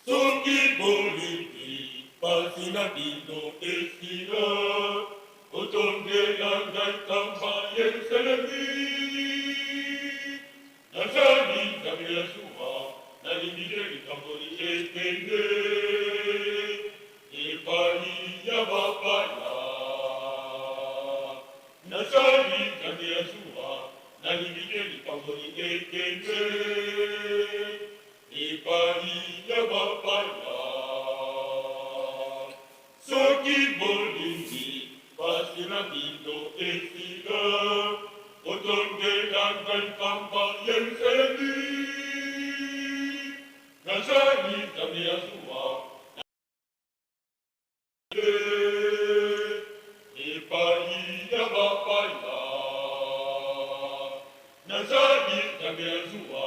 Soki bolingi pasi na bino esila, botondela ngai nkamba Yelusalemi. Nazali Nzambe ya zuwa, nalingi te likambo ekende epai ya bapaya. Nazali Nzambe ya zuwa, nalingi te likambo ekende epai ya bapaya. Soki bolingi pasi na bino esila, botondela ngai nkamba Yelusalemi. Nazali Nzambe ya zuwa epai ya bapaya. Nazali Nzambe ya zuwa,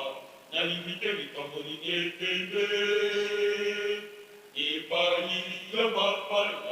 nalingi te likambo ekende epai ya bapaya.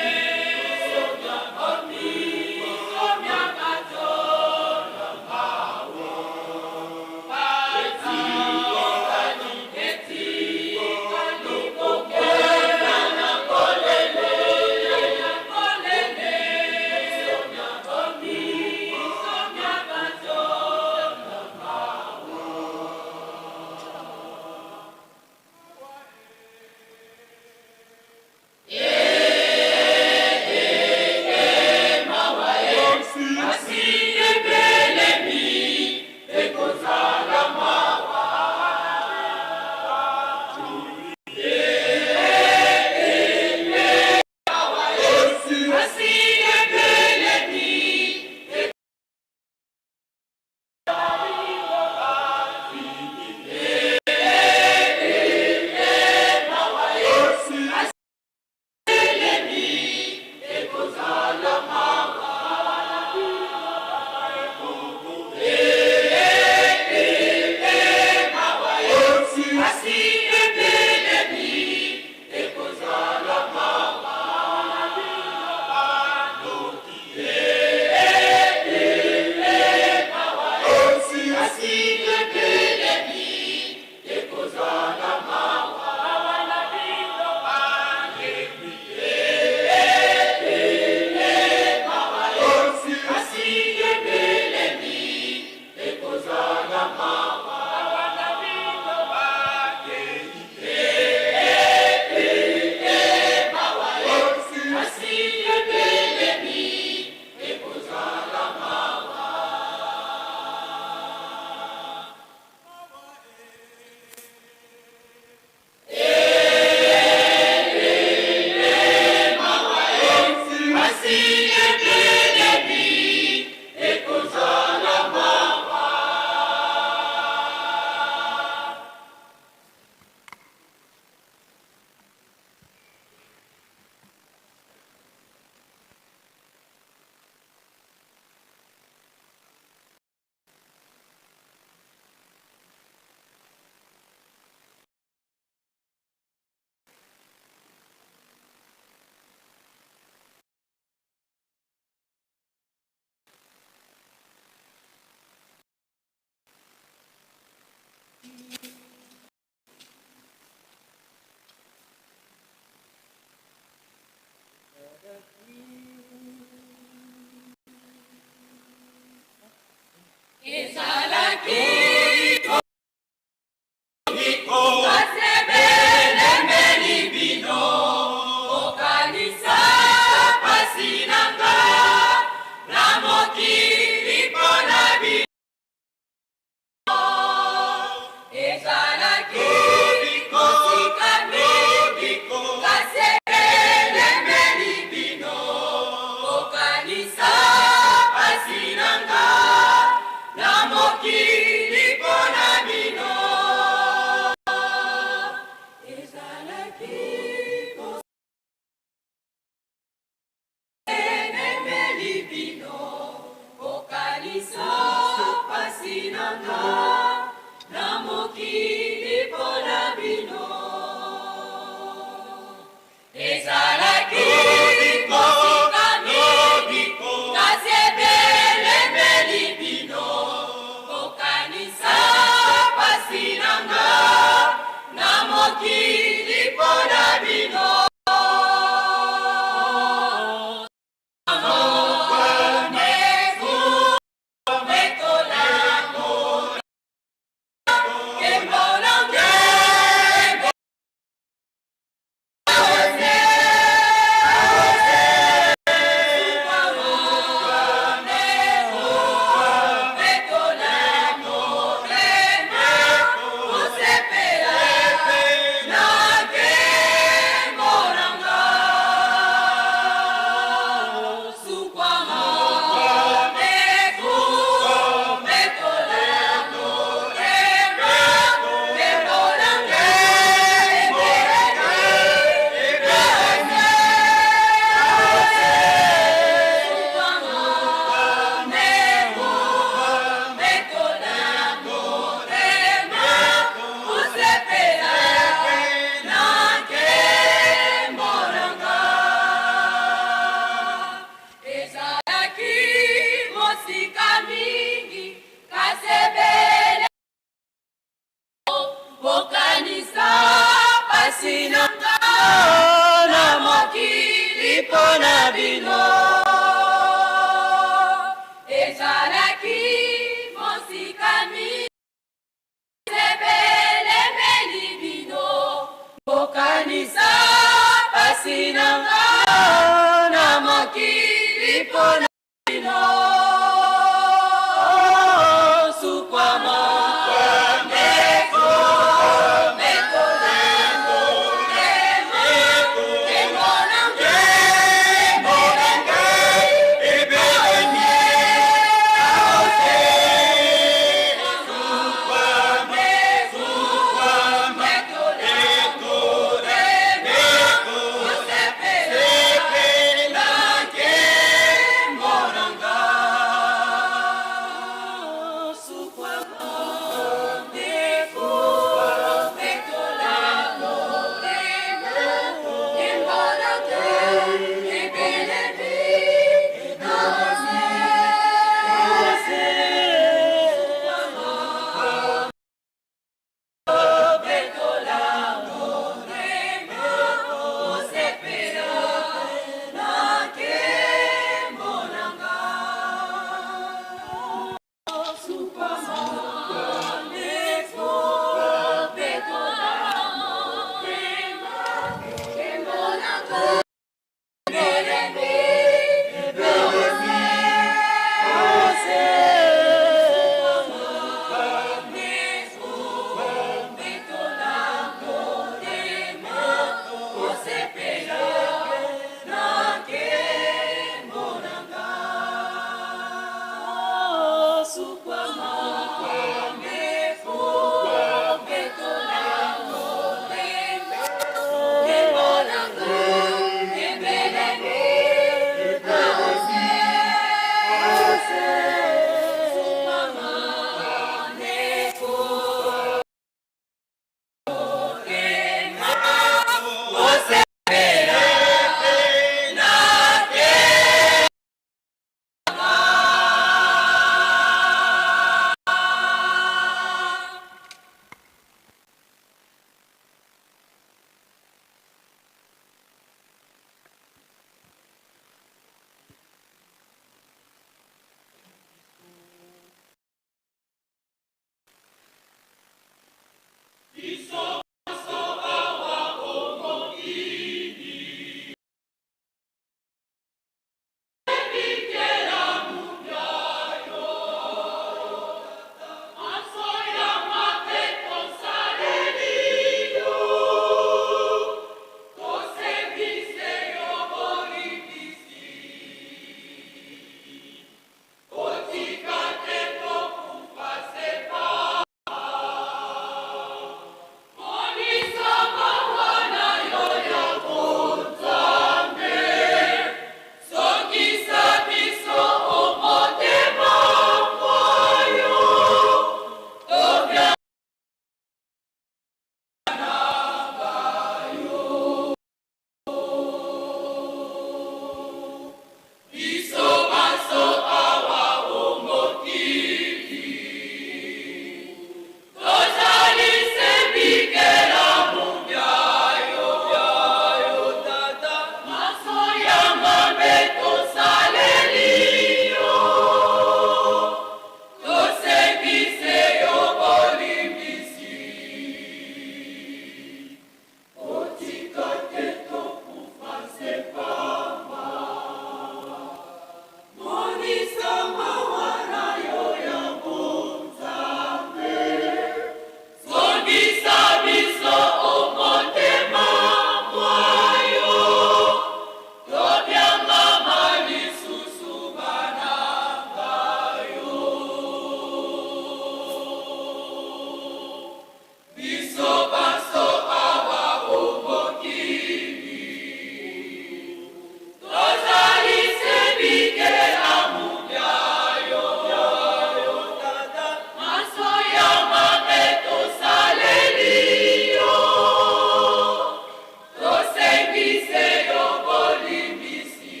Tosengi se yo bolimbisi,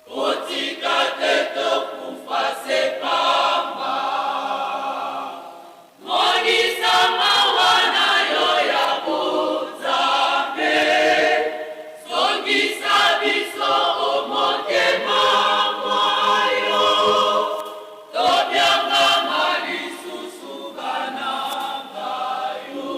kotika te tokufa se pamba. Monisa mawa na yo ya bonzambe, zongisa biso o motema mwa yo, tobiangama lisusu bana ba yo.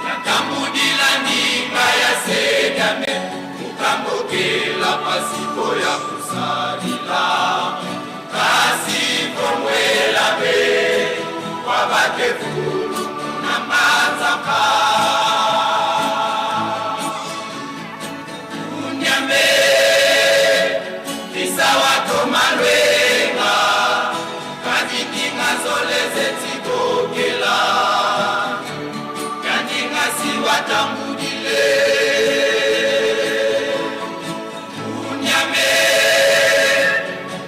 Yakambudila ninga ya sediame mukambokela pasiko ya kusalila kasi komwela be kwa bakefulu na manzaka Unyambe kisawa tomalwenga kadikinga zoleze tibokela yandinga siwatambudile Unyambe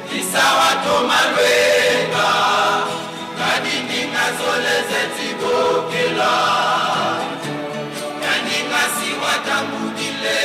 kisawa tomalwenga kadikinga zoleze tibokela yandinga siwatambudile.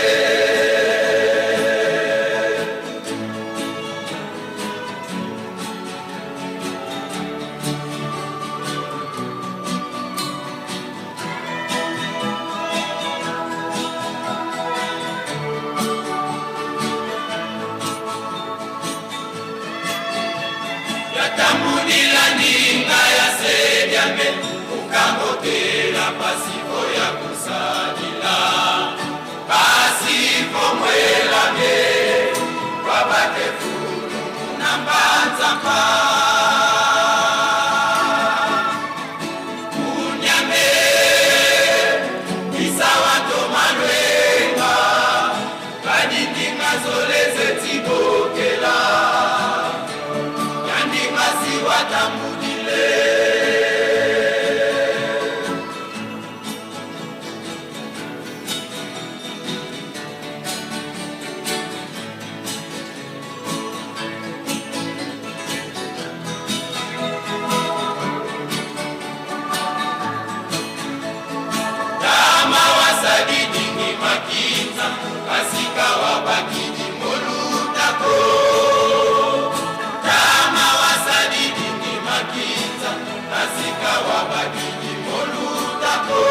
Yatambudila ninga ya sediame ukambotela pasiko ya kusalila pasiko mwelame kwabakefulu na mbanzampa Unyame isawa tomalwenga badidinga zoleze tibokela yandinga siwatambudile. Tama wasadidingi makinza kasika wabakidi molutako. Tama wasadidingi makinza kasika wabakidi molutako.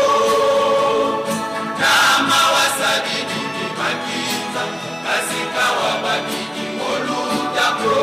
Tama wasadidingi makinza kasika wabakidi molutako.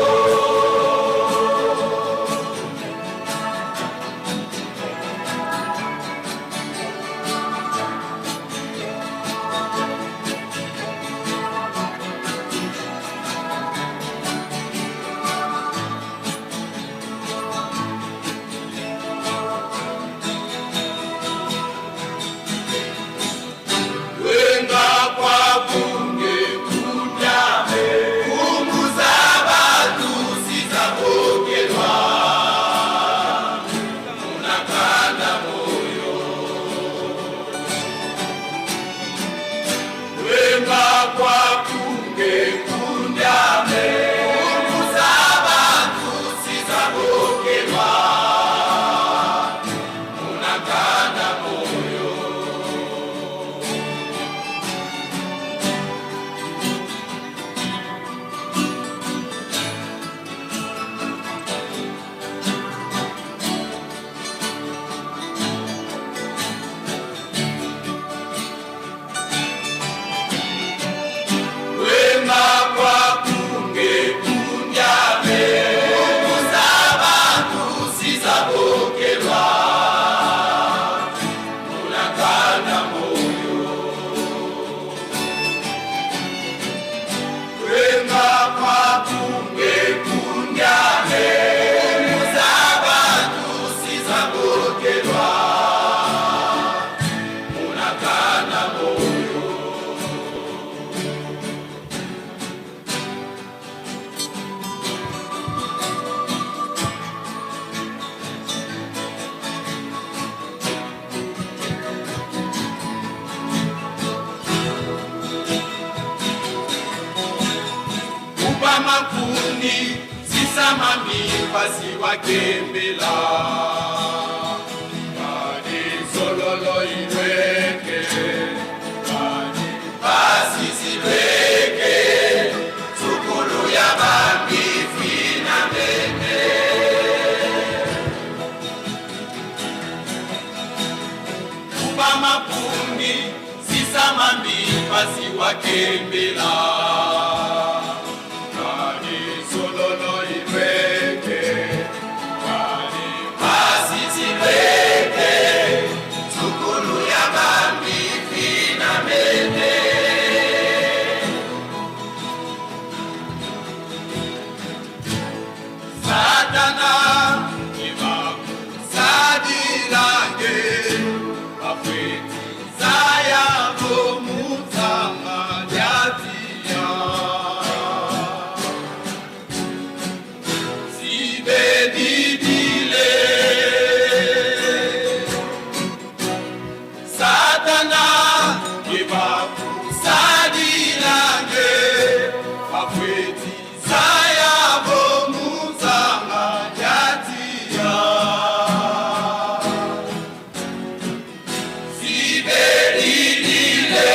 pasi wakembela kani sololo ilweke kani pasi silweke sukulu ya bambifi na mene kuba mapungi sisamambi pasi wakembela kani sololo ilweke kani pasi silweke sukulu ya bambifi na mene Satana sadilange bafweti zayabo mutsanga lyatia sibedidile Satana sadilange bafweti zayabo mutsanga lyatia sibedidile.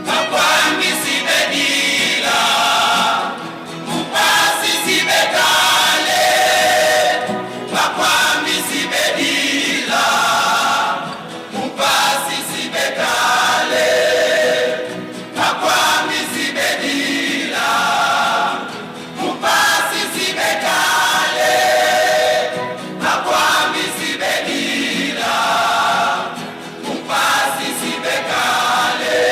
Bakwambi sibedila, mupasi sibekale. Bakwambi sibedila, mupasi sibekale. Bakwambi sibedila, mupasi sibekale. Bakwambi sibedila, mupasi sibekale.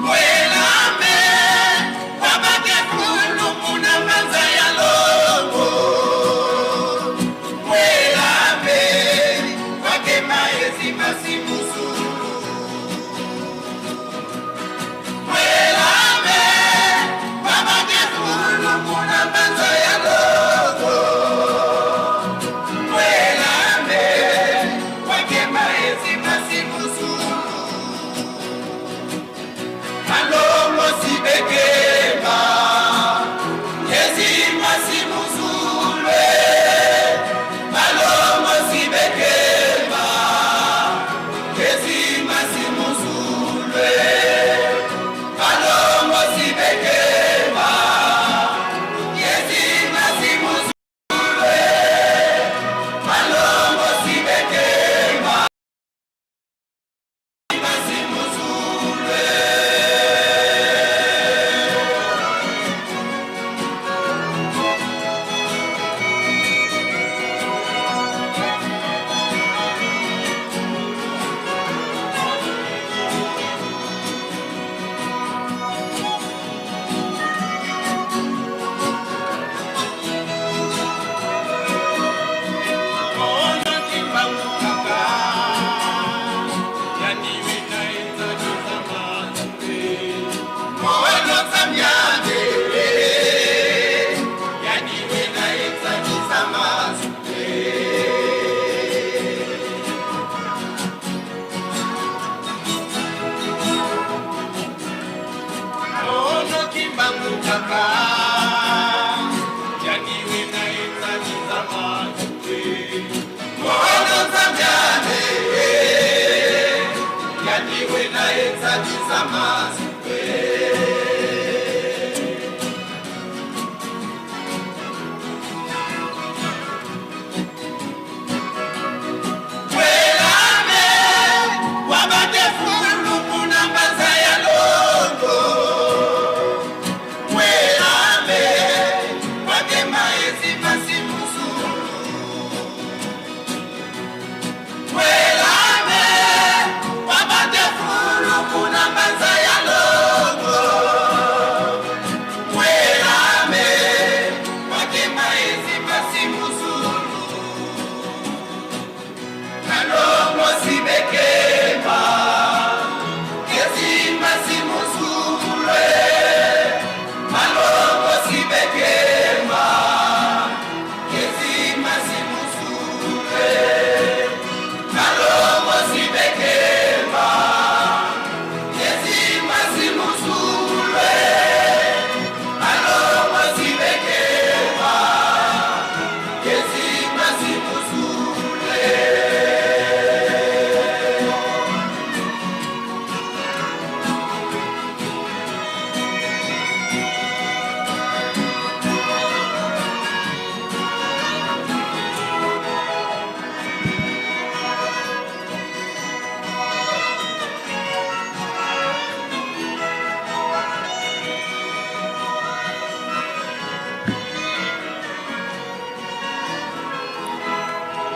Mwelambe, wabake kulu muna manza ya longo. Mwelambe, wake maezi masimusulu. Mwelambe, wabake kulu muna manza ya longo. Mwelambe, wake maezi masimusulu. Malongo sibekema, yezima simuzulwe. Malongo sibekema,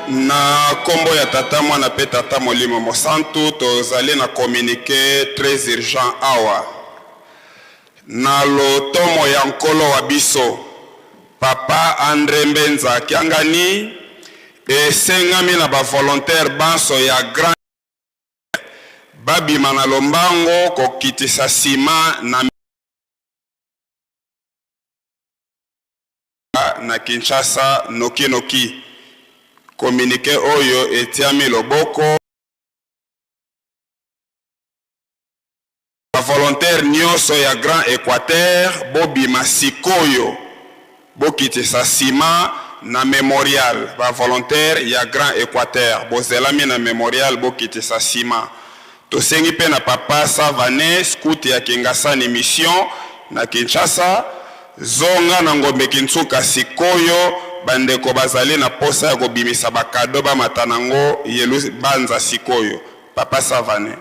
Na kombo ya Tata, Mwana pe Tata Molimo Mosantu, tozali na communique très urgent awa. Na lotomo ya Nkolo wa biso, Papa Andre Mbenza Kiangani, esengami na ba volontaires banso ya Grand babima na lombango kokitisa ciment na na Kinshasa noki noki. Communique oyo etiami loboko. Ba volontaires nioso ya Grand Equateur bobima sikoyo bokitisa ciment na memorial ba volontaires ya Grand Equateur bozelami na memorial bokitisa ciment tosengi pe na papa Savane scout ya Kingasani mission na Kinshasa zonga na Ngombe Kinsuka sikoyo ba ndeko bazali na posa ya kobimisa ba cadeaux bamata nango yelu banza sikoyo papa Savane.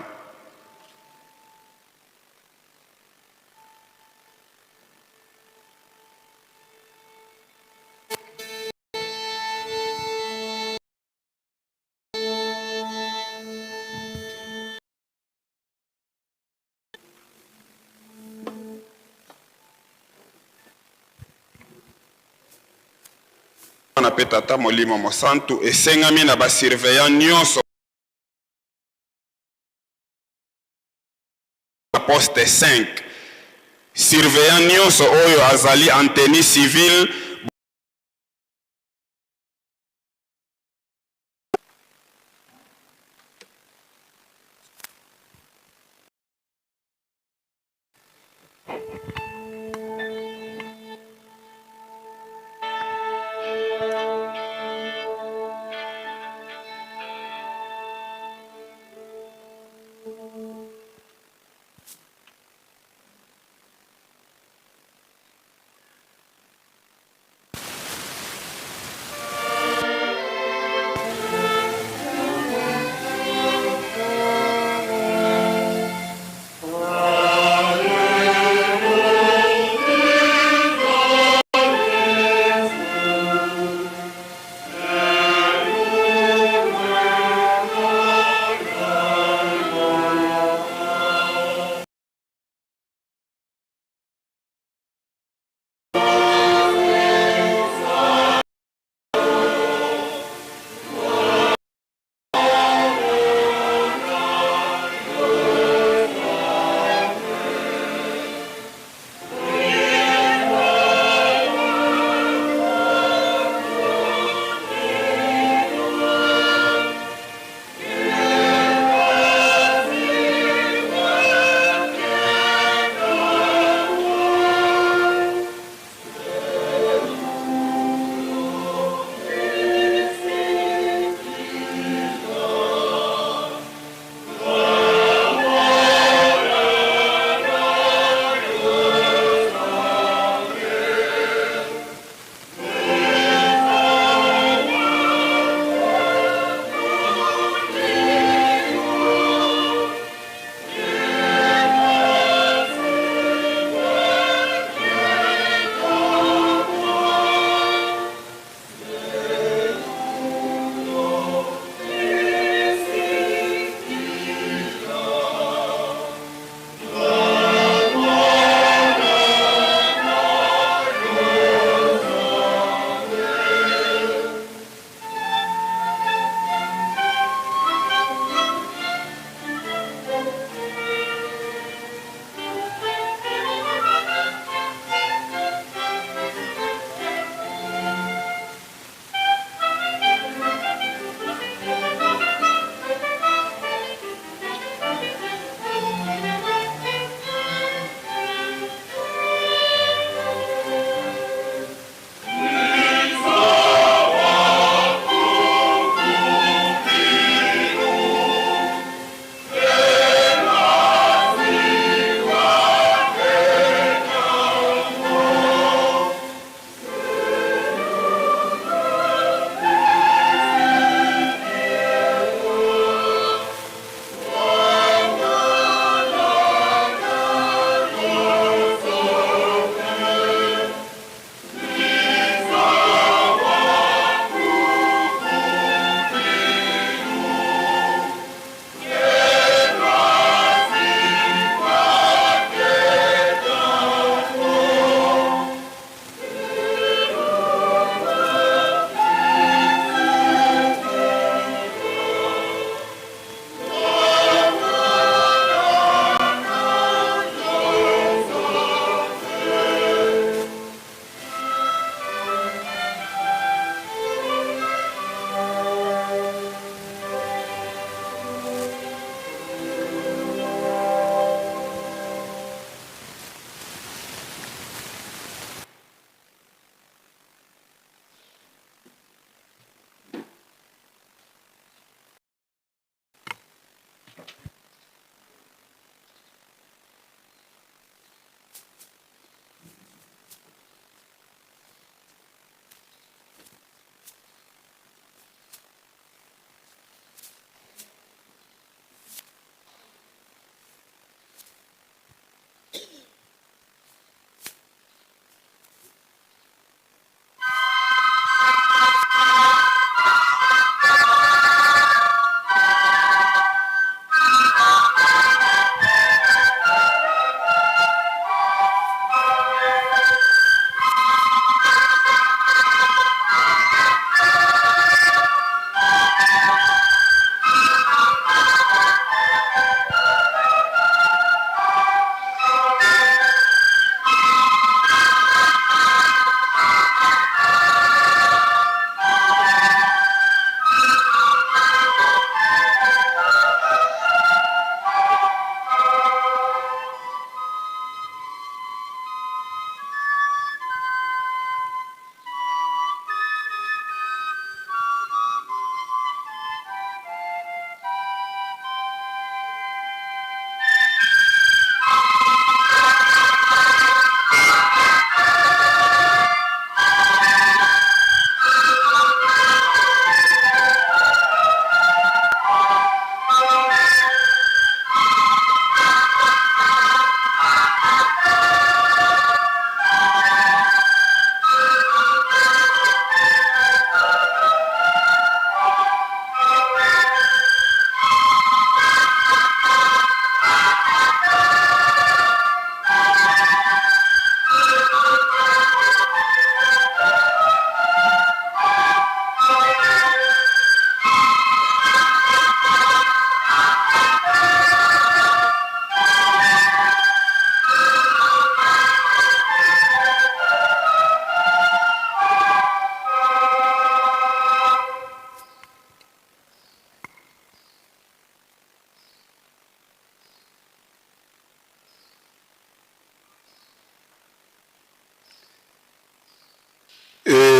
Mwana mpe Tata Molimo Mosantu, esengami na ba surveillants nionso na poste 5, surveillant nionso oyo azali en tenue civile,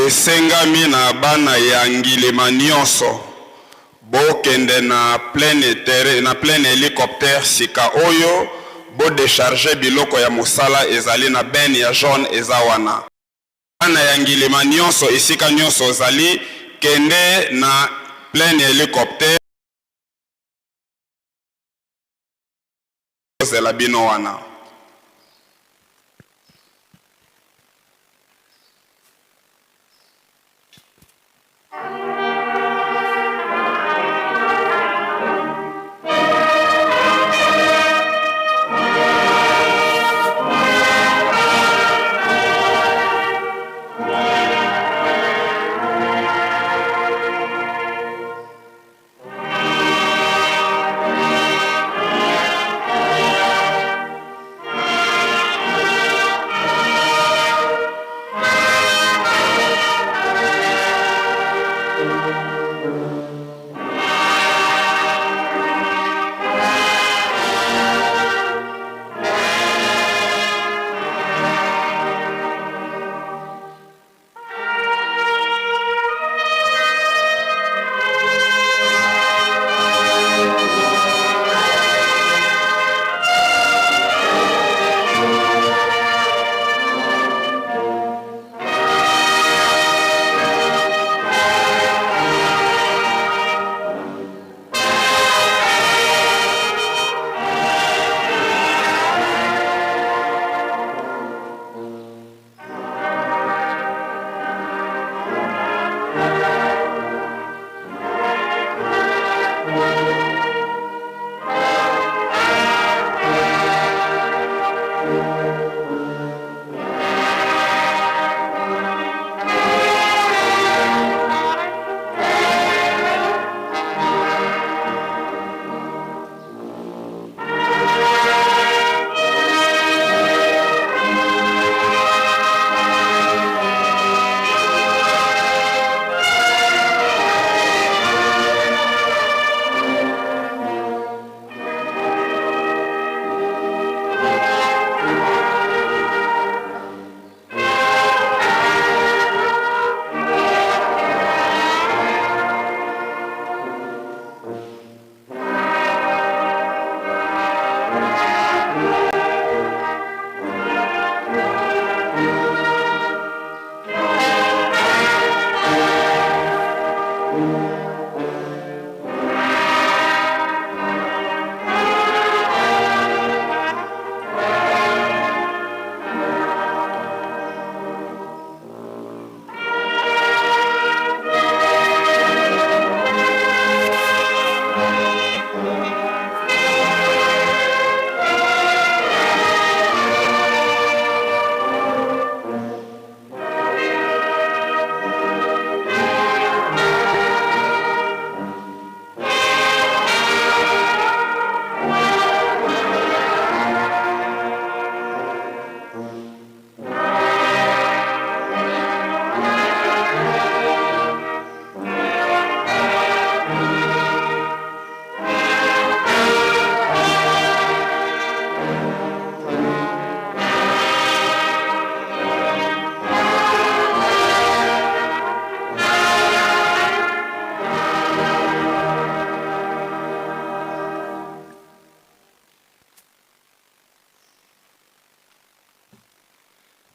Esengami na bana ya Ngilima nionso bokende na pleine terrain, na pleine helicoptère sika oyo bo decharger biloko ya mosala ezali na benne ya jaune eza wana. Bana ya Ngilima nionso esika nionso ozali kende na pleine helicoptère tozela bino wana.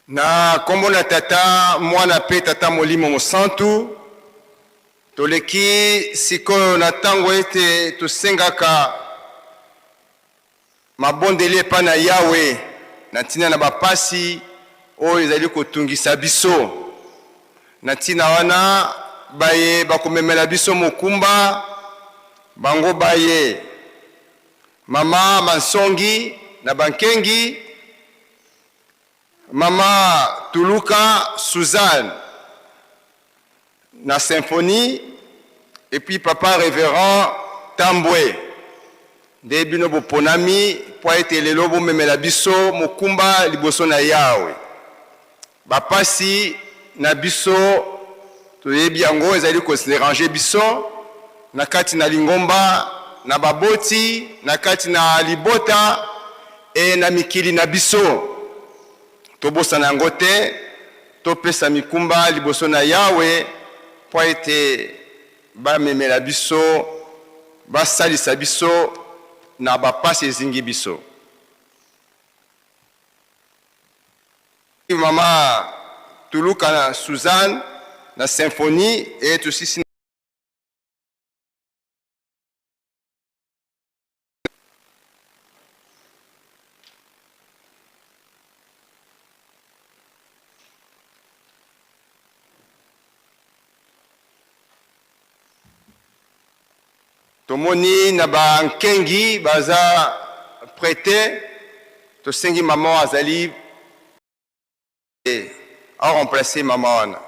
Na nkombo na Tata, Mwana mpe Tata Molimo Mosantu, toleki sikoyo na ntango ete tosengaka mabondeli epai na Yawe na ntina na bapasi oyo ezali kotungisa biso. Na ntina wana, baye bakomemela biso mokumba, bango baye, Mama Mansongi na Bankengi, Mama Tuluka Suzanne na Symphonie et puis Papa Reverend Tambwe nde bino boponami mpo ete lelo bomemela biso mokumba liboso na Yawe. Bapasi na biso toyebi yango ezali ko deranger biso na kati na lingomba, na baboti, na kati na libota et na mikili na biso. Tobosana yango te. Topesa mikumba liboso na Yawe mpo ete bamemela biso, basalisa biso na bapasi ezingi biso. Mama Tuluka na Suzanne na symphonie et tosisi. Tomoni na ba nkengi baza prete, tosengi mama azali a remplacer mama wana.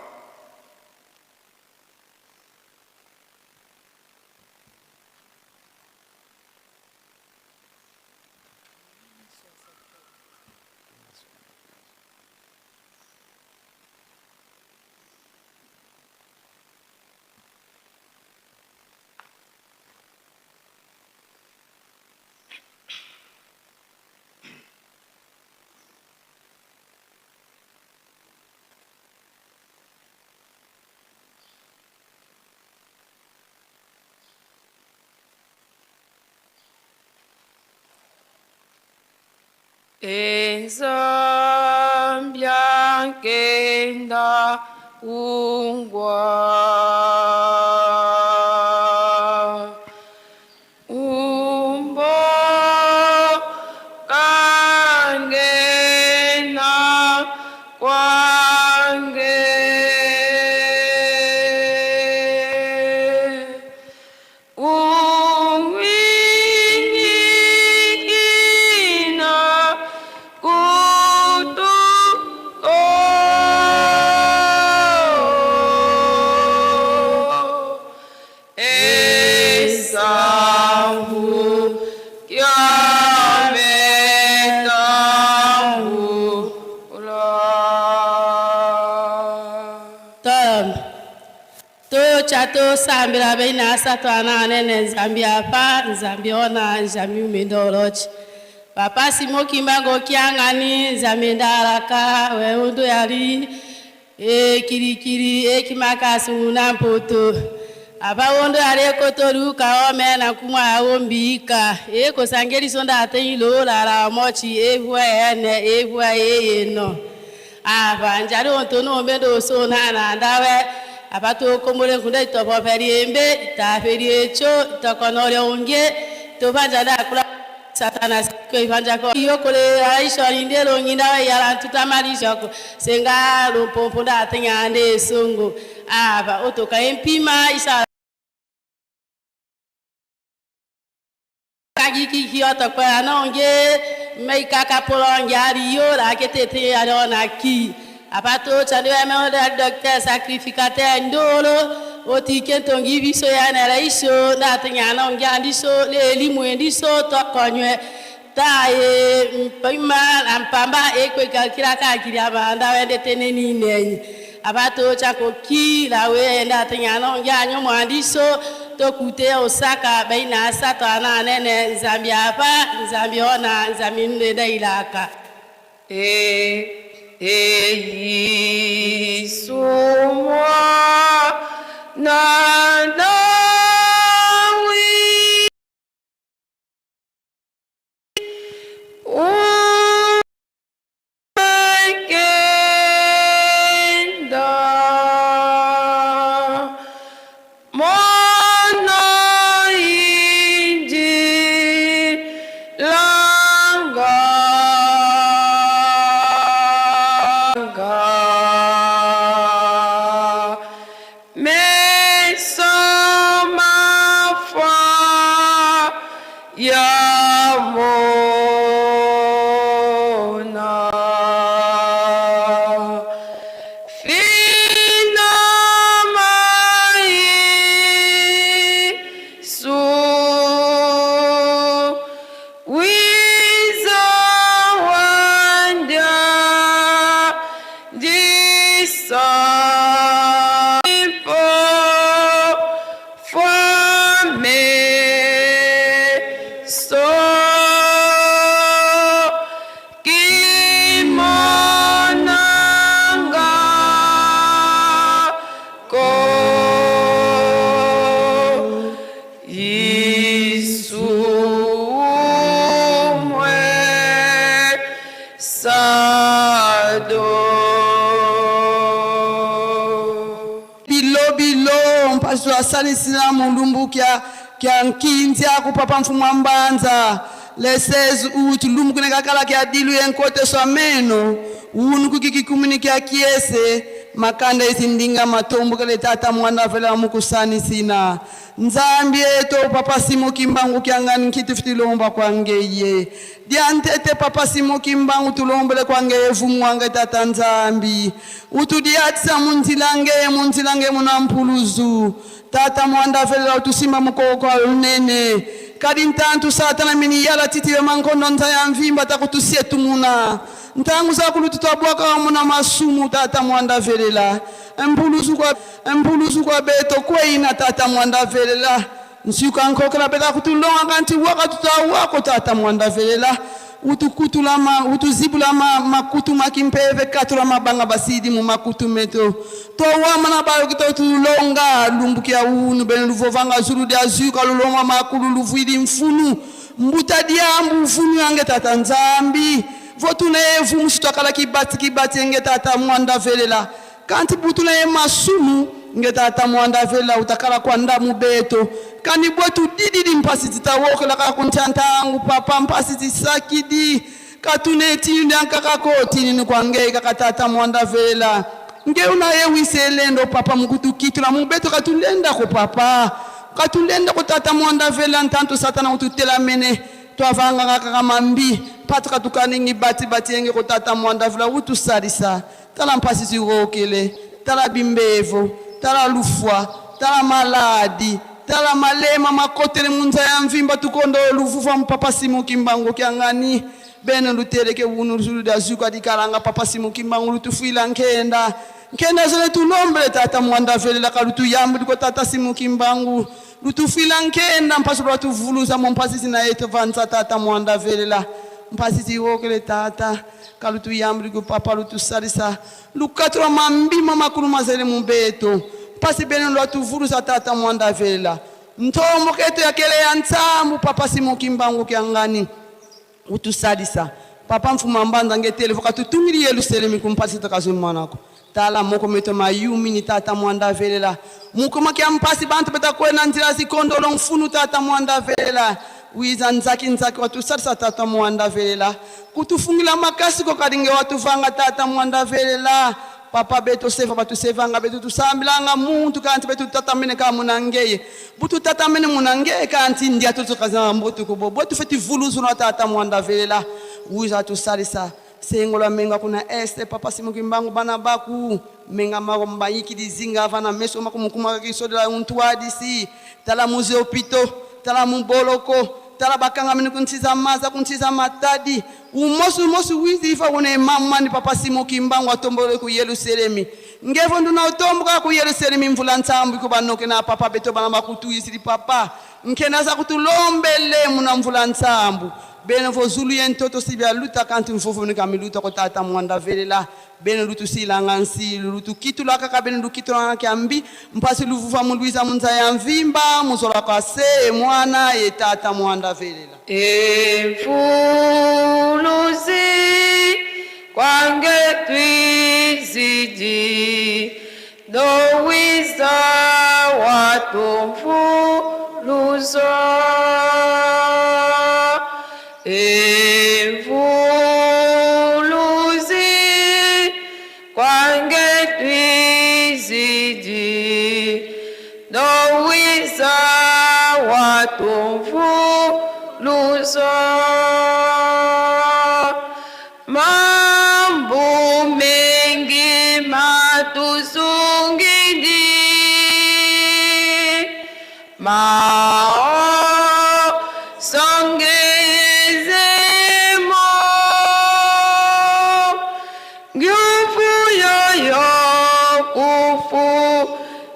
Enzambia kungwa umbo kangena kwange Uwinigina kutu Esavu kyametambula. Tom, tocha tosambela beinasa twananene nzambi apa nzambi ona nzambi umendolochi papa simokimbango kiangani nzambi ndalaka weundu yali ekilikili ekimakasi una mpoto apa wondo yali ekotoluka omena kumwa awo mbika ekosangeliso ndateilolala omochi ehua ene ehua eyeno apa njali ontono omendo osona na ndawe apa tokombole nkunda itopo feri embe itaferi echo itokonore onge tobanja dakula satana siko ifanja ko yokole aisha lindelo nginda yala ntutamalisha ko senga lumpompo ndatenya ande songo apa otoka empima isa kagiki otokpera nonge meikaka polonge ariyo raketete arona ki apato chandiwa meoda docteur sacrificateur ndolo otike ntongi biso ya nere iso ndatinya nonge andiso lelimu endiso tokonywe taye mpima na mpamba ekwekakira kakiri abanda wendetene ninenyi abato chakoki lawe ndatinya nonge anyomo andiso tokute osaka baina asato ananene nzambi apa nzambi ona nzambi ndenda ilaka. Eisumwa na nawi ukenda mwana inji langa meso Isumwe Sado. Bilo bilo mpaso asanisila mulumbu kya kya nkinzi akupapa mfumu wa mbanza le 16 août lumbu kunekakala kya dilu yenkote swa meno unu kukikikumini kya kiese makanda ezi ndinga matombokele tata mwanda vela mukusanisina nzambi eto papa simo kimbangu kyangani nkiti futilomba kwangeye diantete papa simo kimbangu tulombele kwangeye vumu wange tata nzambi utudiatisa munzila ngeye munzila ngeye muna mpuluzu tata mwanda velela utusimba mukoko alunene kadi ntantu satana mini yala titiwe mankondo nza ya mvimba takutusie tumuna ntangu zakulu tutwabwaka muna masumu tata mwanda velela mpuluzu kwa mpuluzu kwa beto kweina tata mwanda velela nsuka nkokela beta kutulonga kanti waka tutawako tata mwanda velela utukutula ma utuzibula ma makutu makimpeve katula mabanga basidi mu makutu meto towama na bayoki totulonga lumbukia unu bene luvovanga zulu dia zuka lulonga makulu luvuili mfunu mbuta diambu mfunu yange tata nzambi votuna evu musitwakala kibati kibati enge tata mwanda velela kanti butuna ye masumu nge tata mwanda velela utakala kwanda mubeto kani bwetu dididi mpasi titawokelaka kuntya ntangu papa mpasi tisakidi katuna etindi ankakako tinini kwangei kaka tata mwanda velela nge una ye wisi elendo papa mukutukitula mubeto katulendako papa katulendako tata mwanda velela ntantu satana kututela mene twavangaka kaka mambi mpati katukaningi bati-bati enge kotata mwanda vela utusalisa tala mpasi zirokele tala bimbevo tala lufwa tala maladi tala malema makotele munza ya mvimba tukondo luvuva mpapa simo kimbangu kyangani bene luteleke wunu zulu da zuka dikalanga papa simo kimbangu lutufuila nkenda nkenda zele tulombele tata mwanda velela kalutu yambu liko tata simo kimbangu lutufila nkenda mpasi lwatuvuluza mo mpasi zina yetu vanza tata mwanda velela mpasi ziwokele tata kalutu yambu liko papa lutusalisa lukatula mambima makulu mazele mubeto mpasi bene lwatuvuluza tata mwanda velela ntombo keto yakele ya ntsambu papa simo kimbangu kyangani utusalisa papa mfuma mbanza nge voka tutungili yeluselemi kumpasi takazumanako tala moko meto mayumi ni tata mwanda velela mukoma kya mpasi bantu betakwena nzila zikondolo mfunu tata mwanda velela wiza nzaki nzaki watusalisa tata mwanda velela kutufungila makasi kokalinge watuvanga tata mwanda velela papa beto seva batusevanga beto tusambilanga muntu kanti beto tutatamene ka munangeye bututatamene munangeye kanti ndia tutokazanga mbotuko bo bwetu feti vuluzu na tata mwanda velela wiza tusalisa sengola menga kuna este papa simo kimbangu bana baku menga mako mbayiki dizinga vana meso mako mukuma kisodela untuadisi tala musée pito tala muboloko tala bakanga mene kuntiza maza kuntiza matadi umosi umosi wizi ifa wone mamani papa simo kimbangu atombole ku yerusalemi ngevo nduna utomboka ku yerusalemi mvula ntsambu ikubanoke na papa beto bana bakutu isili papa nkenaza kutulombele muna mvula ntsambu bene vo zulu ye ntoto sibi aluta kanti mfufu ni kamiluta ko tata mwanda velela bene lutu silanga nsilu lutu kitula kaka bene lukitulanga kyambi mpasi luvuva mulwiza munza ya mvimba muzola kwa se mwana ye tata mwanda velela Efuluzi kwange twizidi dowiza watumfuluzo Efuluzi kwange twizidi dowiza watumfuluzo mambo mengi matuzungidi mao songezemo nguvu yoyo kufu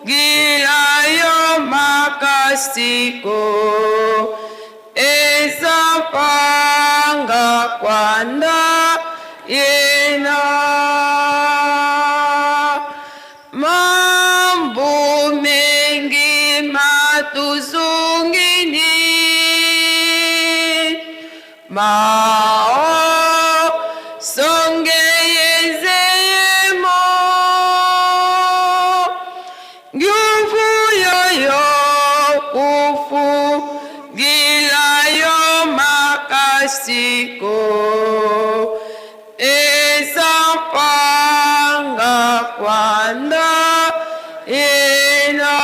gilayo makasiko ezapanga kwanda yena mambo mengi matuzungidi Mao songe yezeyemo Nguvu yoyo kufu gilayo makasiko Esampanga kwanda ina.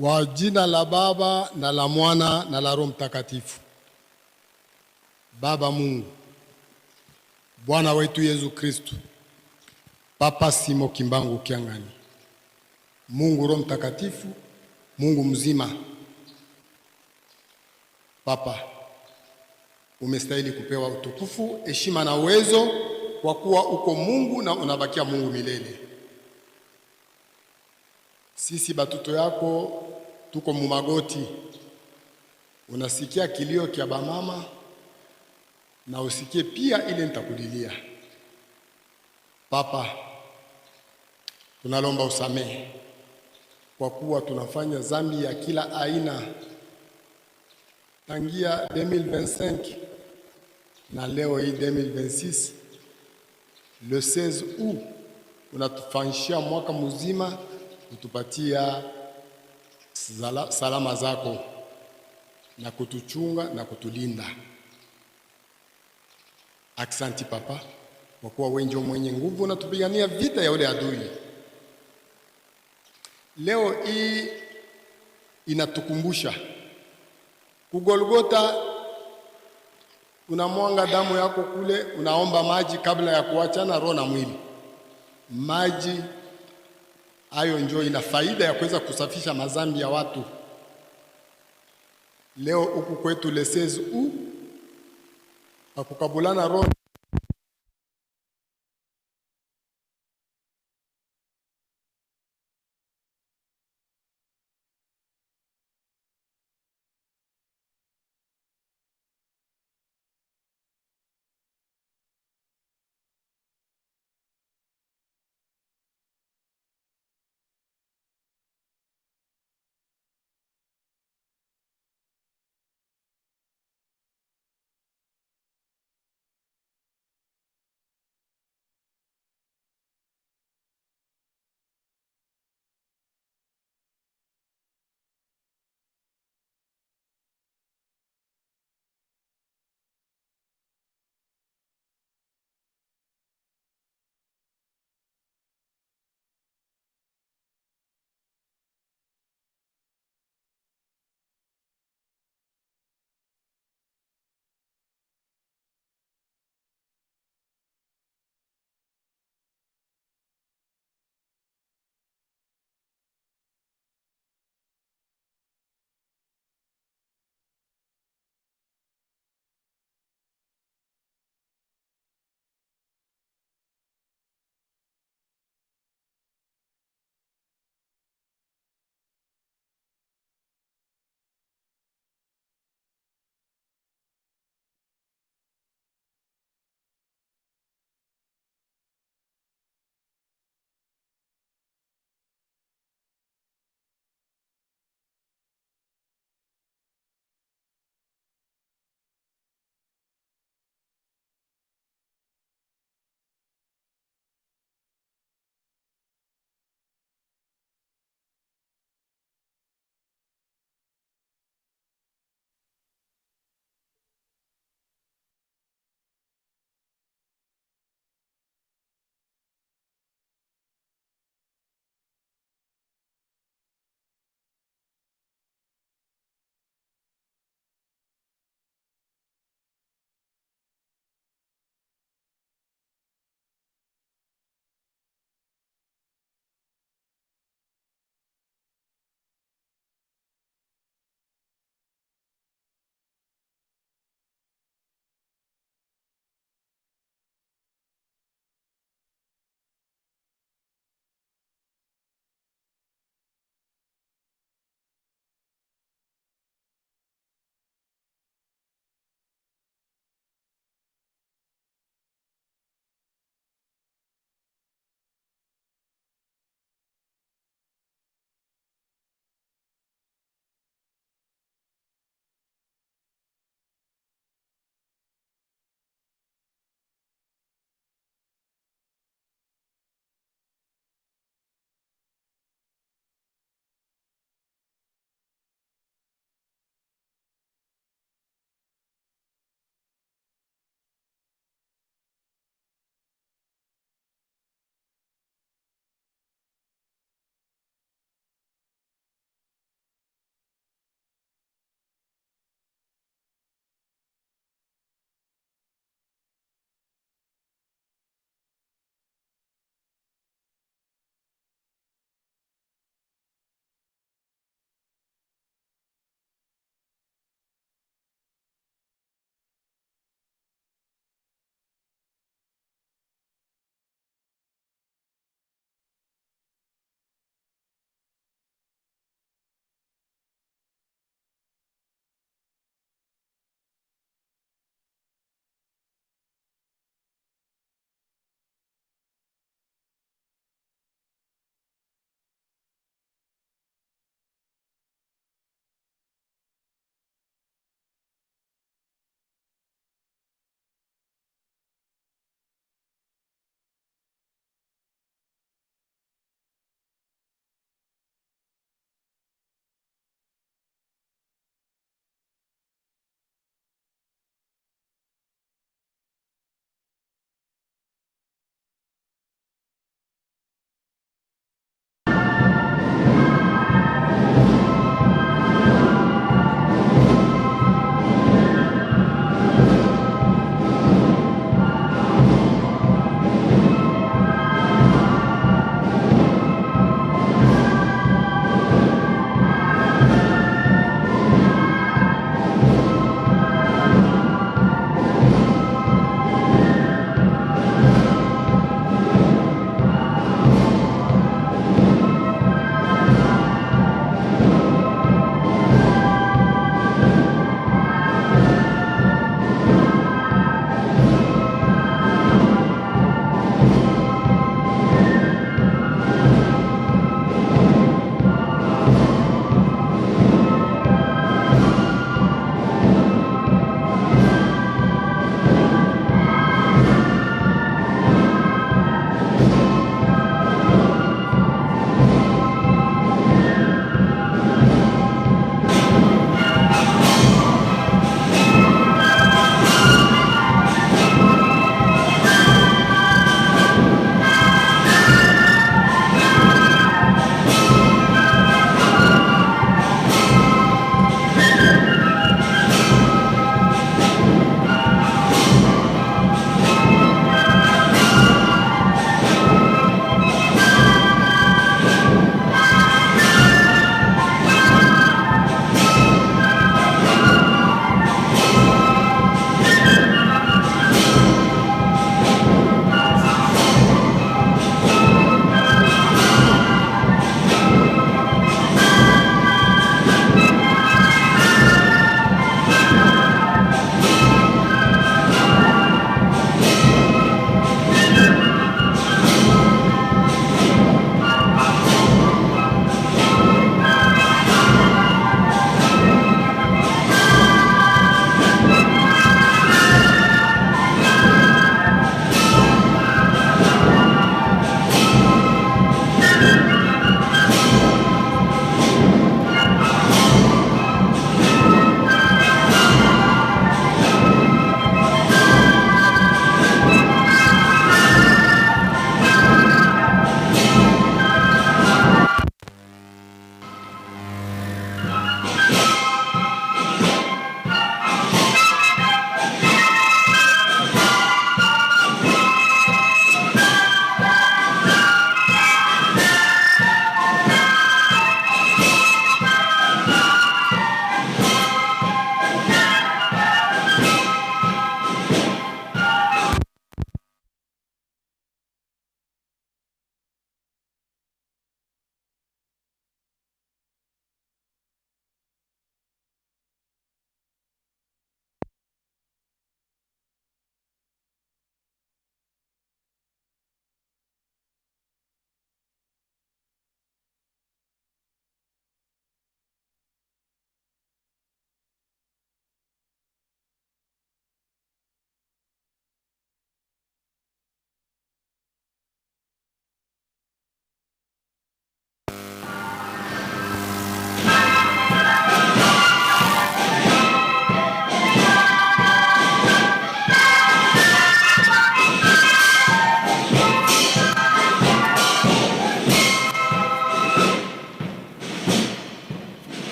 Kwa jina la Baba na la Mwana na la Roho Mtakatifu. Baba Mungu, Bwana wetu Yesu Kristu, Papa Simo Kimbangu Kiangani, Mungu Roho Mtakatifu, Mungu mzima, Papa, umestahili kupewa utukufu, heshima na uwezo, kwa kuwa uko Mungu na unabakia Mungu milele. Sisi batoto yako tuko mumagoti, unasikia kilio kya bamama na usikie pia ile nitakulilia. Papa, tunalomba usamehe kwa kuwa tunafanya zambi ya kila aina tangia 2025 na leo hii 2026 le 16 août unatufanyishia mwaka mzima kutupatia salama zako na kutuchunga na kutulinda. Aksanti Papa, kwa kuwa wewe ndio mwenye nguvu unatupigania vita ya ule adui. Leo hii inatukumbusha kugolgota, unamwanga damu yako kule, unaomba maji kabla ya kuachana roho na mwili. Maji hayo njo ina faida ya kuweza kusafisha mazambi ya watu. Leo huku kwetu le 16 août pakukabulana roho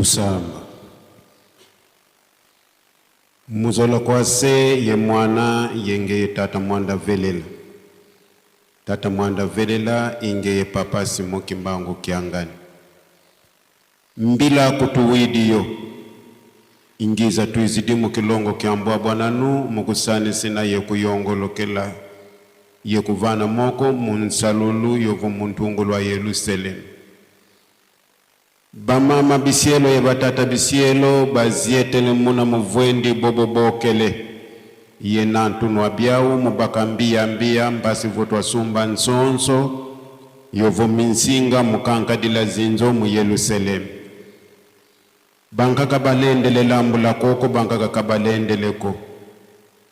Tusamba muzola kwase ye mwana yenge tata mwanda velela tata mwanda velela inge ye papa Simon Kimbangu Kiangani mbila kutuwidiyo ingiza tuizidi mukilongo kyambwa bwananu mukusanisi na ye kuyongolokela ye kuvana moko munsalulu yovo muntungu lwa Yerusalemu bamama bisielo ye batata bisielo bazietele muna muvwendi bobobokele ye nantunwa byau mubaka mbiya mbiya mbasi votwasumba nsonso yovo minsinga mukankadila zinzo mu Yerusalemu bankaka balendele lambula koko bankaka kabalendeleko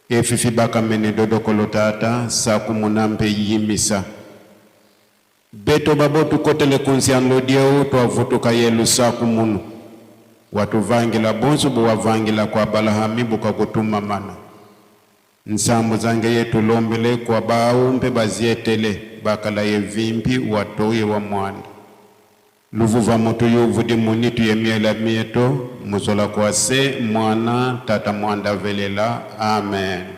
efifi bakamene dodokolo tata saku munampe yimisa beto babo tukotele kunsianlo dieu twavutuka yelusaku munu watuvangila bonso buwavangila kwa Abalahami bukakutuma mana nsambu zange yetulombele kwa baumpe bazietele bakala ye vimpi watoye wa mwanda luvuva mutu yuvudi munitu ye miela mieto muzola kwa se mwana tata mwanda velela amen.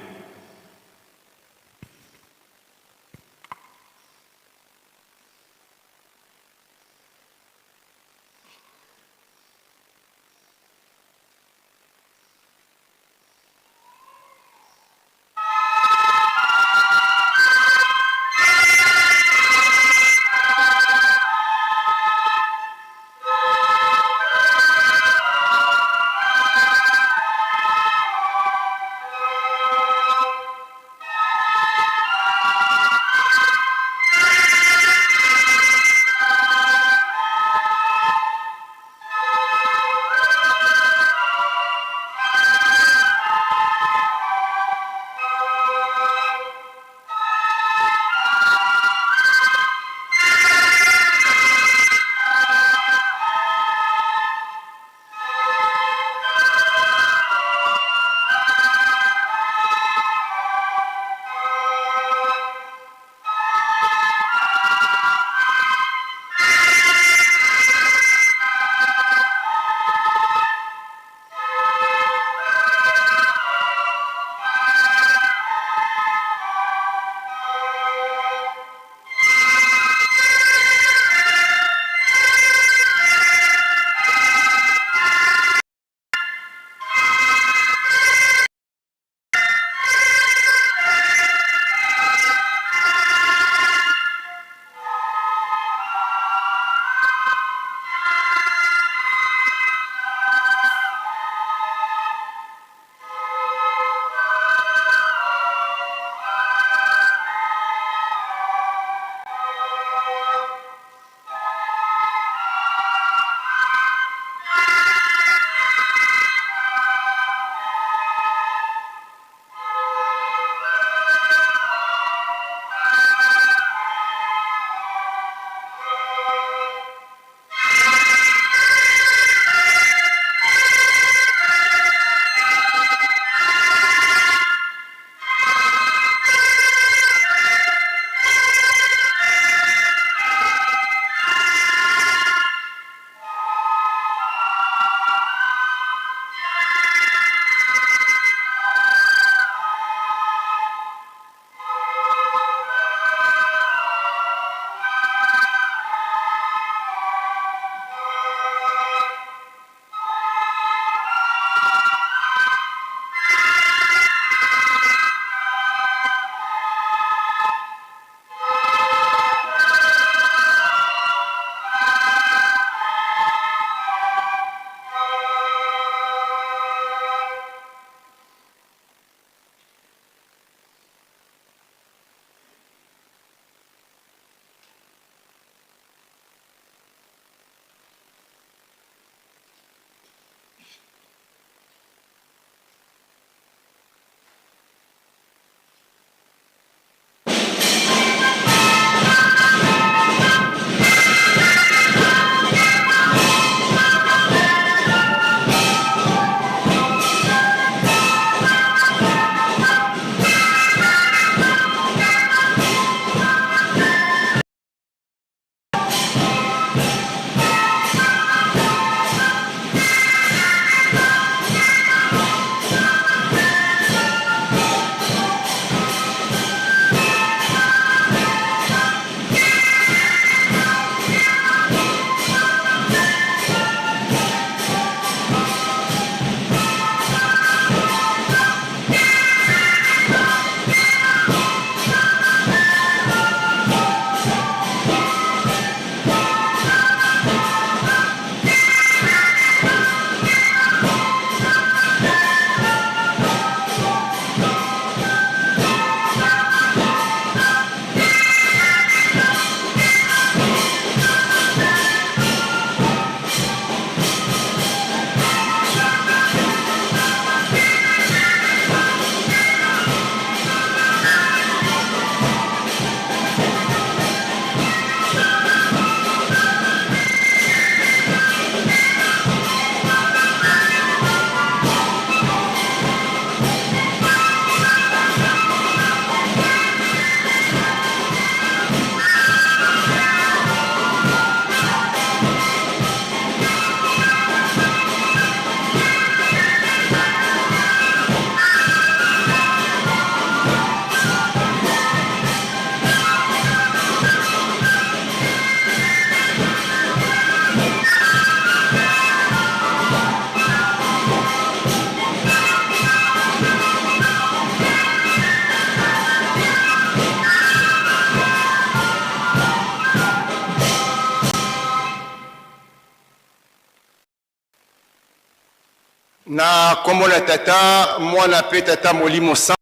Na kombo na Tata, Mwana pe Tata Molimo Santu,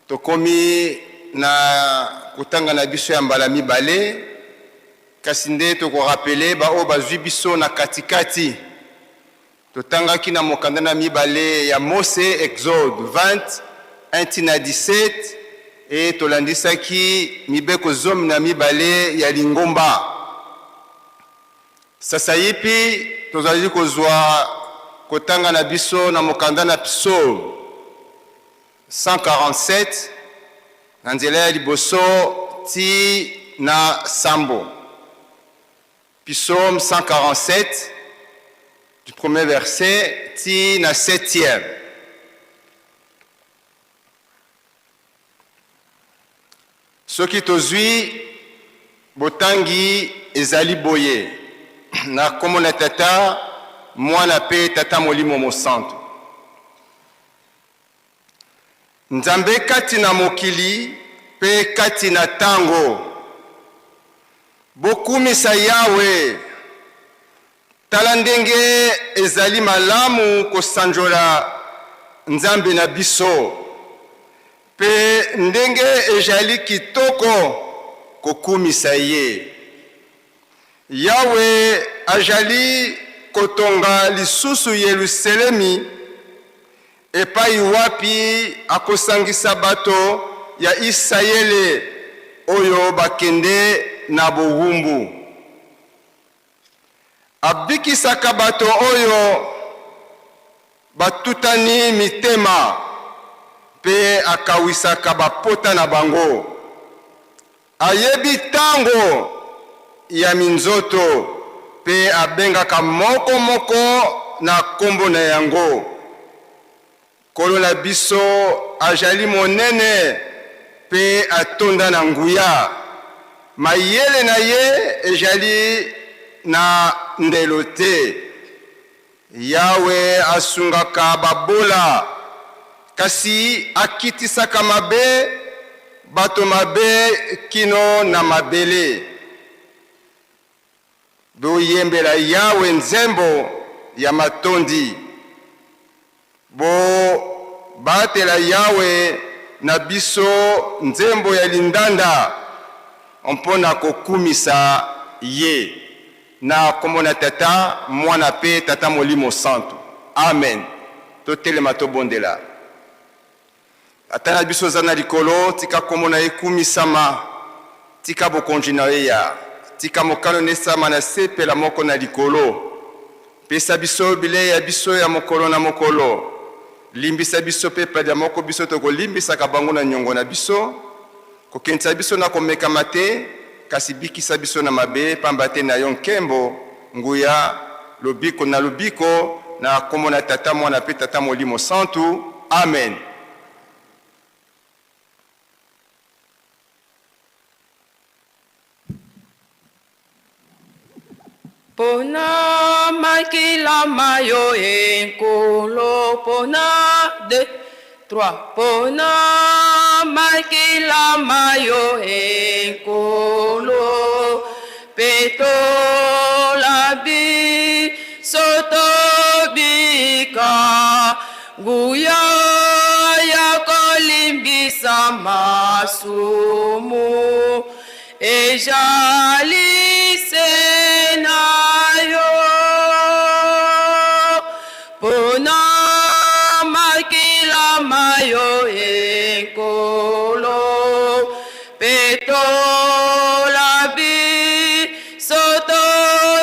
tokomi na kotanga na biso ya mbala mibale, kasi nde toko rappeler ba oyo bazui biso na kati kati. Totangaki na mokanda na mibale ya Mose, Exode 20, 1 ti na 17, et tolandisaki mibeko zomi na mibale ya lingomba. Sasaipi tozali kozwa kotanga na biso na mokanda na Psaume 147 na nzela ya liboso tii na sambo. Psaume 147 du premier verset tii na septième. Soki tozwi botangi ezali boye, Na nkombo na Tata, Mwana mpe Tata Molimo Mosantu. Nzambe kati na mokili mpe kati na tango. Bokumisa Yawe! Tala ndenge ezali malamu kosanjola Nzambe na biso, mpe ndenge ejali kitoko kokumisa ye! Yawe ajali kotonga lisusu Yeluselemi, epai wapi akosangisa bato ya Isayele oyo bakende na bowumbu. Abikisaka bato oyo batutani mitema mpe akawisaka bapota na bango. Ayebi tango ya minzoto mpe abengaka moko moko na kombo na yango. Nkolo na biso ajali monene mpe atonda na nguya, mayele na ye ejali na ndelo te. Yawe asungaka babola, kasi akitisaka mabe bato mabe kino na mabele. Boyembela Yawe nzembo ya matondi, bobatela Yawe na biso nzembo ya lindanda mpo na kokumisa ye. Na kombo na Tata, Mwana pe Tata Molimo Santu. Amen. Totelema tobondela. Tata na biso oza na likolo, tika kombo na yo ekumisama, tika bokonji na yo eya, tika mokano na esalama na se pela moko na likolo. Pesa biso bilei ya biso ya mokolo na mokolo. Limbisa biso pe padia moko biso tokolimbisaka bango na niongo na biso. Kokendisa biso na komekama te, kasi bikisa biso na mabe, pamba te na yo nkembo, nguya, lobiko na lobiko, na kombo na Tata, Mwana pe Tata Molimo Santu. Amen. Pona makila ma yo e Nkolo, pona deux, trois, pona makila ma yo e Nkolo, petola biso tobika, nguya ya kolimbisa masumu. Ejali se na yo pona makila ma yo e Nkolo, petola biso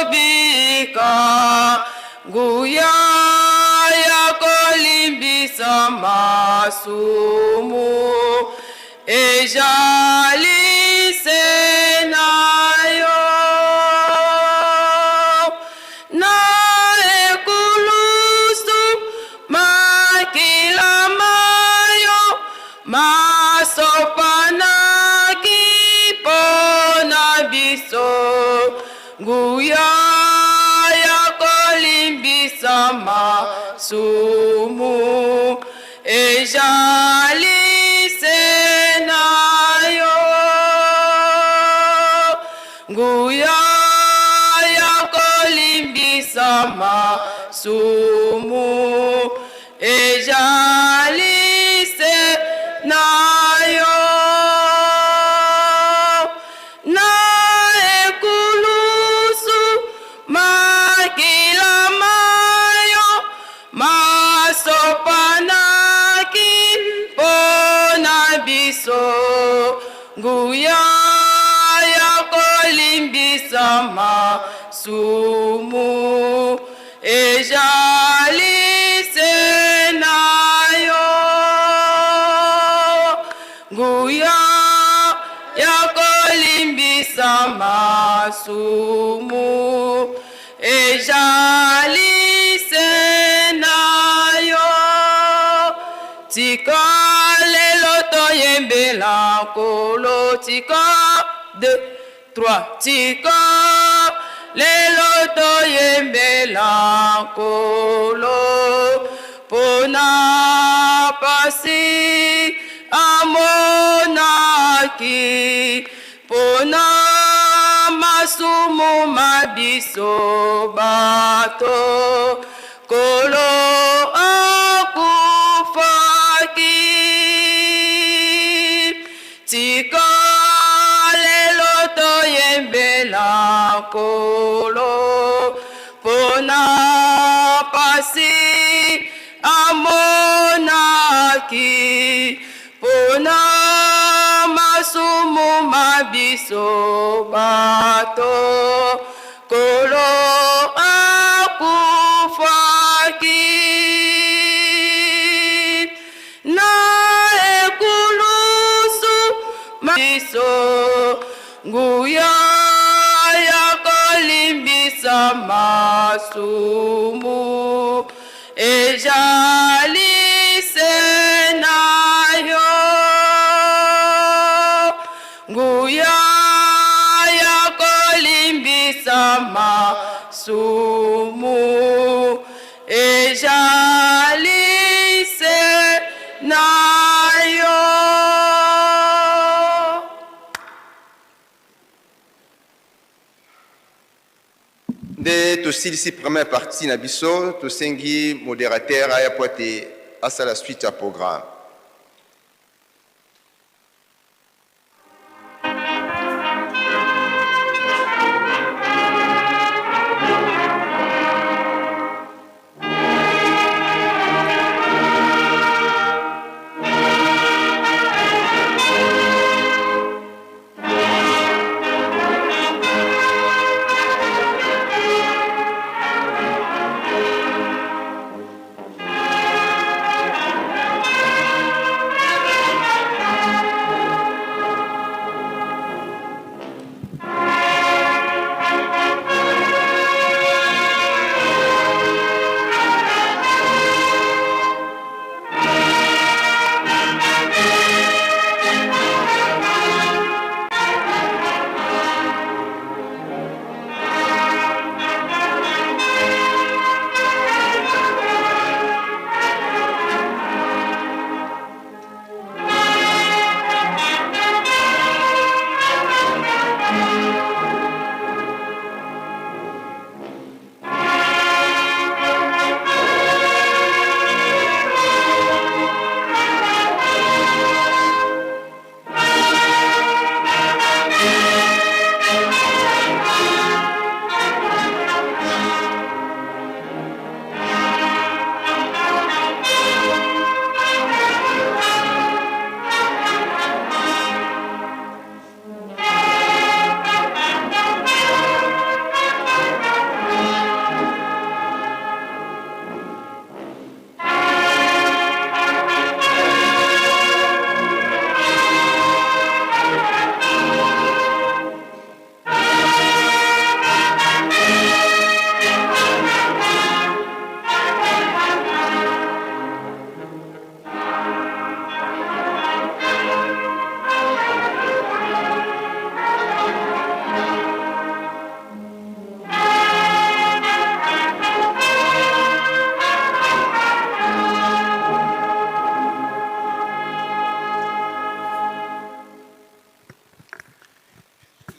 tobika, nguya ya kolimbisa masumu. Ejali se na yo na ekulusu, makila ma yo masopanaki mpo na biso, nguya ya kolimbisa masumu. Ejali se na yo, nguya ya kolimbisa masumu. masumu ejali se na yo. Na ekulusu makila mayo masopanaki mpo na biso, nguya ya kolimbisa masumu ejali se na yo, nguya ya kolimbisa masumu ejali se na yo. Tika lelo toyembela Nkolo, tika 2 3, tika lelo toyembela Nkolo mpona pasi amonaki, mpona masumu ma biso bato, Nkolo akufaki. Tika lelo toyembela Nkolo mpona pasi amonaki, mpona masumu ma biso bato, Nkolo akufaki. Na ekulusu biso, nguya ya kolimbisa masumu ejali se na yo, nguya ya kolimbisa masumu ejali se na yo. Nde tosilisi première partie na biso, tosengi modérateur aya po ete asala suite ya programme.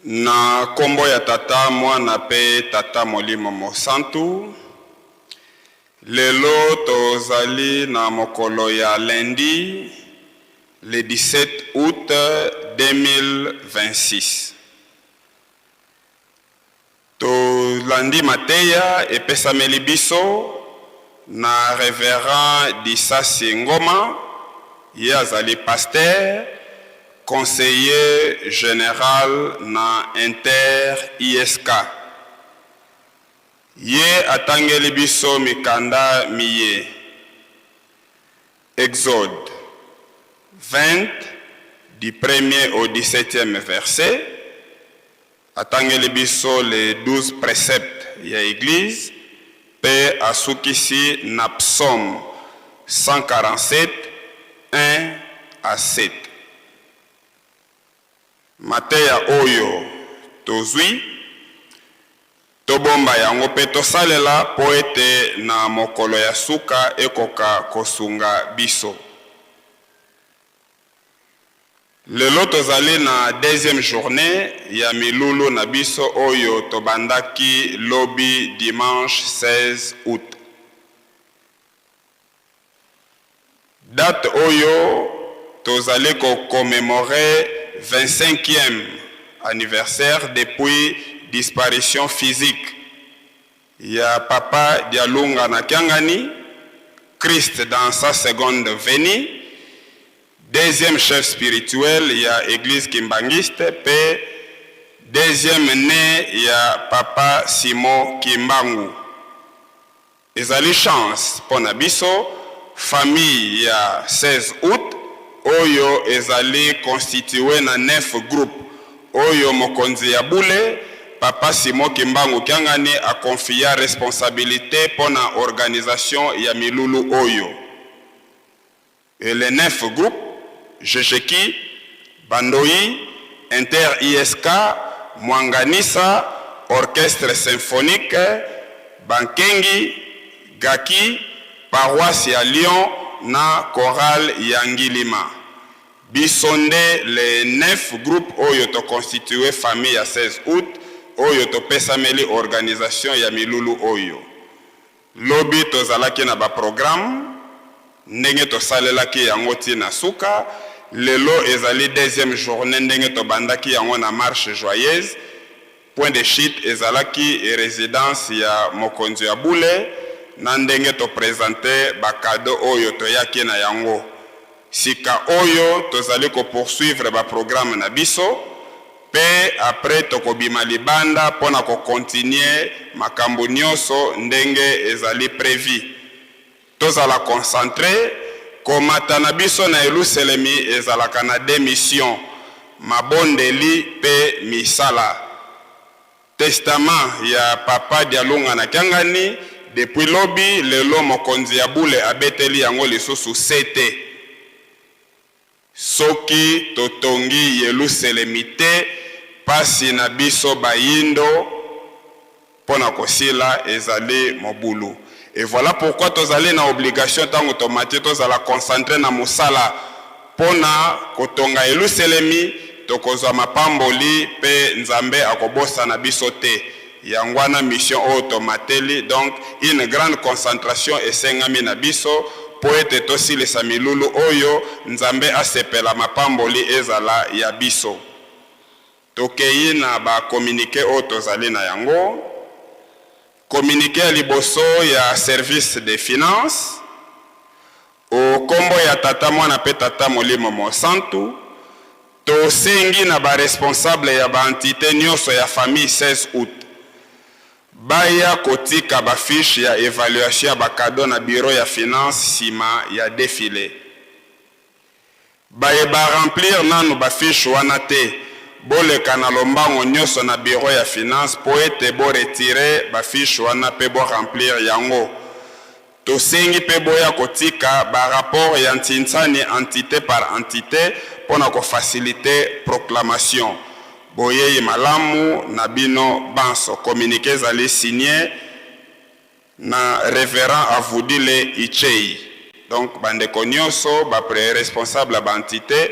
Na kombo ya Tata, Mwana pe Tata Molimo Mosantu. Lelo tozali na mokolo ya lundi le 17 août 2026. Tolandi mateya epesameli biso na Reverend Disasi Ngoma, ye azali pasteur, conseiller general na Inter ISK. Ye atangeli biso mikanda miye, Exode 20 du premier au 17e verset, atangeli biso les 12 preceptes ya Eglise mpe asukisi na Psaume 147, 1 à 7. Mateya oyo tozwi, tobomba yango mpe tosalela mpo ete na mokolo ya suka ekoka kosunga biso. Lelo tozali na deuxième journee ya milulu na biso oyo tobandaki lobi dimanche 16 aout. Date oyo tozali ko commemorer 25e anniversaire depuis disparition physique ya Papa Dialunga na Kiangani, Christ dans sa seconde venue, deuxième chef spirituel ya Eglise Kimbanguiste pe deuxième ne ya Papa Simon Kimbangu. Ezali chance mpo na biso famille ya 16 aout oyo ezali constituer na 9 groupes oyo mokonzi ya bule Papa Simon Kimbangu Kiangani a confia responsabilite mpo na organisation ya milulu oyo. Et les 9 groupes, Jejeki, Bandoyi, Inter ISK, Mwanganisa, Orchestre Symphonique, Bankengi, Gaki, Paroisse ya Lyon na Chorale ya Ngilima. Biso nde les 9 groupes oyo to constituer famille ya 16 août oyo topesameli organisation ya milulu oyo. Lobi tozalaki na ba programmes ndenge tosalelaki yango ti na suka, lelo ezali deuxième journee ndenge tobandaki yango na marche joyeuse, point de chute ezalaki residence ya mokonzi ya bule na ndenge to presenter ba cadeaux oyo toyaki na yango. Sika oyo tozali ko poursuivre ba programmes na biso. Pe après tokobima libanda pona ko continuer makambu nioso ndenge ezali prevu. Tozala concentre, komata na biso na Yeluselemi ezalaka na deux missions, mabondeli pe misala. Testament ya papa Dialungana Kiangani depuis lobi, lelo mokonzi ya bule abeteli yango lisusu sete. Soki totongi Yeluselemi te, pasi na biso bayindo mpo na kosila ezali mobulu. Et voilà pourquoi tozali na obligation tango tomati tozala concentrer na mosala mpo na kotonga Yeluselemi, tokozwa mapamboli mpe Nzambe akobosana biso te. Yango wana mission oyo tomateli, donc une grande concentration esengami na biso po ete tosilisa milulu oyo, Nzambe asepela mapamboli ezala ya biso. Tokeyi na ba communiques oyo tozali na yango. Communique ya liboso ya service des finances, O kombo ya Tata, Mwana pe Tata Molimo Mosantu, tosengi na ba responsables ya ba entites nionso ya famille 16 aout baya kotika ba fiches ya evaluation ya ba cadeaux na bureau ya finance sima ya defile. Baye ba remplir nanu ba fiches wana te, boleka na lombango nionso na bureau ya finance po ete bo retirer ba fiches wana pe bo remplir yango. Tosengi pe boya kotika ba rapports ya ntinsani entite par entite pona ko faciliter proclamation. Boyeyi malamu na bino banso. Communique ezali signe na Reverend Avudile Itshei. Donc ba ndeko nionso ba responsable ya ba entites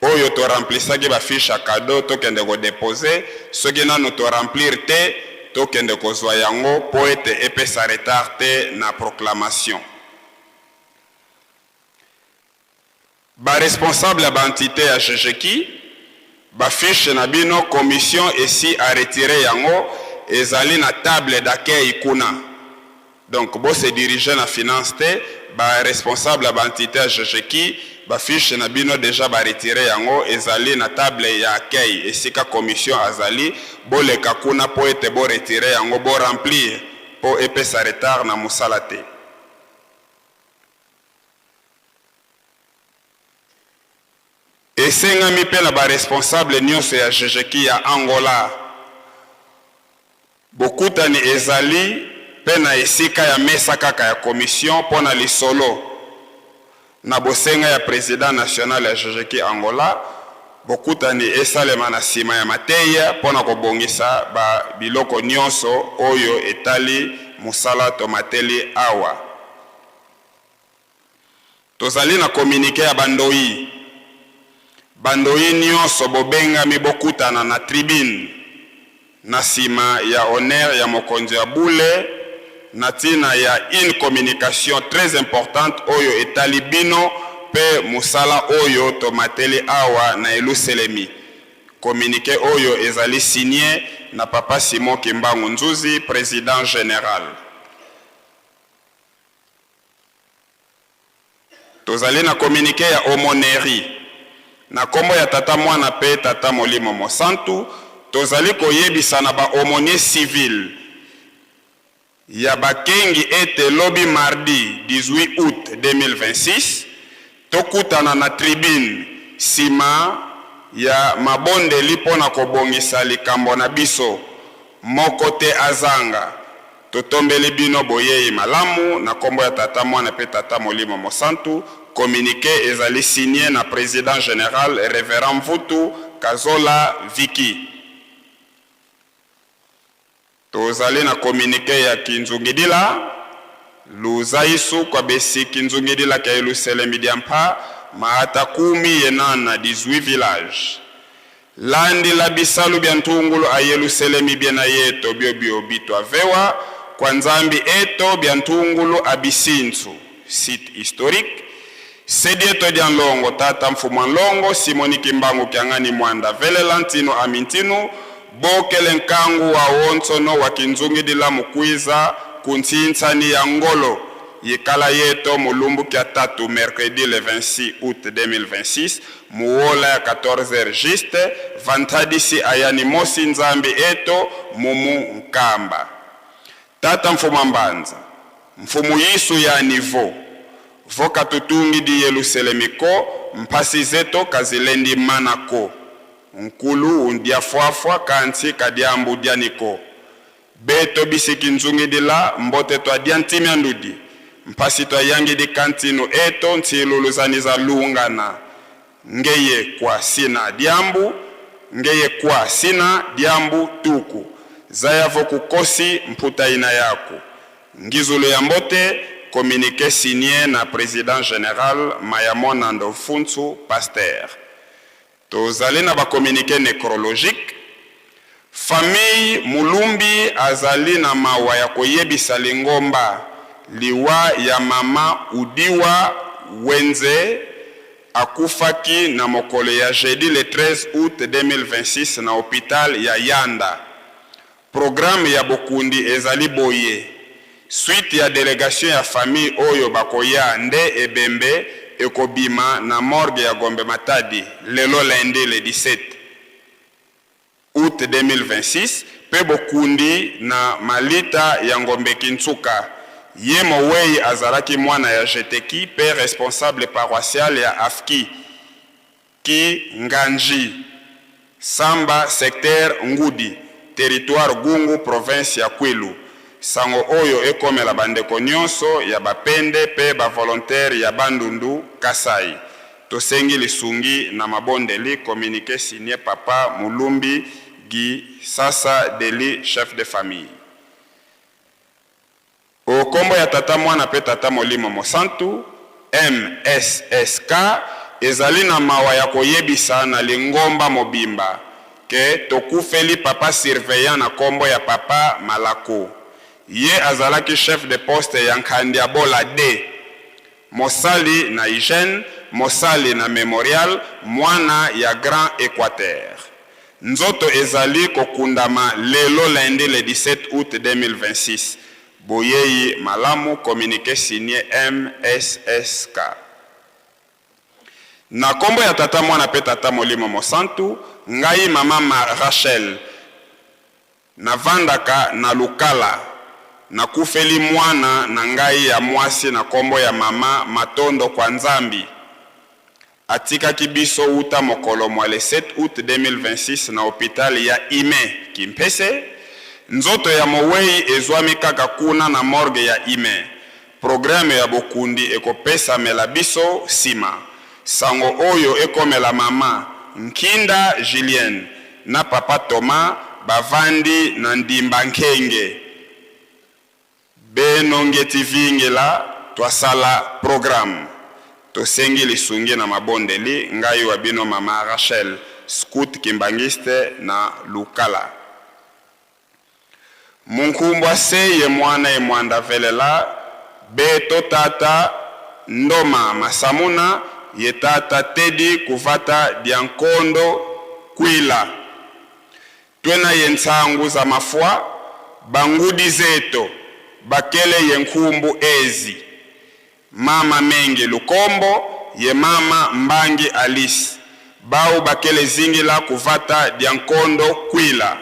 oyo to remplissaki ba fiches ya cadeau tokende ko deposer, soki nanu to remplir te, tokende kozwa yango mpo ete epesa retard te na proclamation. Ba responsables ya ba entites ya GGKI, ba fiches na bino commission esi a retirer yango ezali na table d'accueil kuna. Donc bo se diriger na finance te, ba responsables ya ba entites ya GGKI, ba fiches na bino dejà ba retirer yango ezali na table ya accueil esika commission azali, boleka kuna mpo ete bo retirer yango, bo remplir mpo epesa retard na mosala te. Esengami mpe na ba responsables nionso ya GGKI ya Angola, bokutani ezali mpe na esika ya mesa kaka ya commission mpo na lisolo na bosenga ya president national ya GGKI Angola, bokutani esalema na sima ya mateya mpo na kobongisa ba biloko nionso oyo etali mosala tomateli awa. Tozali na communique ya ba ndoyi. Ba ndoyi nionso bobengami bokutana na tribune na sima ya honneur ya mokonzi ya bule na tina ya une communication très importante oyo etali bino pe mosala oyo tomateli awa na Eluselemi. Communique oyo ezali signe na Papa Simon Kimbangu Nzuzi, President general. Tozali na communique ya Aumonerie. Na kombo ya Tata Mwana pe Tata Molimo Mosantu, tozali koyebisa na ba aumoniers civils ya bakengi ete lobi mardi 18 aout 2026, tokutana na tribune sima ya mabondeli mpo na kobongisa likambo na biso. Moko te azanga. Totombeli bino boyeyi malamu na kombo ya Tata, Mwana pe Tata Molimo Mosantu. Communique ezali signe na President General Reverend Mvutu Kazola Vicky. Tozali na communique ya Kinzungidila, Luzaisu kwa besi Kinzungidila kya Eluselemi dia mpa maata kumi yenana 18 villages. Landila bisalu bia ntungulu a Yeluselemi biena yeto biobio bituavewa kua Nzambi eto bia ntungulu a bisintsu, site historique, se dieto dia nlongo tata mfumua nlongo Simoni Kimbangu kiangani muanda velela ntinu ami ntinu bokele nkangu wa wonsono wa kinzungidila mukuiza ku ntshintsani ya ngolo yikala yeto mulumbu kia tatu mercredi le 26 aout 2026 Muwola ya 14 heures juste, vantadisi ayani mosi Nzambi eto mumu nkamba. Tata Mfuma Mbanza, Mfumu Yisu yani vo, vo katutungi di Yeluselemi ko, mpasi zeto kazilendi mana ko. Nkulu undiafuafua kantsi kadiambu diani ko. Beto bisiki nzungidila mbote tua dia ntimia ndudi, mpasi tua yangidi kantinu eto ntsilulu zani za lungana ngeye kua sina diambu, ngeye kua sina diambu tuku zayavo kukosi mputaina yaku. Ngizulu ya mbote, communique signe na president general Mayamonando Mfuntsu Pasteur. Tozali na ba communiques necrologiques. Famille Mulumbi azali na mawa ya koyebisa lingomba liwa ya mama Udiwa Wenze akufaki na mokolo ya jeudi le 13 aout 2026 na hopital ya Yanda. Programme ya bokundi ezali boye, suite ya delegation ya famille oyo bakoya nde ebembe ekobima na morgue ya Gombe Matadi lelo lundi le 17 aout 2026 pe bokundi na malita ya Ngombe Kinsuka. Ye moweyi azalaki mwana ya Jeteki pe responsable paroissial ya Afki. Ki Nganji, Samba secteur Ngudi, territoire Gungu province ya Kwilu. Sango oyo ekomela ba ndeko nionso ya ba pende pe ba volontaires ya Bandundu, Kasai. Tosengi lisungi na mabondeli, communique signe papa Mulumbi Guy Sasa Dely, chef de famille. O kombo ya Tata, Mwana pe Tata Molimo Mosantu, MSSK, ezali na mawa ya koyebisa na lingomba mobimba. ke tokufeli papa surveillant na kombo ya papa Malako. Ye azalaki chef de poste ya Nkandiabola de. Mosali na hygiène, mosali na memorial, mwana ya Grand Equateur. Nzoto ezali kokundama lelo lundi le 17 aout 2026. Boyeyi malamu, communique signe MSSK. Na kombo ya Tata Mwana pe Tata Molimo Mosantu, ngai mama ma Rachel, Navandaka na Lukala. Nakufeli mwana na ngai ya mwasi na kombo ya mama Matondo kwa Nzambi. Atikaki biso wuta mokolo mwa le 7 aout 2026 na hopital ya Ime, Kimpese. Nzoto ya moweyi ezwami kaka kuna na morgue ya Ime. Programme ya bokundi ekopesamela biso sima. Sango oyo ekomela mama Nkinda Julienne na papa Thomas bavandi na Ndimba Nkenge. Beno ngeti vingila twasala programme. Tosengi lisungi na mabondeli, ngai wa bino mama Rachel, scout kimbanguiste na Lukala. Munkumbwa se ye mwana ye mwanda velela beto tata ndoma masamuna ye tata tedi kuvata dia nkondo kwila twena ye nsangu za mafua bangudi zeto bakele ye nkumbu ezi mama mengi lukombo ye mama mbangi alice bau bakele zingila kuvata dia nkondo kwila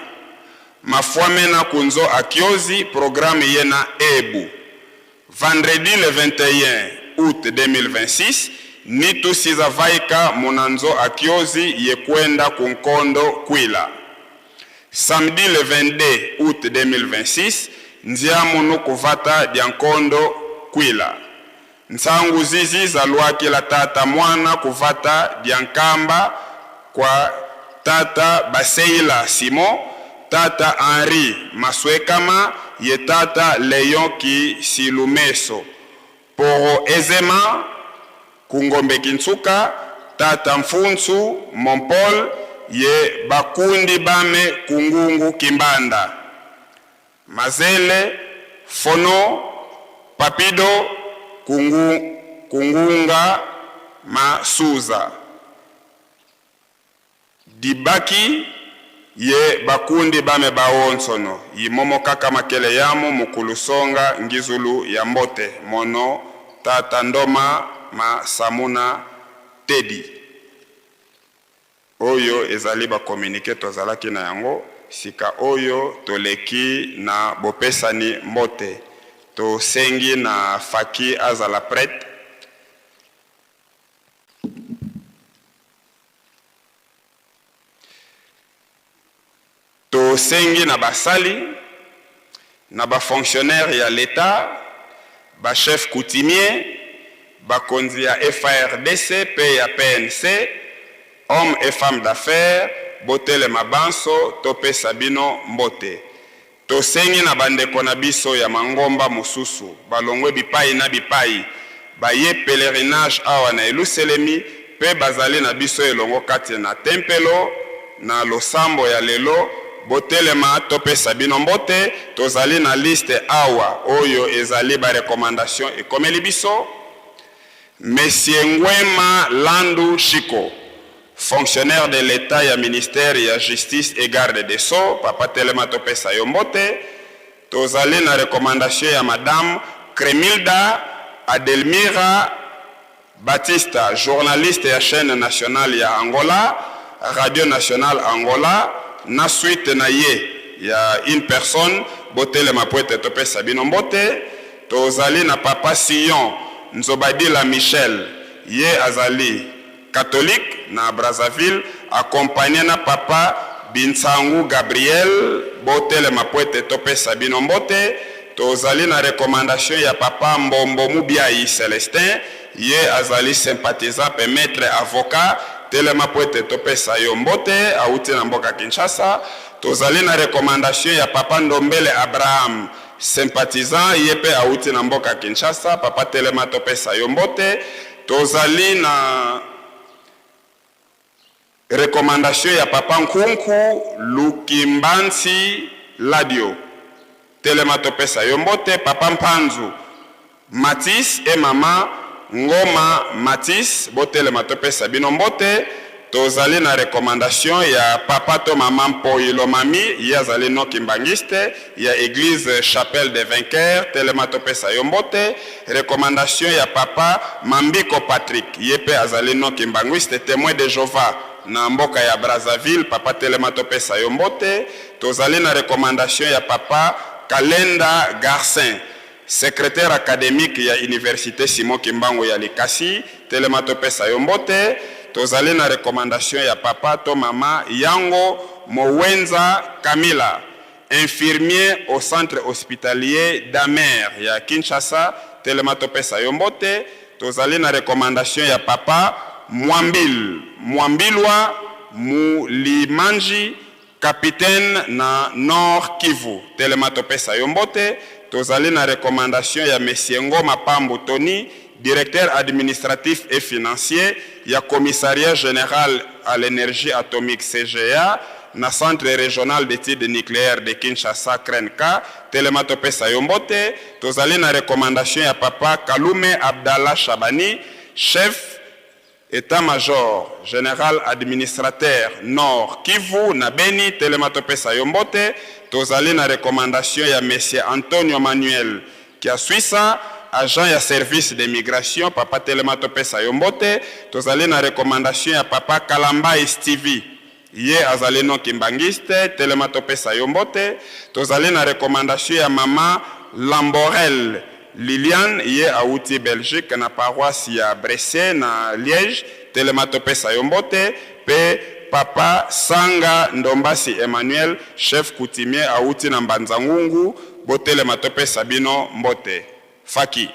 mafwamena kunzo akiozi programme ye na ebu vendredi le 21 août 2026 nitu siza vaika munanzo akiozi ye kwenda ku nkondo kwila samedi le 22 août 2026 nziamunu kuvata dia nkondo kwila nsangu zizi zalwakila tata mwana kuvata dia nkamba kwa tata baseila simon tata henri maswekama ye tata leon kisilumeso poro ezema kungombe kintsuka tata mfunsu mompol ye bakundi bame kungungu kimbanda mazele fono papido kungu, kungunga masuza dibaki ye bakundi bame baonsono yimomo kaka makele yamu mukulusonga ngizulu ya mbote mono tata ndoma masamuna tedi oyo ezali bakomunike tozalaki na yango sika oyo toleki na bopesani mbote tosengi na faki azala prete tosengi na basali na bafonctionnaire ya l'État bachef coutumier bakonzi ya FARDC pe ya PNC hommes et femmes d'affaires botelema banso topesa bino mbote tosengi na bandeko na biso ya mangomba mosusu balongwe bipai na bipai baye pèlerinage awa na Yelusalemi mpe bazali na biso elongo kati na tempelo na losambo ya lelo botelema topesa bino mbote tozali na liste awa oyo ezali barecommandation ekomeli biso Monsieur Ngwema Landu Shiko fonctionnaire de l'État ya ministère ya justice et garde des sceaux papa telema topesa yo mbote tozali na recommandation ya madame Cremilda Adelmira Batista journaliste ya chaîne nationale ya Angola radio nationale Angola na suite na ye ya une personne botelema po ete topesa bino mbote tozali na papa Sion Nzobadila Michel ye azali catholique na Brazzaville accompagné na papa Bintsangu Gabriel botelema po ete topesa bino mbote tozali na recommandation ya papa Mbombo Mubiai Celestin ye azali sympathisant pe maître avocat telema po ete topesa yo mbote awuti na mboka Kinshasa tozali na recommandation ya papa Ndombele Abraham sympathisant ye pe awuti na mboka Kinshasa papa telema topesa yo mbote tozali na. Recommandation ya papa Nkunku Lukimbansi Ladio telema topesa yo mbote papa Mpanzu Mathis et mama Ngoma Mathis botelema topesa bino mbote tozali na recommandation ya papa to mama Mpoyi Lomami ye azali non kimbanguiste ya eglise Chapelle des Vainqueurs telema topesa yo mbote Recommandation ya papa Mambiko Patrick ye pe azali non kimbanguiste temoin de Jehovah na mboka ya Brazzaville papa telema topesa yo mbote tozali na recommandation ya papa Kalenda Garcin secretaire academique ya universite Simon Kimbangu ya Likasi telema topesa yo mbote tozali na recommandation ya papa to mama Yango Mowenza Kamila Infirmier au centre hospitalier Damer ya Kinshasa, telema topesa yo mbote. Tozali na recommandation ya papa Mwambil Mwambilwa Mulimanji, capitaine na Nord Kivu, telema topesa yo mbote. Tozali na recommandation ya Monsieur Ngoma Pambu Tony, directeur administratif et financier ya Commissariat general à l'energie atomique, CGA, na Centre regional d'etudes nucleaires de Kinshasa, CRENK, telema topesa yo mbote. Tozali na recommandation ya papa Kalume Abdallah Shabani, chef Etat-major general administrateur Nord Kivu na Beni, telema topesa yo mbote. Tozali na recommandation ya Monsieur Antonio Manuel Kiasuisa, agent ya service de migration, papa telema topesa yo mbote. Tozali na recommandation ya papa Kalambayi Stevie, ye azali non kimbanguiste, telema topesa yo mbote. Tozali na recommandation ya mama Lamborel Liliane, ye awuti Belgique na paroisse ya Bresse na Liège, telema topesa yo mbote. Pe papa Sanga Ndombasi Emmanuel, chef coutumier awuti na Mbanza Ngungu, botelema topesa bino mbote. Faki.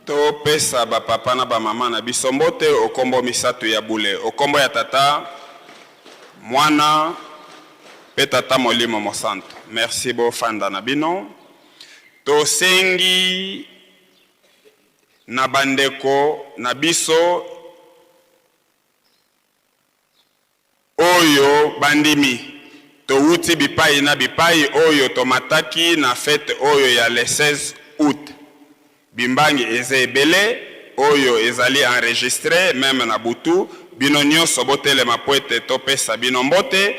Topesa ba papa na ba mama na biso mbote okombo misatu ya bule, okombo ya Tata, Mwana pe Tata Molimo Mosantu. Merci bofanda na bino. Tosengi na bandeko na biso oyo bandimi towuti bipayi na bipayi oyo tomataki na fete oyo ya le 16 aout. Bimbangi eza ebele oyo ezali enregistre meme na butu. Bino nionso botelema po ete topesa bino mbote.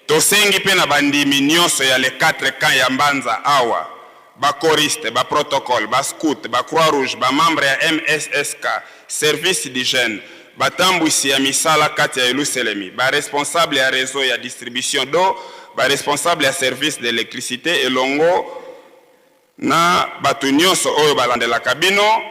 Tosengi pe na bandimi nionso ya les quatre camps ya Mbanza awa, ba choristes, ba protocoles, ba scouts, ba croix rouge, ba membres ya MSSK, service d'hygiène, batambwisi ya misala kati ya Yeluselemi, ba responsables ya reseau ya distribution d'eau, ba responsables ya service d'electricite elongo Na bato nyonso oyo balandelaka bino,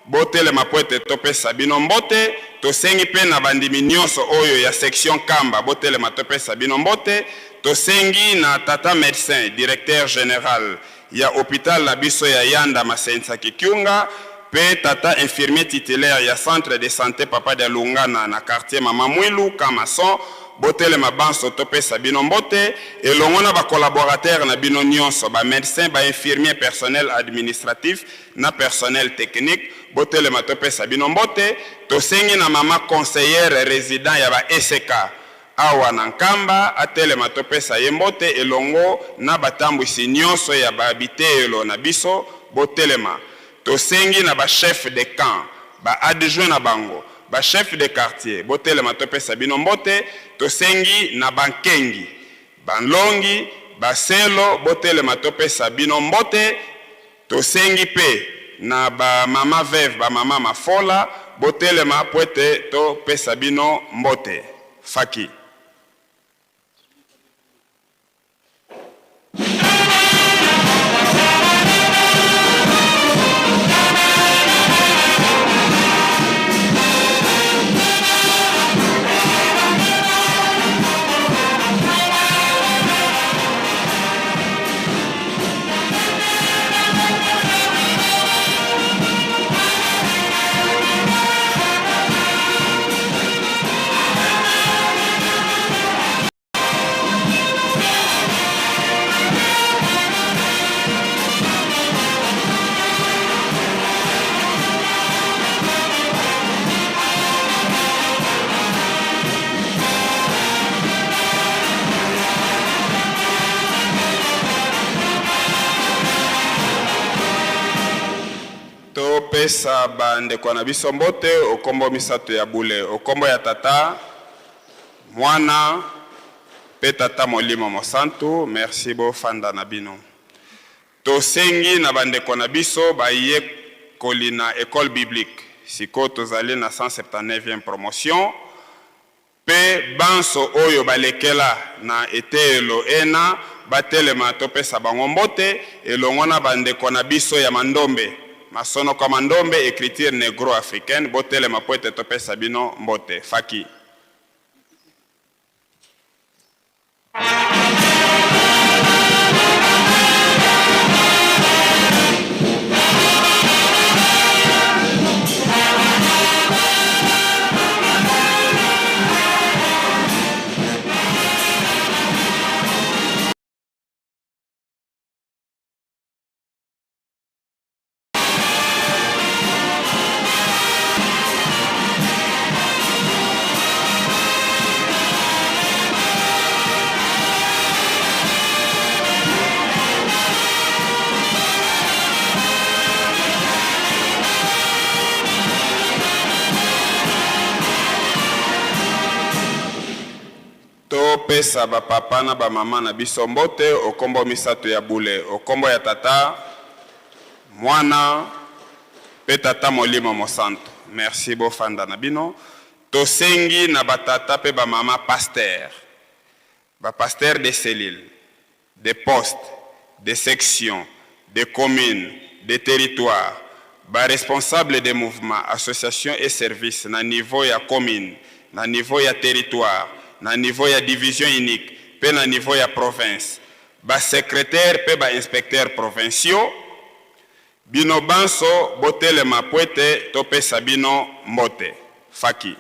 botelema mpo ete topesa bino mbote. Tosengi mpe na bandimi nyonso oyo ya section Nkamba, botelema topesa bino mbote. Tosengi na tata medecin directeur general ya hopital na biso ya Yanda Masensa Kikiunga mpe tata infirmier titulaire ya centre de sante Papa Dialungana na quartier Mama Mwilu, Camp Maçon, Botelema banso topesa bino mbote, elongo na ba collaborateurs na bino nionso, ba medecins, ba infirmiers, personnel administratif na personnel technique, botelema topesa bino mbote. Tosengi na mama conseillère resident ya ba ECK awa na Nkamba atelema topesa ye mbote elongo na batambwisi nionso ya ba biteyelo na biso, botelema. Tosengi na ba chefs de camp, ba adjoints na bango, ba chefs de quartier botelema topesa bino mbote. Tosengi na ba nkengi, ba nlongi, ba selo botelema topesa bino mbote. Tosengi pe na ba mama veuve, ba mama mafola botelema pwete topesa bino mbote. Faki. Topesa ba ndeko na biso mbote o kombo misatu ya bule, o kombo ya Tata, Mwana, pe Tata Molimo Mosantu. Merci, bofanda na bino. Tosengi na ba ndeko na biso bayekoli na Ecole Biblique, sikoyo tozali na 179e promotion, Mpe banso oyo balekela na eteyelo ena batelema topesa bango mbote, elongo na ba ndeko na biso ya Mandombe, masonoko ya Mandombe, ecriture negro-africaine, botelema mpo ete topesa bino mbote. Faki. Topesa ba papa na ba mama na biso mbote o kombo misatu ya bule, o kombo ya Tata, Mwana, pe Tata Molimo Mosantu. Merci bofanda na bino. Tosengi na ba tata pe ba mama pasteurs, ba pasteurs de cellules, de postes, de sections, de communes, de territoires, ba responsables de mouvements, associations et services na niveau ya commune, na niveau ya territoire, na niveau ya division unique pe na niveau ya province, ba secretaires pe ba inspecteurs provinciaux, bino banso botelema pwete topesa bino mbote. Faki.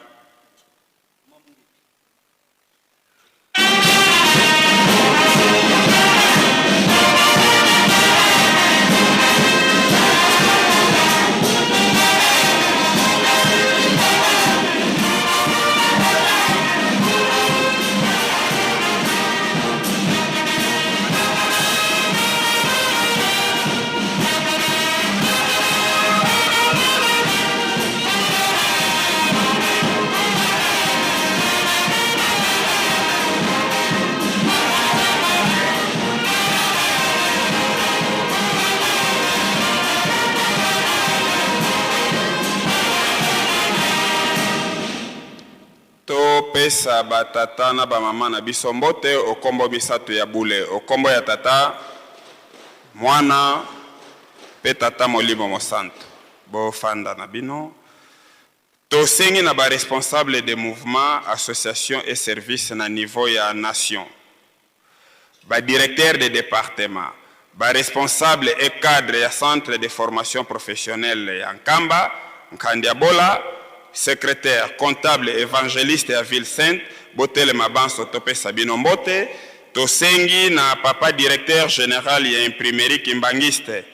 Topesa ba tata na ba mama na biso mbote o kombo misatu ya bule, o kombo ya Tata, Mwana, pe Tata Molimo Mosantu. Bofanda na bino. Tosengi na ba responsables de mouvements, associations et services na niveau ya nation, ba directeurs de departements, ba responsables et cadres ya centre de formation professionnelle ya Nkamba, Nkandiabola, secretaire, comptable, evangeliste ya ville sainte, botelema banso topesa bino mbote. Tosengi na papa directeur general ya imprimerie kimbanguiste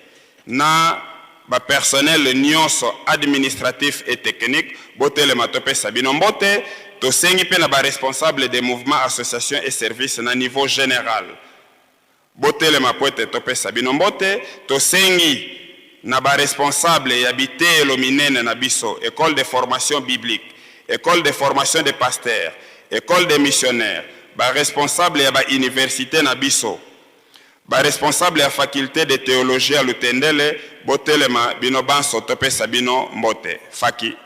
na ba personnels nionso administratifs et techniques, botelema topesa bino mbote. Tosengi pe na ba responsables des mouvements, associations et services na niveau general, botelema po ete topesa bino mbote. Tosengi na ba responsables ya biteyelo minene na biso, ecole de formation biblique, ecole de formation des pasteurs, ecole des missionnaires, ba responsables ya ba universites na biso, Ba responsables ya faculte de theologie ya Lutendele botelema bino banso topesa bino mbote. Faki.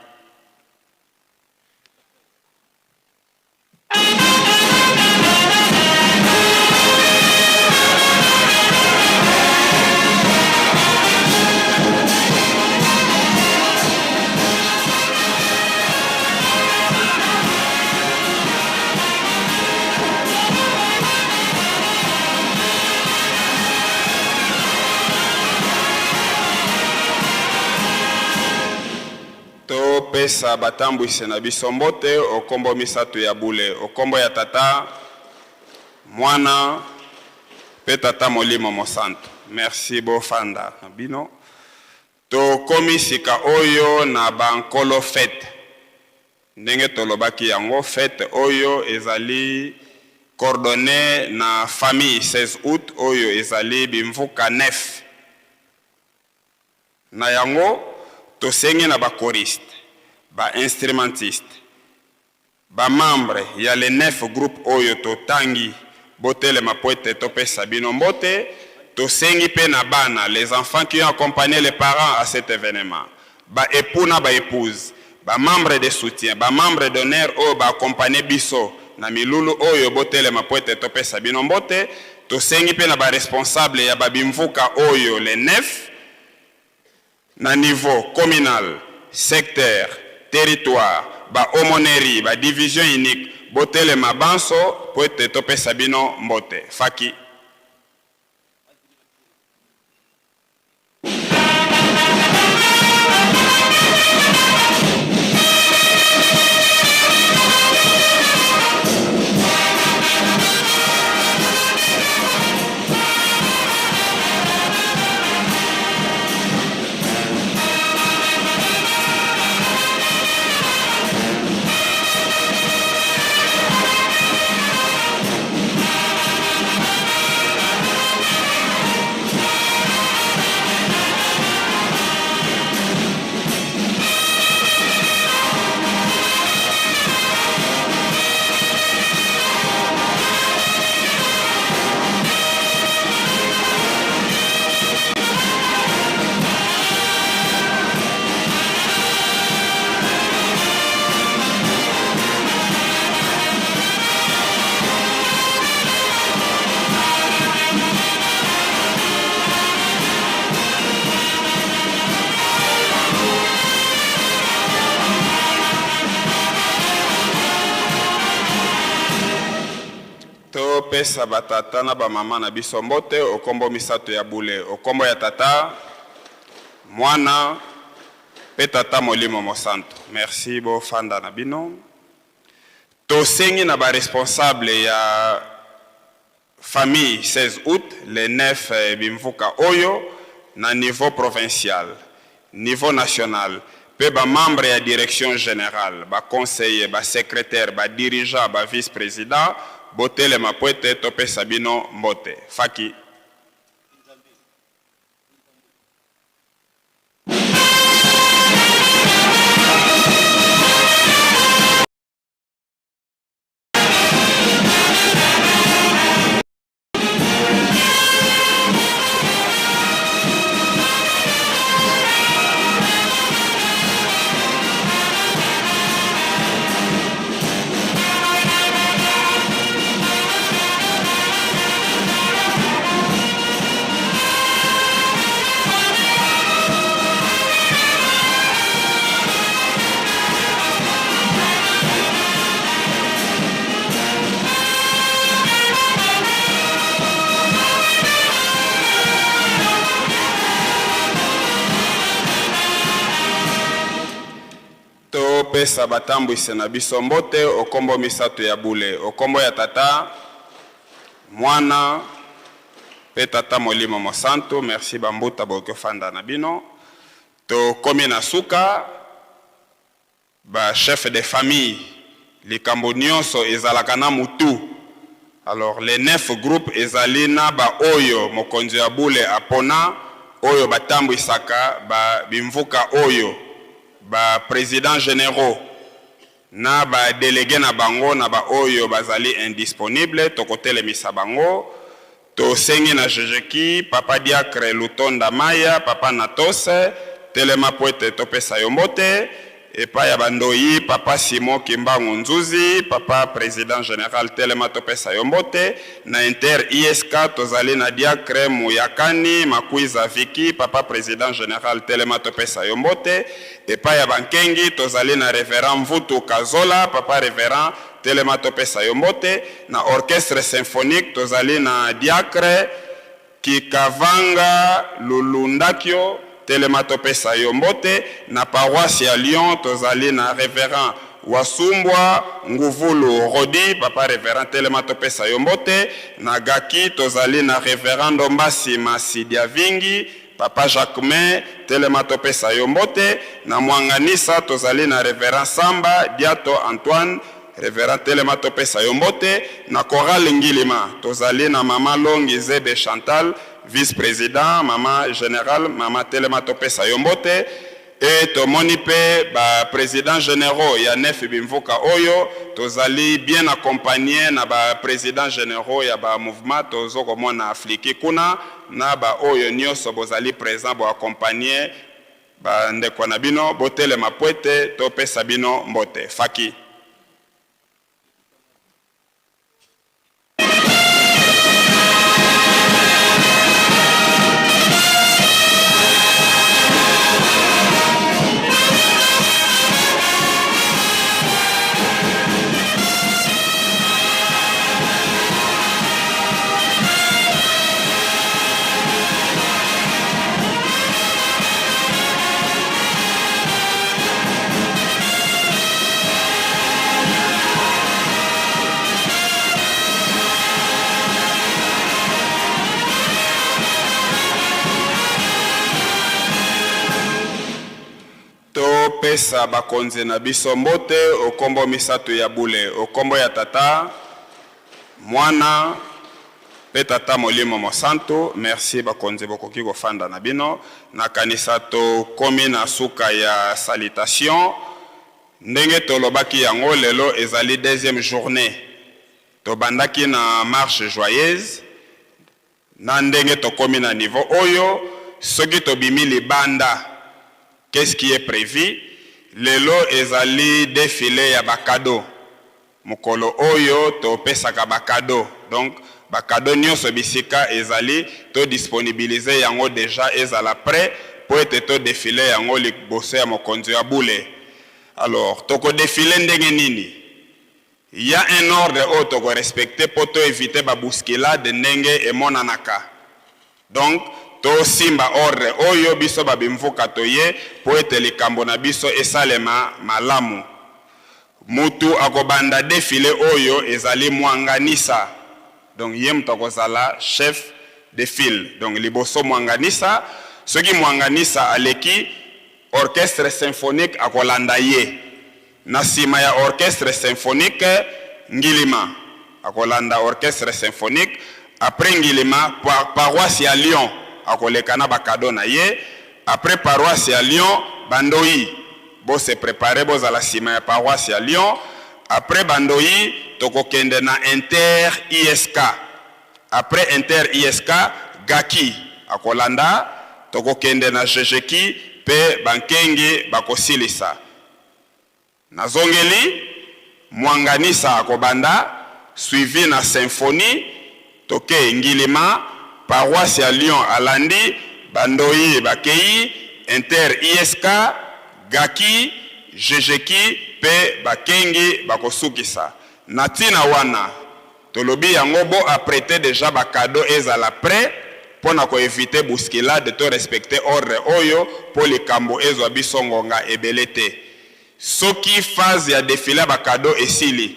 Topesa batambwisi na biso mbote o kombo misatu ya bule, o kombo ya Tata, Mwana, pe Tata Molimo Mosantu. Merci, bofanda na bino. Tokomi sika oyo na ba nkolo fete. Ndenge tolobaki yango, fete oyo ezali coordonner na famille 16 aout oyo ezali bimvuka 9. Na yango, Tosengi na ba choristes, ba instrumentistes, ba membres ya les neuf groupes oyo totangi botelema po ete topesa bino mbote. Tosengi mpe na bana, les enfants qui ont accompagne les parents à cet evenement, ba epoux na ba epouses, ba membres de soutien, ba membres d'honneur oyo ba accompagne biso na milulu oyo botelema po ete topesa bino mbote. Tosengi mpe na ba responsables ya ba bimvuka oyo les neuf, Na niveau communal, secteur, territoire, ba aumoneries, ba divisions uniques, botelema banso po ete topesa bino mbote. Faki. Topesa ba tata na ba mama na biso mbote o kombo misato ya bule, o kombo ya Tata, Mwana, pe Tata Molimo Mosantu. Merci, bofanda na bino. Tosengi na ba responsable ya famille 16 aout, le 9 bimvuka oyo, na niveau provincial, niveau national pe ba membres ya direction generale, ba conseillers, ba secretaires, ba dirigeants, ba vice-presidents, botelema po ete topesa bino mbote. Faki. Topesa batambwisi na biso mbote o kombo misatu ya bule, o kombo ya Tata, Mwana, pe Tata Molimo Mosantu. Merci ba mbuta bokoki ofanda na bino. Tokomi na suka. Ba chefs de famille likambo nionso ezalaka na mutu alors les 9 groupes ezali na ba oyo mokonzi ya bule apona oyo batambwisaka ba bimvuka oyo ba presidents generaux na ba delegues na bango na ba oyo bazali indisponibles tokotelemisa bango Tosengi na Jejeki, Papa Diacre Lutonda Maya, Papa Natos, telema po ete topesa yo mbote. Epai ya ba ndoyi, Papa Simon Kimbangu Nzuzi, Papa President General, telema topesa yo mbote. Na Inter ISK, tozali na Diacre Muyakani Makuiza Vicky, Papa President General, telema topesa yo mbote. Epai ya ba Nkengi, tozali na Reverend Mvutu Kazola, Papa Reverend, Telema topesa yo mbote. Na orchestre symphonique tozali na Diacre Kikavanga Lulundakio, telema topesa yo mbote. Na paroisse ya Lyon tozali na Reverend Wasumbwa Nguvulu Rody, papa Reverend telema topesa yo mbote. Na Gaki tozali na Reverend Ndombasi Masidiavingi, papa Jacquemain telema topesa yo mbote. Na Mwanganisa tozali na Reverend Samba Diato Antoine, Reverend telema topesa yo mbote. Na chorale Ngilima tozali na mama Longi Zebe Chantal, vice president, mama general, mama telema topesa yo mbote. E tomoni pe ba presidents generaux ya nef bimvuka oyo tozali bien accompagner na ba presidents generaux ya ba mouvements tozo komona Fliki kuna na ba oyo nioso bozali present bo accompagner ba ndeko na bino botelema puete topesa bino mbote. Faki. Topesa bakonzi na biso mbote o kombo misatu ya bule, o kombo ya Tata, Mwana, pe Tata Molimo Mosantu. Merci bakonzi, bokoki kofanda na bino. Nakanisa tokomi na suka ya salutation. Ndenge tolobaki yango, lelo ezali deuxième journee. Tobandaki na marche joyeuse, na ndenge tokomi na niveau oyo, soki tobimi libanda, qu'est-ce qui est prevu? Lelo ezali defile ya ba cadeaux. Mokolo oyo topesaka ba cadeaux. Donc ba cadeaux nionso bisika ezali, to disponibiliser yango dejà ezala pret po ete to defiler yango liboso ya mokonzi ya bule. Alors toko defiler ndenge nini? Il ya un ordre oyo toko respecter po to eviter ba bousculades ndenge emonanaka. Donc to simba ordre oyo biso ba bimvuka toye po ete likambo na biso esalema malamu. Mutu akobanda defile oyo ezali Mwanganisa. Donc ye mutu akozala chef de file. Donc liboso Mwanganisa, soki Mwanganisa aleki, orchestre symphonique akolanda ye. Na sima ya orchestre symphonique, Ngilima akolanda orchestre symphonique. Après Ngilima, paroisse ya Lyon akoleka na ba cadeaux na ye. Après paroisse ya Lyon, ba Ndoyi. Bo se preparer bozala sima ya paroisse ya Lyon. Après ba Ndoyi, tokokende na Inter ISK. Après Inter ISK, Gaki akolanda, tokokende na Jejeki pe ba Nkengi bakosilisa. Nazongeli, Mwanganisa akobanda, suivi na Symphonie, toke Ngilima, paroisse ya Lyon alandi, ba Ndoyi bakeyi, Inter ISK, Gaki, Jejeki pe ba Kengi bakosukisa. Na tina wana, tolobi yango bo appreter dejà ba cadeaux ezala pret po na ko eviter bousculade to respecter ordre oyo po likambo ezwa biso ngonga ebele te. Soki phase ya defile ya ba cadeaux esili,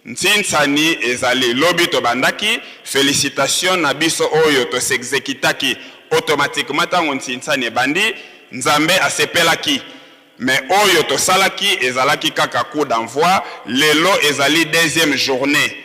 ntsinsani ezali. Lobi tobandaki, felicitations na biso oyo to s'executaki automatiquement tango ntsinsani ebandi, Nzambe asepelaki. Mais oyo tosalaki ezalaki kaka coup d'envoi, lelo ezali deuxième journee.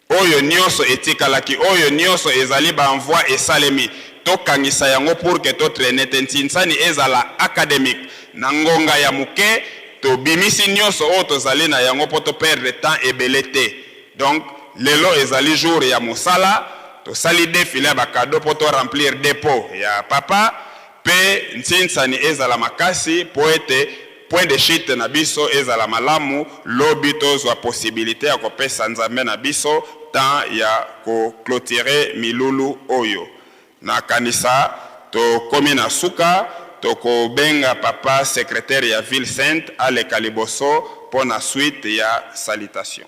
Oyo nionso etikalaki, oyo nionso ezali ba envois esalemi, tokangisa yango pour que to trainer te, ntsinsani ezala academique, na ngonga ya moke, tobimisi nionso oyo tozali na yango mpo to perdre temps ebele te. Donc, lelo ezali jour ya mosala, tosali defile ya ba cadeaux mpo to remplir depot ya papa, Mpe ntsinsani ezala makasi mpo ete point de chute na biso ezala malamu, lobi tozwa possibilite ya kopesa Nzambe na biso temps ya ko cloturer milulu oyo. Nakanisa tokomi na suka, tokobenga papa secretaire ya ville sainte aleka liboso mpo na suite ya salutation.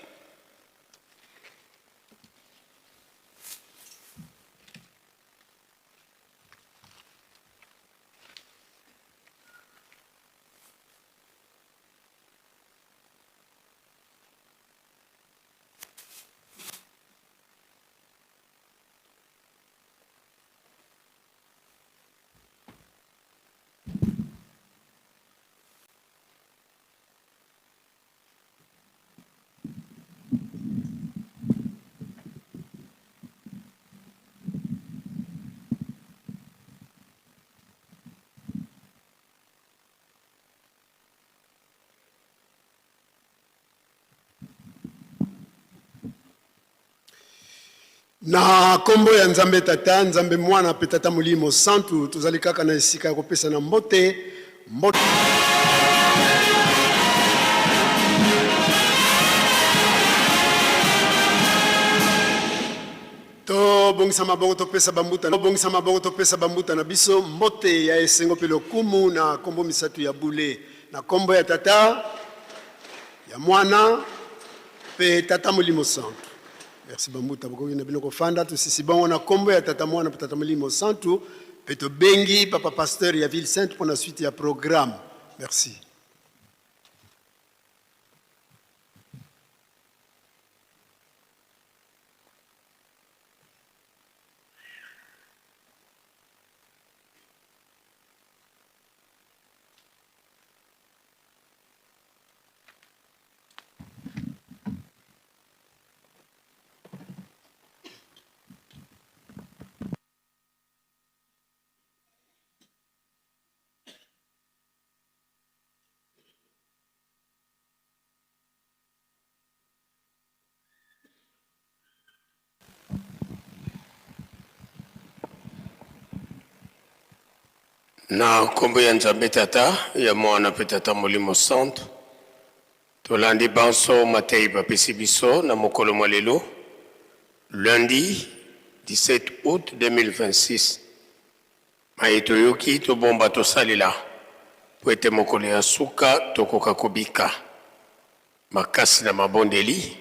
Na kombo ya Nzambe Tata, Nzambe Mwana pe Tata Molimo Santu, tozali kaka na esika ya kopesana mbote, mbote. Tobongisa maboko topesa bambuta, tobongisa maboko topesa bambuta na biso mbote ya esengo pe lokumu na kombo misatu ya bule, na kombo ya Tata, ya Mwana pe Tata Molimo Santu. Merci bambuta, bokoki na bino kofanda. Tosisi bongo na kombo ya Tata, Mwana pe Tata Molimo Santu, pe tobengi papa pasteur ya Ville Sainte pona suite ya programme. Merci. Na nkombo ya Nzambe Tata, ya Mwana mpe Tata Molimo Santu, tolandi banso mateyi bapesi biso na mokolo mwa lelo, lundi 17 août 2026. Maye toyoki, tobomba, tosalela, mpo ete mokolo ya suka tokoka kobika. Makasi na mabondeli,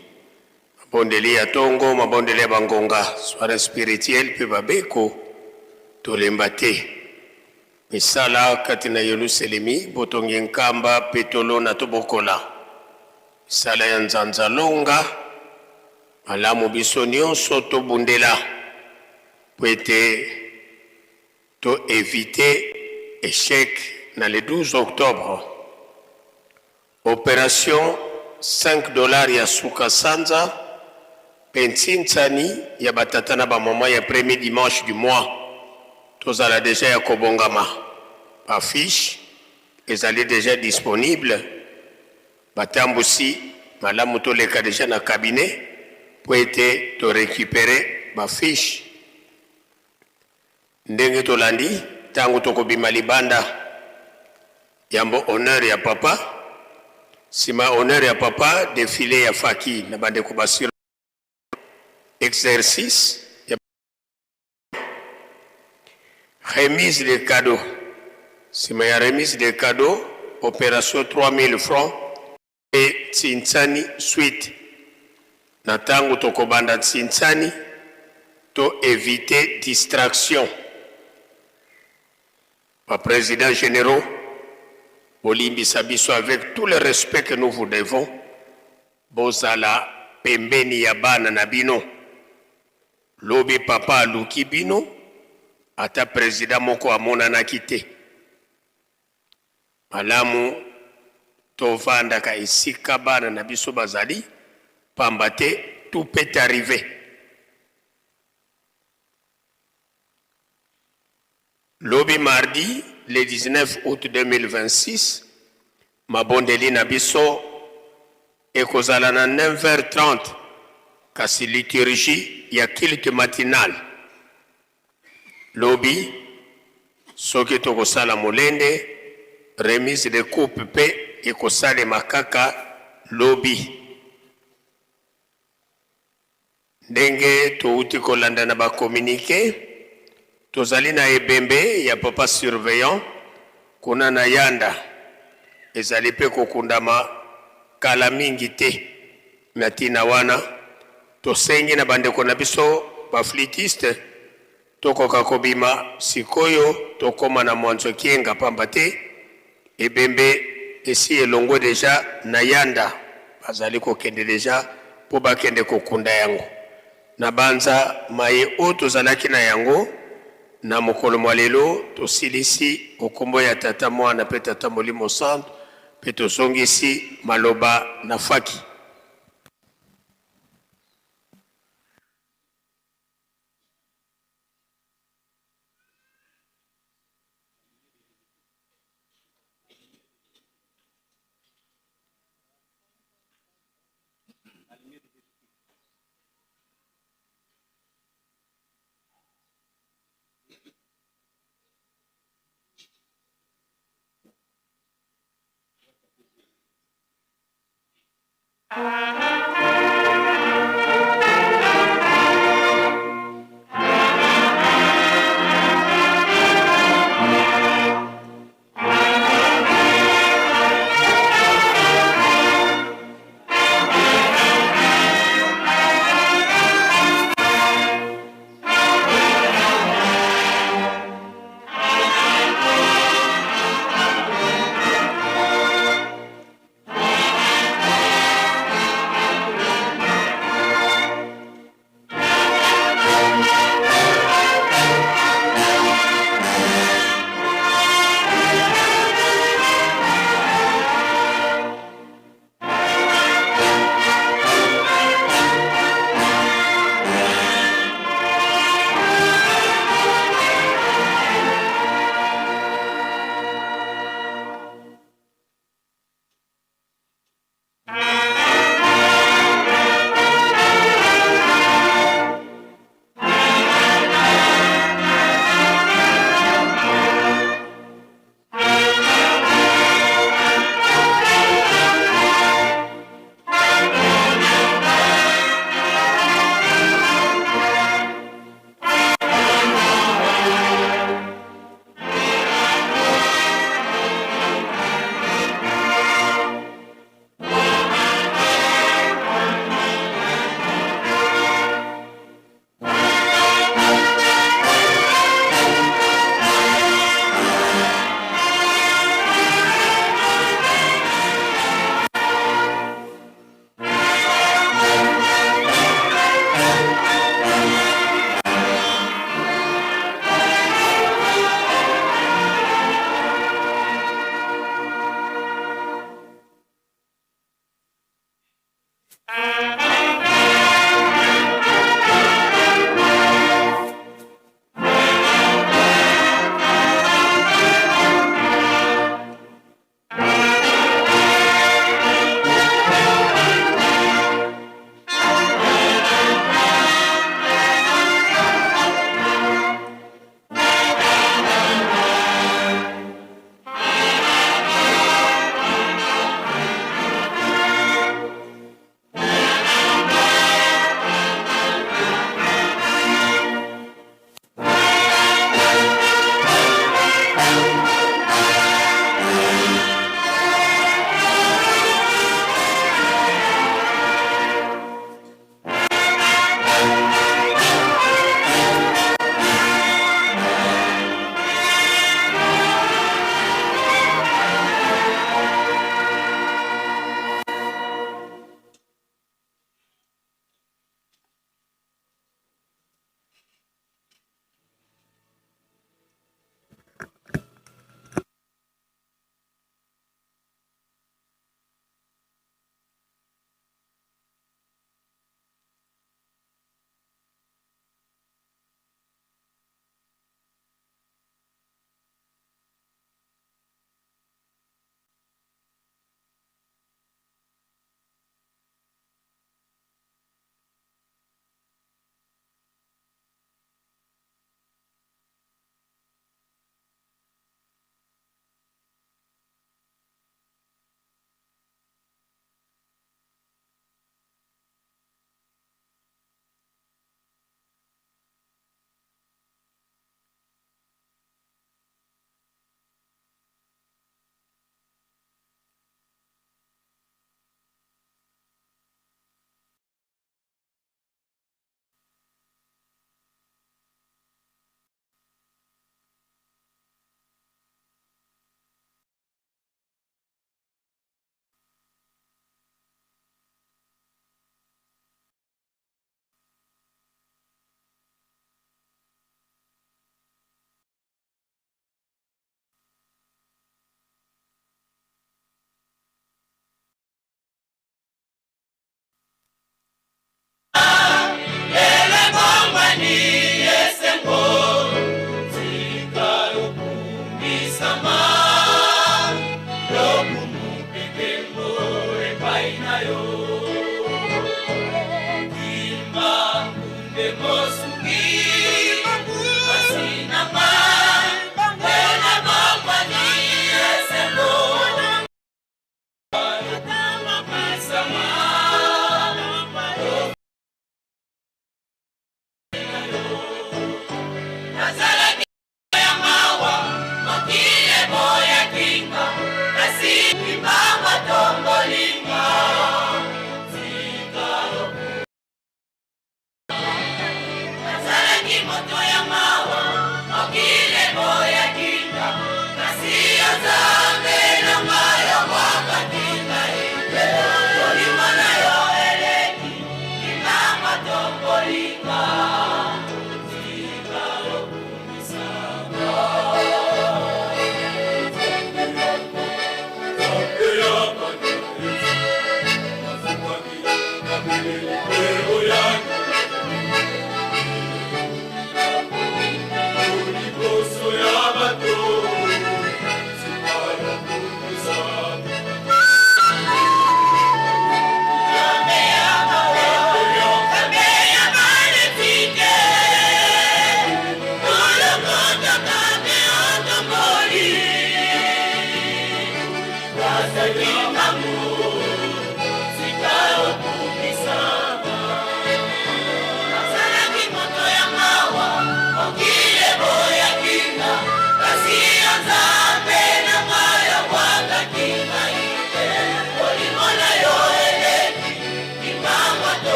mabondeli ya tongo, mabondeli ya bangonga, soiree spirituelle mpe babeko, tolemba te. Misala kati na Yeluselemi, botongi nkamba mpe tolona tobokola. Misala ya nzanza longa, malamu biso nionso tobundela mpo ete to eviter echec na le 12 octobre. Operation 5 dollars ya suka sanza pe ntsinsani ya ba tata na ba maman ya premier dimanche du mois tozala dejà ya kobongama ba fiches ezali dejà disponible batambusi malamu toleka dejà na cabinet po ete to recuperer ba fiches Ndenge tolandi tango tokobima libanda yambo honneur ya papa sima honneur ya papa defile ya faki na bandeko ba sur exercice ya remise de cadeau sima ya remise de cadeau operation 3000 francs Pe Tsinsani suite na tango tokobanda Tsinsani to eviter distraction ba presidents generaux bolimbisa biso avec tout le respect que nous vous devons bozala pembeni ya bana na bino lobi papa aluki bino ata president moko amonanaki te. Malamu tovandaka esika bana na biso bazali, pamba te tout peut arriver. Lobi mardi le 19 aout 2026, mabondeli na biso ekozala na 9h30, kasi liturgie ya culte matinal Lobi soki tokosala molende, remise de coupe pe ekosalema kaka lobi. Ndenge towuti kolanda na ba communiques, tozali na ebembe ya papa surveillant kuna na Yanda, ezali pe kokundama kala mingi te. Na tina wana, tosengi na bandeko na biso ba flûtistes tokoka kobima sik'oyo tokoma na Mwanzo Kienga pamba te ebembe esi elongwe dejà na Yanda, bazali kokende dejà mpo bakende kokunda yango. Nabanza maye oyo tozalaki na yango na mokolo mwa lelo tosilisi o kombo ya Tata, Mwana mpe Tata Molimo Santu mpe tozongisi maloba na faki.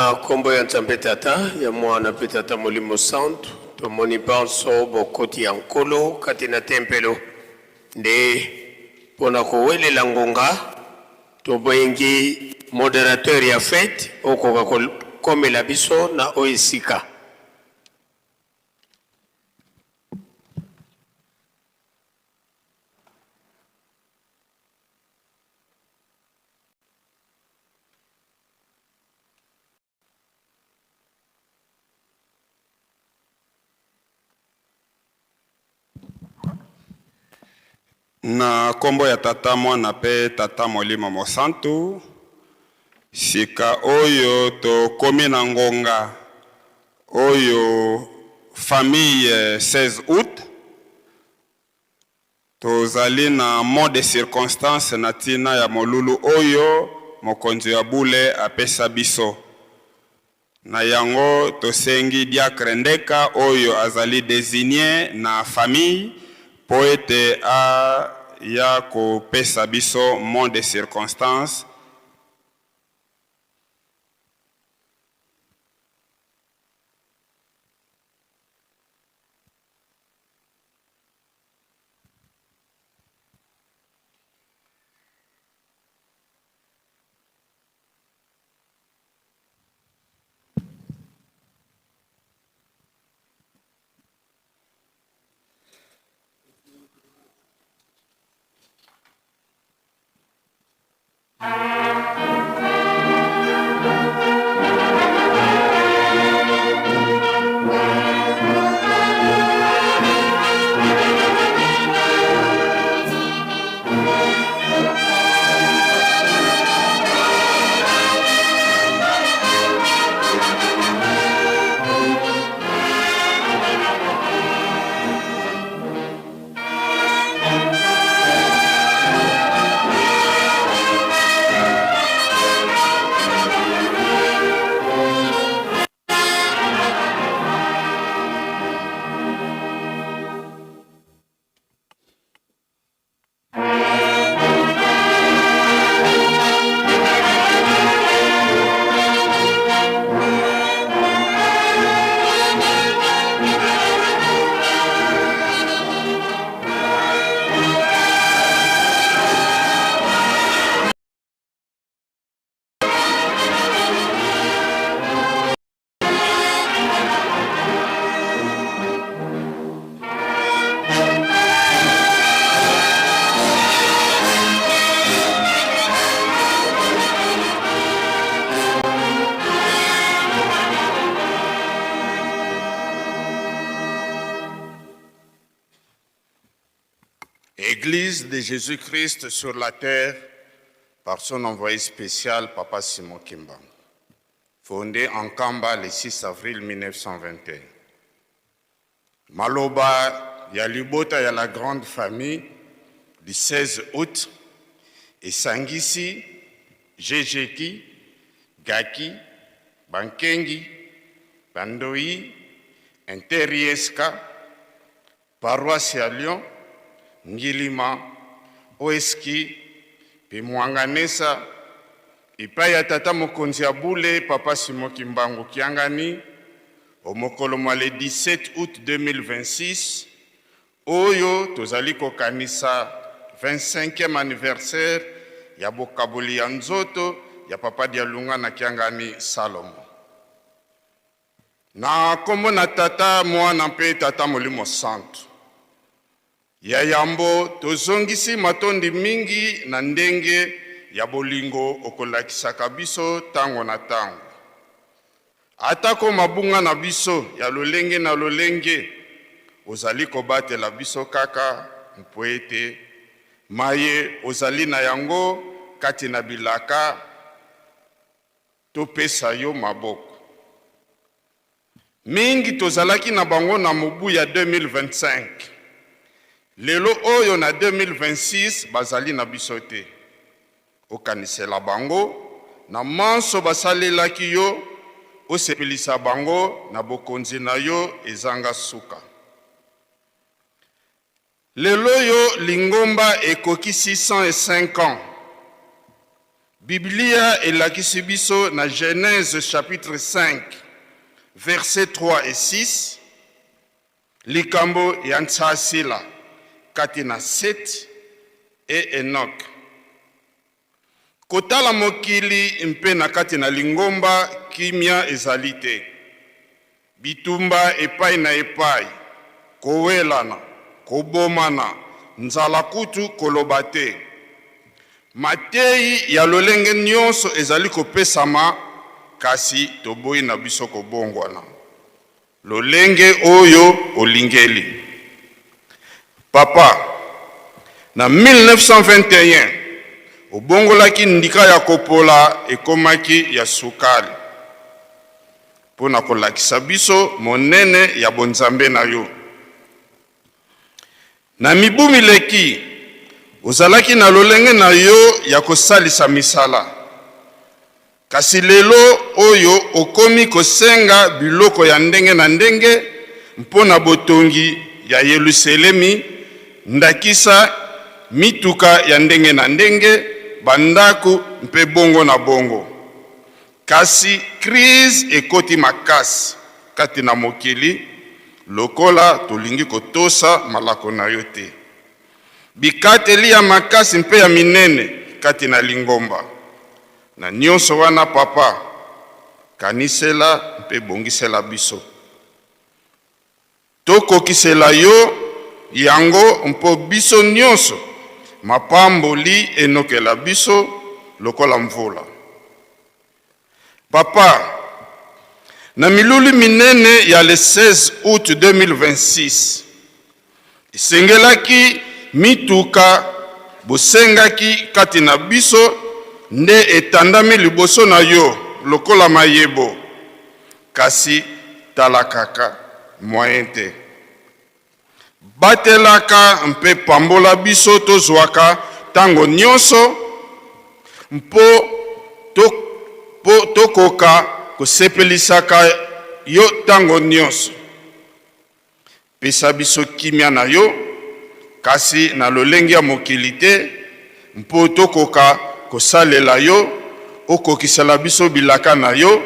Na nkombo ya Nzambe Tata, ya Mwana mpe Tata Molimo Santu, tomoni banso bokoti ya Nkolo kati na tempelo. Nde mpo na kowelela ngonga, tobengi moderateur ya fete okoka kokomela biso na oyo esika. Na nkombo ya Tata, Mwana mpe Tata Molimo Mosantu, sika oyo tokomi na ngonga oyo famille 16 août Tozali na mot de circonstance na tina ya molulu oyo mokonzi ya bule apesa biso. Na yango tosengi diacre Ndeka oyo azali designe na famille po ete aya kopesa biso mot de circonstance. Église de Jésus-Christ sur la terre par son envoyé spécial, Papa Simon Kimbangu, fondé en Kamba le 6 avril 1921. Maloba ya libota ya la grande famille du 16 août esangisi GGki, Gaki, Bankengi, Bandoyi, Inter-ISK, Paroisse ya Lyon, Ngilima, Oeski, mpe Mwanganesa, epai ya tata mokonzi ya bule Papa Simon Kimbangu Kiangani, o'mokolo mwa le 17 août 2026, oyo tozali kokanisa 25e anniversaire ya bokaboli ya nzoto ya Papa Dialungana Kiangani Salomo. Na nkombo na Tata, Mwana mpe Tata Molimo Santu. Ya yambo, tozongisi matondi mingi na ndenge ya bolingo okolakisaka biso tango na tango. Atako mabunga na biso ya lolenge na lolenge, ozali kobatela biso kaka mpo ete maye ozali na yango kati na bilaka Topesa yo maboko. Mingi tozalaki na bango na mobu ya 2025, lelo oyo na 2026 bazali na biso te. Okanisela bango na manso basalelaki yo, osepelisa bango na bokonzi na yo ezanga suka. Lel'oyo lingomba ekokisi 105 ans. Biblia elakisi biso na Genèse chapitre 5 versets 3 et 6 likambo ya nsasila kati na Seth et Enoch. Kotala mokili mpe na kati na lingomba kimia ezali te. Bitumba epai na epai, kowelana, kobomana, nzala kutu koloba te. Mateyi ya lolenge nionso ezali kopesama kasi toboyi na biso kobongwana. Lolenge oyo olingeli. Papa, na 1921, obongolaki ndika ya kopola ekomaki ya sukali mpo na kolakisa biso monene ya bonzambe na yo. Na mibu mileki, ozalaki na lolenge na yo ya kosalisa misala. Kasi lelo oyo okomi kosenga biloko ya ndenge na ndenge mpo na botongi ya Yeluselemi, ndakisa mituka ya ndenge na ndenge, bandako mpe bongo na bongo. Kasi crise ekoti makasi kati na mokili lokola tolingi kotosa malako na yo te. Bikateli ya makasi mpe ya minene kati na lingomba. Na nionso wana Papa, kanisela mpe bongisela biso. Tokokisela yo yango mpo biso nionso mapamboli enokela biso lokola mvula. Papa, na milulu minene ya le 16 aout 2026, esengelaki mituka bosengaki kati na biso nde etandami liboso na yo lokola mayebo, kasi tala kaka, moyen te. Batelaka mpe pambola biso tozwaka ntango nyonso mpo to, mpo tokoka kosepelisaka yo ntango nyonso. Pesa biso kimia na yo, kasi na lolenge ya mokili te, mpo tokoka kosalela yo, okokisela biso bilaka na yo,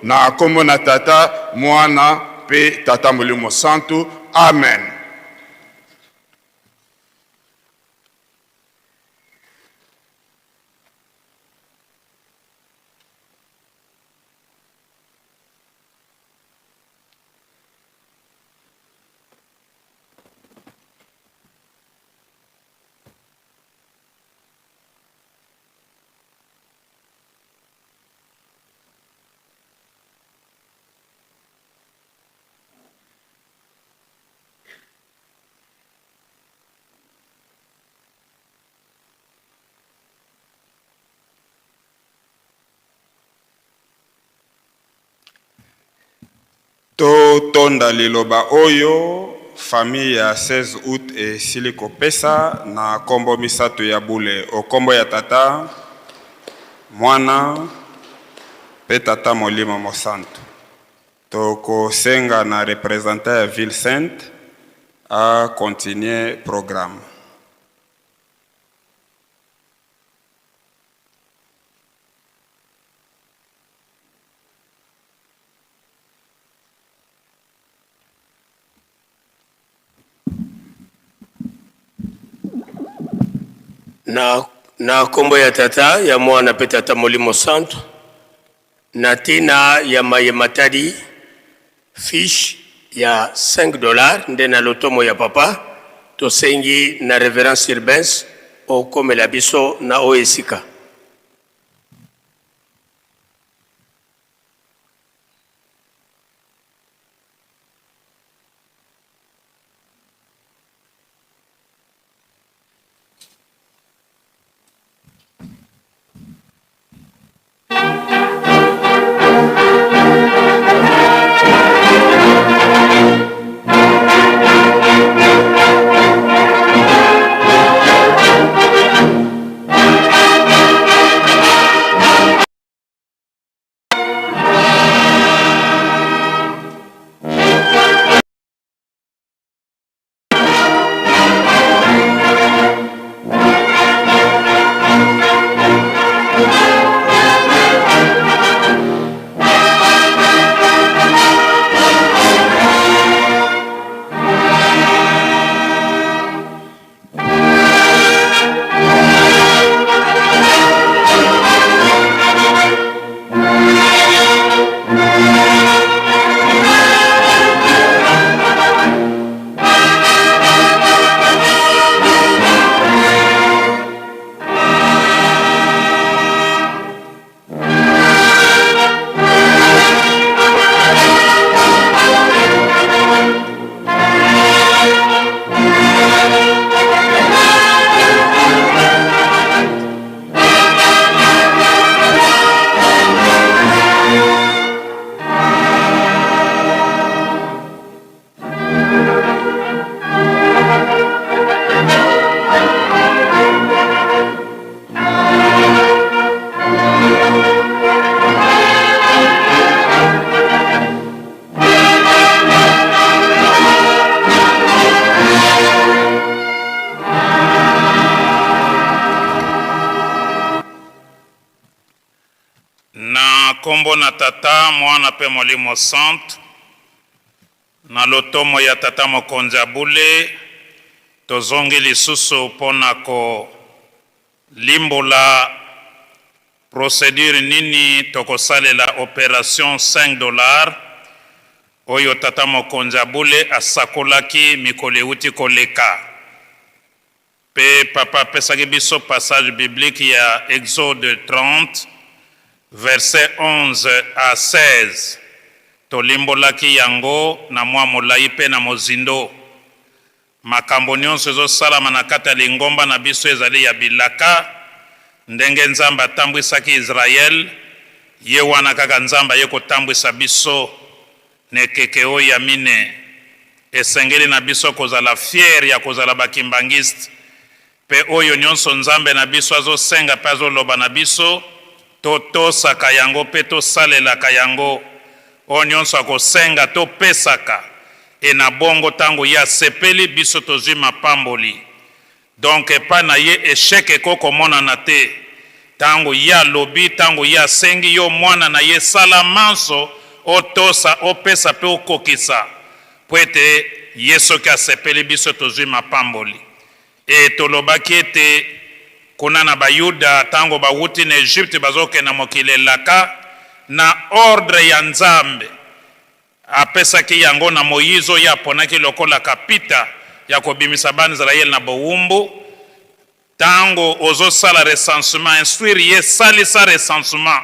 na kombo na Tata, Mwana, mpe Tata Molimo Santu. Amen. Totonda liloba oyo famille ya 16 aout esili kopesa na kombo misatu ya bule o kombo ya Tata, Mwana pe Tata Molimo Mosantu. Tokosenga na representant ya ville sainte a continuer programme. Na, na kombo ya Tata, ya Mwana pe Tata Molimo Santu, na tina ya maye matali fiche ya 5 dollars nde na lotomo ya papa, tosengi na Reverend Sirbens okomela biso na oyo esika. Nkombo na Tata, Mwana mpe Molimo Santu, na lotomo ya Tata Mokonzi ya bule, tozongi lisusu mpo na kolimbola procedure nini tokosalela operation 5 dollars oyo Tata Mokonzi ya bule asakolaki mikolo euti koleka. Mpe Papa apesaki biso passage biblique ya Exode 30, verset 11 à 16. Tolimbolaki yango na mwa molayi mpe na mozindo. Makambo nionso ezosalama na kati ya lingomba na biso ezali ya bilaka, ndenge Nzambe atambwisaki Israël, ye wana kaka Nzambe aye kotambwisa biso Na ekeke oyo ya mine, esengeli na biso kozala fier ya kozala ba kimbanguiste pe oyo nionso Nzambe na biso azo senga pe azo loba na biso, to tosaka yango pe to salelaka yango. Oyo nionso ako senga to pesaka et na bongo tango ye asepeli biso tozui mapamboli. Donc epai na ye echec ekoki komonana te. Tango ye alobi, tango ye asengi yo mwana na ye sala manso otosa, opesa pe okokisa po ete ye soki asepeli biso tozui mapamboli. Et tolobaki ete kuna na ba yuda tango bawuti na Egypte bazokende na mokili elaka na ordre ya Nzambe Apesaki yango na Moyize oyo ye aponaki lokola kapita ya kobimisa bana Israël na bowumbu. Tango ozo sala recensement, instruire ye, salisa recensement.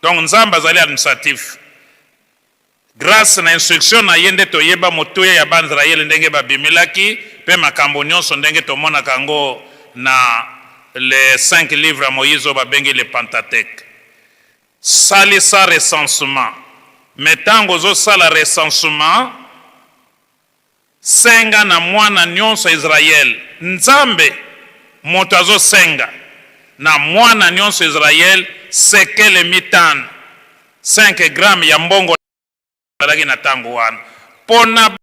Donc Nzambe azali administratif. Grace na instruction na ye nde toyeba motuya ya bana Israël ndenge babimelaki pe makambo nionso ndenge tomonaka yango na les cinq livres ya Moyize oyo babengi le Pentateuque. Salisa recensement mais tango ozo sala recensement senga na mwana nionso ya Israël Nzambe moto azo senga na mwana nionso ya Israël sekele mitano 5 grammes ya mbongo ezalaki na tango wana pona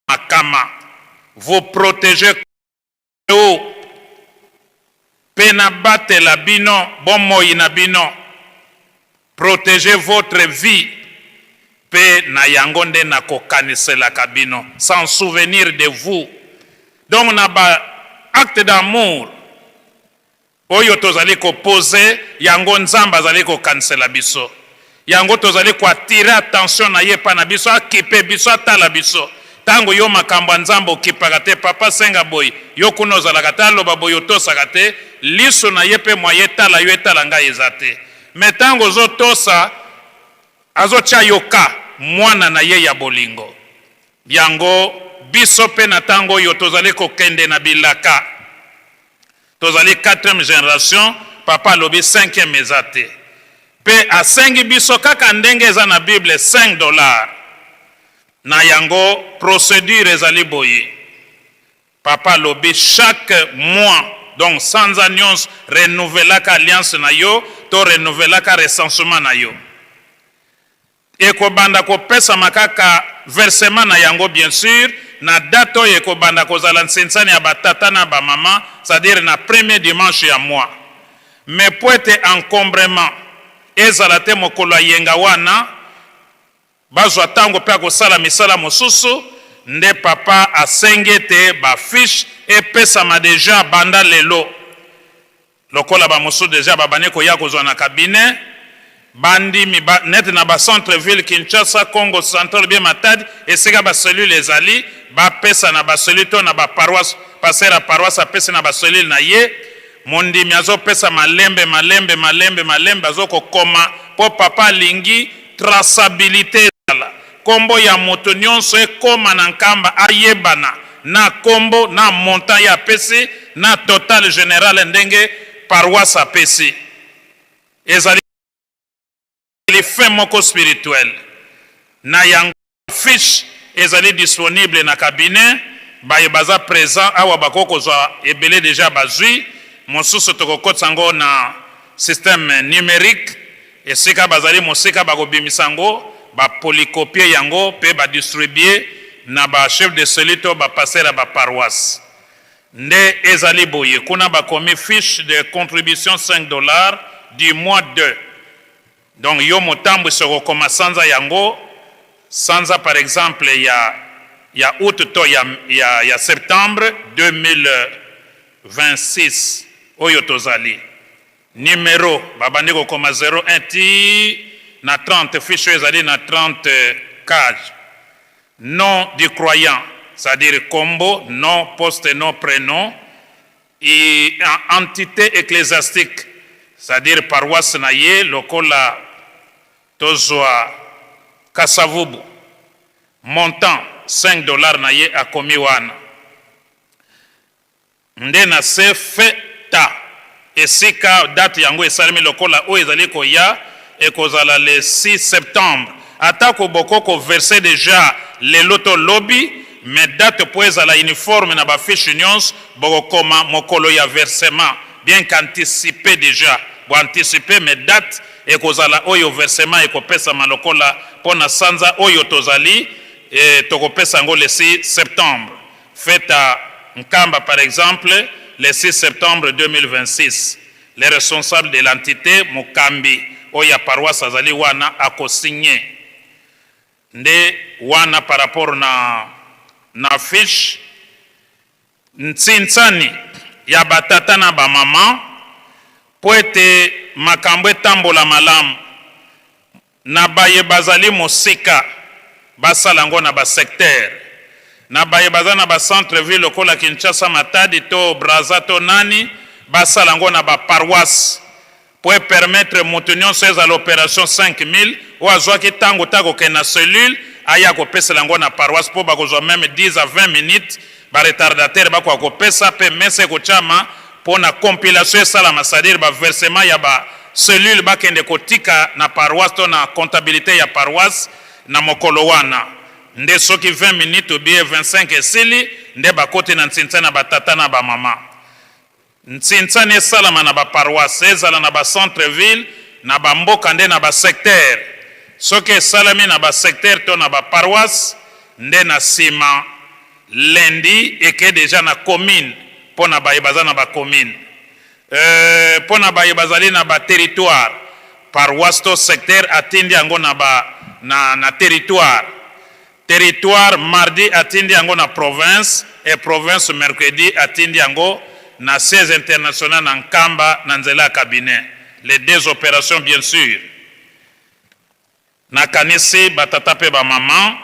makama vous proteger O Mpe nabatela bino, bomoi na bino, proteger votre vie, mpe na yango nde nakokaniselaka bino, s'en souvenir de vous. Donc na ba actes d'amour oyo tozali ko poser, yango Nzambe azali kokanisela biso. Yango tozali ko attirer attention na ye epai na biso, akipe biso, atala biso. Tango yo makambo ya Nzambe okipaka te, papa asenga boye, yo kuna ozalaka te, aloba boye otosaka te, liso na ye pe moyen etala yo etala ngai eza te. Mais tango ozo tosa, azo tia yo cas, mwana na ye ya bolingo. Yango biso pe na tango oyo tozali kokende na bilaka. Tozali quatrième generation, papa alobi cinquième eza te. Pe asengi biso kaka ndenge eza na bible 5 dollars. Na yango procedure ezali boye, papa alobi chaque mois donc sanza nionso renouvelaka alliance na yo to renouvelaka recensement na yo. Ekobanda kopesama kaka versement na yango bien sur na date oyo ekobanda kozala nsinsani ya ba tata na ba mama, c'est à dire na premier dimanche ya mois. Mais po ete encombrement ezala te mokolo ya yenga wana, bazwa tango pe ya kosala misala mosusu, nde papa asengi ete ba fiches epesama dejà banda lelo. Lokola ba mosusu dejà ba bandi koya kozwa na cabinet, ba ndimi ba neti na ba centre ville Kinshasa, Kongo central ou bien Matadi esika ba cellules ezali, ba pesa na ba cellules to na ba paroisses, pasteur ya paroisse apesi na ba cellules na ye, mondimi azo pesa malembe malembe malembe malembe azo ko koma po papa alingi traçabilite ezala, kombo ya moto nionso ekoma na nkamba ayebana na kombo na montant ye apesi na total general ndenge paroisse apesi ezali fin moko spirituel na yango fiche ezali disponible na cabinet baye baza present awa bakoki kozwa ebele dejà bazui mosusu tokokotisa yango na système numerique Esika bazali mosika bakobimisa yango, ba polycopier yango pe ba distribuer na ba chefs de cellule to ba pasteurs ya ba paroisses. Nde ezali boye, kuna bakomi fiche de contribution 5 dollars du mois de. Donc yo motambwisi okokoma sanza yango, sanza par exemple ya, ya août to ya, ya, ya septembre 2026 oyo tozali. Numero babandi kokoma 01 ti na 30, fiche oyo ezali na 30 cage. Nom du croyant, c'est-à-dire kombo, nom, poste, nom, prénom, et entité ecclésiastique, c'est-à-dire paroisse na ye lokola tozwa Kasavubu, montant 5 $ na ye akomi wana. Nde na se feta esika date yango esalemi, lokola oyo ezali koya ekozala le 6 septembre. Atako boko koverser déjà lelo to lobi, mais date mpo ezala uniforme na bafiche nyonso, bokokoma mokolo ya versement, bien qu'anticiper déjà, boanticiper, mais date ekozala oyo versement ekopesama. Lokola mpo na sanza oyo tozali tokopesa yango le 6 septembre. Fête à Nkamba par exemple, le 6 septembre 2026, les responsables de l'entité, mokambi oyo ya paroisse azali wana, akosigner. Nde wana par rapport na fiche. Ntsintsani ya batata na bamama, mpo ete makambo etambola malamu, na baye bazali mosika basala yango na basecteur, na baye baza na bacentre ville lokola Kinshasa, Matadi to Braza to nani, basala yango na baparoisse, po epermettre moto nyonso, ezala opération 5000 oyo azwaki ntango ta kokende na cellule, aya kopesela yango na paroisse, mpo bakozwa même 10 à 20 minutes. Baretardataire bakoka kopesa mpe mesa ekotyama mpo na compilation esalama, c'est-à-dire baversement ya bacellule bakende kotika na paroisse to na comptabilité ya paroisse na mokolo wana. Nde soki 20 minutes ou bien 25 esili, nde bakoti na ntsintsani na batata na bamama. Ntsintsani esalama na baparoisse, ezala na bacentre ville, na bamboka, nde na basecteur. Soki esalami na basecteur to na baparoisse, nde na nsima lundi eke déjà na commune mpo na baye baza na bacommune, mpo na baye bazali na baterritoire, paroisse to secteur atindi yango na territoire, territoire mardi atindi yango na province, et province mercredi atindi yango na siège international na Nkamba na nzela ya cabinet. Les deux opérations, bien sûr. Nakanisi batata mpe bamama,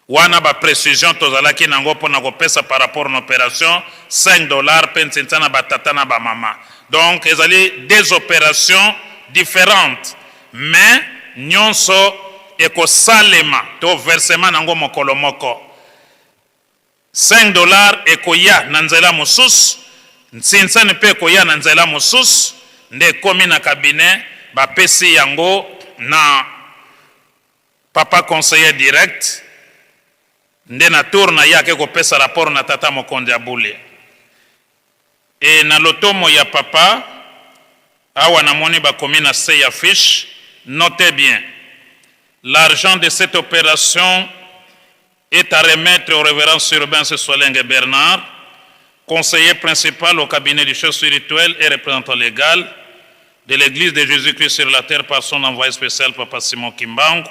wana baprécision tozalaki nango mpona kopesa par rapport na opération 5 $ mpe ntsinza na batata na bamama. Donc ezali deux opérations différentes, mais nyonso ekosalema to versement nango mokolo moko. 5 $ ekoya na nzela mosusu, ntsinsani mpe ekoya na nzela mosusu. Nde ekomi na cabinet, bapesi yango na papa conseiller direct, nde na tour na ye ake kopesa rapport na tata mokonzi ya bule. E na lotomo ya papa awa, namoni bakomi na se ya fiche: "Notez bien, l'argent de cette opération est à remettre au révérend Surbain Solengue Bernard, conseiller principal au cabinet du chef spirituel et représentant légal de l'Église de Jésus-Christ sur la terre par son envoyé spécial Papa Simon Kimbangu,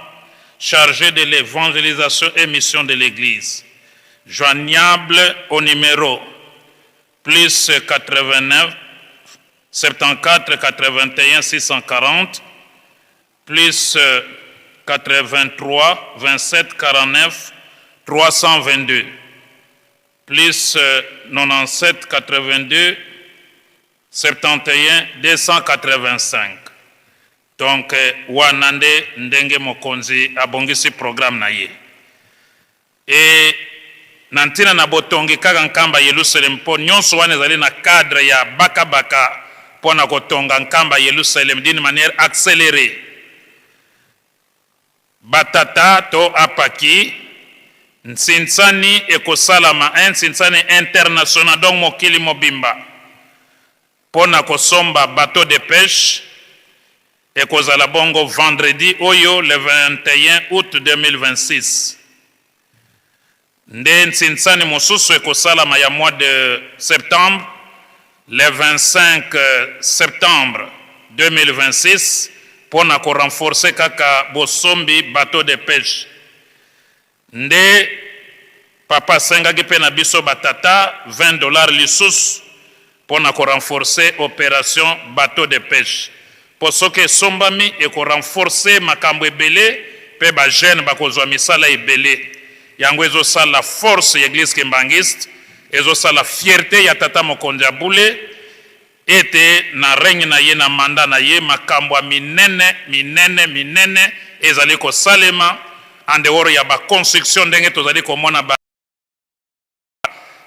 chargé de l'évangélisation et mission de l'Église, joignable au numéro plus 89 74 81 640 plus 83 27 49 322 plus 97 82 71 285." Donc wana nde ndenge mokonzi abongisi programme na ye. E na ntina na botongi kaka Nkamba Yelusalemi, mpo nyonso wana ezali na cadre ya bakabaka mpo na kotonga Nkamba Yelusalemi d'une manière accélérée. Batata to apaki, nsinsani ekosalama nsinsani international, donc mokili mobimba, mpo na kosomba bateau de pêche. Ekozala bongo vendredi oyo le 21 août 2026. Nde nsinsani mosusu ekosalama ya mois de septembre, le 25 septembre 2026, mpo na ko renforcer kaka bosombi bateau de peche. Nde Papa asengaki mpe na biso ba tata 20 dollars lisusu mpo na ko renforcer operation bateau de peche. Mpo soki esombami eko renforcer makambo ebele mpe ba jeunes bakozua misala ebele. Yango ezo sala force ya Eglise Kimbanguiste, ezo sala fierte ya Tata Mokonzi ya Bule ete na règne na ye, na mandat na ye, makambo ya minene, minene, minene ezali kosalema en dehors ya ba constructions ndenge tozali komona ba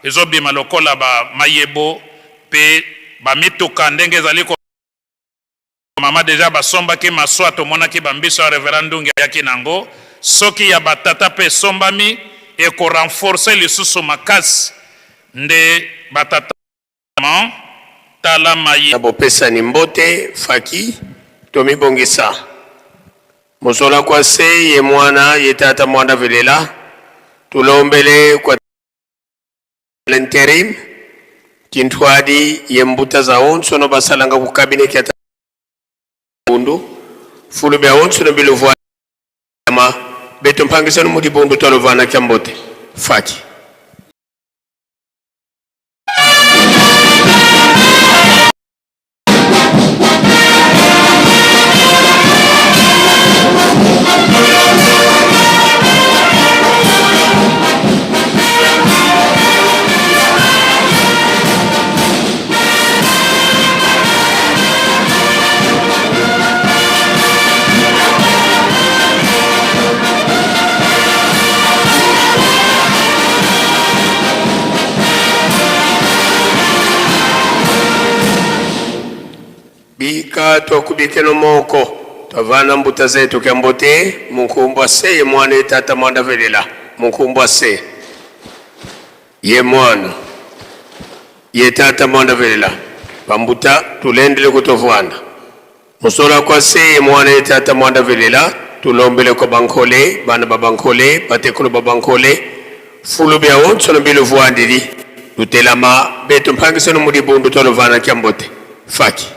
ezo bima lokola ba mayebo pe ba mituka ndenge ezali ko mama dejà basombaki maswa tomonaki ba mbiso ya reverend Ndungi ayaki nango soki ya ba tata pe esombami eko renforcer lisusu makasi nde ba tata tala maye. Na bopesani mbote faki tomibongisa mozola kwa se ye mwana ye tata mwanda velela tulombele kwa l'interim kintwadi ye mbuta za onso no basalanga ku cabinet kia bundu fulu bia onso no biluvua ma beto mpangisano mudi bundu twalovana kia mbote faki. Bika twakubikeno moko twavana mbuta zetu kya mbote munkumbwa se ye mwana ye tata mwanda velela munkumbwa se ye mwana ye tata mwanda velela pambuta tulendele kutovwanda Musola kwa se ye mwana ye tata mwanda velela tulombele kwa bankole bana ba bankole batekolo ba bankole fulu bia onso no bilu vuandili lutelama betu mpangisano mudi bundu twalovana kya mbote faki.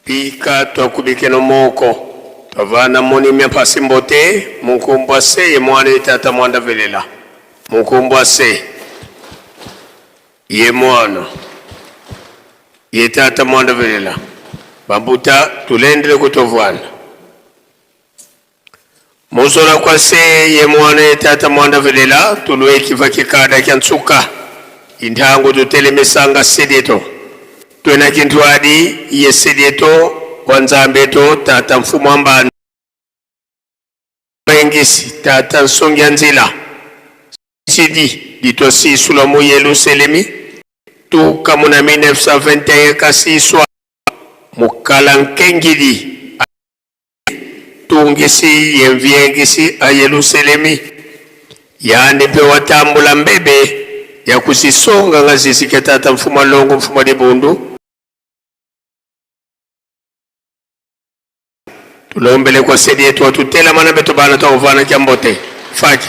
Pika twakubikeno moko twavana monimya pasi mbote munkumbwa se ye mwana ye tata mwanda velela munkumbwa se ye mwana Ye tata mwanda velela bambuta tulendele kutovwana muzola kwa se ye mwana ye tata mwanda velela tulwe kiva kikada kya nsuka intango tutelemisanga sedieto twena kintwadi ye sedieto wa nzambe to tata mfumu wa mbanda Engisi tata nsongi ya nzila sidi litosisula mu Yeluselemi tuka muna 1921 kasiswa mukala nkengili tungisi yemviengisi a Yeluselemi yandi mpe watambula mbebe ya kusisonga nga zisike tata mfuma longo mfuma libundu Tulombele kwa sedi yetu watutela mana beto bana twakuvana kya mbote faki.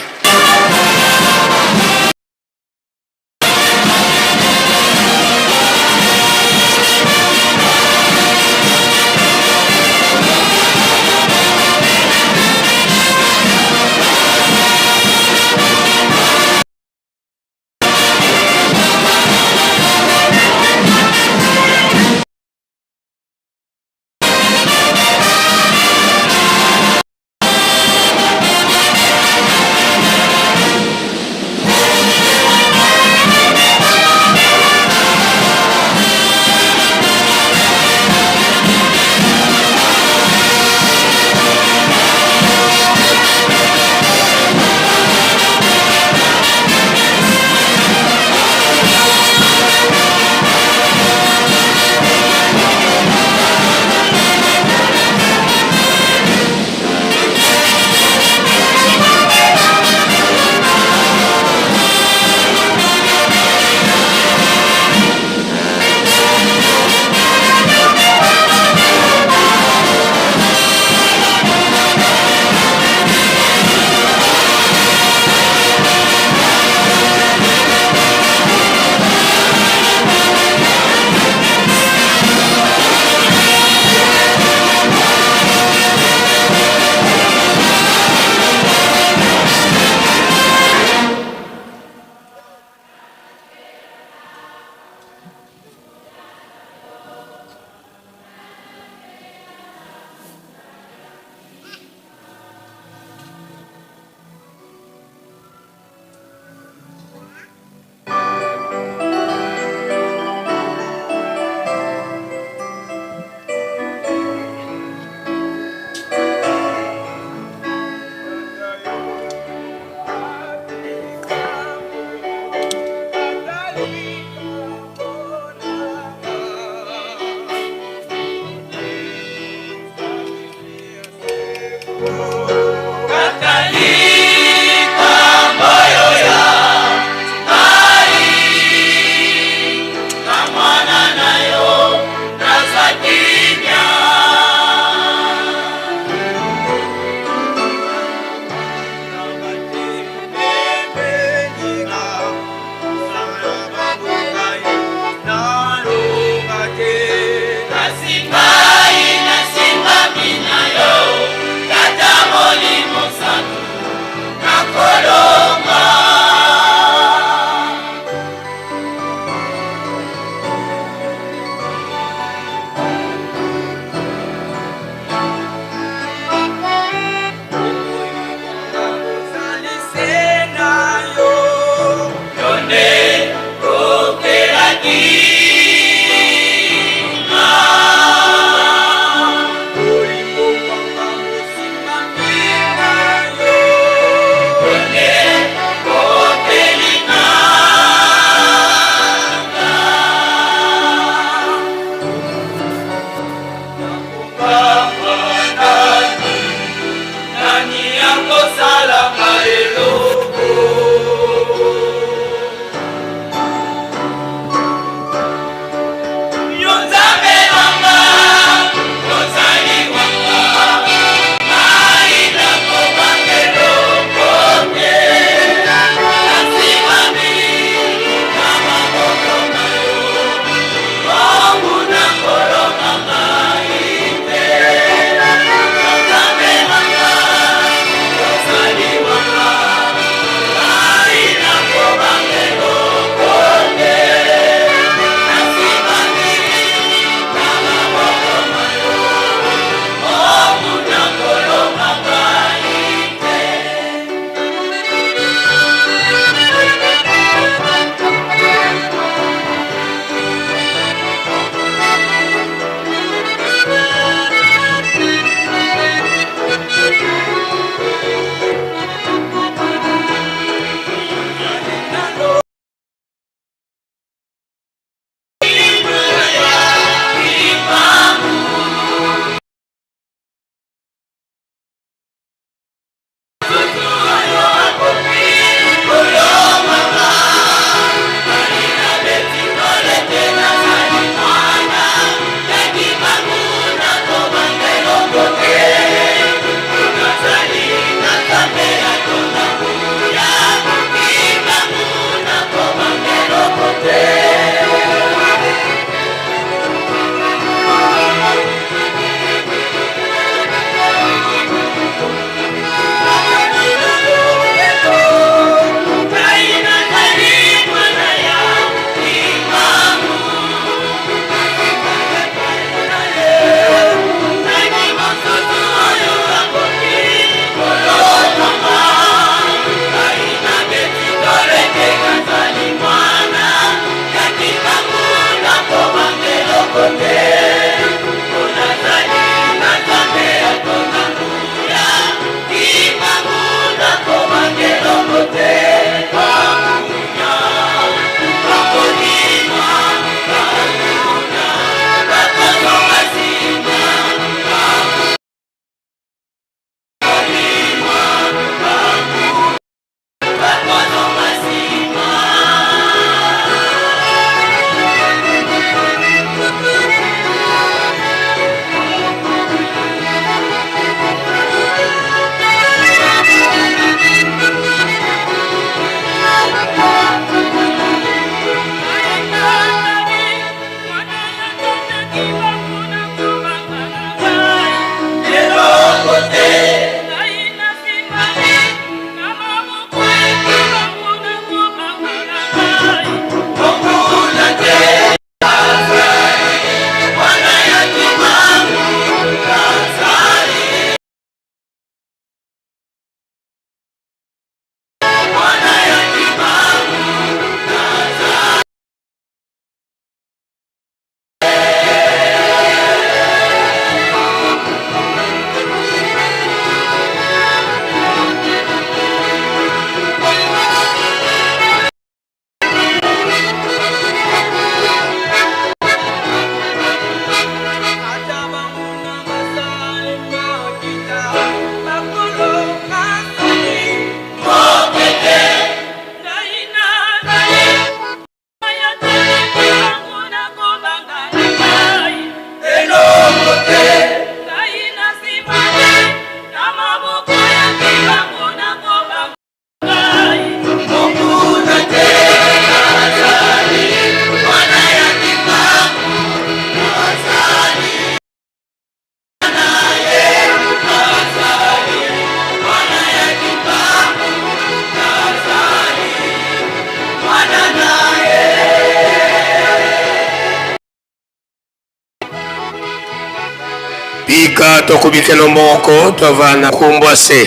Bika tokubikelo moko twavana kumbwa se.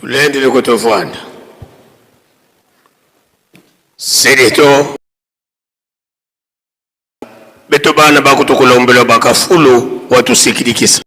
Tulendele kutovwanda Sedeto beto bana bakutukulombelwa bakafulu watusikilikisa.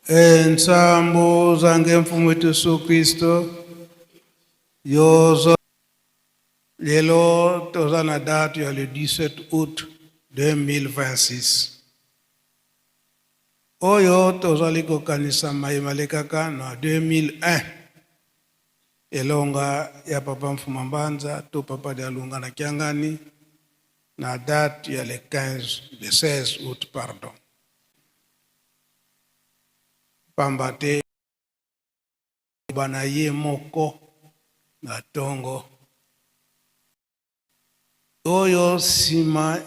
Ensambo zange mfumu wetu Yesu Kristo yozo lelo toza na date ya le 17 août 2026. Oyo tozali kokanisa maye malekaka na 2001, elonga ya Papa Mfuma Mbanza to Papa Dialunga na Kiangani na date ya le 15, le 16 août pardon. Pamba te na ye moko na tongo oyo nsima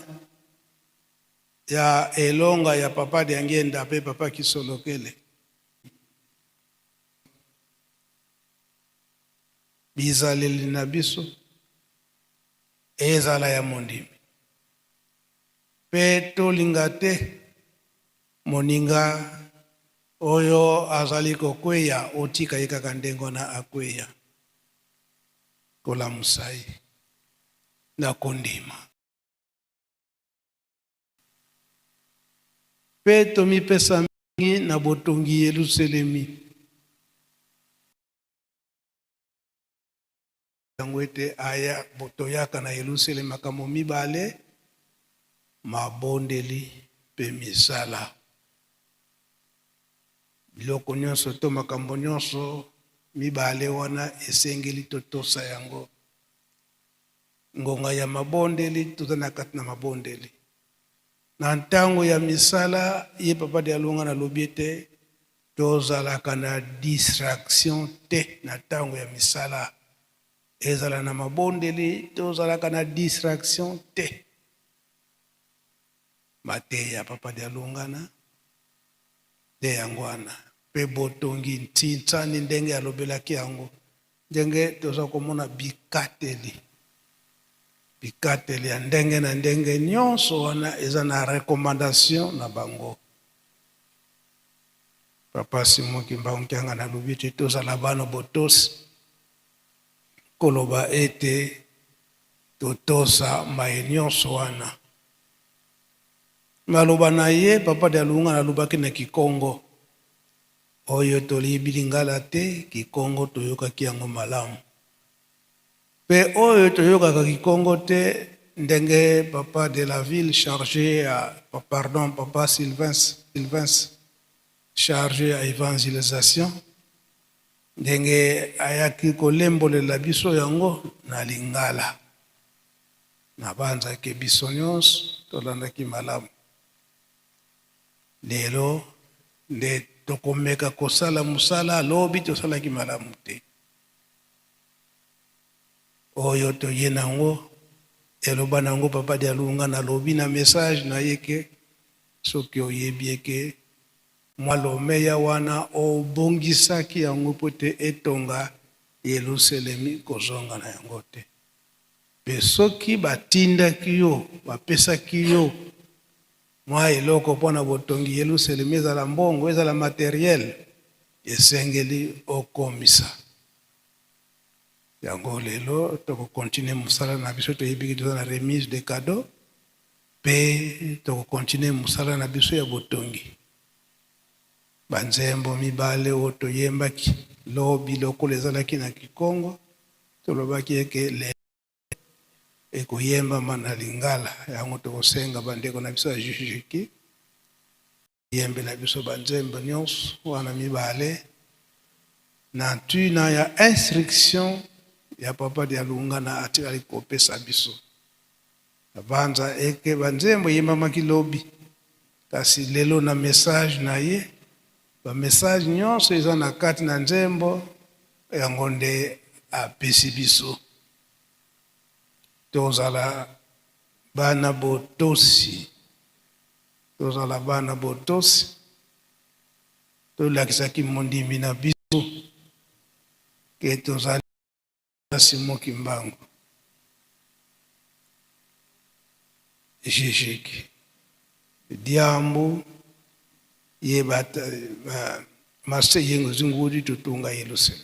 ya elonga ya Papa Diangienda mpe Papa Kisolokele. Bizaleli na biso ezala ya mondimi mpe tolinga te moninga oyo azali kokweya otika ye kaka ndenge wana akweya, kolamusa ye na kondima. Mpe tomipesa mingi na botongi Yelusalemi. Yango ete aya toyaka na Yelusalemi makambo mibale, mabondeli mpe misala. Biloko nyonso to makambo nyonso mibale wana esengeli totosa yango. Ngonga ya mabondeli, toza na kati na mabondeli. Na ntango ya misala, ye Papa Dialunga nalobi ete tozalaka na distraction te na ntango ya misala. Ezala na mabondeli, tozalaka na distraction te. Mateya Papa Dialungana nde yango wana. Mpe botongi ntintsani ndenge alobelaki yango, ndenge toza komona bikateli, bikateli ya ndenge na ndenge nyonso wana eza na recommandation na bango. Papa Simon Kimbangu Kiangani alobi ete tozala bana botosi, koloba ete totosa maye nyonso wana. Maloba na ye Papa Dialungana alobaki na Kikongo, oyo toyebi Lingala te, Kikongo toyokaki yango malamu. Mpe oyo toyokaka Kikongo te, ndenge Papa de la ville charge ya, pardon, Papa Sylvain, Sylvain charge ya evangelisation, ndenge ayaki kolembolela biso yango na Lingala. Nabanzaki biso nyonso tolandaki malamu. Lelo nde tokomeka kosala mosala, lobi tosalaki malamu te. Oyo toye nango, eloba nango Papa Dialunga nalobi na message na ye ke soki oyebi eke mwa lomeya wana obongisaki yango mpo te etonga Yelusalemi kozonga na yango te. Mpe soki batindaki yo, bapesaki yo mwa eloko mpo na botongi Yelusalemi, ezala mbongo, ezala materiel, esengeli okomisa yango. Lelo toko continuer mosala na biso, toyebi ke toza na remise de cadeau, mpe toko continuer mosala na biso ya botongi. Banzembo mibale oyo toyembaki lobi lokola ezalaki na Kikongo, tolobaki eke lelo ekoyembama na Lingala. Yango tokosenga bandeko na biso ya Jujiki yembela biso banzembo nyonso wana mibale na ntina ya instruction ya Papa Dialungana atikali kopesa biso. Nabanza eke banzembo eyembamaki lobi, kasi lelo na message na ye, ba message nyonso eza na kati na nzembo yango nde apesi biso. Tozala bana botosi, tozala bana botosi, tolakisaki mondimi na biso ke tozali Simon Kimbangu Jijiki Diambu ye bata ba mase yengo zingudi tutunga Yerusalem.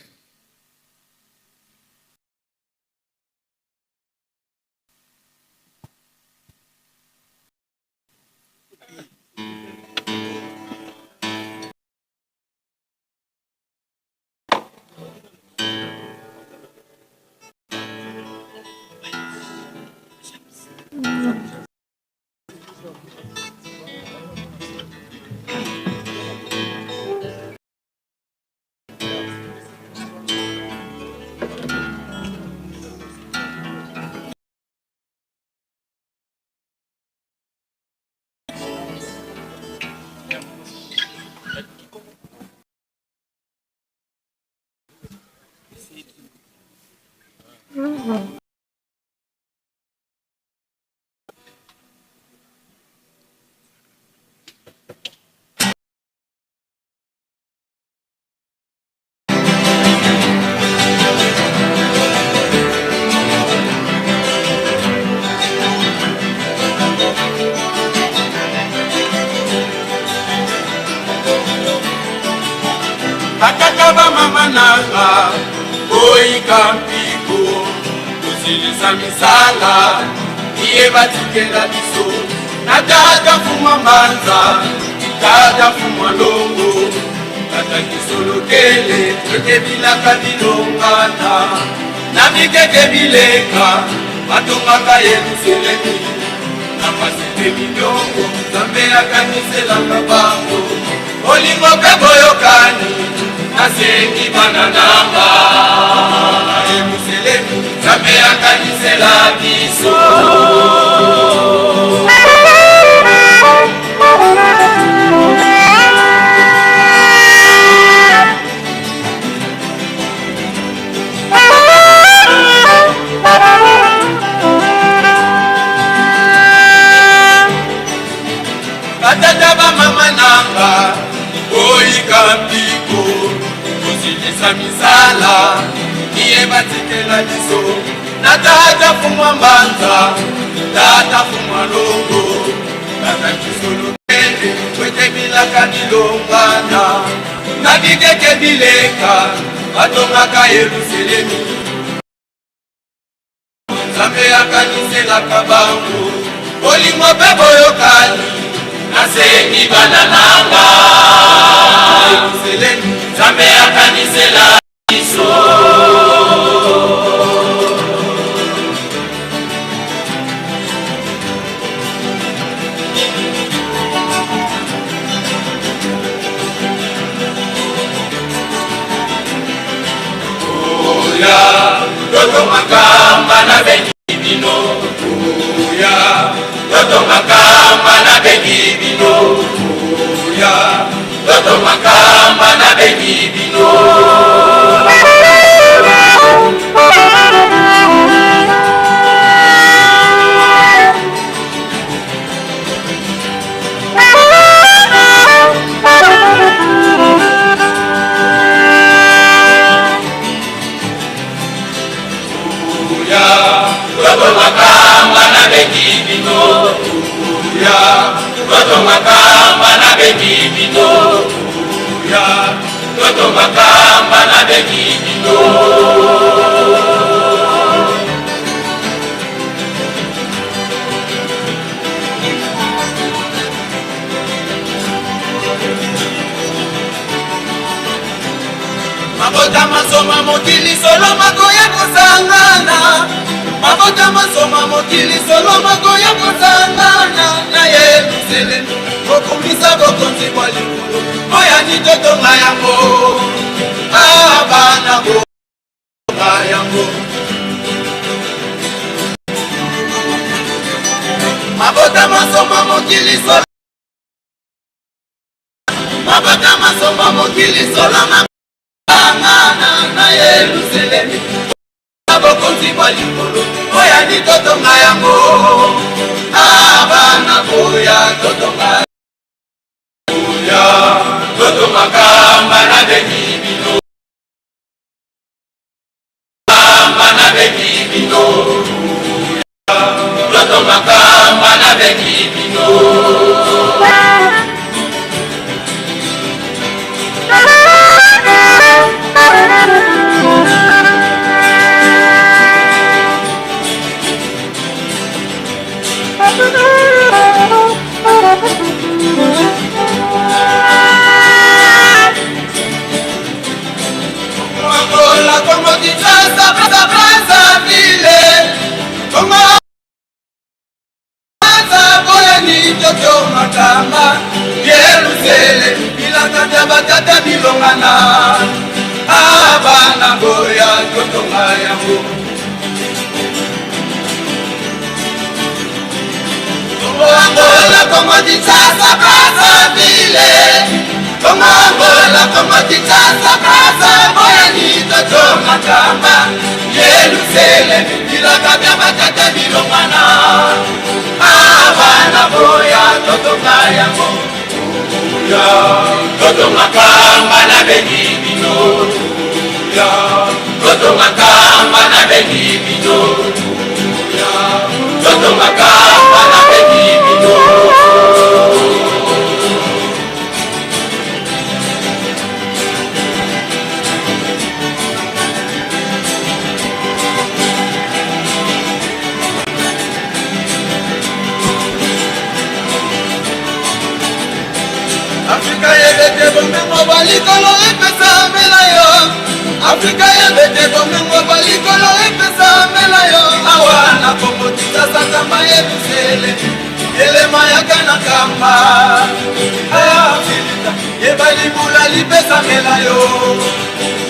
Batata bamama nanga boyika mpiko tosilisa misala iye batikela biso na tata fumwa mbanza tata fumwa longo tata kisolokele ete bilaka bilongana na bikeke bileka batongaka yelusalemi na pasi mpe milongo nzambe akaniselaka bango bolingo mpe boyokani nasengi bana nanga na yelusalemi nzambe akanisela biso. Batata bamama nanga boyika mpiko kosilisa misala iye batikela biso na tata fumwa mbanza tata fumwa longo tata kisolo kende kwete bilaka bilongana na bikeke bileka batongaka yelusalemi nzambe akaniselaka bango bolingo mpe boyokani nasengi bana nanga yelusalemi nzambe akanisela biso. Oya, toto makamba na bengi bino. Oya, toto makamba na bengi bino. Oya, toto makamba na bengi bino. Oya, toto makamba na bengi bino. Oya, toto makamba na bengi bino. Oya, toto makamba na bengi bino. Mabota masoma mokili solo makoya kosangana, mabota masoma mokili solo makoya kosangana na Yerusalemi kokumisa bokonzi bwa likolo boyani totonga yango abana botonga yango. Mabota masoma mokili solo, mabota masoma mokili solo makangana na Yerusalemi bokonzi bwa likolo boyani totonga yango abana boya totonga. Oya, toto makamba na bengi bino. Makamba na bengi bino. Oya, toto makamba na bengi bino. Angola, Congo, Kinshasa, Brazza, Brazzaville, Congo, Brazza, Boyani, Tokyo, Makamba, Yerusalem, bilaka bya batata bilongana, abana boya totonga yango. Congo, Angola, Congo, Kinshasa, Brazzaville, Congo, Angola, Congo, Kinshasa, Brazza, Boyani, Tokyo, Makamba, Yerusalem. Totonga kamba na bengi bino ya. Totonga kamba na bengi bino ya. Totonga kamba na bengi bino. Afrika yebete bomengo bwa likolo epesamela yo. Afrika yebete bomengo bwa likolo epesamela yo. Awa na Kongo Kinshasa kamba Yerusalemi elema yaka na kamba. Afrika yeba libula lipesamela yo.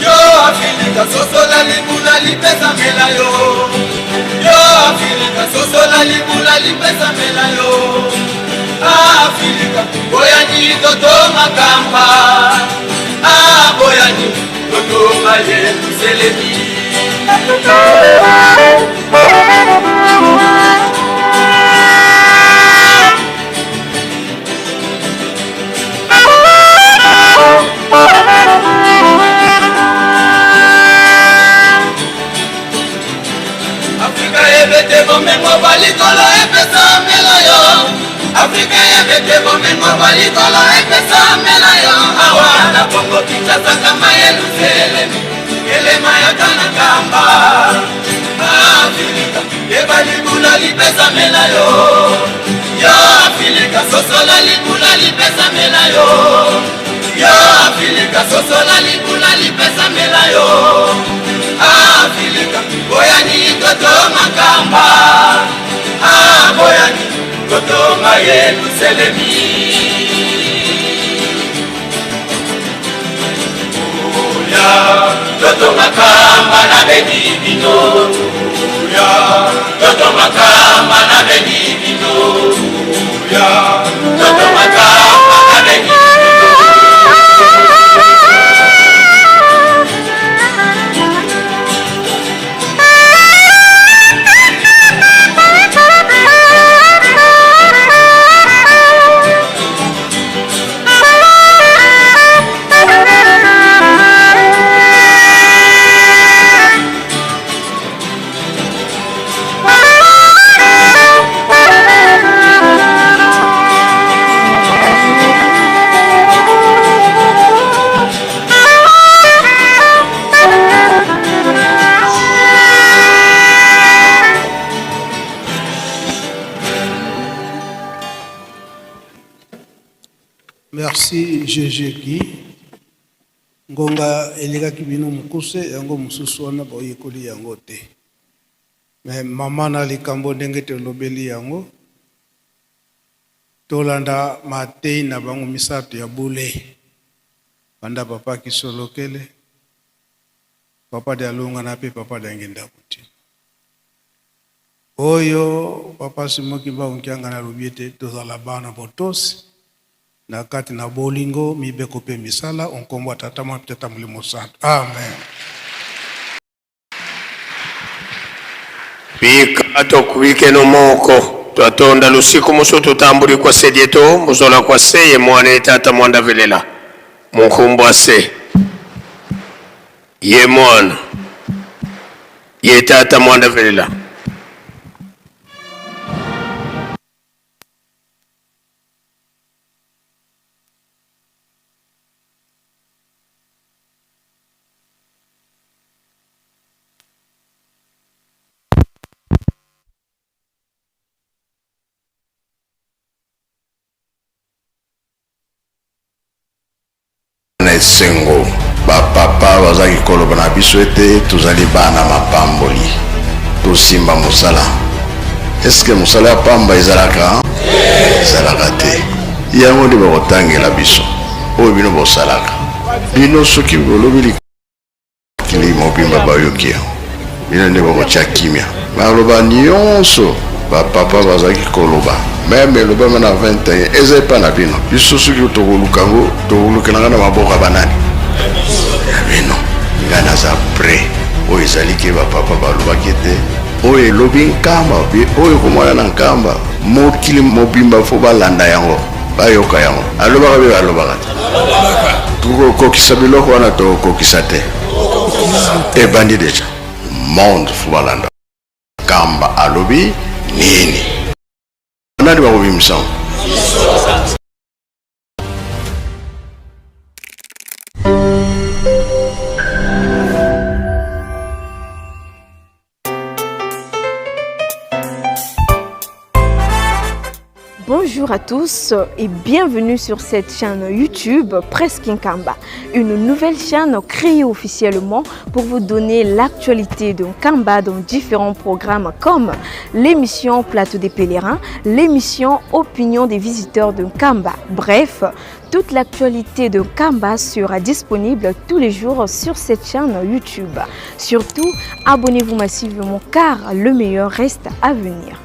Yo Afrika sosola libula lipesamela yo. Yo Afrika sosola libula lipesamela yo. Afrika boyani totonga kamba. Ah boyani totonga Yerusalemi. Afrika ebete bomengo bwa likolo epesamela yo. Afrika ebete bomengo bwa likolo epesamela yo. Awa na Kongo Kinshasa kamba Yerusalemi elema yaka na kamba. Afrika yeba libula lipesamela yo. Yo Afrika sosola libula lipesamela yo. Yo Afrika sosola libula lipesamela yo. Afrika boyani totonga kamba. Ah boyani totonga Yerusalemi. Oya totonga kamba na bengi bino. Oya totonga kamba na bengi bino. Oya totonga kamba na bengi bino. Merci GG Guy. Ngonga elekaki bino mokuse yango mosusu wana boyekoli yango te. Me mama na likambo ndenge tolobeli yango tolanda matei na bango misato ya bule banda papa Kisolokele, papa Dialungana na mpe papa Diangienda Kuntima. Oyo papa Simon Kimbangu Kiangani alobi ete tozala bana botosi na kati na bolingo mibeko mpe misala nkombo ya Tata Mwana mpe Tata Molimo Santo. Amen. Bika tokubike nomoko twatonda lusiku musu tutambuli kwa sedieto muzola kwa se ye mwana ye tata mwanda velela munkumbwa se ye mwana ye tata mwanda velela. Na esengo, ba papa bazalaki koloba na biso ete tozali bana mapamboli, tosimba mosala. Eske mosala ya pamba ezalaka? Ezalaka te. Yango nde bakotangela biso oyo bino bosalaka. Bino soki bolobi mokili mobimba bayoki yango, bino nde bokotia kimia. Maloba nyonso ba papa bazalaki koloba meme elobama na 21 eza epa na bino. Biso soki tokoluka yango tokolukelanga na maboko ya banani? Ya bino. Ngai naza prêt. Oyo ezali ke ba papa balobaki ete oyo elobi nkamba oyo ekomona na nkamba mokili mobimba fo balanda yango. Bayoka yango. Alobaka mpe alobaka te. Tokokokisa biloko wana tokokokisa te. Ebandi deja. Monde fo balanda. Kamba alobi nini? Nani bakobimisa yango? Bonjour à tous et bienvenue sur cette chaîne YouTube Presque Nkamba, une nouvelle chaîne créée officiellement pour vous donner l'actualité de Nkamba dans différents programmes comme l'émission Plateau des pèlerins, l'émission Opinion des visiteurs de Nkamba. Bref, toute l'actualité de Nkamba sera disponible tous les jours sur cette chaîne YouTube. Surtout, abonnez-vous massivement car le meilleur reste à venir.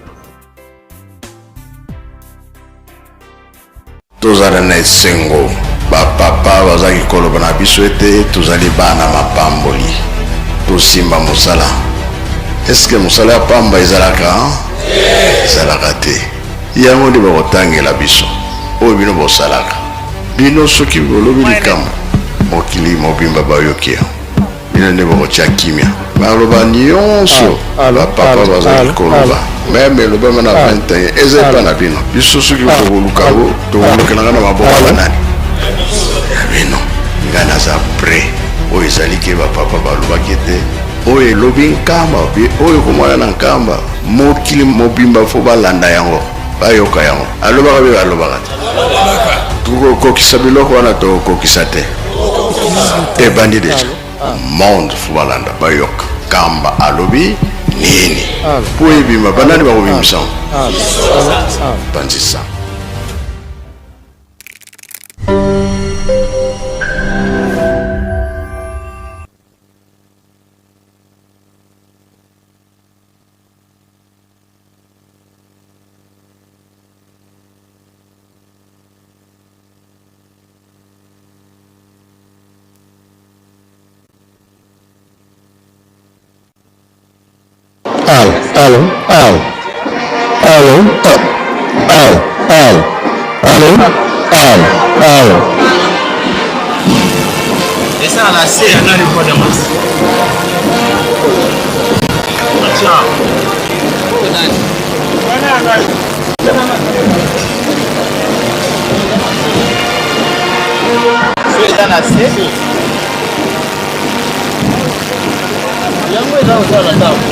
Tozala na esengo, ba papa bazaki koloba na biso ete tozali bana mapamboli. Tosimba mosala. Est-ce que mosala ya pamba ezalaka? Ezalaka te. Yango nde bakotangela biso oyo bino bosalaka. Bino soki bolobi likambo, mokili mobimba bayoki yango. Bino nde bokotia kimia. Maloba nionso ba papa bazali koloba meme elobama na 21 eza epa na bino. Biso soki tokoluka yango tokolukelanga na maboko ya banani? Ya bino. Ngai naza près. Oyo ezali ke ba papa balobaki ete oyo elobi Nkamba oyo ekomona na Nkamba mokili mobimba fo balanda yango bayoka yango. Alobaka mpe alobaka te. Tokokokisa biloko wana tokokokisa te. Ebandi deja. Monde fo balanda bayoka. Kamba alobi nini? Po ebima banani bakobimisa yango? Panzisa. Allo, allo, allo. Allo, allo, allo. Allo, allo, allo. Esa na se ya nani kwa damas. Acha. So eza na se. Yango eza kosala ntango.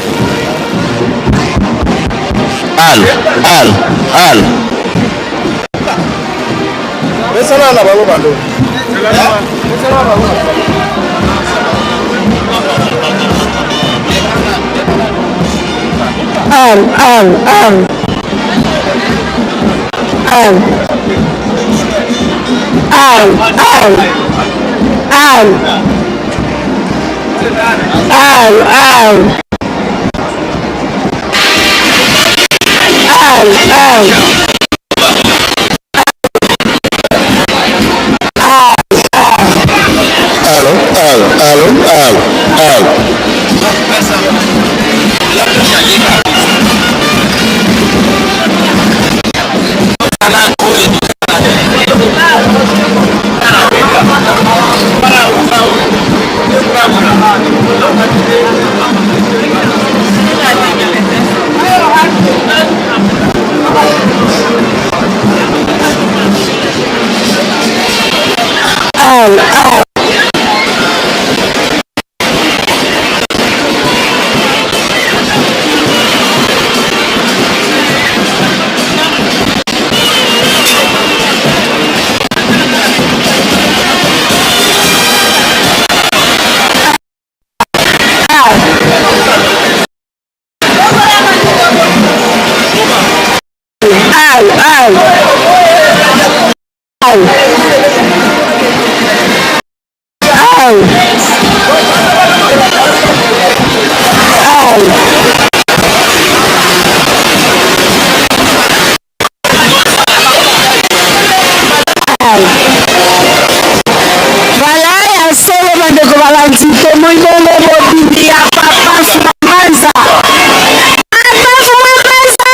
Allo, allo, allo. Pesana na bango bando. Pesana na bango. Allo, allo, allo. Allo. Allo, allo. Allo. Allo, allo. Allo, allo. Allo, allo, allo, allo, allo. Allo, allo. Allo, allo. Allo. Allo. Allo. Voilà ya solo bandeko balandi tomoni bongo mobimbi ya papa Fuma Mbanza. Papa Fuma Mbanza!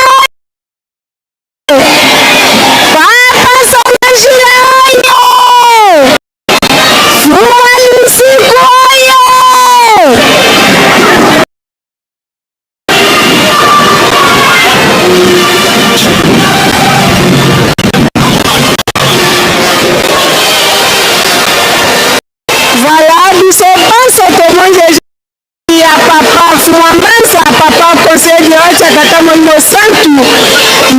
Papa Solo papa Mfumu Mbanza, papa conseiller direct ya Tata Molimo Santu,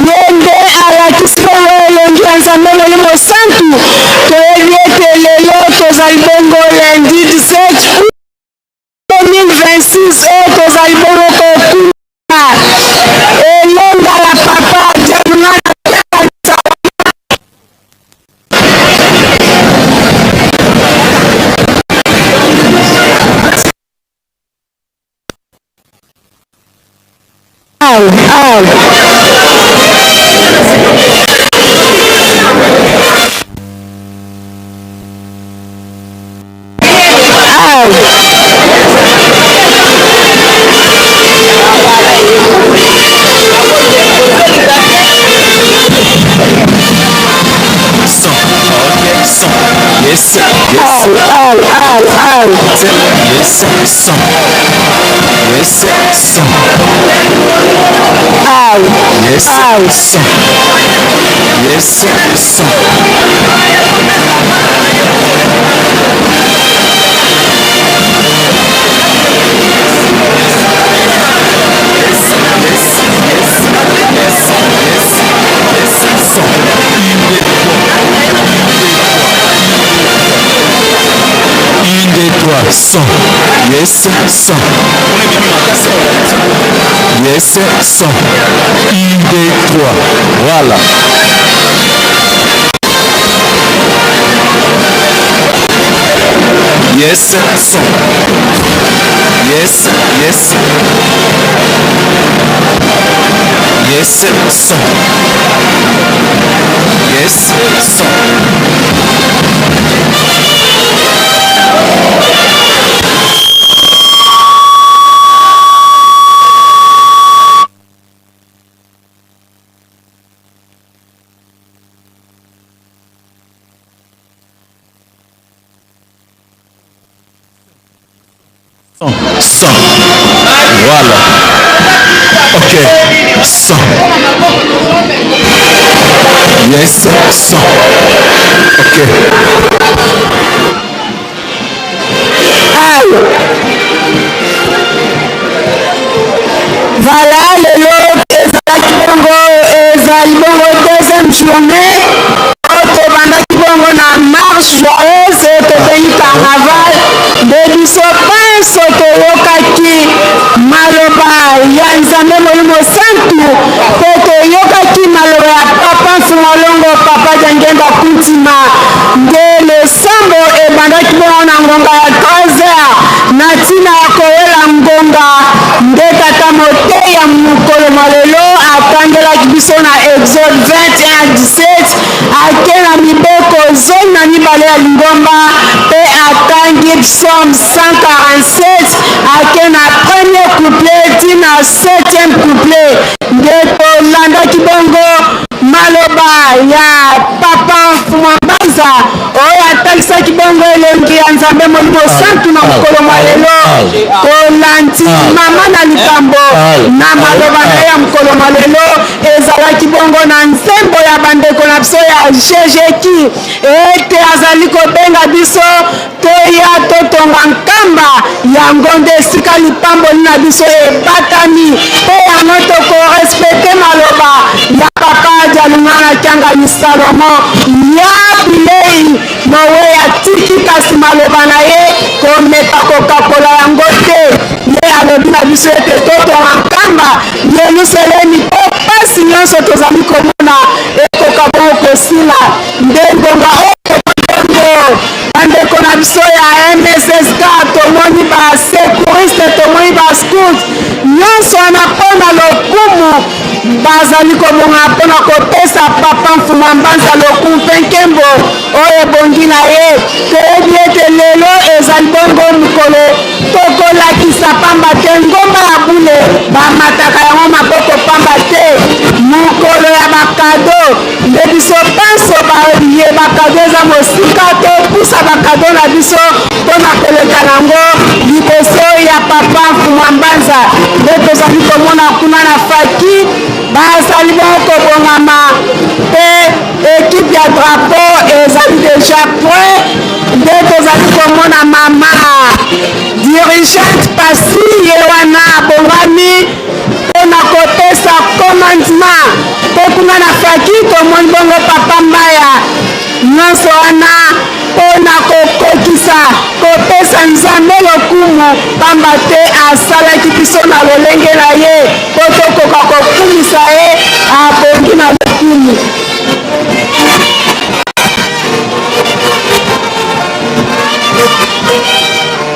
ye nde alakisi bongo elongi ya Nzambe Molimo Santu. Toyebi ete lelo tozali bongo lundi 17 août 2026 oyo tozali bongo kokunda elonga ya papa Dialungana. Au, au. Yes, yes. Au, au, au. Yes, 100. Yes, 100. Au. Yes, Au. 100. Yes, 100. Une, deux, trois, 100. Yes, 100. Yes, 100. Une, deux, trois. Voilà. Yes, 100. Yes, yes. Yes, 100. Yes, 100. 100. Voilà. Ok. 100. Yes, 100. Ok. Au. Voilà, lelo ezalaki bongo, ezali bongo deuxième journée oyo tobandaki bongo na marche joyeuse oyo tobengi carnaval, nde biso banso toyokaki maloba ya Nzambe Molimo Santu mpe toyokaki maloba ya Papa Mfumolongo Papa Diangienda Kuntima. Nde losambo ebandaki bongo na ngonga ya 13h na ntina ya kowela ngonga, nde tata moteyi ya mokolo mwa lelo atangelaki biso na Exode 21 17, ake na mibeko 12 ya lingomba mpe atangi Psaume 147, ake na premier couplet ti na septième couplet. Nde tolandaki bongo maloba ya Papa Mfumu Mbanza oyo atalisaki bongo elongi ya Nzambe Molimo Santu na mokolo mwa lelo. Tolandi mama na likambo na maloba na ye ya mokolo mwa lelo ezalaki bongo na nzembo ya bandeko na biso ya GGQ ete azali kobenga biso toya totonga Nkamba. Yango nde esika lipamboli na biso ebatami, mpe yango tokorespecte maloba ya Papa Dialungana Kiangani Salomon ya bilei Noe atiki, kasi maloba na ye komeka kokakola yango te. Ye alobi na biso ete totonga Nkamba, Yelusalemi, mpo mpasi nyonso tozali komona ekoka bongo kosila. Nde ngonga oyo tomoni bongo bandeko na biso ya MSSK, tomoni ba secouriste, tomoni ba scout, nyonso wana mpo na lokumu bazali kobonga mpo na kopesa Papa Mfumu Mbanza lokumu mpe nkembo oyo ebongi na ye. Toyebi ete lelo ezali bongo mokolo tokolakisa pamba te ngomba ya bule bamataka yango maboko pamba te. Mokolo ya bakado nde biso banso baye bakado eza mosika topusa bakado na biso mpo na koleka nango liboso ya Papa Mfumu Mbanza. Nde tozali komona kuna na faki bazali bongo kobongama mpe ekipe ya drapeau ezali deja prêt. Nde tozali komona mama dirigeante. Dirigeante Pasi ye wana abongami mpo na kopesa commandement. Mpe kuna na faki tomoni bongo Papa Mbaya. Nyonso wana mpo na kokokisa kopesa Nzambe lokumu, pamba te asalaki biso na lolenge na ye mpo tokoka kokumisa ye, abongi na lokumu.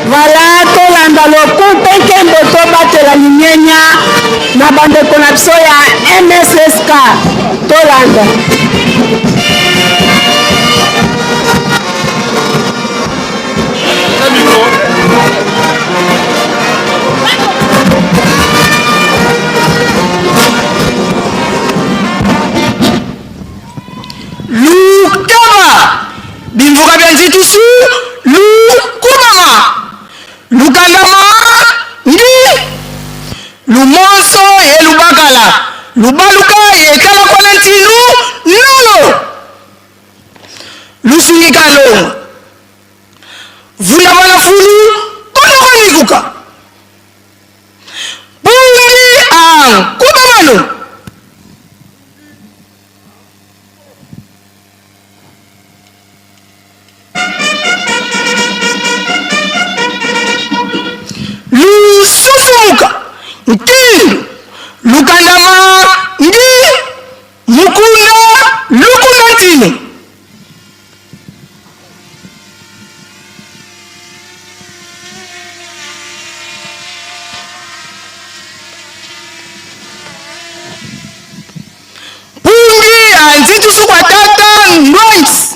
Voilà, tolanda loku mpe nkembo, tobatela limemia na bandeko na biso ya MSSK. Tolanda. Lukama bimvuka bya nzitusu lukumama lukandama ngi lumonso ye lubakala lubaluka ye kalakwana ntinu nolo lusungika longa vula bana fulu konokonikuka pungi a kubamanu. Lusufumuka nkindu lukandama ngi mukunda lukunda ntinu. Pungi ya nzintusu kwa tata ndwansi.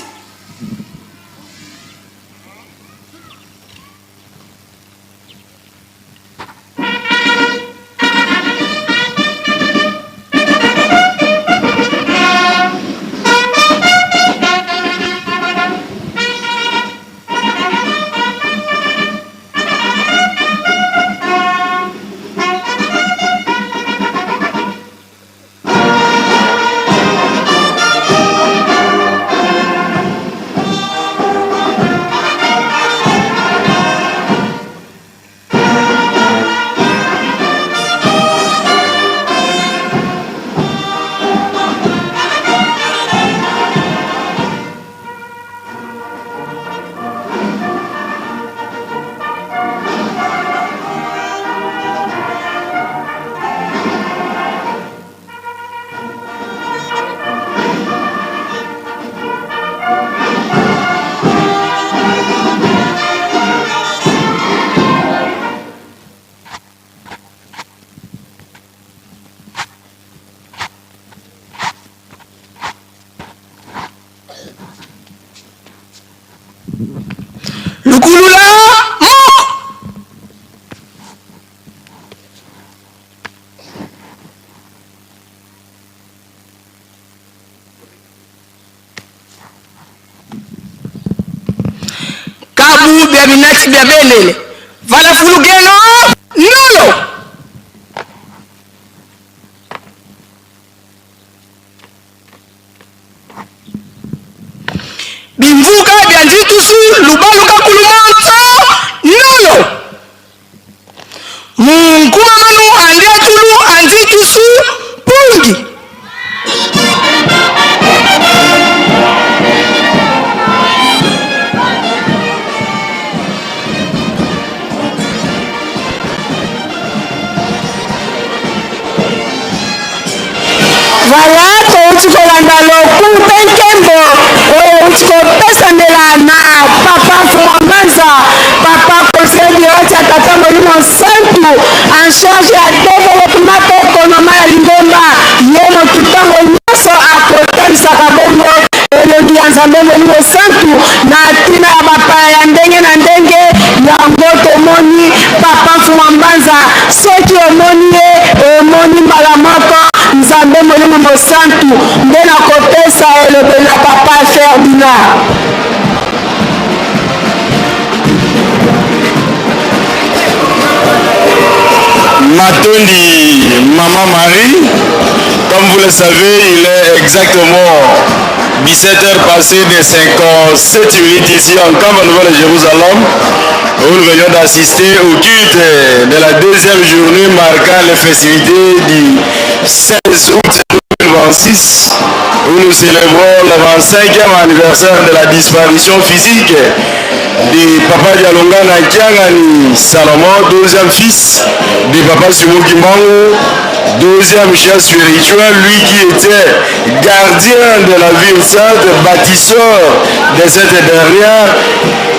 Lukulula moko. Kabu bya binati bya bendele vala fulugeno nolo. Bimvuka bya nzitusu lubaluka kulumonso nolo. Munkumamanu andiatulu anzitusu pungi. Voilà, touti kolanda lokumu mpe nkembo oyo euti kopesamela na papa Mfumambanza, papa conseiller direct ya Tata Molimo Santu en charge ya developement mpe ekonoma ya lingomba. Ye motu ntango nyonso akotalisaka bongo elongi ya Nzambe Molimo Santu na ntina ya bapaya ya ndenge na ndenge. Yango tomoni papa Mfumambanza, soki omoni ye omoni mbala moko Nzambe Molimo Mosantu. Nde nakopesa elobeli na papa Ferdinand. Matondi, Maman Marie, comme vous le savez, il est exactement 17h passées de 57 minutes ici en Nkamba Nouvelle Jérusalem. où nous venions d'assister au culte de la deuxième journée marquant les festivités du 16 août 2026, où nous célébrons le 25e anniversaire de la disparition physique de Papa Dialungana Kiangani Salomon, deuxième fils de Papa Simon Kimbangu, deuxième chef spirituel, lui qui était gardien de la ville sainte, bâtisseur de cette dernière,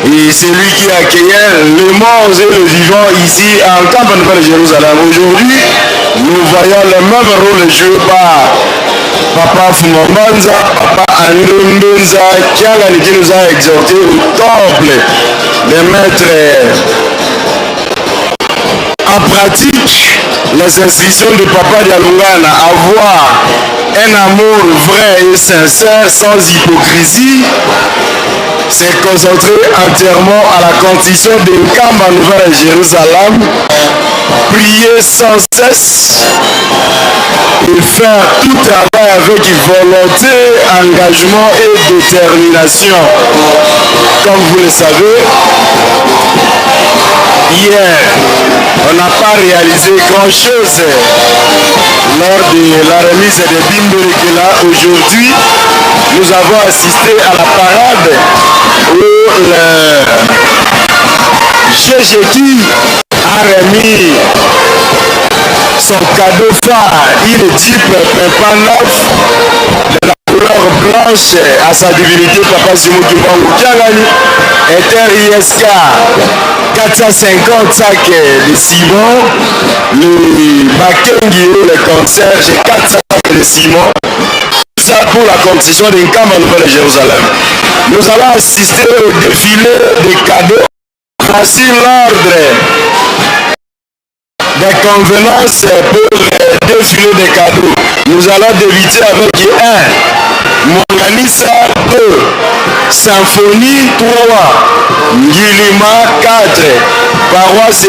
et c'est lui qui accueillait les morts et les vivants ici en Campagne de Jérusalem. Aujourd'hui, nous voyons le même rôle joué par Papa Fumambanza, Papa André Kiangani qui nous a exhorté au temple de mettre en pratique les instructions de Papa Dialungana, avoir un amour vrai et sincère, sans hypocrisie, c'est concentrer entièrement à la condition de Nkamba Nouvelle Jérusalem, prier sans cesse et faire tout travail avec volonté, engagement et détermination. Comme vous le savez, hier, on n'a pas réalisé grand-chose lors de la remise de Bimberekela. Aujourd'hui, nous avons assisté à la parade où le GGQ a remis son cadeau phare, une Jeep Pimpa neuf de la couleur blanche à sa divinité Papa Simon Kimbangu Kiangani, Inter ISK 450 sacs de ciment, le Bakengi et le concierge 4 sacs de ciment, ça pour la construction d'un camp Nouvelle Jérusalem. Nous allons assister au défilé des cadeaux. Voici l'ordre des convenances pour le défilé des cadeaux. Nous allons débuter avec 1. Monganissa 2. Symphonie 3. Ngilima 4. Paroisse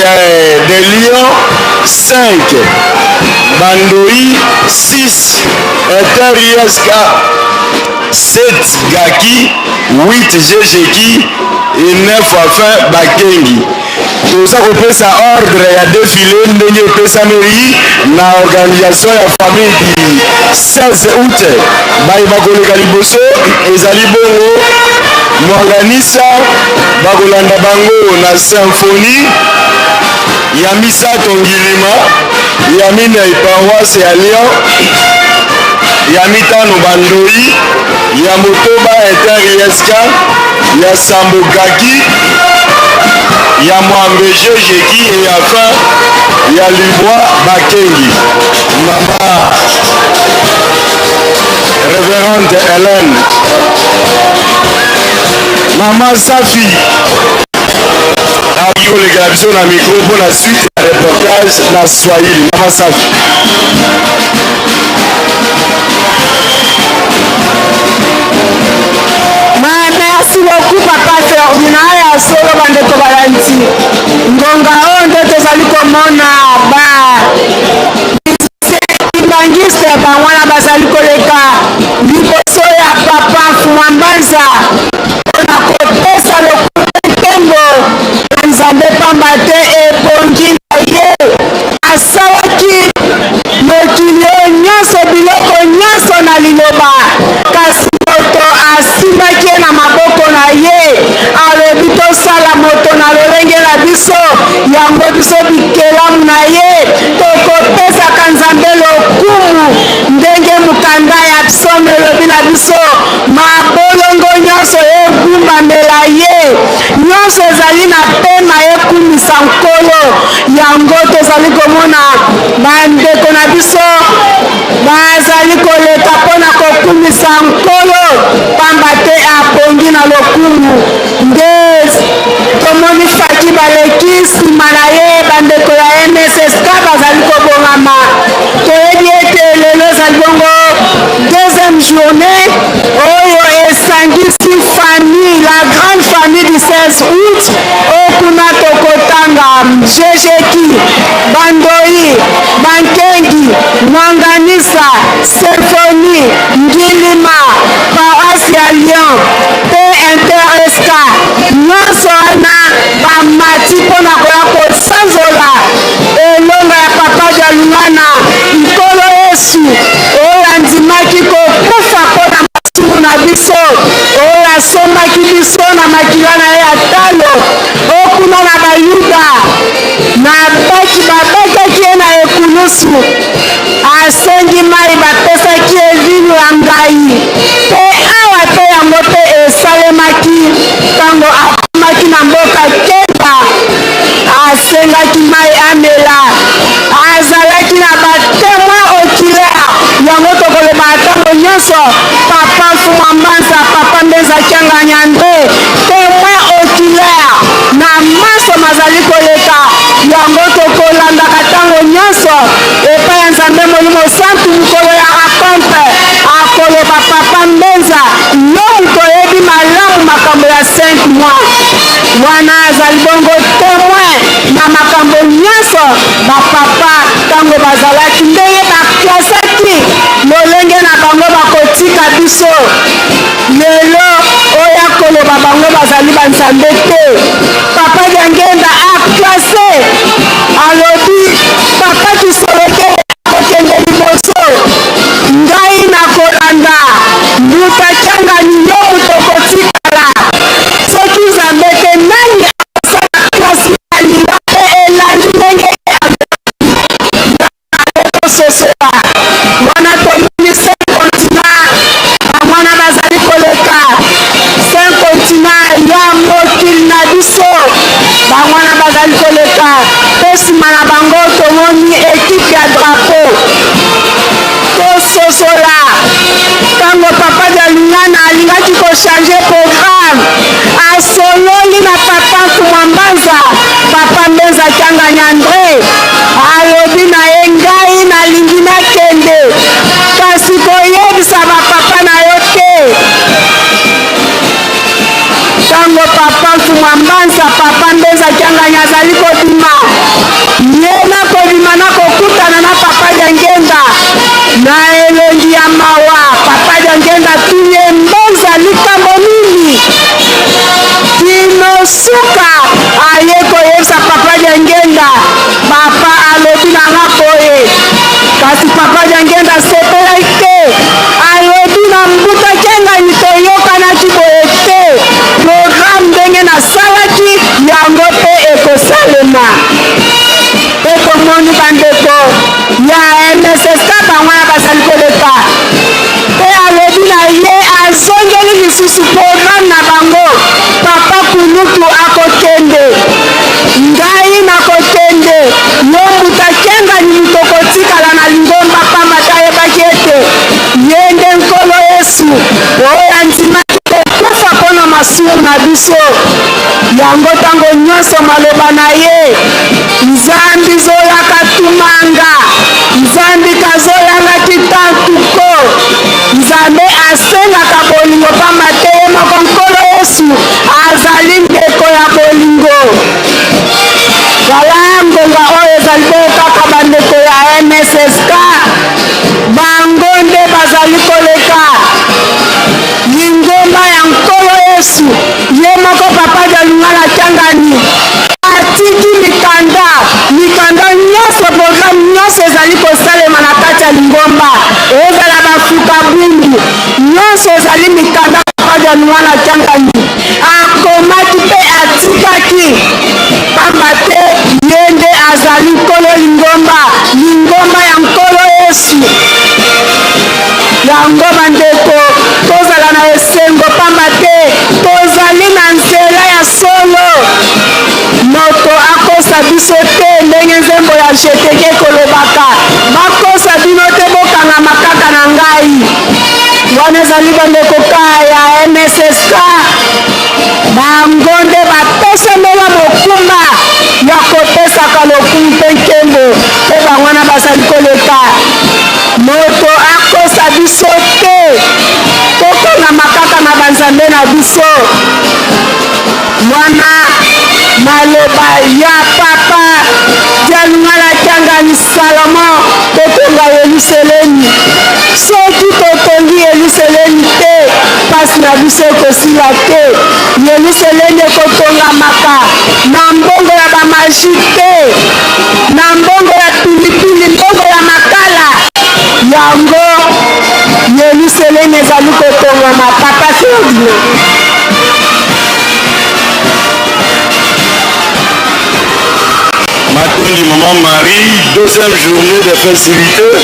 de Lyon 5. Bandoi 6. Inter ISK 7 Gaki, 8 Jejeki et 9 enfin Bakengi. Toza kopesa ordre ya défilé ndenge epesameli na organisation ya famille du 16 août. Baye bakoleka liboso ezali bongo Mwanganisa, bakolanda bango na symphonie ya misato Ngilima, ya minei paroisse ya Lyon, ya mitano Bandoi, ya motoba Inter ISK, ya sambo Gaki, ya mwambe Jejeki et ya fin ya libwa Bakengi. Mama Révérende Hélène, Mama Safi akoki kolekela biso na micro mpo na suite ya reportage na Swahili. Mama Safi. Merci beaucoup papa Ferdinand ya solo bandeko balandi ngonga oyo nde tozali komona ba Kimbanguiste bango wana bazali koleka liboso ya papa Mfumambanza mpona kopesa lokumu nkembo na Nzambe pamba te ebongi na ye. Asalaki mokili oyo nyonso, biloko nyonso na liloba, kasi moto asimbaki ye na maboko na ye. Alobi tosala moto na lolenge na biso, yango biso bikelamu na ye tokopesaka Nzambe lokumu ndenge mokanda ya Psaume elobi na biso, mabolongo nyonso egumbamela ye, nyonso ezali na pema ekumisa Nkolo. Yango tozali komona bandeko na biso bazali koleka mpo na kokumisa Nkolo, pamba te abongi na lokumu. Nde tomoni Faki baleki nsima na ye, bandeko ya MSSK bazali kobongama. Toyebi ete lelo ezali bongo deuxième journée oyo esangisi famille, la grande famille du 16 août. Oyo kuna tokotanga Jejeki, Bandoi, Bankengi, Mwanganisa, Symphonie, Ngilima, Paroisse ya Lyon mpe Inter-SK. Nyonso wana bamati. mosusu asengi mai, bapesaki ye vino ya ngai. Mpe awa mpe yango mpe esalemaki ntango akomaki na mboka Kemba, asengaki mai amela. Azalaki na ba temoin oculaire, yango tokoloba ntango nyonso, Papa Mfumua Mbanza, Papa Mbenza Kiangani Andre, temoin oculaire na manso mazali koleka. Yango tokolandaka ntango nyonso epai ya Nzambe Molimo Santu. Mokolo ya racontre akoloba, Papa Mbenza, yo moto oyebi malamu makambo ya 5 mois wana, azali bongo temoin na makambo nyonso. Bapapa ntango bazalaki ndenge baklasaki lolenge na bango, bakotika biso lelo oyo akoloba bango bazali banzambe te. Papa Diangenda aklase, alobi Papa Kisolokele akokende liboso, ngai nakolanda. Mbuta Kiangani, yo moto okotikala. Soki Nzambe te, nani akosala klase ya liwa mpe elandi ndenge tososola wana? Tomoni cinq continent, bamwana bazali koleka, cinq continent ya mokili na biso, bamwana bazali koleka. Mpe nsima na bango tomoni ekipe ya drapeau. Tososola, ntango Papa Dialungana alingaki kochanger programme, asololi na Papa Mfumwa Mbanza, Papa Mbenza Kiangani Andre, alobi na ye: ngai nalingi nakende, kasi koyebisa bapapa na yo te. Ntango Papa Mfumwa Mbanza, Papa Mbenza Kiangani azali kobima, ye na kobima na kokutana na Papa Diangenda na elongi ya mawa. Papa Diangenda atuni ye: Mbenza, likambo nini? Kino suka aye koyebisa Papa Diangenda: papa alobi na nga boye. Kasi Papa Diangenda asepelaki te, alobi na Mbuta Kiangani: toyokanaki boye te, programme ndenge nasalaki yango mpe ekosalema. Mpe tomoni bandeko ya MSSK, bango wana bazali koleka. Mpe alobi na ye, azongeli lisusu programme na bango: Papa Kulutu akokende, ngai nakokende, yo Mbuta Kiangani moto okotikala na lingomba, pamba te ayebaki ete ye nde Nkolo Yesu oyo andimaki kokufa mpo na masumu na biso. Yango ntango nyonso maloba na ye: Nzambi zoyaka tumanga, Nzambi kazoyangaki tantuko. Nzambe asengaka bolingo, pamba te ye moko Nkolo Yesu azali ndeko ya bolingo. Wala ngonga oyo ezali bongo kaka bandeko ya MSSK, bango nde bazali koleka, lingomba ya Nkolo Yesu. Ye moko Papa Dialungana Kiangani atiki mikanda, mikanda nyonso, programme nyonso ezali kosalema na kati ya lingomba, ezala bafuka bundu, nyonso ezali mikanda Papa Dialungana Kiangani akomaki mpe atikaki, pamba te ye nde azali Nkolo lingomba, lingomba ya Nkolo Yesu. Yango bandeko, tozala na esengo, pamba te tozali na nzela ya solo. Moto akosa biso te, ndenge nzembo ya Jeteke ekolobaka: bakosa bino te, bokangama kaka na ngai. Wana ezali bandeko ka ya MSSK, bango nde bapesamela mokumba ya kopesaka lokumu mpe nkembo, mpe bango wana bazali koleka. Moto akosa biso te, tokangama kaka na banzambe na biso. Wana maloba ya Papa Dialungana Kiangani Salomon: totonga Yelusalemi. Soki totongi Yelusalemi te, mpasi na biso ekosila te. Yelusalemi ekotongamaka na mbongo ya bamaji te, na mbongo ya pilipili, mbongo ya makala. Yango Yelusalemi ezali kotongama. Papa Ferdinand. Matondi Maman Marie, deuxième journée de festivités.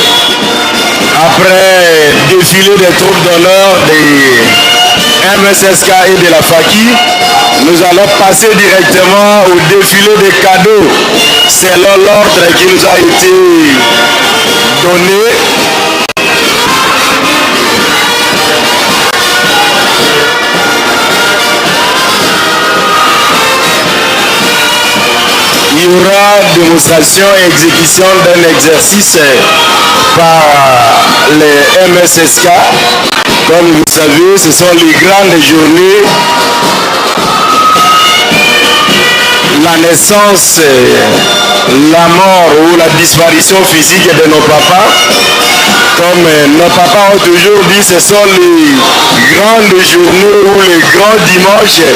Après défilé des troupes d'honneur des MSSK et de la FAKI, nous allons passer directement au défilé des cadeaux selon l'ordre qui nous a été donné. Il y aura démonstration et exécution d'un exercice par les MSSK. Comme vous savez, ce sont les grandes journées. La naissance, la mort ou la disparition physique de nos papas. Comme nos papas ont toujours dit, ce sont les grandes journées ou les grands dimanches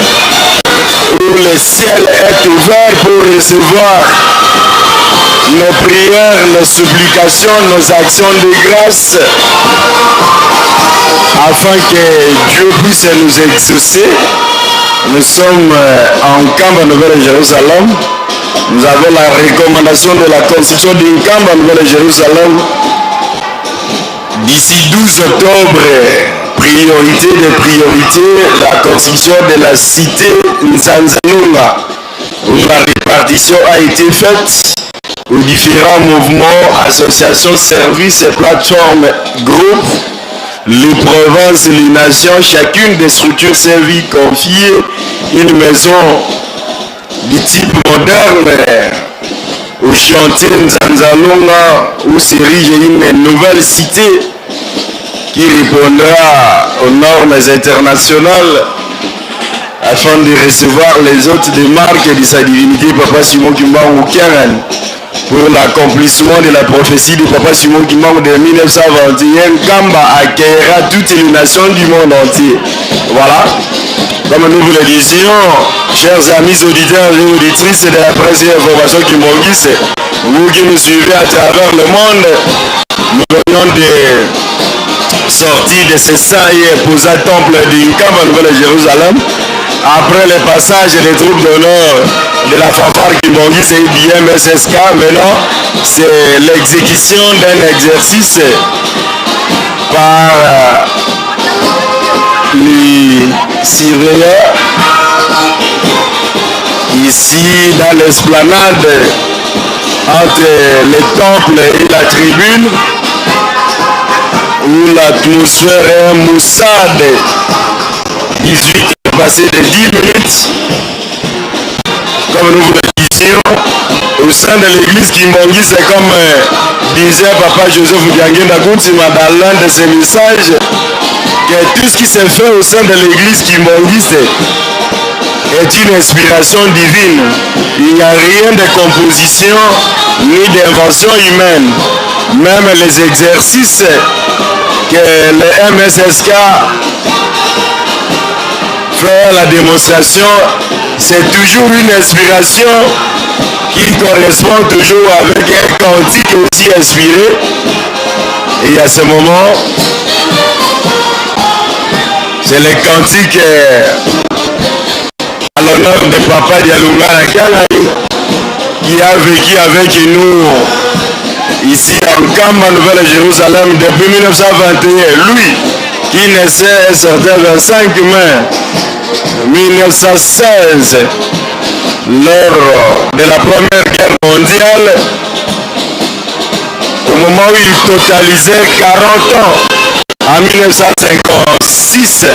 où le ciel est ouvert pour recevoir nos prières, nos supplications, nos actions de grâce, afin que Dieu puisse nous exaucer. Nous sommes en Nkamba Nouvelle-Jérusalem. Nous avons la recommandation de la construction d'Nkamba Nouvelle-Jérusalem d'ici 12 octobre. Priorité des priorités, la construction de la cité Nzanzalunga, où la répartition a été faite aux différents mouvements, associations, services et plateformes, groupes, les provinces, les nations, chacune des structures servies confiées une maison du type moderne au chantier Nzanzalunga où s'érige une nouvelle cité qui répondra aux normes internationales afin de recevoir les hôtes de marque de sa divinité Papa Simon Kimbangu Kiangani pour l'accomplissement de la prophétie de Papa Simon Kimbangu de 1921. Nkamba accueillera toutes les nations du monde entier. Voilà. Comme nous vous le disions, chers amis auditeurs et auditrices de la presse et information kimbanguiste, vous qui nous suivez à travers le monde, nous venons de sortir de ce saint et imposant temple de Nkamba, Nouvelle-Jérusalem, après le passage des troupes d'honneur de la fanfare kimbanguiste et du MSSK. Maintenant, c'est l'exécution d'un exercice par les surveillants ici dans l'esplanade entre le temple et la tribune, où l'atmosphère est maussade. 18 heures passées de 10 minutes, comme nous vous le disions, au sein de l'église Kimbanguiste, c'est comme disait Papa Joseph Diangienda Kuntima dans l'un de ses messages, que tout ce qui s'est fait au sein de l'église Kimbanguiste est une inspiration divine. Il n'y a rien de composition ni d'invention humaine. Même les exercices que le MSSK fait la démonstration, c'est toujours une inspiration qui correspond toujours avec un cantique aussi inspiré. Et à ce moment, c'est le cantique à l'honneur de Papa Dialungana Kiangani qui a vécu avec nous ici en Nkamba, Nouvelle-Jérusalem depuis 1921. Lui qui naissait un certain 25 mai 1916 lors de la Première Guerre mondiale, au moment où il totalisait 40 ans, en 1956,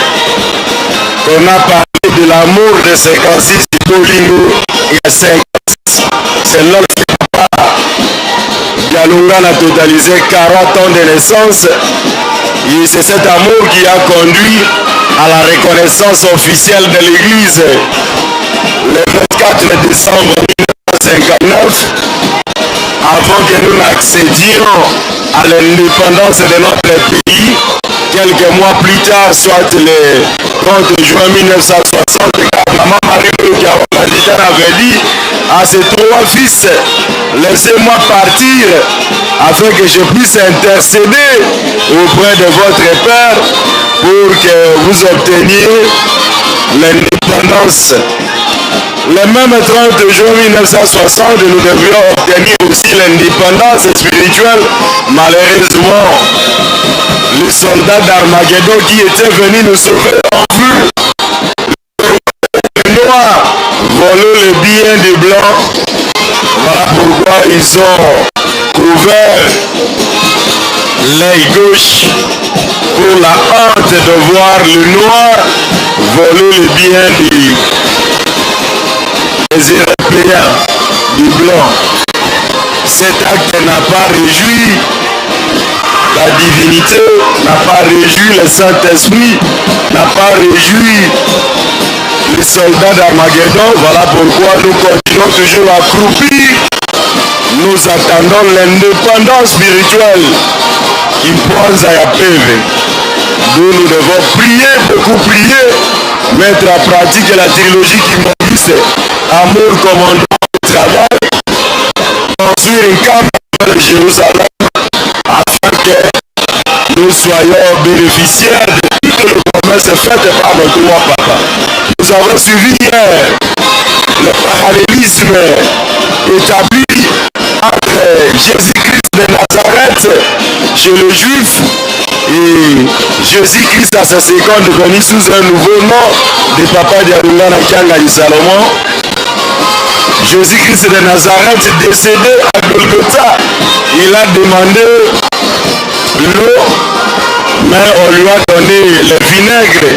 on a parlé de l'amour de 56 Bolingo et 56. C'est lorsque Papa Dialungana a totalisé 40 ans de naissance. Et c'est cet amour qui a conduit à la reconnaissance officielle de l'Église le 24 décembre 1959, avant que nous n'accédions à l'indépendance de notre pays, quelques mois plus tard, soit le 30 juin 1960, car Maman Marie avait dit à ses trois fils, laissez-moi partir afin que je puisse intercéder auprès de votre père pour que vous obteniez l'indépendance. Le même 30 juin 1960, nous devions obtenir aussi l'indépendance spirituelle. Malheureusement, les soldats d'Armageddon qui étaient venus nous sauver ont vu les Noirs voler le bien des Blancs. Voilà pourquoi ils ont couvert l'œil gauche pour la honte de voir le noir voler le bien des Européens, du blanc. Cet acte n'a pas réjoui la divinité, n'a pas réjoui le Saint-Esprit, n'a pas réjoui les soldats d'Armageddon. Voilà pourquoi nous continuons toujours à croupir. Nous attendons l'indépendance spirituelle qui prend à PV. D'où nous devons prier, beaucoup prier, mettre en pratique la trilogie qui m'existe, amour, commandement et travail, construire une camp de Jérusalem afin que nous soyons bénéficiaires de toutes les promesses faites par notre roi papa. Nous avons suivi hier le parallélisme établi entre Jésus-Christ de Nazareth chez le juif et Jésus-Christ à sa seconde venue sous un nouveau nom de Papa Dialungana Kiangani Salomon. Jésus-Christ de Nazareth décédé à Golgotha, il a demandé l'eau, mais on lui a donné le vinaigre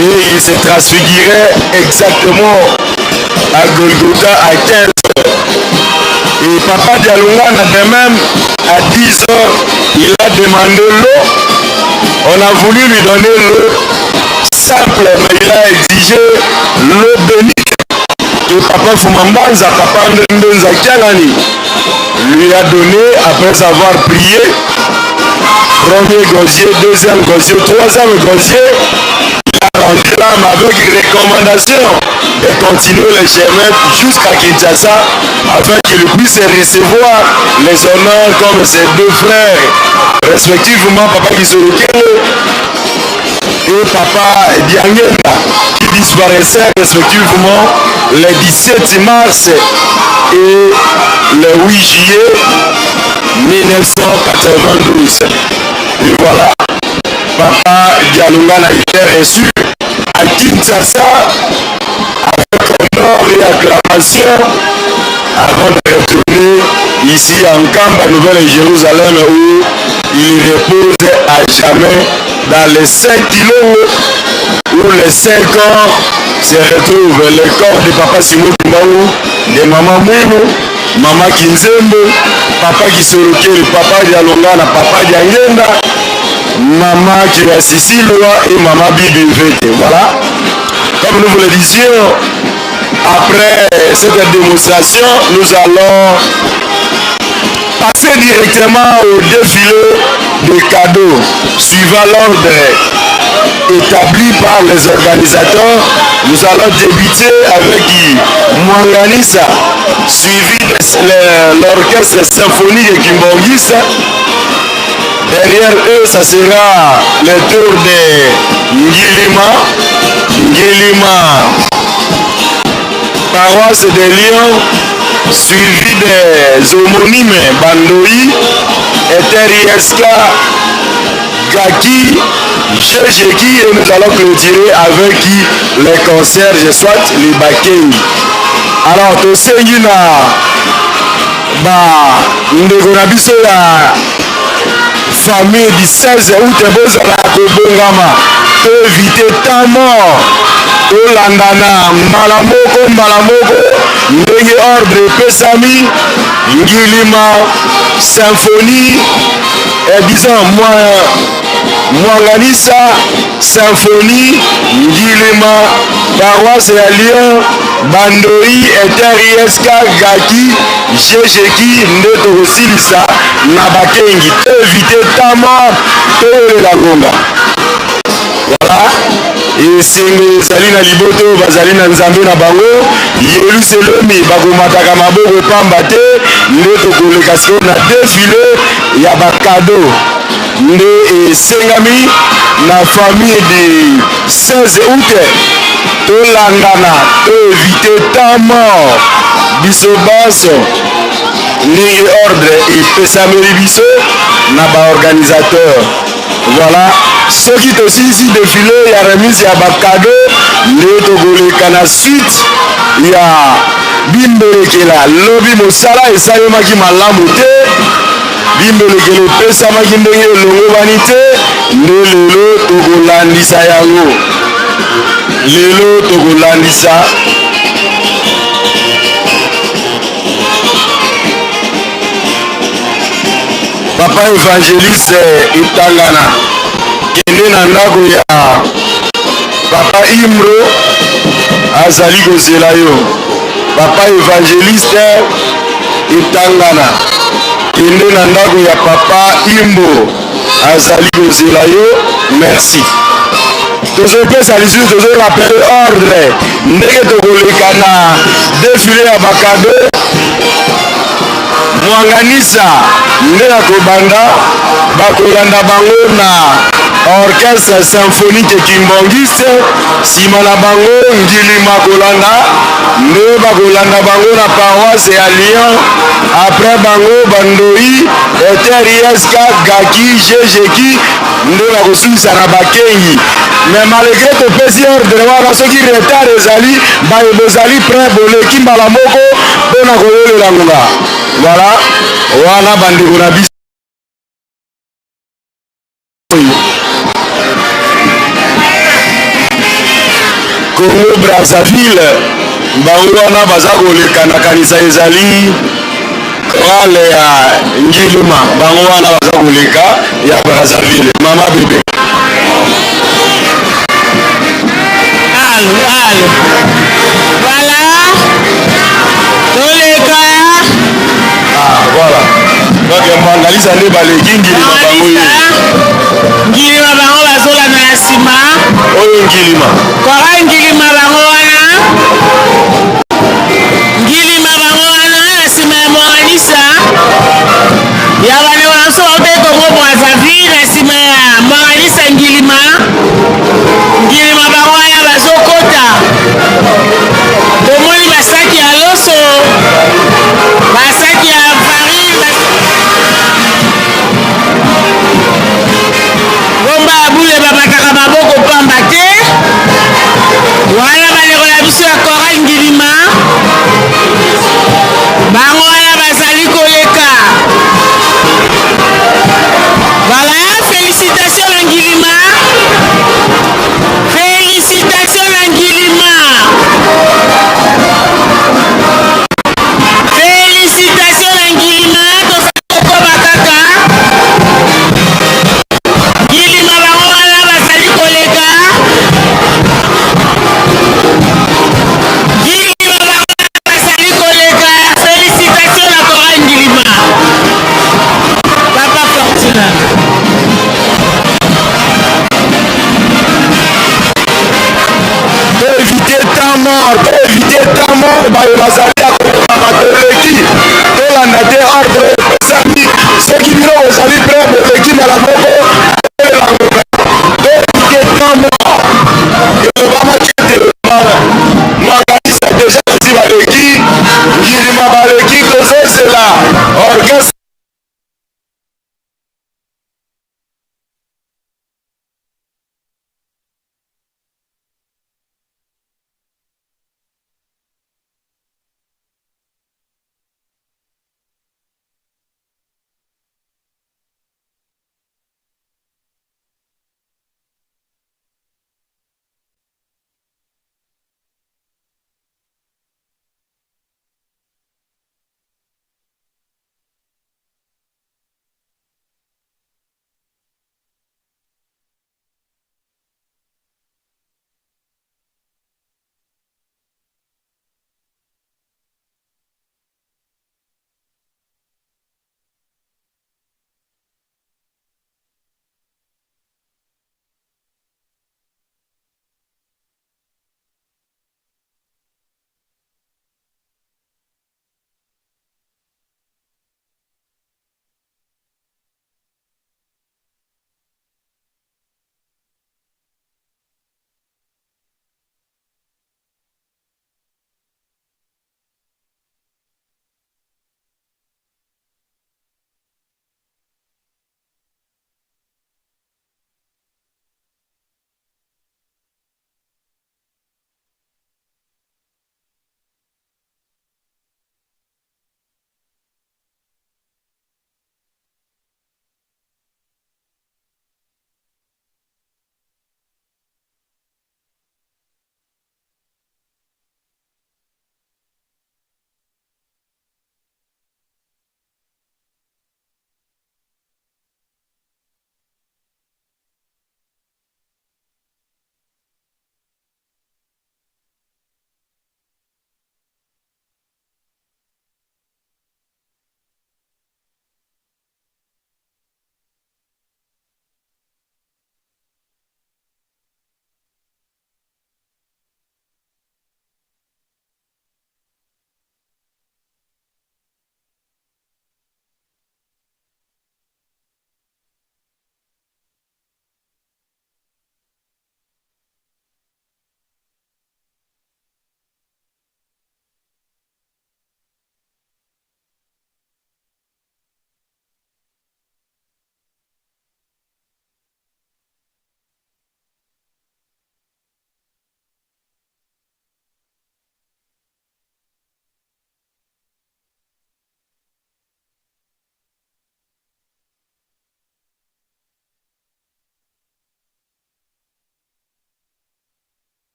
et il se transfigurait exactement à Golgotha à 15 heures. Et Papa Dialungana de même, à 10 heures, il a demandé l'eau. On a voulu lui donner l'eau simple, mais il a exigé l'eau bénite. Et Papa Fumambanza, Papa Ndonza Kiangani, lui a donné après avoir prié. Premier gosier, deuxième gosier, troisième gosier. Il a rendu l'âme avec recommandation de continuer le chemin jusqu'à Kinshasa afin qu'il puisse recevoir les honneurs comme ses deux frères, respectivement Papa Kisolokele et Papa Diangenda, qui disparaissaient respectivement le 17 mars et le 8 juillet 1992. Et voilà, Papa Dialungana était reçu à Kinshasa avec honneur et acclamation avant de retourner ici en Nkamba, Nouvelle-Jérusalem, où il repose à jamais dans les 5 kilos où les 5 corps se retrouvent. Le corps de Papa Simon Kimbangu, de Maman Mwimu, Maman Kinzembo, Papa Kisolokele, Papa Dialungana, Papa Diangenda, Maman Kirasisiloa et Maman Bibi Vete. Voilà. Comme nous vous le disions, après cette démonstration, nous allons passer directement au défilé des cadeaux, suivant l'ordre établi par les organisateurs. Nous allons débuter avec Mwanganisa, suivi de l'orchestre symphonique Kimbanguiste. Derrière eux, ça sera le tour de Ngilima. Ngilima, paroisse de Lyon, suivi des homonymes Bandoï, Eterieska, Gaki, Jejeki, et nous allons clôturer avec les concierges, soit les Bakengi. Alors, tosengi na ba ndeko na biso ya famille du 16 août bozala kobongama to éviter temps mort, tolandana mbala moko mbala moko ndenge ordre epesami. Ngilima symphonie, disons Mwanganisa symphonie, Ngilima paroisse ya Lyon, Bandoi, Eter-ISK, Gaki, Jejeki, nde tokosilisa na Bakengi. To éviter temps mort, towelela ngonga. Voilà. Esengo ezali na liboto oyo bazali na Nzambe na bango. Yelusalemi bakomataka maboko pamba te, nde tokoleka sikoyo na défilé ya bakado nde esengami na famille du 16 août. Tolandana, to eviter temps mort biso banso ndenge ordre epesameli biso na ba organisateurs. Voilà, soki tosilisi defile ya remise ya ba cadeaux nde tokoleka na suite ya bimbelekela. Lobi mosala esalemaki malamu te. Bimbelekelo epesamaki ndenge elongobani te, nde lelo tokolandisa yango. Lelo tokolandisa. Papa evangeliste Etangana, kende na ndako ya Papa Imro, azali kozela yo. Papa evangeliste Etangana, kende na ndako ya Papa Imbo, azali kozela yo. Merci. Tozopesa lisusu, tozo rappeler ordre ndenge tokoleka na defile ya bakado. Mwanganisa nde akobanda, bakolanda bango na orchestre symphonique kimbonguiste, sima na bango Ngilima kolanda, nde bakolanda bango na paroisse ya Lyon, après bango Bandoyi, Eter ISK, Gaki, Jejeki nde bakosukisa na Bakengi. Mais malgre topesi ordre wana, soki retard ezali, baye bozali près boleki mbala moko mpo na koyolela ngonga. Voilà, wana bandeko na biso. Congo Brazzaville, bango wana baza koleka, nakanisa ezali chorale ya Ngilima, bango wana baza koleka ya Brazzaville. Mama bebe. Allo, allo. Voilà. Toleka. Ah, voilà. Donc Mwangalisa nde baleki Ngilima bango ye. Ngilima bango bazolanda na nsima. Oyo Ngilima. Kora Ngilima bango wana. Ngilima bango wana na nsima ya Mwangalisa. Ya bandeko na biso bauti Congo Brazzaville na nsima ya Mwangalisa Ngilima. Ngilima bango wana bazokota. Tomoni basaki ya loso, basaki ya farine. Ngomba ya bule bamataka maboko pamba te. Wana bandeko na biso ya Chorale Ngilima bango wana bazali koleka. Voilà, félicitations na Ngilima. Félicitations na Ngilima. Félicitations na Ngilima. Tozali kokoba kaka. Ngilima bango wana bazali koleka. Ngilima bango wana bazali koleka. Félicitations na Chorale Ngilima. Papa Fortuna. To éviter temps mort, to éviter temps mort, baye bazali ya kokokama toleki, tolanda te ordre epesami. Soki bino bozali prêt, boleki mbala moko, tolela ngonga. To éviter temps mort. Elobamaki ete makanisa deja basi baleki, Ngilima baleki, tozozela orchestre.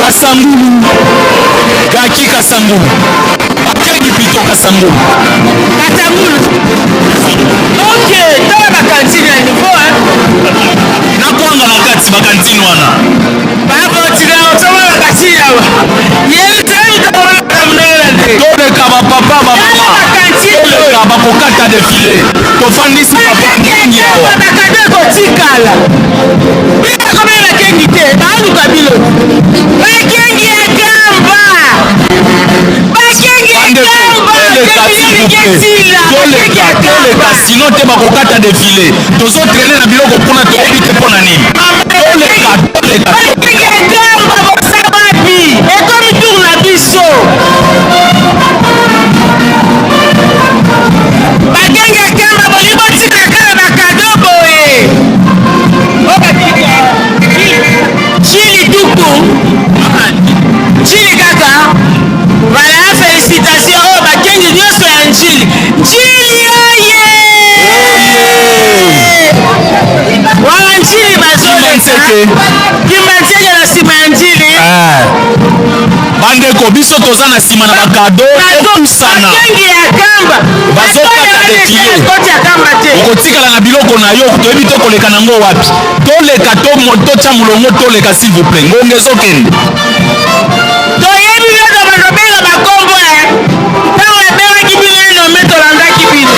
Kasangulu Gaki Kasangulu Bakengi plutôt Kasangulu Kasangulu Ok, tala ba cantine ya nouveau hein. Nakwanga na kati ba cantine wana. Ba cantine ya ba cantine ya. Yerusalem Toleka ba papa ba mama. Toleka bakokata defile. Tofandisi papa mingi awa. Bakado ekotikala. Bino komela bakengi te, baluka bino. Bakengi ya kamba. Bakengi ya kamba. Toleka s'il vous plaît. Toleka, toleka sinon te bakokata defile. Tozo traîner na biloko kuna toyebi te mpo na nini. Toleka, toleka. Bakengi ya kamba boza wapi? Ekomi tour na biso. Bakengi ya kamba bolingi botika kaka bakado boye. Chili tuku. Chili kaka. Voilà, félicitations. Oh, bakengi nyonso ya Njili. Njili oye! Wana Njili bazoleka. Kimbanseke na nsima ya Njili. Bandeko biso toza na nsima na bakado topusana. Bakengi ya kamba. Bazokata defile. Koti ya kamba te. Okotikala na biloko na yo toyebi te koleka nango wapi. Toleka totya molongo toleka s'il vous plaît. Ngonga ezokende. Toyebi nyonso bazobenga bakombo e. Ntango ebengaki bino enome tolandaki bino.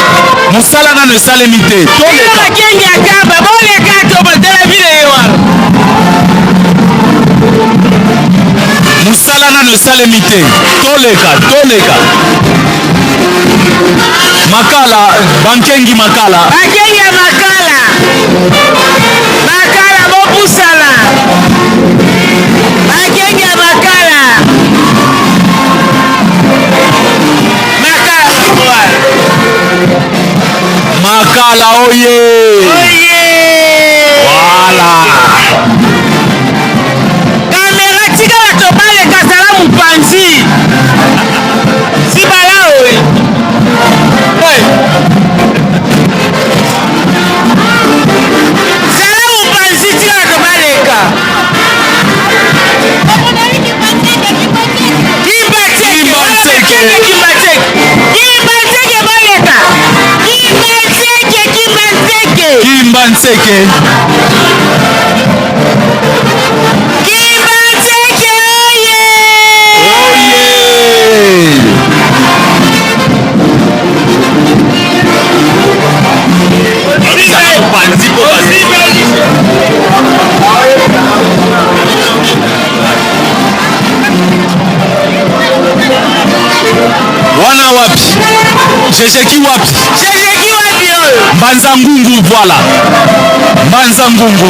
Mosala nano esalemi te. Bino bakengi ya kamba boleka tobotela bino ye wana. Mosala nano esalemi te. Toleka, toleka. Makala, bankengi makala. Bakengi ya makala. Makala bopusana. Bakengi ya makala. Makala Makala oye. Oye. Voilà. Kamera tika bato baleka zala mopanzi. Sibala oye. Zala mopanzi tika bato baleka. Kimbanseke. Kimbanseke. Kimbanseke baleka. Kimbanseke, Kimbanseke. Kimbanseke. Kimbanseke oye. Oye. Wana wapi? Jejeki wapi? Jejeki wapi oyo? Mbanza ngungu voilà. Mbanza ngungu.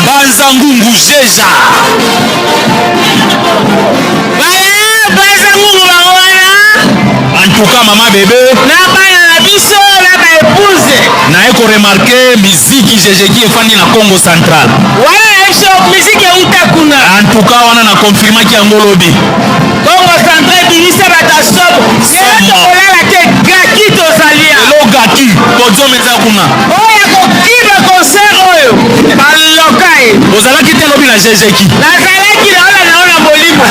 Mbanza ngungu jeja. Voilà, Mbanza ngungu bango wana. En tout cas mama bébé. Na bana na biso na ba épouse. Naye ko remarquer miziki jejeki efandi na Congo Central. Wana na biso miziki euta kuna. En tout cas wana na confirmaki yango lobi. Congo Central ebimisa bato ya sobo. Lelo tokolala te gaki tozali ya. Lelo gaki podium eza kuna. Oyo akokima concert oyo baloka ye. Ozalaki te lobi na jejeki. Nazalaki na ola na ola molimo.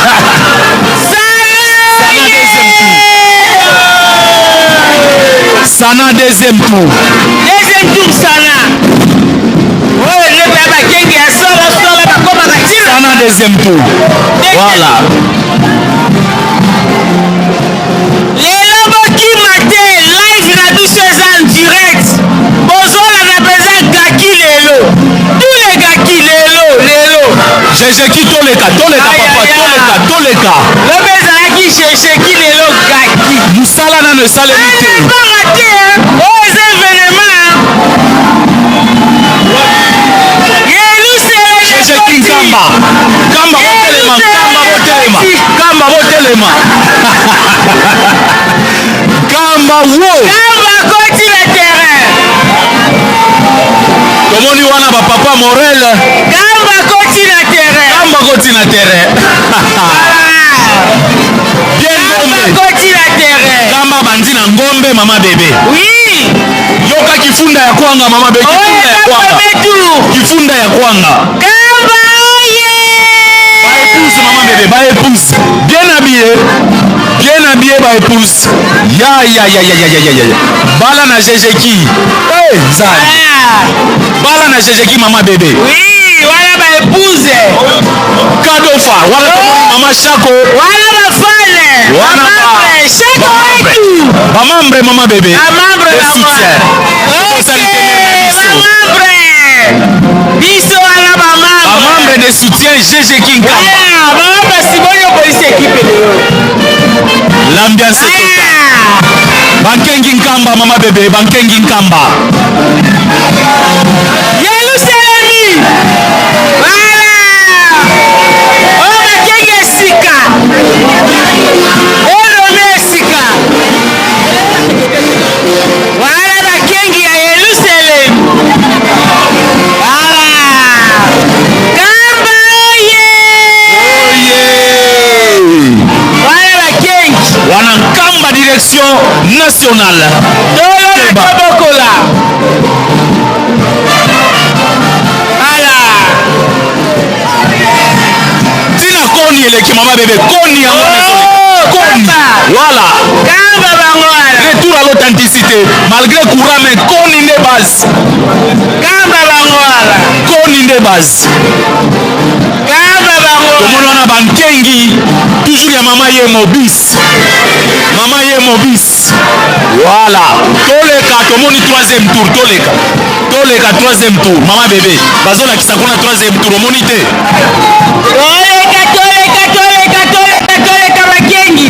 Sana deuxième tour. Deuxième tour sana. Oyo nde ya bakengi ya solo solo bakomaka tina. Sana deuxième tour. Voilà. Lelo bokima te live na biso eza en direct. Bozolanda mpenza gaki lelo. Tous les gaki lelo lelo. Jejeki toleka toleka papa toleka toleka. Lobi ezalaki jejeki lelo gaki. Mosala nano esalemi te. Banga te oyo eza evenement. Yelusalemi Jejeki Nkamba. Nkamba botelema Nkamba botelema Nkamba botelema. Nkamba wo. Nkamba akoti na terrain. Tomoni wana ba papa Morel. Nkamba akoti na terrain. Nkamba akoti na terrain. Bien Nkamba ngombe. akoti na terrain. Nkamba bandi na ngombe mama bébé. Oui. Kifunda ya kwanga mama be kifunda ya kwanga. Kifunda ya kwanga. Kamba oye! Ba épouse maman bébé, ba épouse. Bien habillé. Bien habillé ba épouse. Ya ya ya ya ya ya ya ya. Bala na GGki. Eh, hey, Nzambe. Bala na GGki maman bébé. Oui, wana ba épouse. Cadeau phare. Wana oh. maman Chako. Wana ba fane. Wana ba Chako wetu. Ba membre maman bébé. Ba membre ba soutien. Ok, ba membre. Biso wana ba membre. Ba membre de soutien GG King Kamba. Ah, ba membre sibonyo polisi équipe lelo. L'ambiance est totale. Bankengi Nkamba mama bébé, Bankengi Nkamba. Yelusalemi. Voilà. Oyo bakengi esika. Erome esika. Voilà bakengi ya Yelusalemi. Voilà. Kamba oye. Oye. Voilà bakengi. Wana Nkamba direction nationale. Tolo na tobokola. Voilà. Tina koni eleki mama bebe koni yango oh, koni. Voilà. Kamba bango wana. Retour à l'authenticité malgré courant mais koni nde base. Kamba bango wana. Koni nde base. Kamba bango. Tomoni wana bankengi toujours ya mama ye mobis. Mama ye mobis. Voilà. Toleka tomoni troisième tour toleka. Toleka troisième tour mama bebe bazolakisa kuna troisième tour omoni te. Toleka toleka toleka toleka toleka bakengi.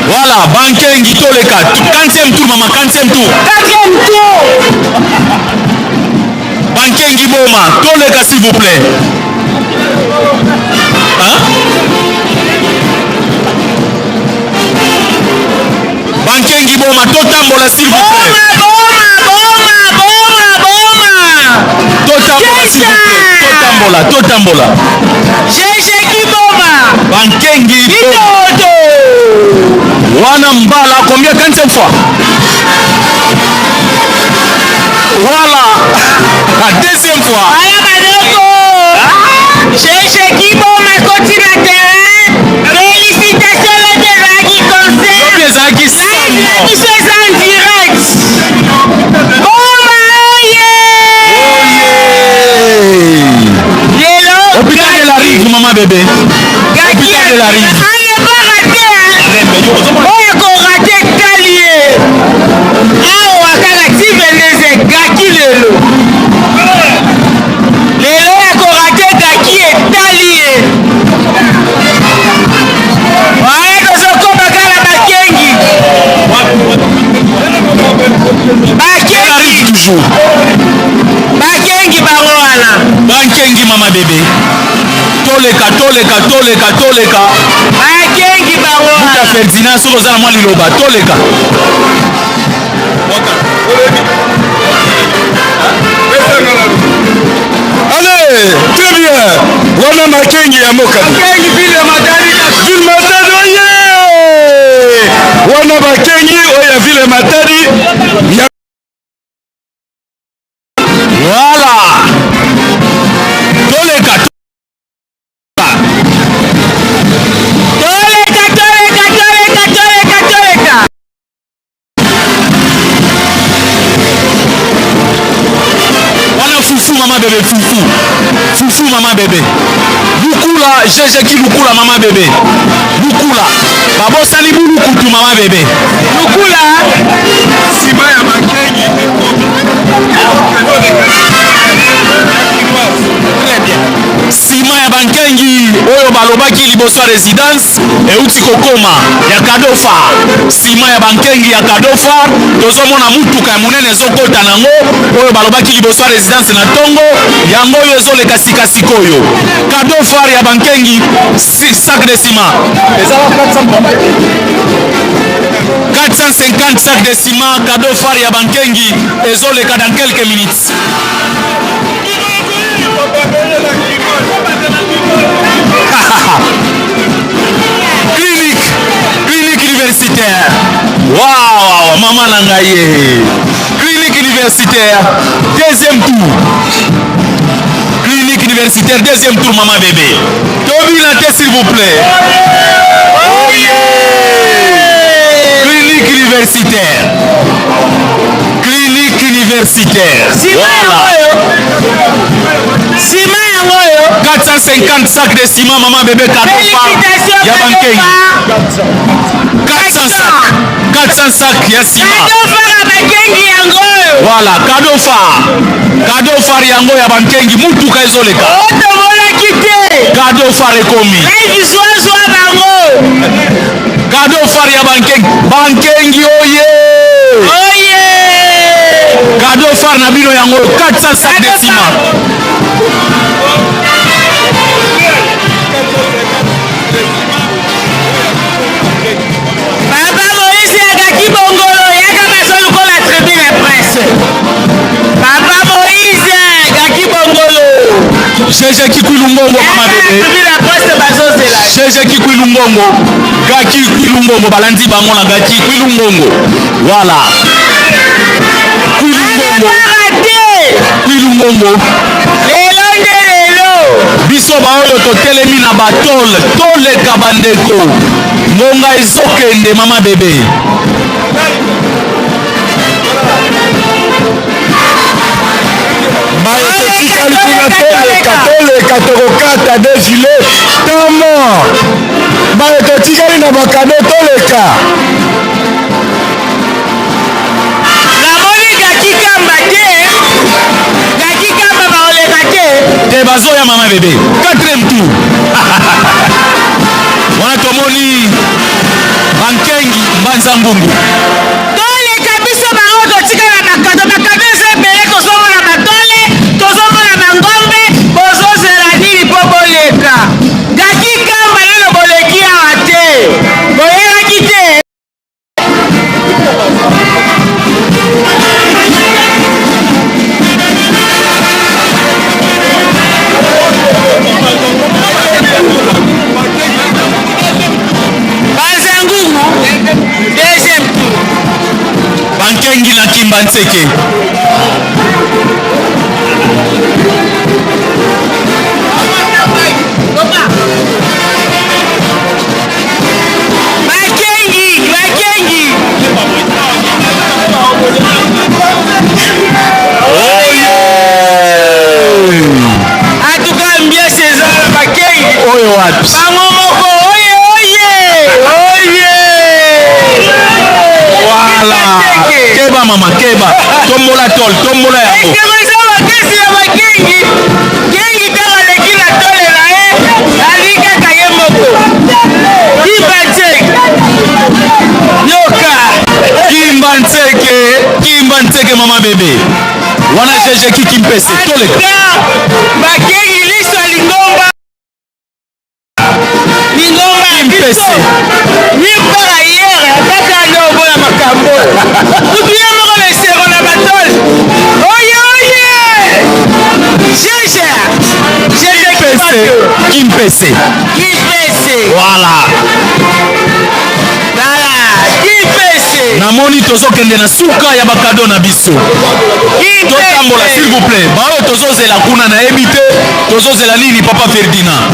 Voilà, Bankengi Toleka. Quantième tour, maman, quantième tour. Quatrième tour. Bankengi Boma, Toleka s'il vous plaît. Hein? Bankengi Boma, Totambola s'il vous plaît. Boma, boma, boma, boma. Totambola s'il vous plaît. Totambola, totambola. GG Kiboma. Bankengi Bitoto. Wana mbala combien quantième fois? Voilà. La deuxième fois. Voilà Badoko. GG Kiboma koti na terrain. Félicitations lobi ezalaki concert. Lobi ezalaki Live na biso eza en direct. Boma oye. Lelo. Hôpital de la Rive, maman bébé. Hôpital de la Rive. À ne pas rater, hein. Oyo ko rater tali ye. Awa kaka ti 22 gaki lelo. Lelo ya ko rater gaki etali ye. Wana tozokoma kaka bakengi. Bakengi. Toujours. Bakengi bango wana. Bankengi mama bébé. Toleka toleka toleka toleka. Bakengi bango wana. Muta Ferdinand soki oza na mwa liloba toleka. Allez, très bien. Wana makengi ya mboka. Makengi ville Matadi. Ville Matadi oye! Wana bakengi oyo ya ville Matadi. Ya Voilà. Toleka. Toleka toleka toleka toleka toleka. Wana fufu mama bebe fufu. Fufu mama bebe. Lukula GG ki lukula mama bebe. Lukula. Babosani bulukutu mama bebe. Lukula. Sima ya makengi ekomi. Très bien. Sima ya bankengi oyo balobaki liboso ya residence euti kokoma ya kadofa. Sima ya bankengi ya kadofa tozomona mutuka ya monene ezokota nango oyo balobaki liboso ya residence na ntongo yango oyo ezoleka sika sikoyo. Cadeau phare ya bankengi sac de ciment ezala 450 sac de ciment cadeau phare ya bankengi ezoleka dans quelques minutes. Clinique, clinique universitaire. Waouh, maman na ngai ye. Clinique universitaire, deuxième tour. Clinique universitaire, deuxième tour, maman bébé. Tobina te, s'il vous plaît. Oh yeah! Clinique universitaire. Clinique universitaire. Voilà. Ciment yango oyo. 450 sacs de ciment, maman bébé, Kadofa. Ya bankengi. 400 sacs. 400 sacs ya ciment. Kadofa ya bankengi yango oyo. Voilà, Kadofa. Kadofa yango ya bankengi, mutuka ezoleka. Otomonaki te. Kadofa ekomi. Live zwa zwa bango. Kadofa ya bankengi. Bankengi oye. Oye. Cadeau phare na bino yango 400 sacs de ciment. Papa Moïse yaka kibongolo yaka bazoluka la tribune ya presse. Papa Moïse yaka kibongolo. GG Kikwilungongo mama bebe. Tribune ya presse bazozela. GG Kikwilungongo. Gaki Kwilungongo balandi bango na Gaki Kwilungongo. Voilà. Kwilungongo. Kwilungongo. Lelo nde lelo. Biso baoyo totelemi na batole toleka bandeko. Ngonga ezokende mama bebe. Baye totikali kuna toleka toleka tokokata defile tamo baye totikali na bakado toleka. Namoni Gaki Kamba te. Gaki Kamba baoleka te. Te bazoya mama bebe. Quatrième tour. Wana tomoni bankengi mbanza ngungu. Toleka biso bango totikala bakado bakado eza ebele tozomona batole tozomona bangombe bozozela nini mpo boleka Gaki Kamba nano boleki awa te boyebaki te. Bazangungu deuxième tour. Bankengi na Kimbanseke. Bakengi, bakengi. En tout cas, ambiance eza bakengi. Oyo wapi? Bango moko oye oye oye. Voilà. Keba mama, keba. Tombola tol, tombola yango. Esengo eza makasi ya bakengi. Kengi ntango aleki na tole na ye, ali kaka ye moko. Kimbanseke. Yoka. Kimbanseke, Kimbanseke mama bebe. Wana GG Kikimpese, toleka. Bakengi liso ya lingomba. Lingomba ya biso. Nulle part ailleurs, kaka nde oboya makambo. Mutu ye moko na esengo na batole. Oye oye! GG. GG Kimpese. Kimpese. Kimpese. Voilà. Voilà. Kimpese. Namoni tozokende na suka ya bakado na biso. Totambola s'il vous plaît. Baoyo tozozela kuna nayebi te tozozela nini papa Ferdinand.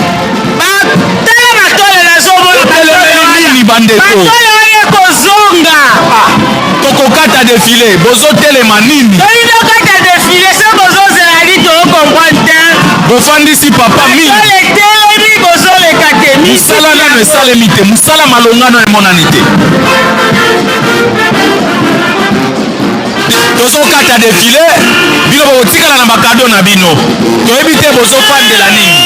Tala batole nazomona Totelemeli nini bandeko? Batole wana ekozonga. Tokokata defile bozotelema nini? Tolingi tokata defile soki bozozela nini tokokomprendre te. Bofandisi papa mingi. Batole etelemi bozoleka te. Mosala nano esalemi te, mosala malongano emonani te. Tozokata defile, bino bokotikala na bakado na bino. Toyebi te bozofandela nini.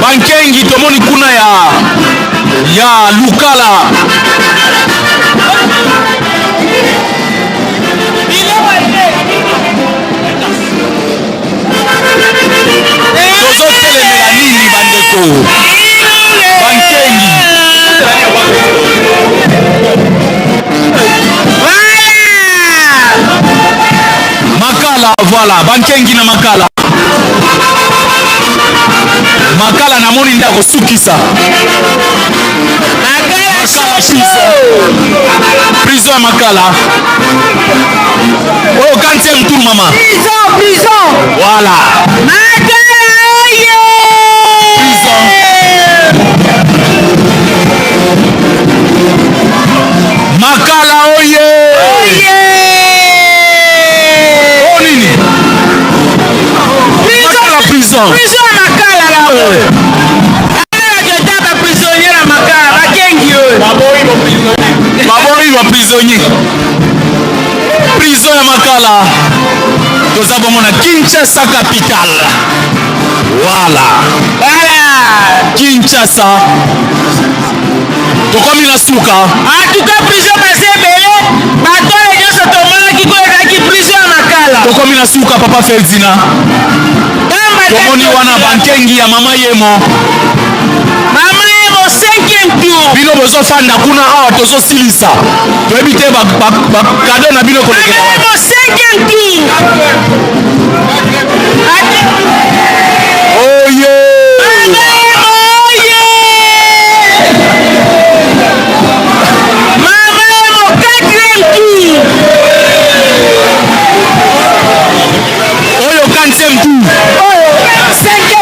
Bankengi tomoni kuna ya ya Lukala. Tozotelemela nini bandeko? Bankengi. Makala, voilà, bankengi na Makala. Makala namoni nde akosukisa. Makala prison. Prison ya Makala. Oyo quantième tour mama. Prison, prison. Voilà. Makala oye. Prison. Makala oye. Oye. Oh nini? Makala prison. Prison ya Makala la. Ba prisonnier na Makala bakengi oyo. Baboyi ba prisonnier. Prison ya Makala. Toza bongo na Kinshasa capitale. Voilà. Voilà. Kinshasa. Tokomi na suka. En tout cas prison baza ebele, batole nyonso tomonaki ko ezalaki prison ya Makala. Tokomi na suka papa Ferdinand. Tomoni wana bankengi ya mama Yemo. Mama Yemo 5e tour. Bino bozofanda kuna awa tozosilisa. Toyebi te bakado na bino kolekela. Mama Yemo 5e tour. Oye! Mama Yemo oye! Mama Yemo 4e tour. Oyo 4e tour. Oyo 5e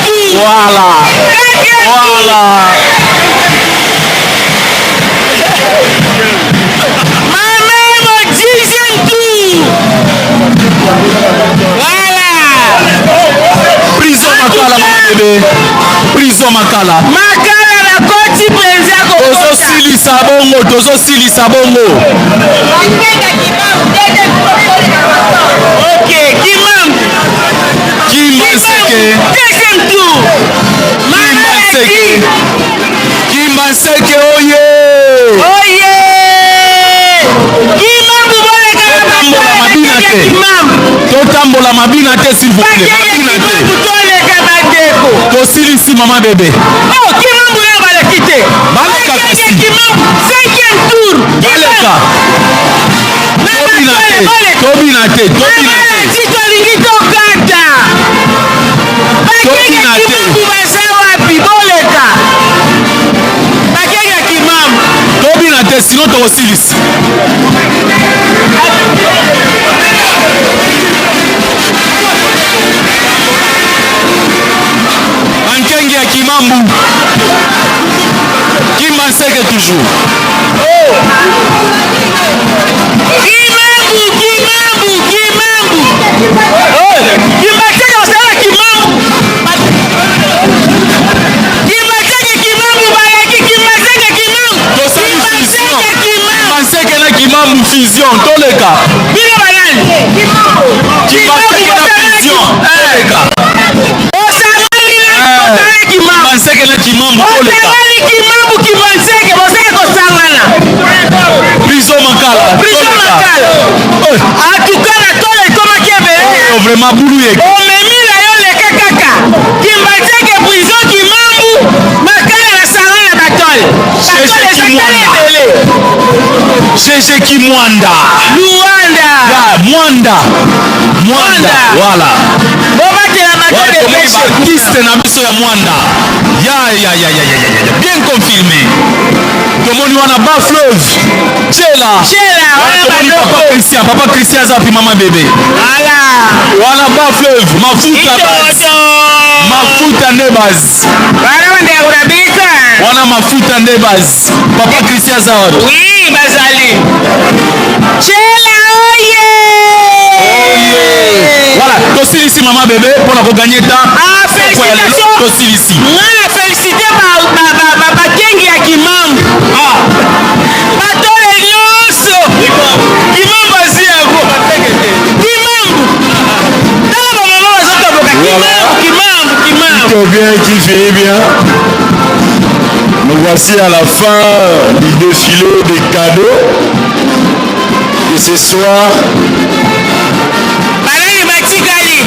tour. Voilà. Voilà. Mama Yemo 10e tour. Voilà. Prison Makala mama bebe. Prison Makala. Makala bakoti mpenza kokota. Tozosilisa bongo, tozosilisa bongo. Ok, Kimambu. Kimbanseke. Deuxième tour. Kimbanseke. Kimbanseke oye. Oye. Kimambu boleka na Totambola mabina te. Kimambu. Totambola mabina te s'il vous plaît. Mabina te. Kimambu toleka bandeko. Tosilisi mama bebe. Oh, Kimambu yo baleki te. Baleka kasi. Kimambu cinquième tour. Baleka. Tobina te. Tobina te. Tobina te. Ti tolingi tokata. Bakenge Tobina te. Kimambu baza wapi? Boleka. Bakenge Kimambu. Tobina te sinon tokosilisa. Bankengi ya Kimambu. Kimbanseke toujours. Kimambu, Kimambu, Kimambu. Oh, Kimbanseke osala Kimambu. Kimbanseke Kimambu baleki Kimbanseke Kimambu. Tosali fusion. Kimbanseke Kimambu. Kimbanseke na Kimambu fusion toleka. Bino banani? Kimbanseke na fusion toleka. Osangani na osangani Kimambu. Kimbanseke na Kimambu toleka. Osangani Kimambu Kimbanseke boseke kosangana. Prison Makala. Prison toleka. Makala. En tout cas na tolo ekomaki ebele. Oh, vraiment bulu ye. Omemi na yo leka kaka. Kimbanseke prison Kimambu Makala na sangana na batole. Batole ezakali ebele. GG Kimwanda. Luanda. Ya, Mwanda. Mwanda. Voilà. Bobatela batole Tomoni epeshe. baartiste na biso ya Mwanda. Ya ya ya ya ya ya ya. Bien confirmé. Tomoni wana ba fleuve. Tchela. Tchela, wana Tomoni bandoko. papa Christian, papa Christian aza pi mama bebe. Voilà. Wana ba fleuve, mafuta base. Mafuta nde base. Wana bandeko na biso. Wana mafuta nde base. Papa Christian aza wapi? Oui, bazali. Tchela oye. Voilà, tosilisi mama bebe mpona koganye ta. Ah, félicitations. Tosilisi. Nga na félicité bakengi ya Kimambu. Batole nyonso. Kimambu azwi yango. Kimambu. Tala bamama bazotoboka. Kimambu, Kimambu, Kimambu. Qui bien, qui finit bien. Nous voici à la fin du défilé des cadeaux. Et ce soir, Banani batikali.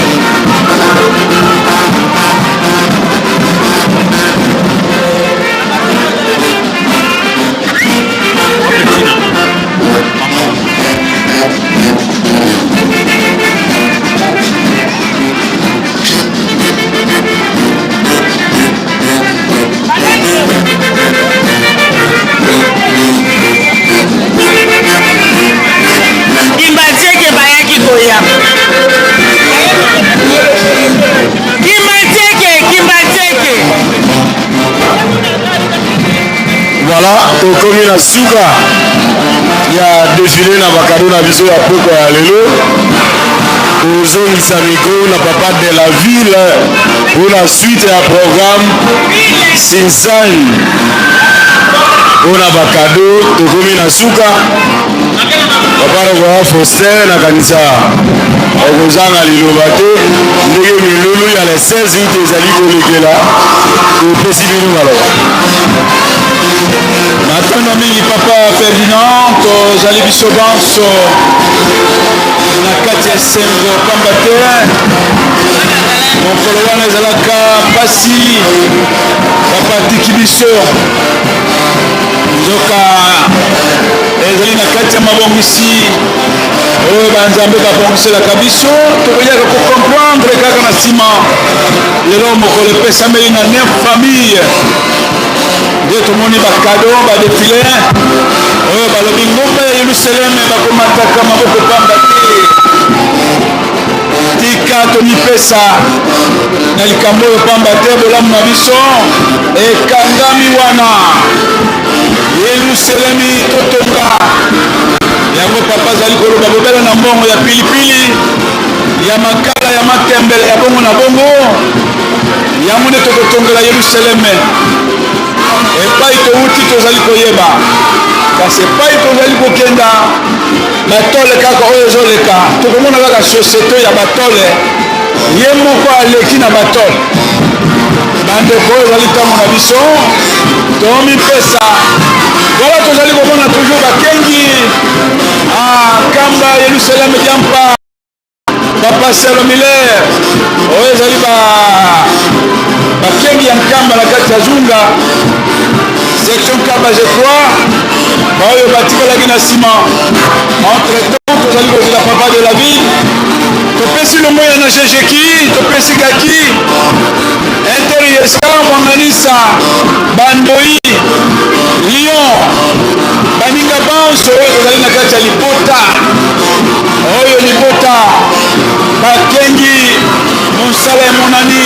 Voilà, tokomi na suka ya defile na bakado na biso ya pokwa ya lelo. Kozongisa micro na papa de la ville pour la suite ya programme Sinsan. Mpo na bakado tokomi na suka. Papa Rokoa Faustin nakanisa okozanga liloba te ndenge milulu ya le 16 août ezali kolekela topesi bino maloba. Matondo mingi papa Ferdinand, tozali biso banso na kati ya esengo pamba te mokolo wana ezalaka mpasi, papa atiki biso nzoka ezali na kati ya mabongisi oyo banzambe babongiselaka biso, tokoyaka kocomprendre kaka na nsima. Lelo mokolo epesameli na 9 famille nde tomoni bakado badefile oyo balobi ngomba ya Yelusaleme bakomataka maboko pamba te. Tika tomipesa na likambo oyo pamba te bolamu na biso ekangami wana. Yelusalemi totonga yango. Papa azali koloba bobele na mbongo ya pilipili, ya makala, ya matembele, ya bongo na bongo, yango nde tokotongela Yelusaleme. Epai towuti tozali koyeba, kasi epai tozali kokenda, batole kaka oyo ezoleka, tokomona kaka societe ya batole, ye moko aleki na batole. Bandeko, oyo ezali ntango na biso tomipesa. Wala tozali komona toujours bakengi ah, Nkamba Yelusaleme diampa Papa Selo Miller, oyo ezali bakengi ya Nkamba na kati ya Zunga, section Nkamba je crois, baoyo batikalaki na nsima. Entre temps tozali kozela papa de la ville. Topesi longoya na Jejeki, topesi Gaki Inter Yeska Mwanganisa, Bandoi Lyon, baninga banso oyo tozali na kati ya libota oyo, libota bakengi. Mosala emonani,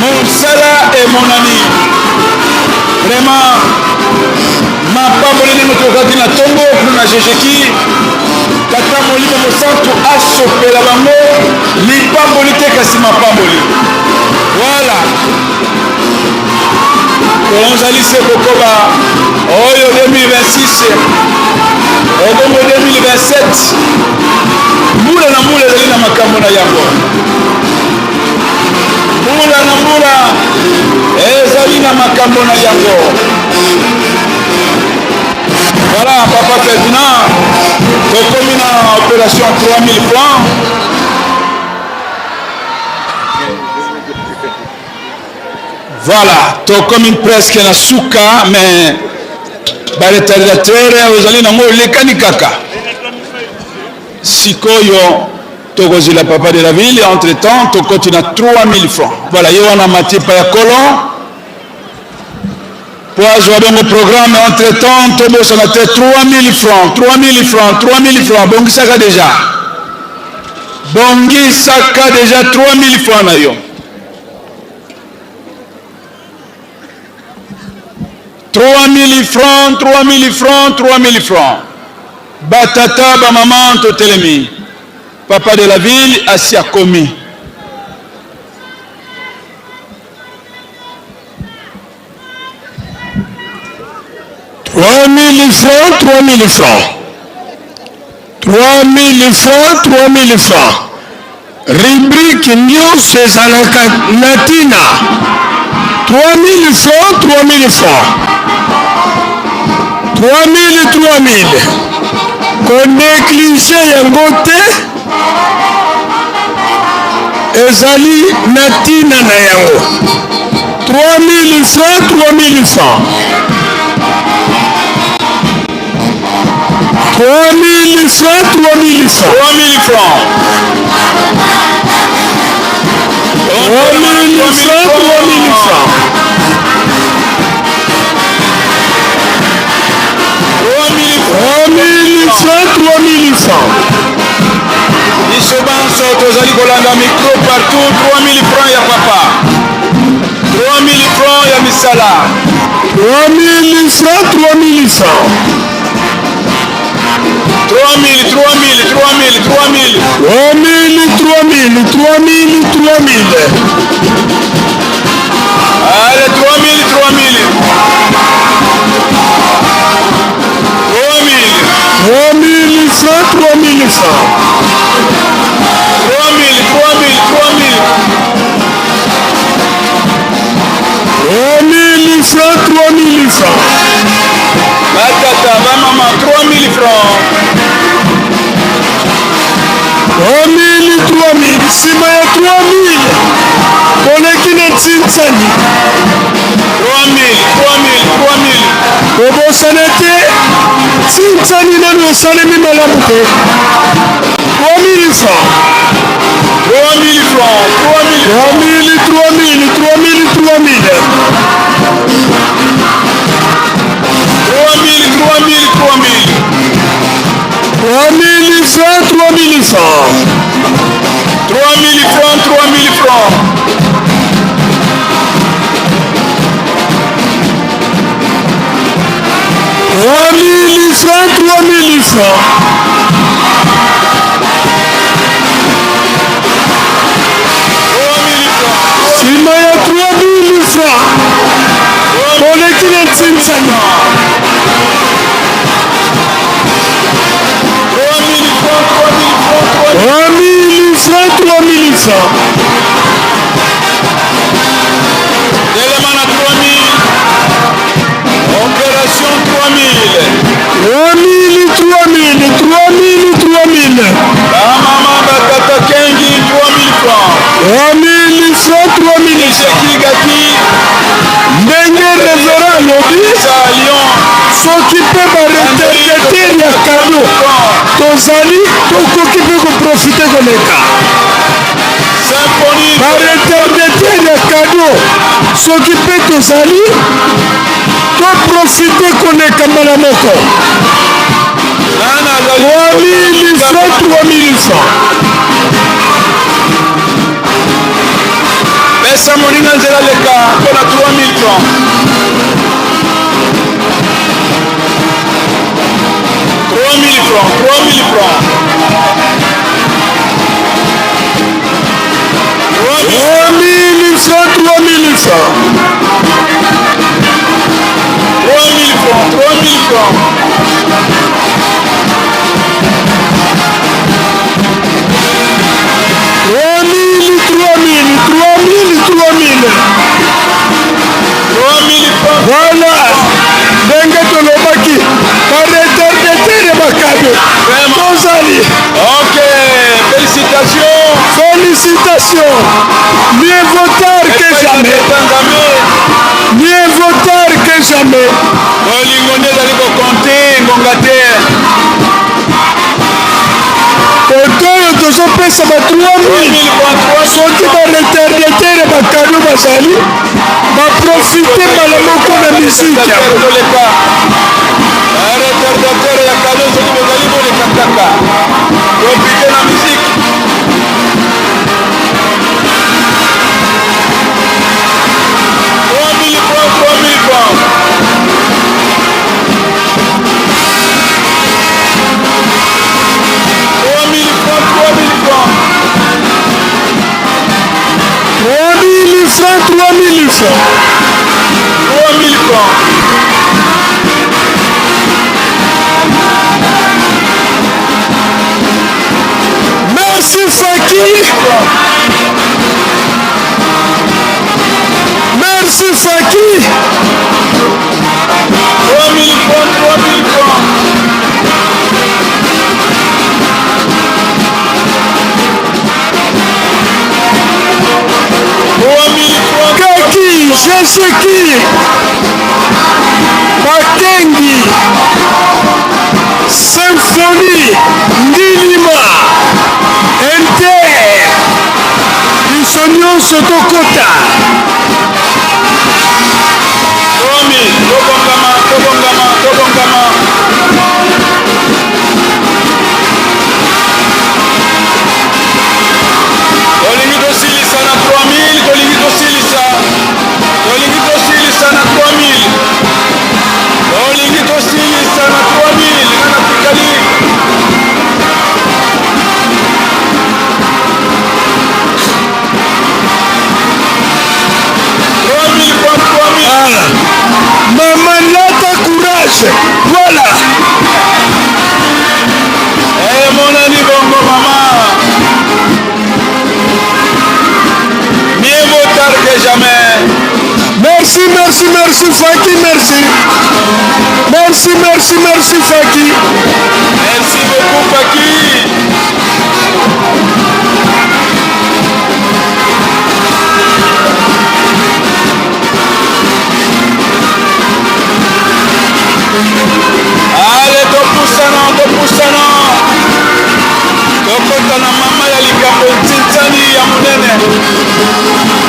mosala emonani vraiment. Mapamboli ndenge tokaki na ntongo kuna na Jejeki, Tata Molimo Mosantu asopela bango lipamboli te kasi mapamboli. Voilà, tozali se kokoba oyo 2026 obongo 2027, mbula na mbula ezali na makambo na yango, mbula na mbula ezali na makambo na yango. Voilà, papa Ferdinand, tokomi na opération 3000 francs. Voilà, tokomi presque na suka, mais baretardateur ozali nango olekani kaka. Sikoyo tokozela papa de la ville, entre temps tokoti na 3000 francs. Voilà, ye wana matipa ya kolo po azwa bongo programme. Entre temps tobosana te, 3000 francs, 3000 francs, 3000 francs. Bongisaka déjà, bongisaka déjà 3000 francs na yo. 3000 francs, 3000 francs, 3000 francs. Batata, bamama, totelemi. Papa de la ville asi akomi. 3000 francs, 3000 francs, 3000 francs, 3000 francs. Rubrique nyonso ezalaka na ntina. 3000 francs, 3000 francs, 3000, 3000, konéglige yango te, ezali na ntina na yango. 3000 francs, 3000 francs, 3000 francs, 3000 francs, 3000 francs, 3000 francs, 3000 francs, 3000 francs, 3000 francs. Biso banso tozali kolanda micro partout. 3000 francs ya papa, 3000 francs ya misala. 3000 francs, 3000 francs. 3000, 3000, 3000, 3000. 3000, 3000, 3000, 3000. Allez, 3000, 3000. 3000. 3000 francs, 3000 francs. 3000, 3000, 3000. 3000 francs, 3000 francs. Batata, bamama, 3000 francs. 3000, 3000, nsima ya 3000 toleki na ntinsani. 3000, 3000, 3000. Kobosana te, ntinsani nanu esalemi malamu te. 3000 francs. 3000 francs, 3000. 3000, 3000, 3000, 3000. 3000, 3000, 3000. 3000 francs, 3000 francs. 3000 francs, 3000 francs. 3000 francs, 3000 francs. Nsima ya 3000 francs toleki na ntinsani. 3000 francs, 3000 francs. Telema na 3000. Opération 3000. 3000, 3000, 3000, 3000. Bamama, batata kengi, 3000 francs. 3000 francs, 3000 francs. Gati. Ndenge révérend alobi, soki mpe baretardataire ya cadeau tozali, tokoki mpe koprofiter koleka. Baretardataire ya cadeau, soki mpe tozali, toprofiter koleka mbala moko. 3000 francs, 3000 francs. Pesa moninga nzela leka mpona 3000 francs. 3000 francs, 3000 francs. 3000 francs, 3000 francs. 3000 francs, 3000 francs. 3000, 3000, 3000, 3000. 3000 francs. Voilà, ndenge tolobaki, baretardataire ya bacadeau tozali. Ok, félicitations. Félicitations, mieux vaut tard que jamais, mieux vaut tard que jamais. Bolingo nde ezali kocompter ngonga te. Kote oyo tozopesa ba 3000, soki baretardataire ya bacadeau bazali, baprofiter mbala moko na musique. Toleka baretardatere ya cadeau, soki bozali, boleka kaka, profite na musique. 3000 francs, 3000 francs. 3000 francs, 3000 francs. 3000 francs, 3000 francs. 3000 francs. Merci Faki, merci Faki. 3000 francs, 3000 francs. 3000 francs. Kaki Jeseki Bakengi, Symphonie Ndilima, Inter, biso nyonso tokota. 3000, tobongama, tobongama, tobongama. Tolingi tosilisa na 3000, tolingi tosilisa, tolingi tosilisa na 3000. Suite. Voilà. Emonani bongo mama. Mieux vaut tard que jamais. Merci, merci, merci Faki, merci. Merci, merci, merci Faki. Merci beaucoup Faki. Ale topusana, topusana, tokota na mama ya likambo ntintsani ya monene.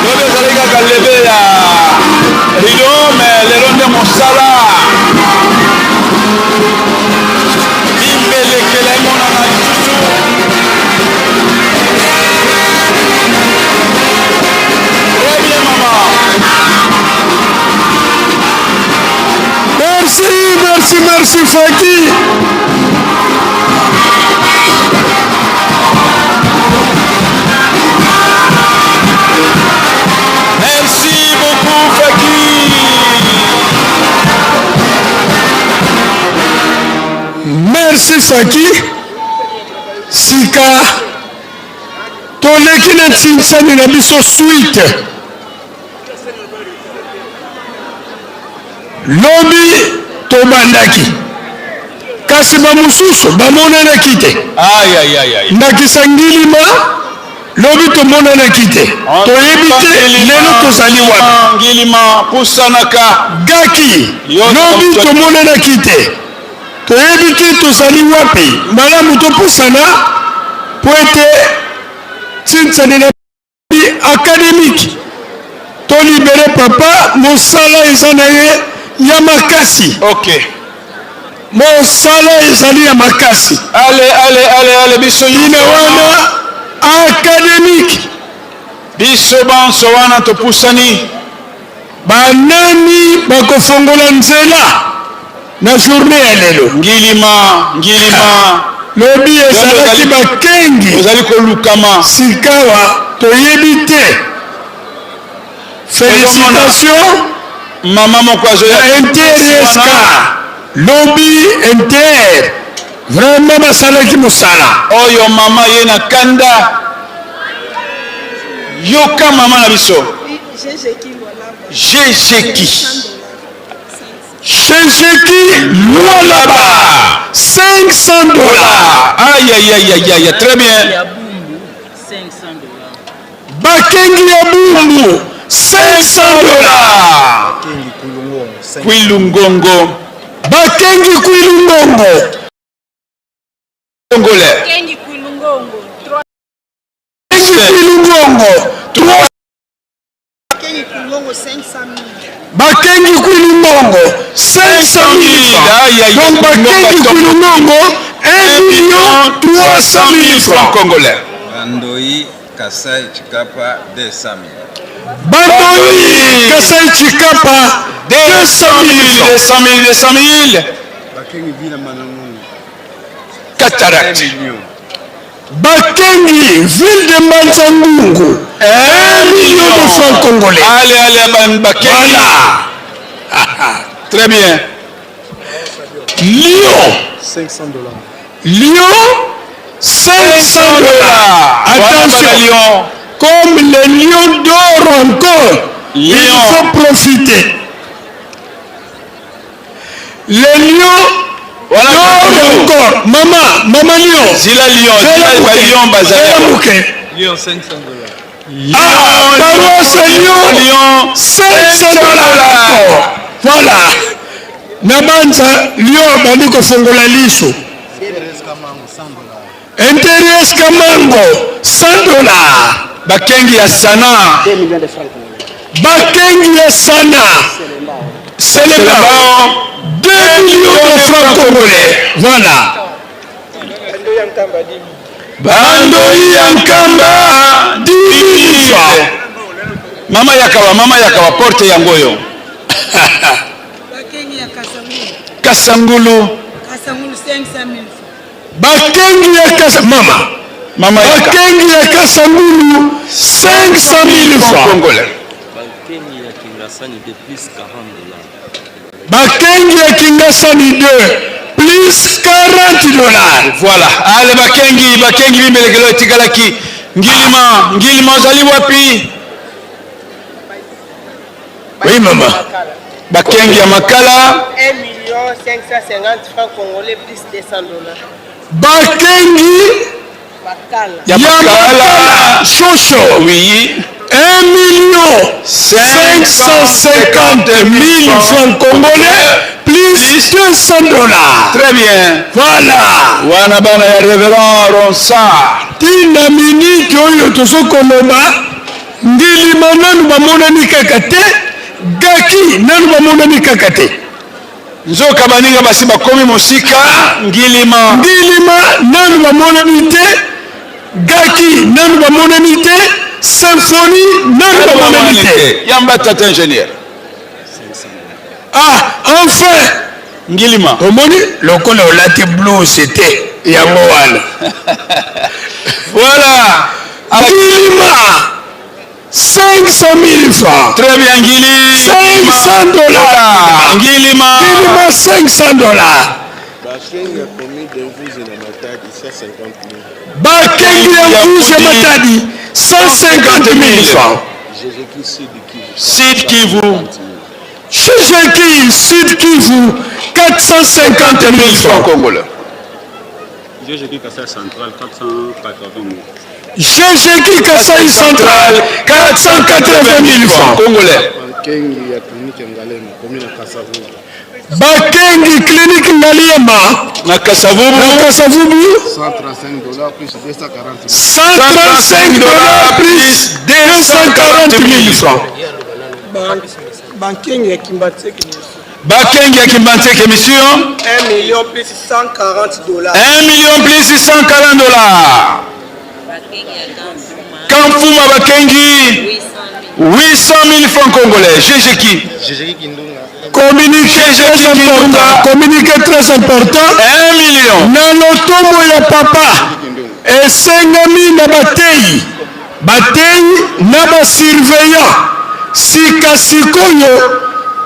Lobi ezali kaka lebe ya rido, me lelo nde mosala bimbelekela emonana lisusu. Très bien maman. Merci, merci, merci Faki. Merci beaucoup Faki. Merci Faki. Sika toleki na ntinsani na biso suite. Lobi tobandaki, kasi bamosusu bamonanaki te. Ndakisa Ngilima, lobi tomonanaki te, toyebi te lelo tozali wapi. Ngilima pusanaka. Gaki, lobi tomonanaki te, toyebi te tozali wapi. Malamu topusana po ete Tsinsani na académique to libere papa mosala eza na ye ya makasi. Ok. Mosala ezali ya makasi. Ale ale ale ale biso ina wana académique. Biso banso wana topusani. Banani bakofongola nzela na journée ya lelo? Ngilima, ngilima. Lobi ezalaki bakengi. Ozali kolukama. Sikawa toyebi te. Félicitations. Mama moko azoya. Na Inter SK. Lobi Inter. Vraiment basalaki mosala. Oyo mama ye na kanda. Yoka mama na biso. Jejeki. Jejeki Lualaba 500 dollars. Aïe aïe aïe aïe aïe, très bien. Bakengi ya Bumbu 500 dollars. Kwilungongo. Bakengi Kwilungongo. Congolais. Bakengi Kwilungongo. Bakengi Kwilungongo. 3 Bakengi Kwilungongo 500 000 francs. Donc Bakengi Kwilungongo 1 million 300 000 francs congolais. Bandoi Kasai Chikapa 200 000. Bandoi Kasai Chikapa 200 000 200 000 200 000. Bakengi Villa Manangongo. Cataracte. Bakengi ville de Mbanza-Ngungu 1 million de francs congolais. Allez, allez, Bakengi. Voilà. Très bien. Lyon. 500 dollars. Lyon 500 dollars. Attention. Voilà, Lyon. Comme le lion dort encore, Lyon. il faut profiter. Le lion Voilà. dort encore. Maman, maman lion. Zila Lyon, Zela Zila Bouquet. Lyon, Bazali. Zela Bouquet. Lyon 500 dollars. Ah, paroisse Lyon, Lyon, 500 dollars encore. Voilà. Nabanza Lyon abandi kofongola liso. Interies Kamango 100 dollars. Bakengi ya Sana. Bakengi ya Sana. Selembao 2 millions de francs congolais. Voilà. Bandoi ya Nkamba 10 000 francs. Mama Yakawa, mama Yakawa, porte yango oyo. Bakengi ya Kasangulu. Kasangulu. Kasangulu 500 000 francs. Bakengi ya Kasa mama. Mama Yaka. Bakengi ya Kasangulu 500 000 francs. Congolais. Bakengi ya Kingasani de plus 40 dollars. Bakengi ya Kingasani 2 plus 40 dollars. Voilà. Ale bakengi, bakengi bimelekelo etikalaki. Ngilima, Ngilima ozali wapi? Oui mama. Bakengi ya Makala. 1 million 550 francs congolais plus 200 dollars. Bakengi Makala. ya Makala Shosho. Oui. 1 million 550 000 francs congolais plus 200 dollars. Très bien. Voilà. Wana bana ya Révérend Ronsard. Tina minute oyo tozokoloba Ngilima nanu bamonani kaka te, Gaki nanu bamonani kaka te. Nzoka baninga basi bakomi mosika, Ngilima. Ngilima nanu bamonani te, Gaki nanu bamonani te, Symphonie nanu bamonani te. Yamba tata ingénieur. Ah, enfin Ngilima. Omoni lokola olati blouse te yango wana. Voilà. Ngilima 500 000 francs. Très bien Ngili. 500 dollars. Ngilima. Ngilima 500 dollars. Bakengi ya commune de Mvuzi na Matadi 150 000. Bakengi ya Mvuzi ya Matadi 150 000 francs. Jejeki Sud Kivu. Sud Kivu. Jejeki Sud Kivu 450 000 francs congolais. Jejeki Kasai Central 480 000. Jejeki Kasai Central 480 000 francs congolais. Bakengi ya clinique Ngalema commune ya Kasavubu. Bakengi clinique Ngaliema na Kasavubu na Kasavubu 135 dollars plus 240 135 dollars plus 240 000 francs. Bankengi ya Kimbanseke. Bakengi ya Kimbanseke mission 1 million plus 140 dollars. 1 million plus 140 dollars. Kamfuma Bakengi 800 000 francs congolais. GGki. Communiqué très important, communiqué très important. 1 million. Na lotomo ya papa esengami na bateyi bateyi na basurveillant sika sikoyo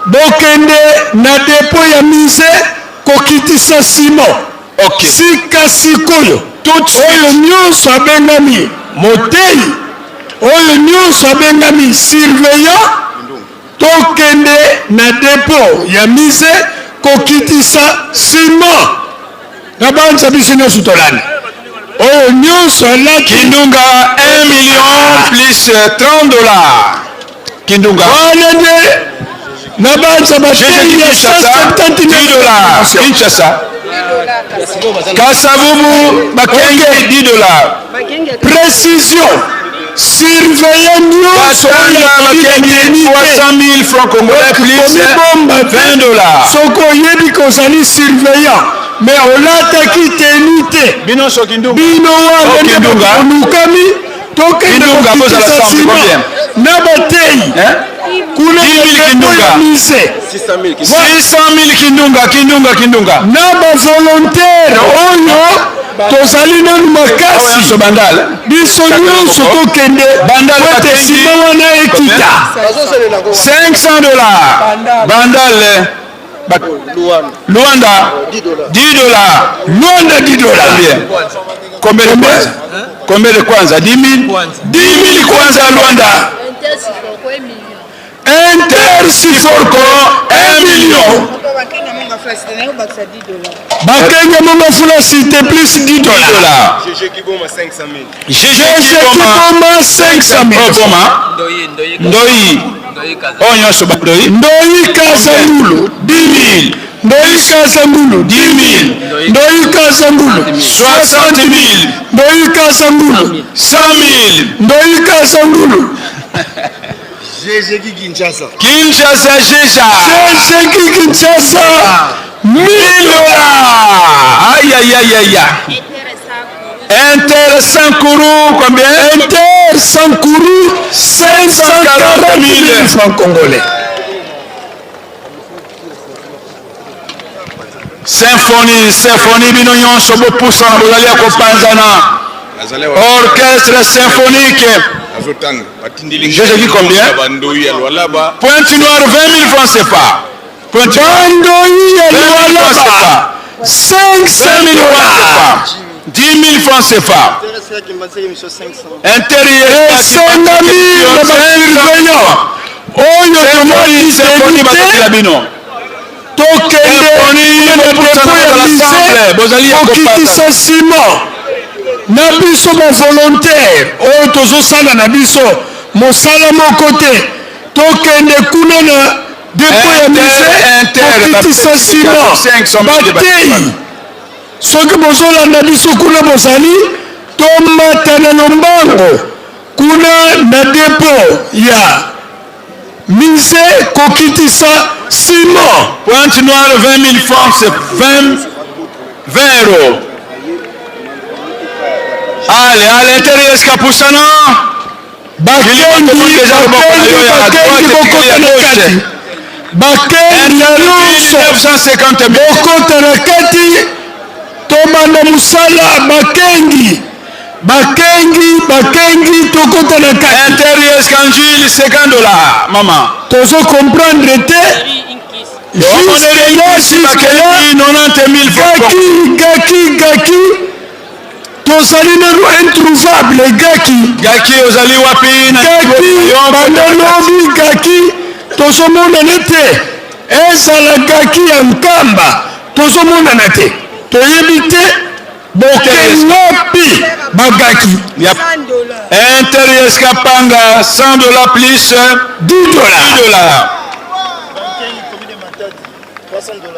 bokende na depo ya musée kokitisa ciment. Okay. Sika sikoyo oyo nyonso abengami moteyi oyo nyonso abengami surveillant tokende na depo ya musée kokitisa ciment na banza biso nyonso tolanda oyo nyonso alati Kindunga 1 million plus 30 dollars. Kindunga. Wana nde na banza bateyi ya 10 dollars. Kinshasa. Kasavubu Bakengi 10 dollars. Précision. Surveiller nyonso Katanga Bakengi 300 000 francs congolais plus 20 dollars. Soki oyebi kozali surveillant mais olataki teni te bino soki ndunga bino wana nde olukami tokende Kindunga, bozala kokitisa sample, nsima combien? na bateyi kuna 10 000 Kindunga. ya mise 600 000 Kindunga, Kindunga, Kindunga. na bavolontaire oyo tozali nanu makasi biso nyonso tokende Bandal po ete Bakengi. nsima wana ekita 500 dollars. Bandal. Luanda. 10 dollars. Luanda 10 dollars. Combien? Combien de kwanza? Combien de kwanza? 10 000? 10 000 kwanza Luanda. Inter Siforco 1 million. Bakenge Monga Fula cité plus 10 dollars. GG Kiboma 500 000. GG Kiboma 500 000. Oh, Boma. Ndoi. Oh, nyonso ba Ndoi. Ndoi Kazangulu 10 000. Ndoi Kazangulu 10 000. Ndoi Kazangulu 60 000. Ndoi Kazangulu 100 000. Ndoi Kazangulu GG Kinshasa. Kinshasa Jeja. GG Kinshasa 1000 dollars. Aïe aïe aïe aïe aïe. Inter Sankuru combien? Inter Sankuru 540 000 francs congolais. Symphonie, symphonie bino nyonso bopusana bozali ya kopanzana. Orchestre symphonique. Azotanga batindeli Je dis combien? Bandoi ya Lualaba. Pointe Noire 20 000 francs CFA. Bandoi ya Lualaba 500 dollars. 10 000 francs CFA. Intérieur Esengami na basurveillant oyo tomoni batokela bino. Tokende na depo ya musée kokitisa nsima na biso bavolontaire oyo tozosala na biso mosala moko te. Tokende kuna na depo ya musée kokitisa nsima bateyi. Soki bozolanda biso kuna bozali, tomata na lombango kuna na depo ya musée kokitisa ciment. Pointe Noire 20 000 francs, c'est 20 euros. Allez, allez, intérieur Kapusana. Bakengi, bakengi, bokota na kati. Bakengi nyonso bokota na kati, tobanda mosala. Bakengi, bakengi, bakengi, tokota na kati. Intérieur Kanjil 50 dollars, mama. Tozo comprendre te. Jusque-là, jusque-là, 90 000 francs. Gaki, gaki, gaki. Tozali nanu introuvable gaki. Gaki ozali wapi na Gaki banda lobi gaki tozomonana te, ezala gaki ya Nkamba tozomonana te, toyebi te boke wapi bagaki. Inter Kapanga 100 dollars plus 10 dollars. 10 dollars.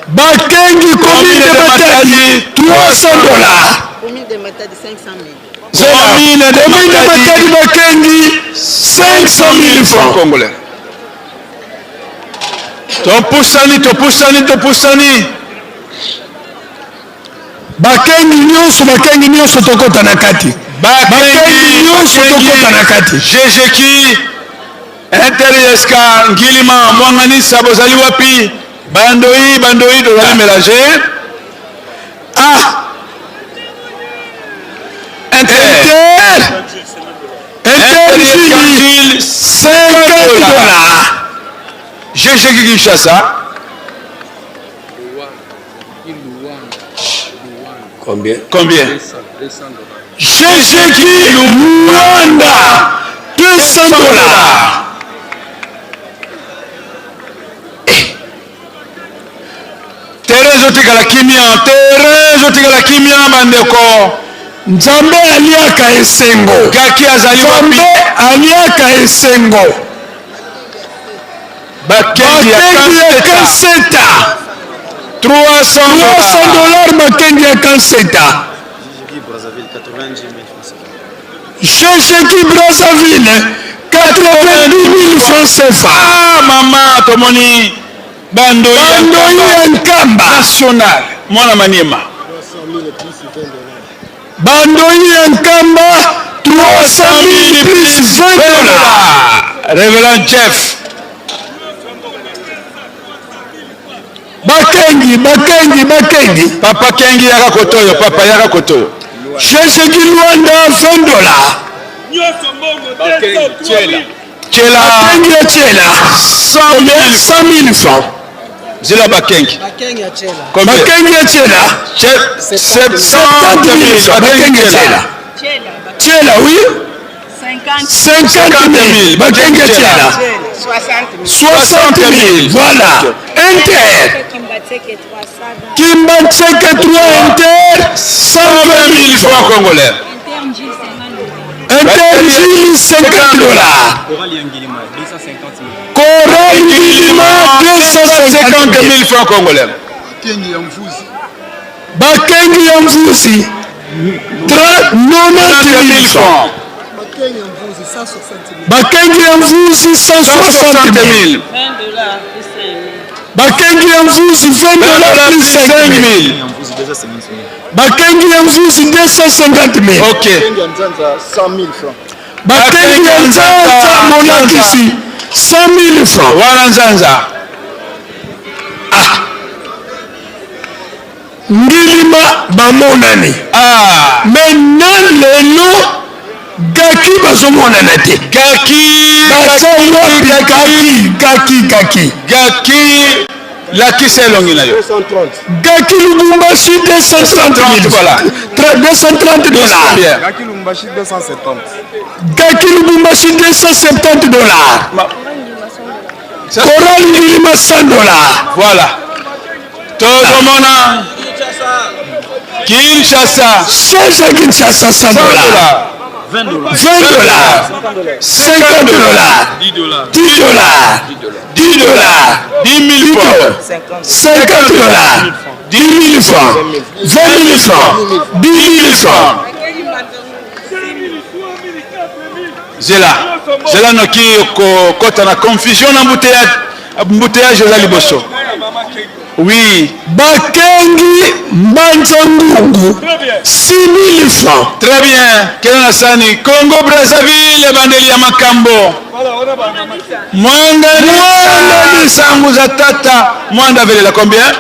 Bakengi commune de Matadi 300 dollars. Commune de Matadi 500 000. Commune de Matadi Bakengi 500 000 francs congolais. Topusani, topusani, topusani. Bakengi nyonso, bakengi nyonso tokota na kati. Bakengi nyonso tokota na kati. GGki Inter-ISK Ngilima Mwanganisa bozali wapi? Bandoi, bandoi tozali mélanger. Ah! Inter. Inter. Inter 50 dollars. GGki Kinshasa. Combien? Combien? GGki Luanda 200 dollars. Therese otikala kimia, Therese otikala kimia bandeko. Nzambe aliaka esengo. Gaki azali wapi? Nzambe aliaka esengo. Bakengi ya Kanseta. 300 dollars bakengi ya Kanseta. GGki Brazzaville 90 000 francs CFA. Ah mama tomoni bandoi ya Nkamba national mwana Maniema. Bandoi ya Nkamba 300 000 plus 20 dollars. Révérend Jeff. Bakengi, bakengi, bakengi. Papa Kengi yaka kotoyo, papa yaka kotoyo. GGki Luanda 20 dollars. Tchela. Bakengi ya Tchela 100 000 francs. Zela Bakengi. Bakengi ya Tchela. Bakengi ya Tchela 70 000. Bakengi ya Tchela. Tchela oui. 50 000. Bakengi ya Tchela. 60 000. Voilà. Inter. Kimbanseke 3 Inter 120 000 francs congolais. Inter Gili 50 dollars. Coral Ngilima 250 000 francs congolais. Bakengi ya Mvuzi 90 000 francs. Bakengi ya Mvuzi 160 000. Bakengi ya Mvuzi 20 dollars plus 5 000. Bakengi ya Mvuzi 250 000. Ok. Bakengi ya Nzanza monakisi 100 000 francs. Wana Nzanza. Ah. Ngilima bamonani. Ah. Mais na lelo gaki bazomonana te. Gaki. Baza wapi gaki gaki gaki. Gaki. Lakisa elongi na yo. Gaki Lubumbashi 230 000. Voilà. 230 dollars. Bien. Lubumbashi 270. Gaki Lubumbashi 270 dollars. Coral Ngilima 100 dollars. Voilà. Tozomona Kinshasa. Change à Kinshasa 100 dollars. 20 dollars. 20 dollars. 50 dollars. 10 dollars. 10 dollars. 10 dollars. 10 000 francs. 50 dollars. 10 000 francs. 20 000 francs. 10 000 francs. Zela. Zela noki okokota na confusion na embouteillage. Embouteillage eza liboso. Oui. Bakengi Mbanza Ngungu 6 000 francs. Très bien. Kena na sani Congo Brazzaville ebandeli ya makambo. Mwanga mwanga sangu za tata Mwanda velela combien?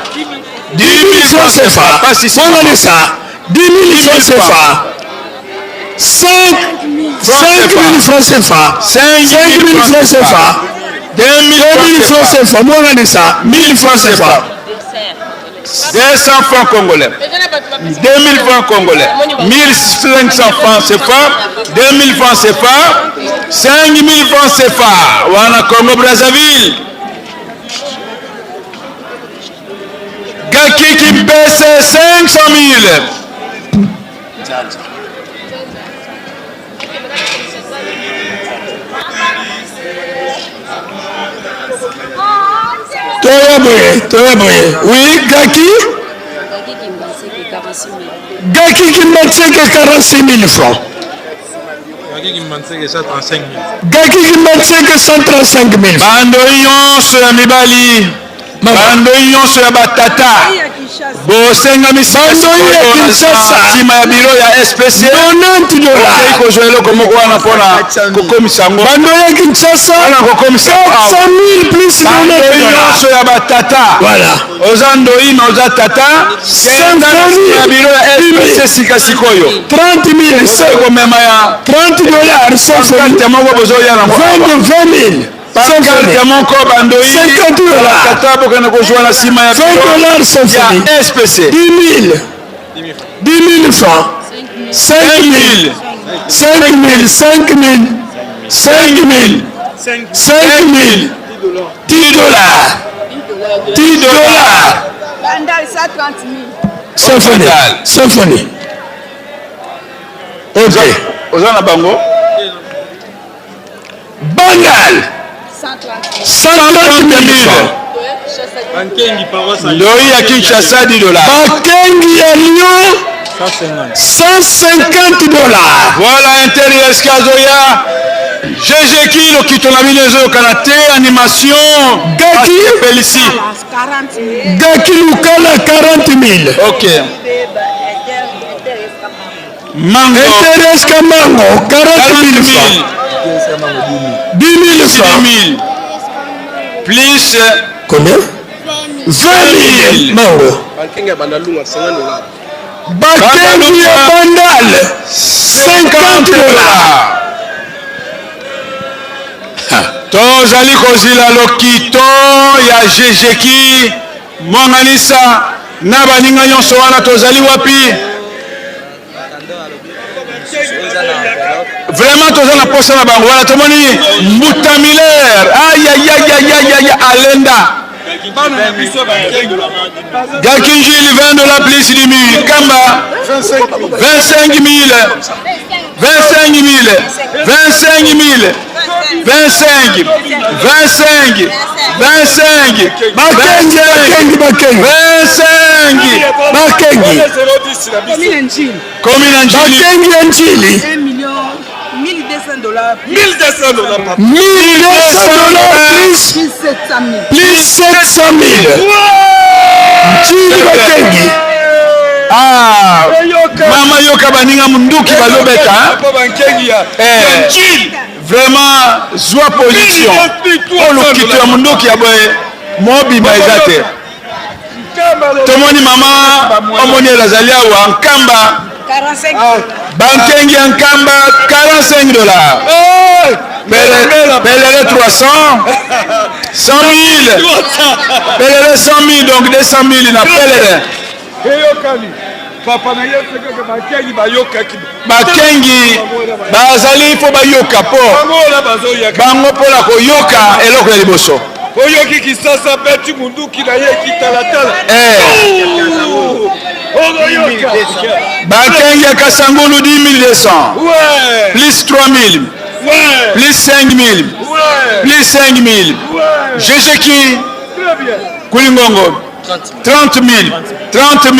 10 000 francs CFA. Pasi Mwanga Nisa 10 000 francs CFA. 5 000 francs CFA. 5 000 francs CFA. 2 000 francs CFA. Mwanga Nisa 1000 francs CFA. 200 francs congolais. 2000 francs congolais. 1500 francs CFA. 2000 francs CFA. 5000 francs CFA. Wana Congo Brazzaville. Gaki Kimpese 500 000. Toya boye, toya boye. Oui, Gaki. Gaki Kimbanseke 46 000 francs. Gaki Kimbanseke 135 000. Bando nyonso ya mibali, bando nyonso ya batata, bosengami Bando ya Kinshasa. nsima ya biro ya SPC 90 dollars. okei kozwa eloko moko wana mpona kokomisa yango Bando ya Kinshasa mpona kokomisa 400 000 plus 90 bando dollars. nyonso ya batata Voilà. oza ndoi na oza tata kenda na nsima ya biro ya SPC sika sikoyo 30 000. ozali komema ya 30 dollars. pancarte moko bozoya nango 20 000. pancarte moko bandoi 50 dollars. tata bokende kozwa na nsima ya 20 dollars ya symphonie. SPC 10 000. 10 000 francs. 5 000. 5 000. 5 000. 5 000. 5 000. 10 dollars. 10 dollars. Bandal 130 000. Symphonie. Symphonie. Ok. oza na bango Bangal. 130 130 000 francs. ndoi ya Kinshasa 10 dollars Bakengi ya Lyon 150 dollars. Voilà intérieur Skazoya. GG Kilo lokito na bino ezoyokana te animation Gaki. Félicie. 40 000. Gaki Lukala 40 000. Ok. Mango Interes Kamango 40 000 francs. 10 000 francs. 10 000. Plus Combien 20 000. Mango. Bakengi ya Bandalunga 50 dollars. Bakengi ya Bandal 50 dollars. tozali kozila lokito ya GGki mwanganisa na baninga nyonso wana tozali wapi vraiment toza na posa na bango wana tomoni mbuta miller ayayayayaya alenda Gakinjili 20 dollars plus 10 000 Kamba 25 000 25 000 25 000 25 25 25 Bakengi, Bakengi, Bakengi. 25 Bakengi. Commune Njili. Commune Njili Bakengi ya Njili 1 million 1200 dollars. 1200 dollars. 1200 dollars plus Plus 700 000. plus 700 000. Njili Bakengi. Ah, mama yoka baninga munduki balobeta eh, vraiment zwa position oyo lokito ya munduki ya boye mobimba eza te tomoni mama omoni azali awa nkamba 45 bankengi ya nkamba 45 dollars. Pèlerin 300, 100 000. Pèlerin 100 000, donc 200 000 na pèlerin. Eyokani. Papa na ye sekeke bakengi bayokaki. Bakengi bazali mpo bayoka mpo bango mpo na koyoka eloko ya liboso. Oyoki Kisasa beti munduki na ye kitalatala. Eh. Bakengi ya Kasangulu 10 200. Ouais. Plus 3 000. Ouais. Plus 5 000. Ouais. Plus 5 000. Ouais. Jejeki Très bien. Kulingongo 30 000. 30 000.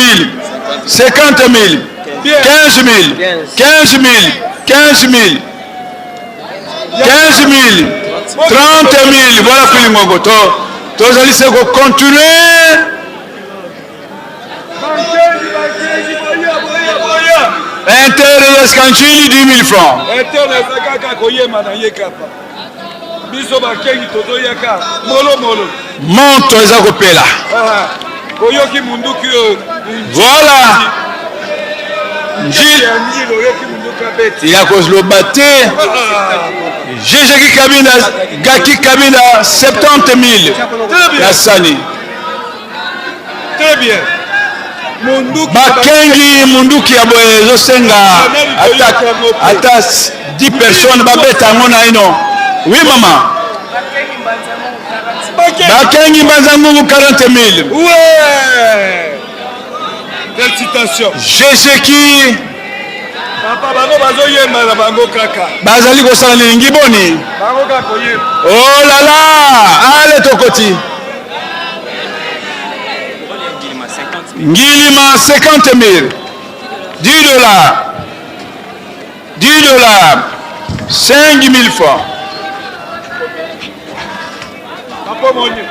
50 000. 15 000. 15 000. 15 000. 15 000. 30 000. Voilà Kulingongo. To, tozali se ko continuer. Inter Eskanchili 10 000 francs. Inter eza kaka koyema na ye kapa. Biso bakengi tozoyaka molo molo. Moto eza kopela. Ah, oyoki munduki oyo. Voilà. Njili oyoki munduki abeti. Ya koloba te. Jejeki Kabila, Gaki Kabila 70 000. Na sani. Très bien. Bakengi munduki ya boye ezosenga ata, ata 10 personnes babeta yango na ino. Oui mama. Bakengi Mbanza Ngungu 40 000. Ouais. Félicitations. Jejeki Papa bango bazoyemba na bango kaka. Bazali kosala nini ngiboni? Bango kaka koyemba. Oh la la, ale tokoti. Ngilima 50 000. 10 dollars. 10 dollars. 5 000 francs. Papa moni.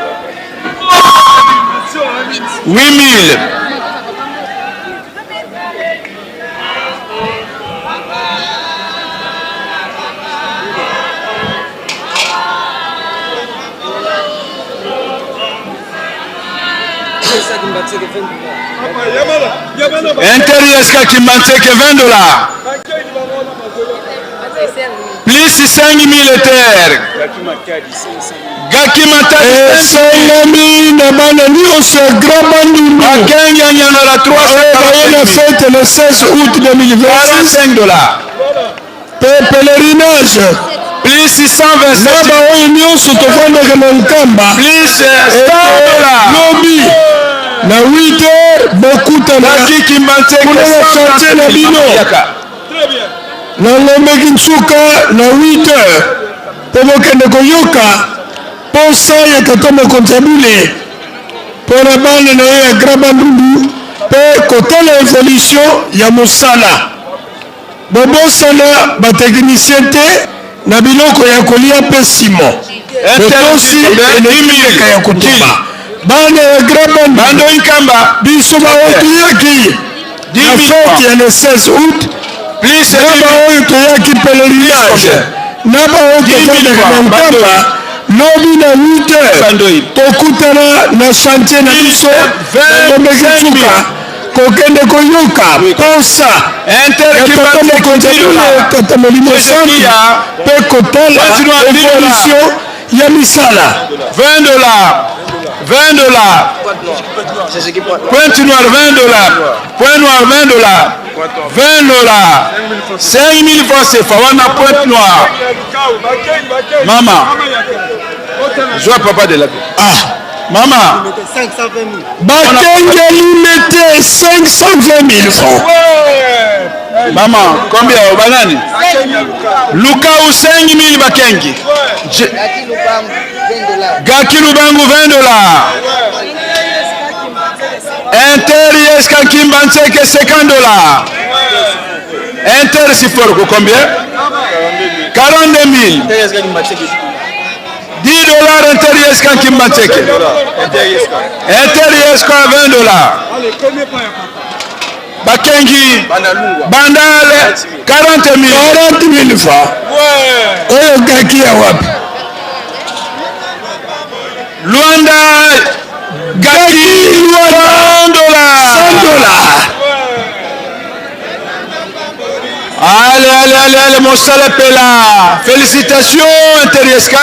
8 000. Inter-ISK Kimbanseke 20 dollars. Plus 5 000 terres. Gaki Matadi. Esengami na bana nyonso ya Grand Bandundu. Bakengi ya Nyangala 300. Baye na fete le 16 août 2026. 45 dollars. Pe pèlerinage. Plus 627. Na baoyo nyonso tofandaka na Nkamba. Plus 100 dollars. Lobi na 8 heures bokutana kuna na chantier na bino. Na Ngombe Kinsuka na 8 heures mpo bokende koyoka posa ya tata mokonzi ya bule mpo na bana na ye ya Grand Bandundu mpe kotala evolution ya mosala. Bobosana ba techniciens te na biloko ya kolia mpe simo. Botosi eleki mbeka ya kotumba. Bana ya Grand Bandundu, biso baoyo toyaki na fete ya le 16 août, na baoyo toyaki pèlerinage, na baoyo tofandaka na Nkamba, lobi na 8 heures tokutana na chantier na biso na Ngombe Kinsuka kokende koyoka posa ya tata mokonzi ya bule tata molimo santu mpe kotala evolution ya misala. 20 dollars, 20 dollars. Pointe Noire 20 dollars, Pointe Noire 20 dollars, 20 dollars, 5000 francs CFA wana Pointe Noire. Mama, zwa papa de la Ah, mama. Bakengeli mete 520 000 francs. Mama, combien banani? Lukau 5000 bakengi. Gaki Lubangu 20 dollars. Inter ISK Kimbanseke 50 dollars. Inter Siforco combien? 42 000. 10 dollars Inter ISK Kimbanseke. Inter ISK 20 dollars. Bakengi Bandale 40 000. 40 000 francs. Oyo gaki ya wapi? Luanda Gaki Luanda 100 dollars. 100 dollars. Allez, allez. Allez, allez, allez, mosala pela. Félicitations, Interieska.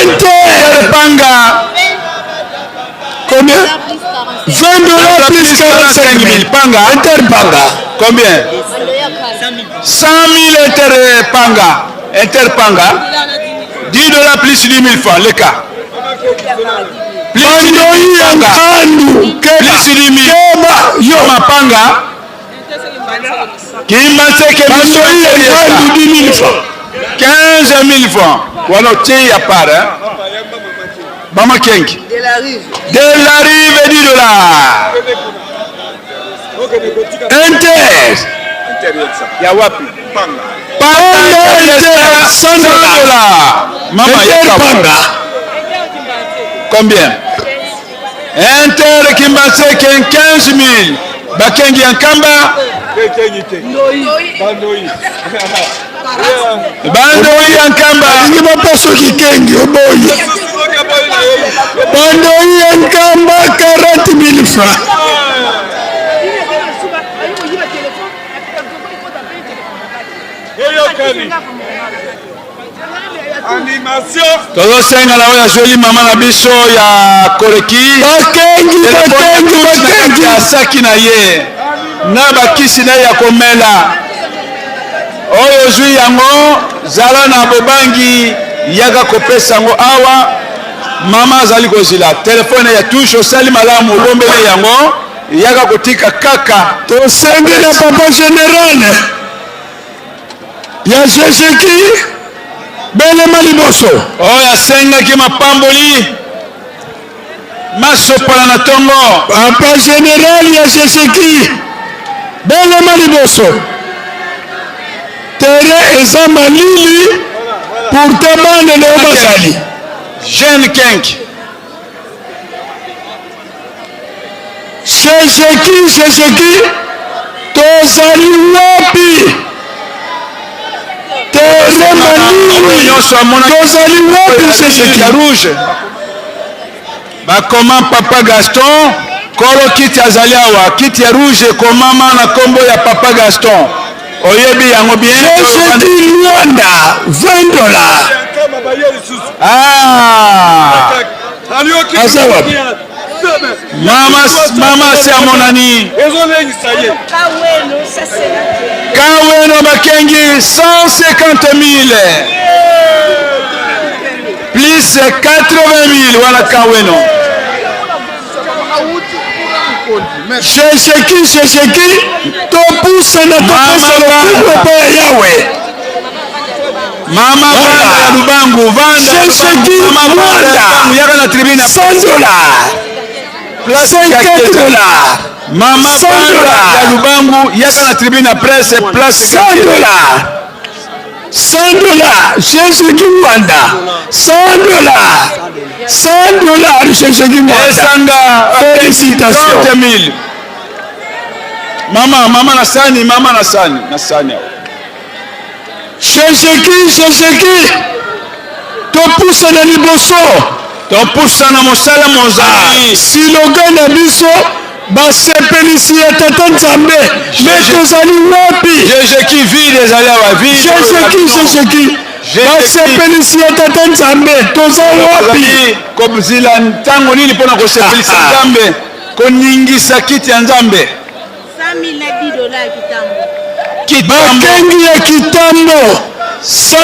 Inter Panga. Combien? 20 dollars plus 45 000. Panga. Inter Panga. Combien? 100 000 Inter Panga. Inter Panga. 10 dollars plus 10 000 francs, le cas. Plus 10 000 Panga. Plus 10 000. Keba. Yo. Panga. Kimbanseke. Bandoi ya Nkandu 10 000 francs. 15 000 francs. Wana otie ya part, hein? Mama Kengi. De la rive. De la rive 10 dollars. Inter. Ya wapi? Panga Inter 100 dollars. Mama Inter Panga. Combien? Inter Kimbanseke 15 000. Bakengi ya Nkamba. Bandoi ya Nkamba. Alingi bapesa kikengi oboyi. Bandoi ya Nkamba 40 000 francs. Tozosenga na oyo azweli mama na biso ya koleki Bakengi, bakengi, bakengi. Ya saki na ye na bakisi na ye ya komela oyo ozwi yango zala na bobangi yaka kopesa yango awa. Mama azali kozila telefone ya touche, osali malamu obombeli yango yaka kotika kaka. Tosengi na papa général ya Jejeki belema liboso oyo asengaki mapamboli masopana na tongo. Papa général ya Jejeki belema liboso. Terrain eza malili pourtant bana na yo bazali. Jeune Kenk. Jejeki, Jejeki tozali wapi? Terrain malili tozali wapi? Jejeki ya rouge bakoma papa Gaston kolo kiti azali awa. Kiti ya rouge ekomama na kombo ya papa Gaston, oyebi yango bien. Jejeki Luanda 20 dollars. Ah. Aza wapi? Mama, mama si amonani. Kaweno Bakengi 150 000 plus 80 000 wana Kaweno. Jejeki, Jejeki topusana topesa lokumu epai ya Yawe. Mama Vanda ya Lubangu, Vanda Jejeki Mama Vanda ya Luanda Lubangu, yaka na tribune 100 dollars. 50 dollars. Mama 100 Vanda dollars. ya Lubangu, yaka na tribune presse place 100 dollars. 100 dollars. Jejeki Luanda 100 dollars. 100 dollars Jejeki Luanda. Esanga Félicitations. 30 000. Mama, mama na sani, mama na sani, na sani awa. Jejeki, Jejeki topusana liboso. Topusana mosala mozali. Slogan na biso basepelisi ya tata Nzambe, me tozali wapi? Jejeki vide ezali awa, vide. Jejeki, Jejeki basepelisi ya tata Nzambe toza wapi? Kozila ntango nini mpona kosepelisa Nzambe, koningisa kiti ya Nzambe. 100 000 na 10 dollars kitambo. Bakengi ya kitambo 100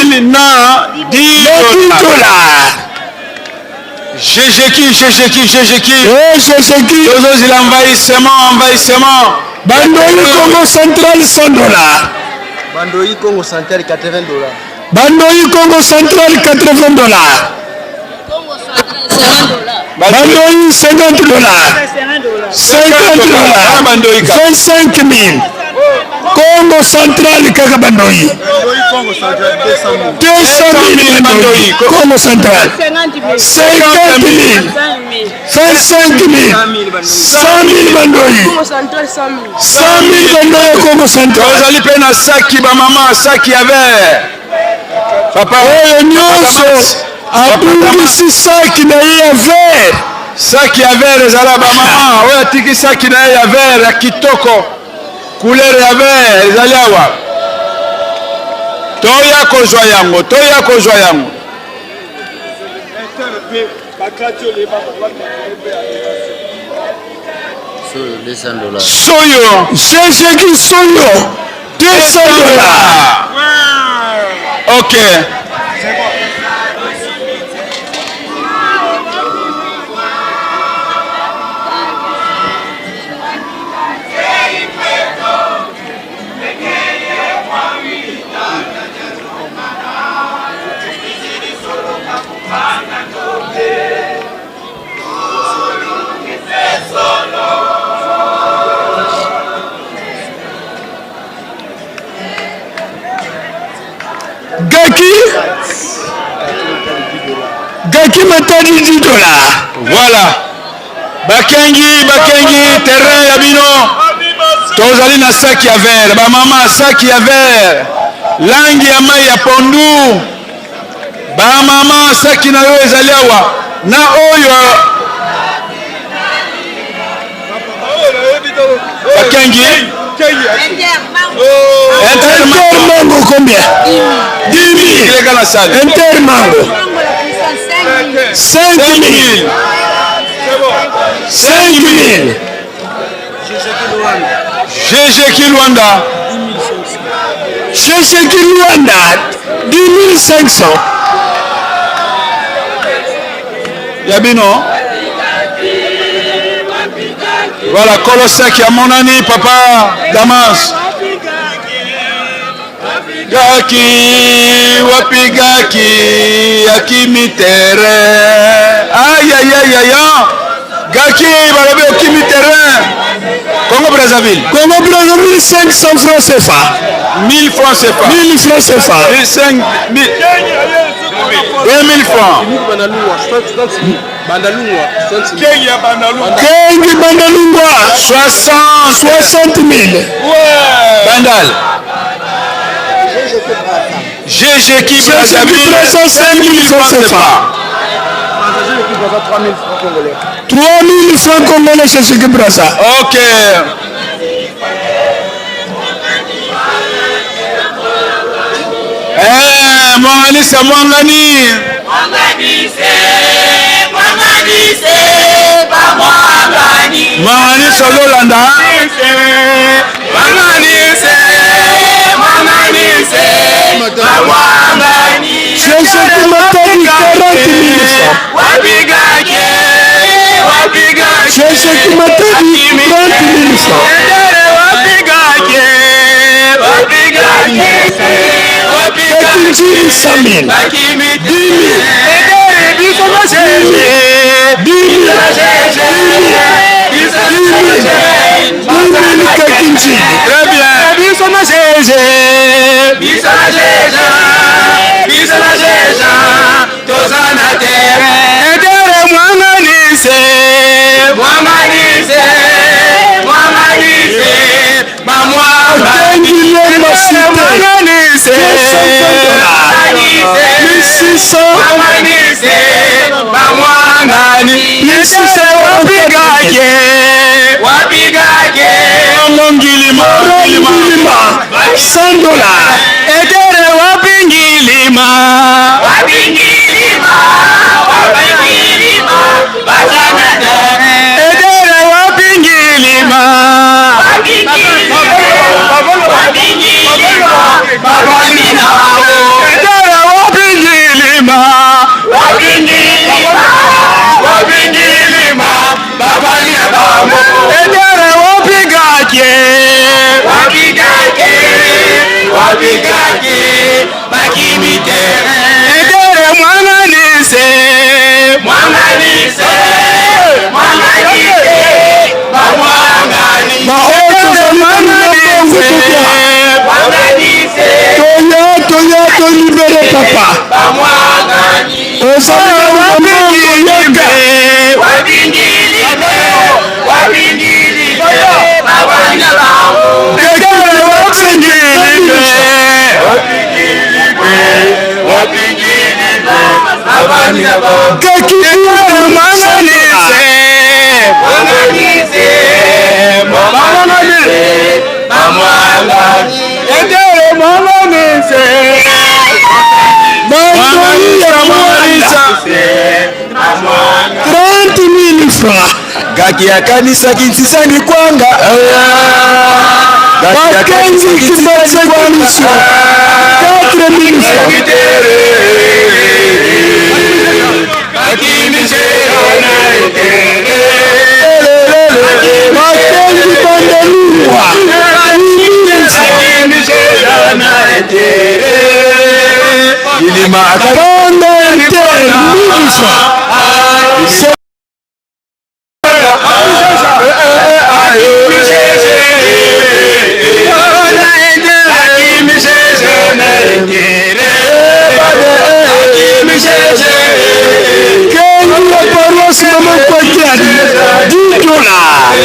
000 na 10 dollars. Jejeki, Jejeki, Jejeki. Eh, Jejeki. Tozozila envahissement, envahissement. Bandoi Congo Central 100 dollars. Bandoi Congo Central 80 dollars. Bandoi Congo Central 80 dollars. Bandoi 50 dollars. 50 dollars. 25 000. Congo Central kaka Bandoi. 200 000 Bandoi. Congo Central. 50 000. 25 000. 100 000 Bandoi. 100 000 Bandoi ya Congo Central. Tozali mpe na saki bamama, saki ya vert. Oyo nyonso abungisi saki na ye ya vert. Saki ya vert ezala bamama oyo atiki saki na ye ya vert ya kitoko, couleur ya vert ezali awa. Toya kozwa yango, toya kozwa yango. Soyo. Jejeki Soyo 200 $. Ok. Gaki Gaki Matadi 10 $. Voilà. Bakengi, bakengi, terrain ya bino. Tozali na saki ya vert, bamama, saki ya vert. Langi ya mai ya pondu. Bamama, saki na yo ezali awa. Na oyo bakengi. Intermango combien? 10 000. Na salle. Intermango 5 000. 5 000. GG Kilwanda. GG Kilwanda 10 500. Ya bino. Voilà, Kolosaki ya monani papa Damas. Gaki wapi gaki akimi terrain. Aïe aïe aïe aïe. Gaki balobi okimi terrain. Congo Brazzaville. Congo Brazzaville 500 francs CFA. 1000 francs CFA. 1000 francs CFA. 5 1000 2000 francs. Kengi Bandalungwa 60 60 000. Bandal. GG qui Brazzaville 5 000 francs CFA. 3000 francs congolais chez Qui Brazza. Ok. Eh, Mwanganisa, Mwangani. Mwanganisa Lolanda. Jésus Matadi 40 000 francs. Jésus Matadi 30 000 francs. Kakinjiri 100 000. 10 000. 10 000. 10 000. 10 000. 10 000 Kakinjiri. Très bien. Biso na GG, biso na GG, biso na GG, toza na terrain. Etere mwanganise, mwanganise, mwanganise, bamwanga. Atengile Cité. Mwanganise, 220 $. 1600. Mwanganise, bamwangani. 1600. Wapigake, wapigake. Ngilima. Ngilima 100 $. Etere wapingilima. Wapingilima, wapingilima, bazanada. Etere wapingilima. Wapingilima, wapingilima, babamina. Etere wapingilima. Wapingilima, wapingilima, babamina bamo. Etere wapigake. Wapigake, wapigake, bakimitere. Etere mwanganise, mwanganise, mwanganise, bamwangani. Mwanganise. Mwanganise, Toya, toya, tolibere papa. bamwangani. Ozali na mbongo yoka. Wapingilime, wapingilime, babamina bango. Etere wapingilime. Mwanganise. Bandoi ya Mwanda 30 000 francs. Gaki akanisaki nsisani kwanga. Bakenzi Kimbanseke mission 4 000 francs. Bakenzi Bandalungwa 8 000 francs. Banda Inter 1000 francs. Kengi ya paroisse Mama Kwakiani 10 dollars.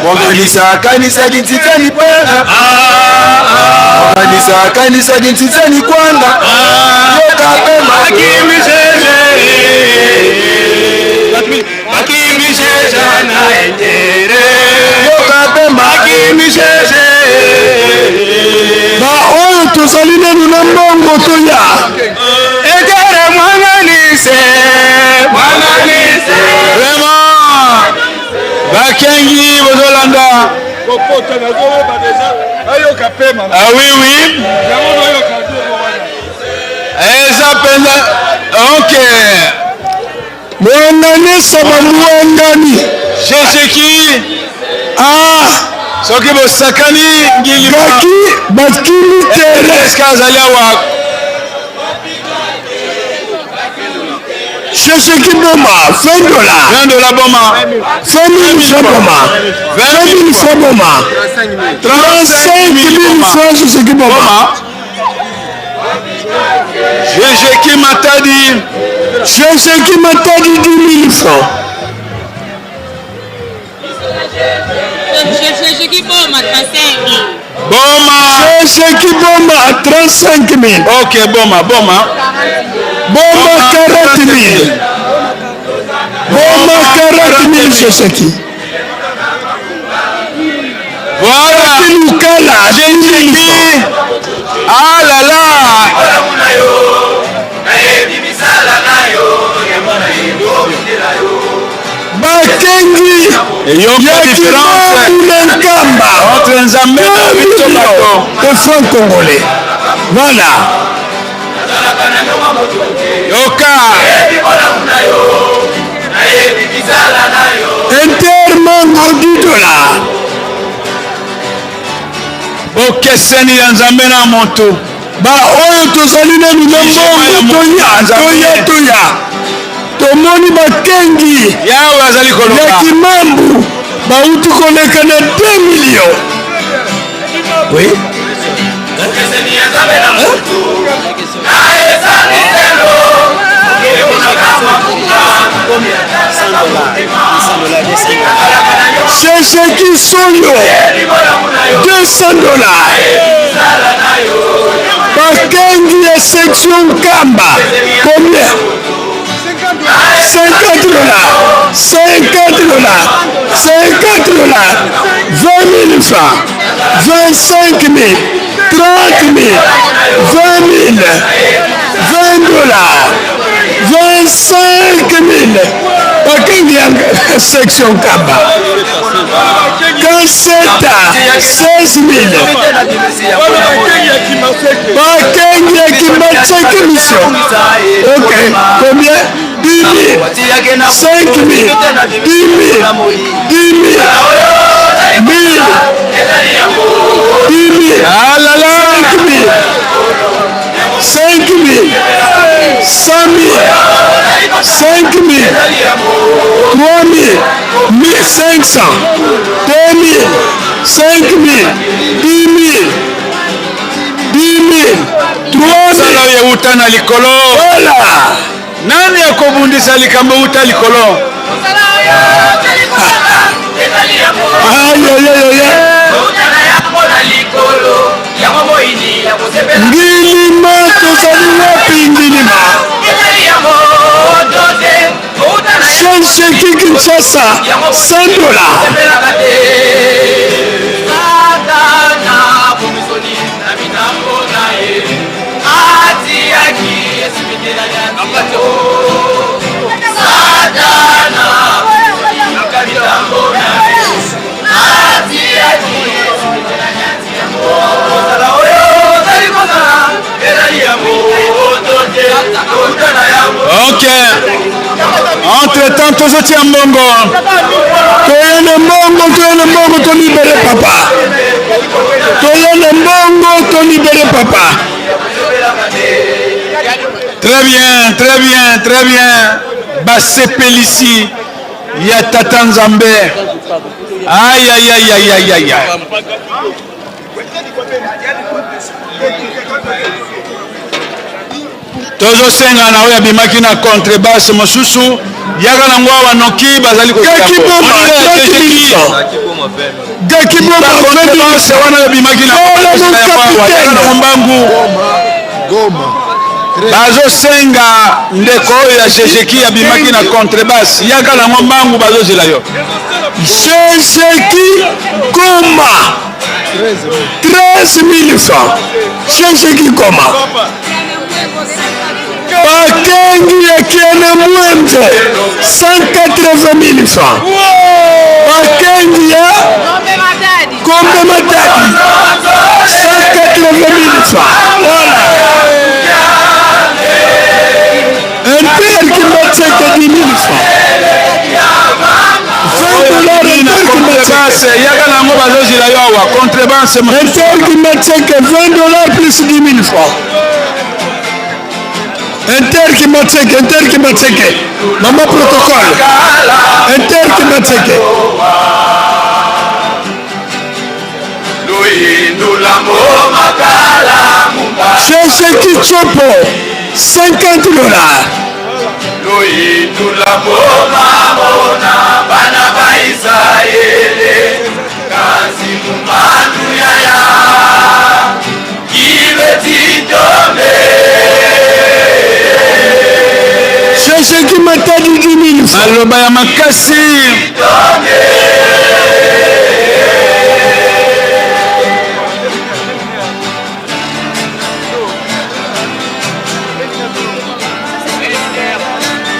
Mwanganisa akanisaki nsisani kwanga. Mwanganisa akanisaki nsisani kwanga. Yoka pema. Yoka pema. Baoyo tozali nanu na mbongo toya. Etere mwanganise. Mwanganise. Vraiment. Bakengi bozolanda. Kokota nazoyeba deja bayoka pema. Ah oui oui. Yango bayoka duro wana. Eza penza ok. Mwanganisa bamwangani. Shesheki. Ah. Soki bosakani ngilima. Gaki bakimi tere. Eske azali awa. Shesheki Boma 20 dollars. 20 dollars Boma. 20 000 francs Boma. 20 000 francs Boma. 35 000 francs Shesheki Boma. Shesheki Matadi. Shesheki Matadi 10 000 francs. Shesheki Boma 35 Boma. Shesheki Boma 35 000. Ok Boma Boma. Boma 40 000. Boma 40 000 Shesheki. Voilà. Lukala 10 000 francs. Ah là là. Bakengi Eyoka ya différence Kimambu na Nkamba entre Nzambe na 2 biso millions bato. de francs congolais. Voilà. Yoka. Inter Mango 10 dollars. Bokeseni ya Nzambe na moto. Baoyo tozali nanu na mbongo toya toya toya. Tomoni bakengi Yawe azali koloba. ya Kimambu bauti koleka na 2 millions. Oui. Shesheki Soyo 200 dollars. Bakengi ya section Nkamba combien? 50 dollars. 50 dollars. 50 dollars. 20 000 francs. 25 000. 30 000. 20 000. 20 dollars. 25 000. Bakengi ya section Nkamba. Kanseta 16 000. Bakengi ya Kimbanseke mission. Ok, combien? 10 000. 5 000. 10 000. 10 000. 1000. 10 000. Ah là là. 5 000. 5 000. 100 000. 5 000. 3 000. 1500. 2 000. 5 000. 10 000. 10 000. 3 000. Sala oyo euta na likolo. Voilà. Nani akobundisa likambo euta likolo? Aïe, aïe, aïe, aïe. Ngilima tozali wapi Ngilima? Shesheki Kinshasa 100 dollars. Ok, entre temps tozotia mbongo, toye na mbongo, toye na mbongo, tolibere papa, toye na mbongo, tolibere papa. Très bien, très bien, très bien. Basepelisi ya tata Nzambe. Aïe, aïe, aïe, aïe, aïe, aïe. Tozosenga na oyo abimaki na contrebasse mosusu yaka nango awa noki bazali kocontrebasse wana oyo abimaki na mbangu bazosenga ndeko oyo ya jejeki abimaki na contrebasse yaka nango mbangu bazozela yo. Jejeki Goma 13 000 francs. Jejeki Goma bakengi ya kiene mwembe 180 000 francs. Bakengi ya Kombe Matadi 180 000 francs. Voilà. Inter Kimbanseke 10 000 francs. 20 dollars Inter Kimbanseke. Yaka nango bazozela yo awa contrebasse. Inter Kimbanseke 20 dollars plus 10 000 francs. Inter Kimbanseke, Inter Kimbanseke. Maman protocole. Inter Kimbanseke. Jejeki Tchopo 50 dollars. Jejeki Matadi 10 000 francs. Maloba ya makasi.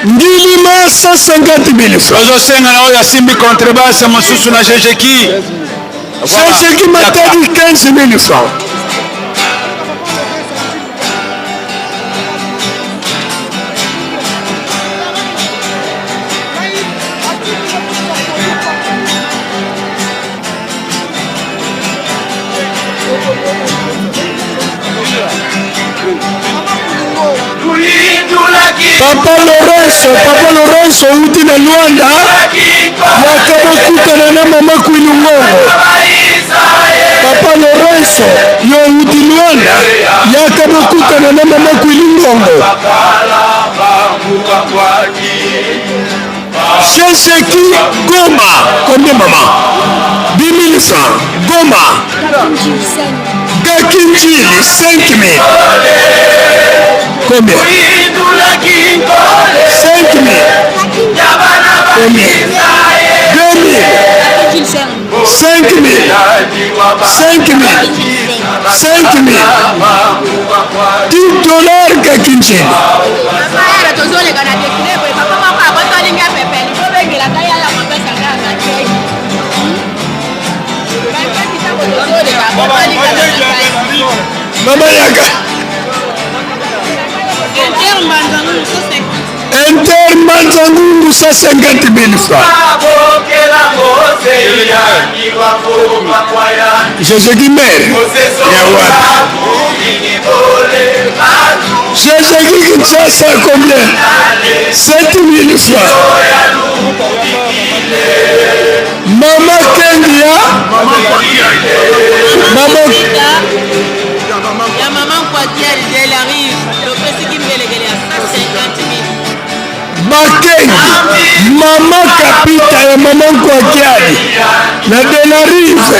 Ngilima 150 000 francs. Tozosenga na oyo asimbi contrebasse mosusu na Jejeki. Jejeki Matadi 15 000 francs. Papa Lorenzo, Papa Lorenzo outi na Luanda, yaka bokutana na mama Kwilungongo. Papa Lorenzo, yo outi Luanda, yaka bokutana na mama Kwilungongo. Jejeki Goma, combien maman? 10 000 francs. Goma. Gakinjili 5 000. Combien? 5 000. Combien? 2 000. 5 000. 5 000. 5 000. 10 dollars Gakinjili. Mama Yaka. Inter Mbanzangungu 150 000 francs. Jejeki mère. Ya wapi? Jejeki Kinshasa combien? 7 000 francs. Mama Kengia. Mama ya mama Nkwakiali de la rive topesiki mbelekele ya 150 000. Bakengi mama kapita ya mama Nkwakiali na de la rive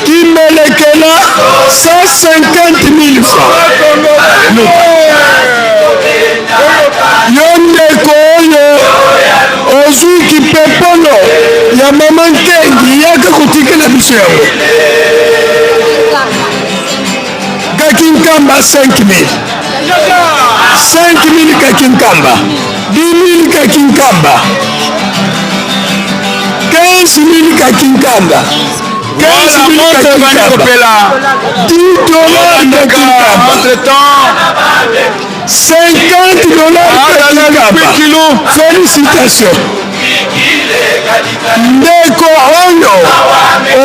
kimelekela 150 000 francs. Yo ndeko oyo ozwi kipepolo ya mama Nkengi, yaka kotikela biso yango. Kakinkamba 5 000. 5 000 Kakinkamba. 10 000 Kakinkamba. 15 000 Kakinkamba. 15 000 Kakinkamba. 10 dollars Kakinkamba. Entre temps. 50 dollars Félicitations. Ndeko oyo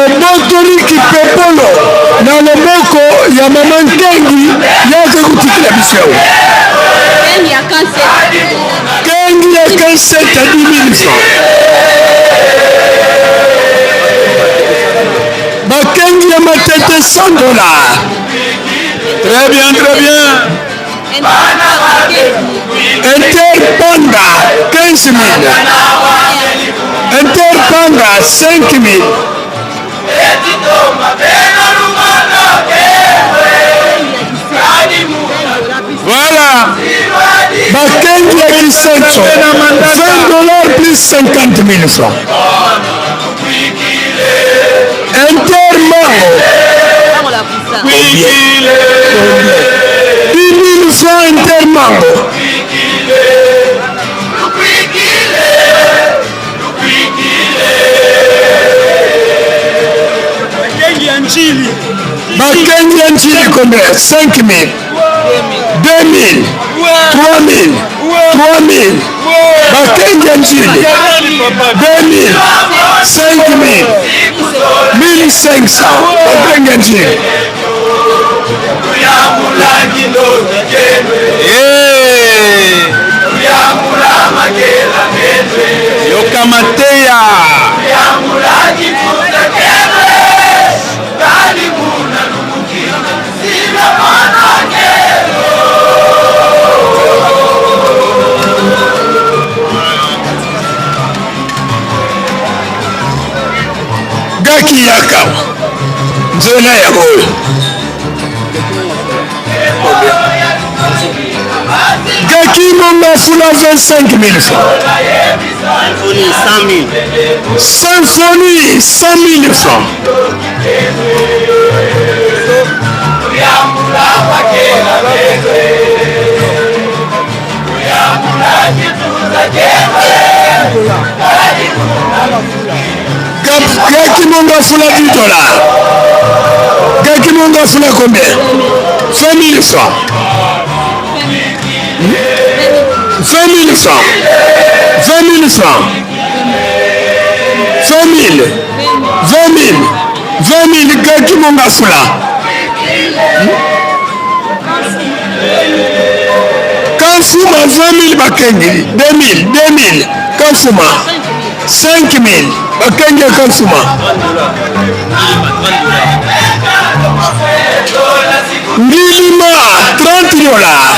obotoli kipepolo na loboko ya mama Nkengi yake kotikela biso yango. Kengi ya 47 à 10 000 francs. Bakengi ya matete 100 dollars. Très bien, très bien. Interpanga 15 000. Interpanga 5 000. Voilà. Bakengi ya Kisenso 20 dollars plus 50 000 francs. Intermango 10 000 francs Intermango. Bakengi ya Njili combien? 5 000, 2 000, 3 000, 3 000. Bakengi ya Njili 2 000, 5 000, 1500. Bakengi ya Njili. Yoka mateya. Gaki yakawa nzela yango oyo Gaki Mongafula 25 000 francs. Symphonie 100 000 francs. Gaki Mongafula 10 dollars. Gaki Mongafula combien? 20 000 francs. 20 000 francs. 20 000 francs. 20 000. 20 000. 20 000 Gaki Mongafula. Kamfuma 20 000 bakengi 2 000 2 000 Kamfuma 5 000 bakengi ya Kamfuma. Ngilima 30 dollars.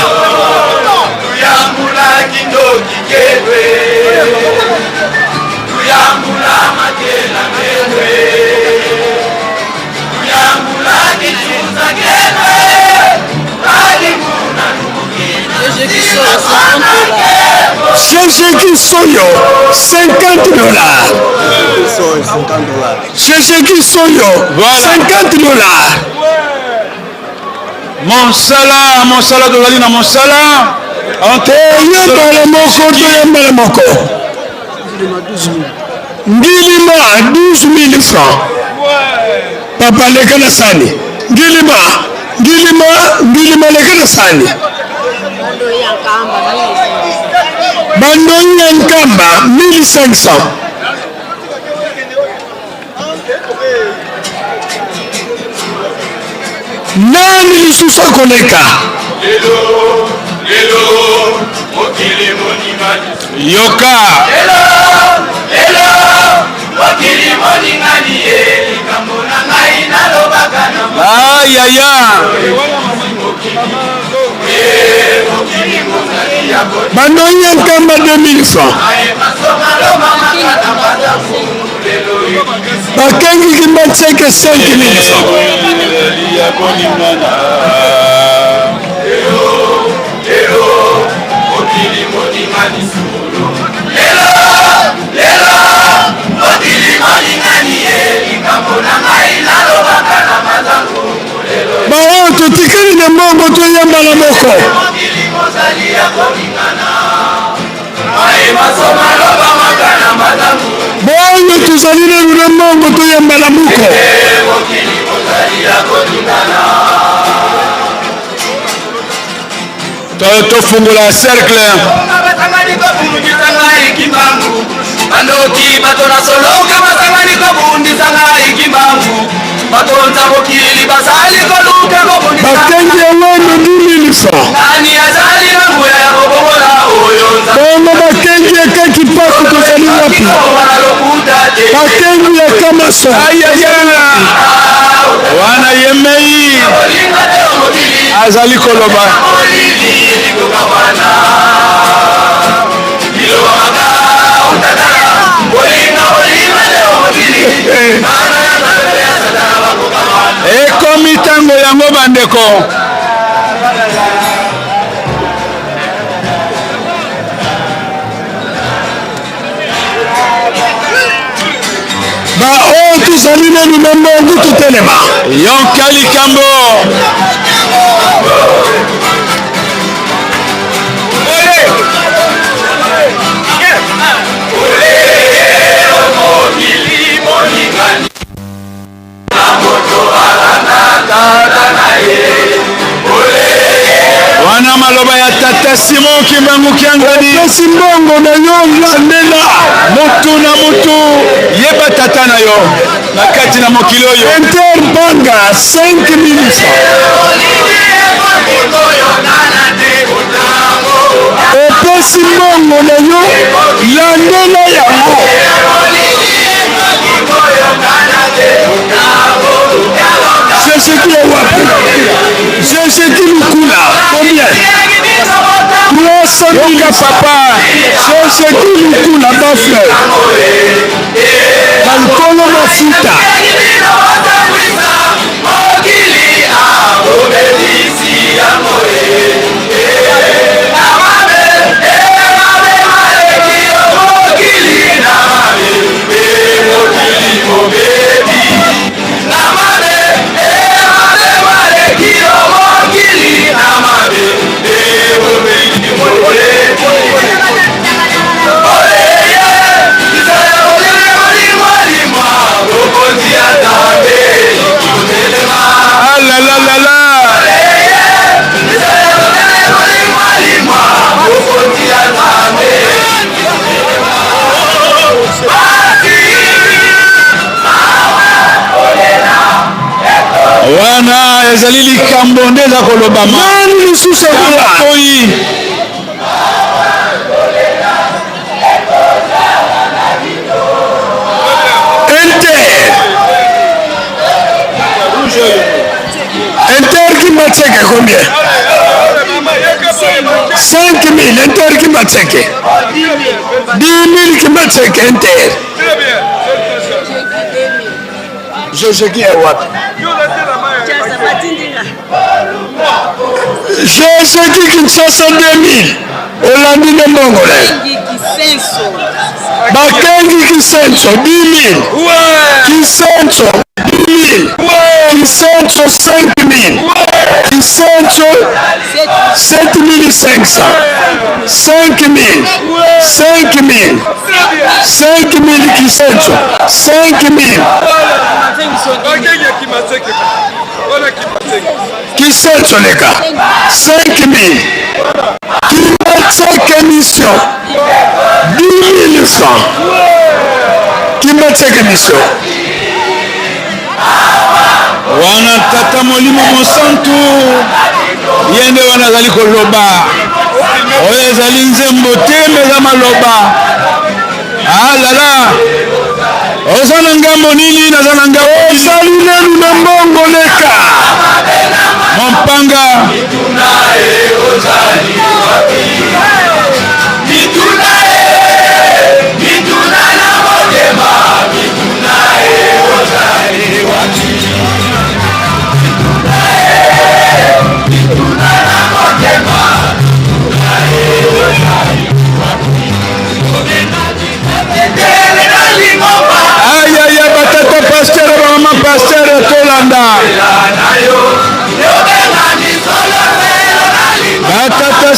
Shesheki Soyo 50 dollars. Shesheki Soyo 50 dollars. Mosala, mosala tozali na mosala. Toyembala moko, toyembala moko. Ngilima 12 000 francs. Papa leka na sani. Ngilima, ngilima, ngilima leka na sani. Bandoi ya Nkamba 1500. Nani lisusu akoleka? Yoka. Ayaya. Bandoi ya Nkamba 2000 francs. Bakengi Kimbanseke 5000 francs. Baoyo totikali na mbongo toyambala moko. Baoyo tozali nanu na mbongo toyambala moko. Tofungola cercle. Basangani kobundisa ngai Kimbangu, bandoki bato na soloka basangani kobundisa ngai Kimbangu, bakonza mokili bazali koluka kobundisa. Bakengi yango 10 000 francs. Nani azali na nguya ya kobongola oyo? Bongo bakengi ekeki paku, tozali wapi? Bakengi ya Kamaso. Wana yemei azali koloba. Ekomi ntango yango, bandeko. Baoyo tozali nanu na mbongo, totelema. Yoka likambo. Wana maloba ya tata Simon Kimbangu Kiangani. Opesi mbongo na yo, landela. Mutu na mutu yeba tata na yo na kati na mokili oyo. Inter Banga 5000 francs. Opesi mbongo na yo, landela yango. Jejeki ya wapi? Jejeki Lukula combien? 300 000. Yoka papa. Jejeki Lukula bafleur, bankolo mafuta. Alalalala. Wana ezali likambo nde eza kolobama. Nani lisusu akoya? Oyi. Inter, Inter Kimbanseke combien? 5000. Inter Kimbanseke 10 000. Kimbanseke Inter. Jejeki ya wapi? Jejeki Kinshasa 2000. Olandi nde mbongo na yo. Bakengi Kisenso 10 000. Kisenso 10 000. Kisenso 5 000. Kisenso 7500. 5 000. 5 000. 5 000 Kisenso. 5 000. Kisenso leka 5 000. Kimbanseke mission 10 000 francs. Kimbanseke mission. Wana tata Molimo Mosantu ye nde wana azali koloba. Oyo ezali nzembo te, me eza maloba. Alala, oza na ngambo nini? Naza na ngambo. Ozali nanu na mbongo, leka. Mompanga. Ayaya, batata pasteur, bamama pasteur, tolanda batata.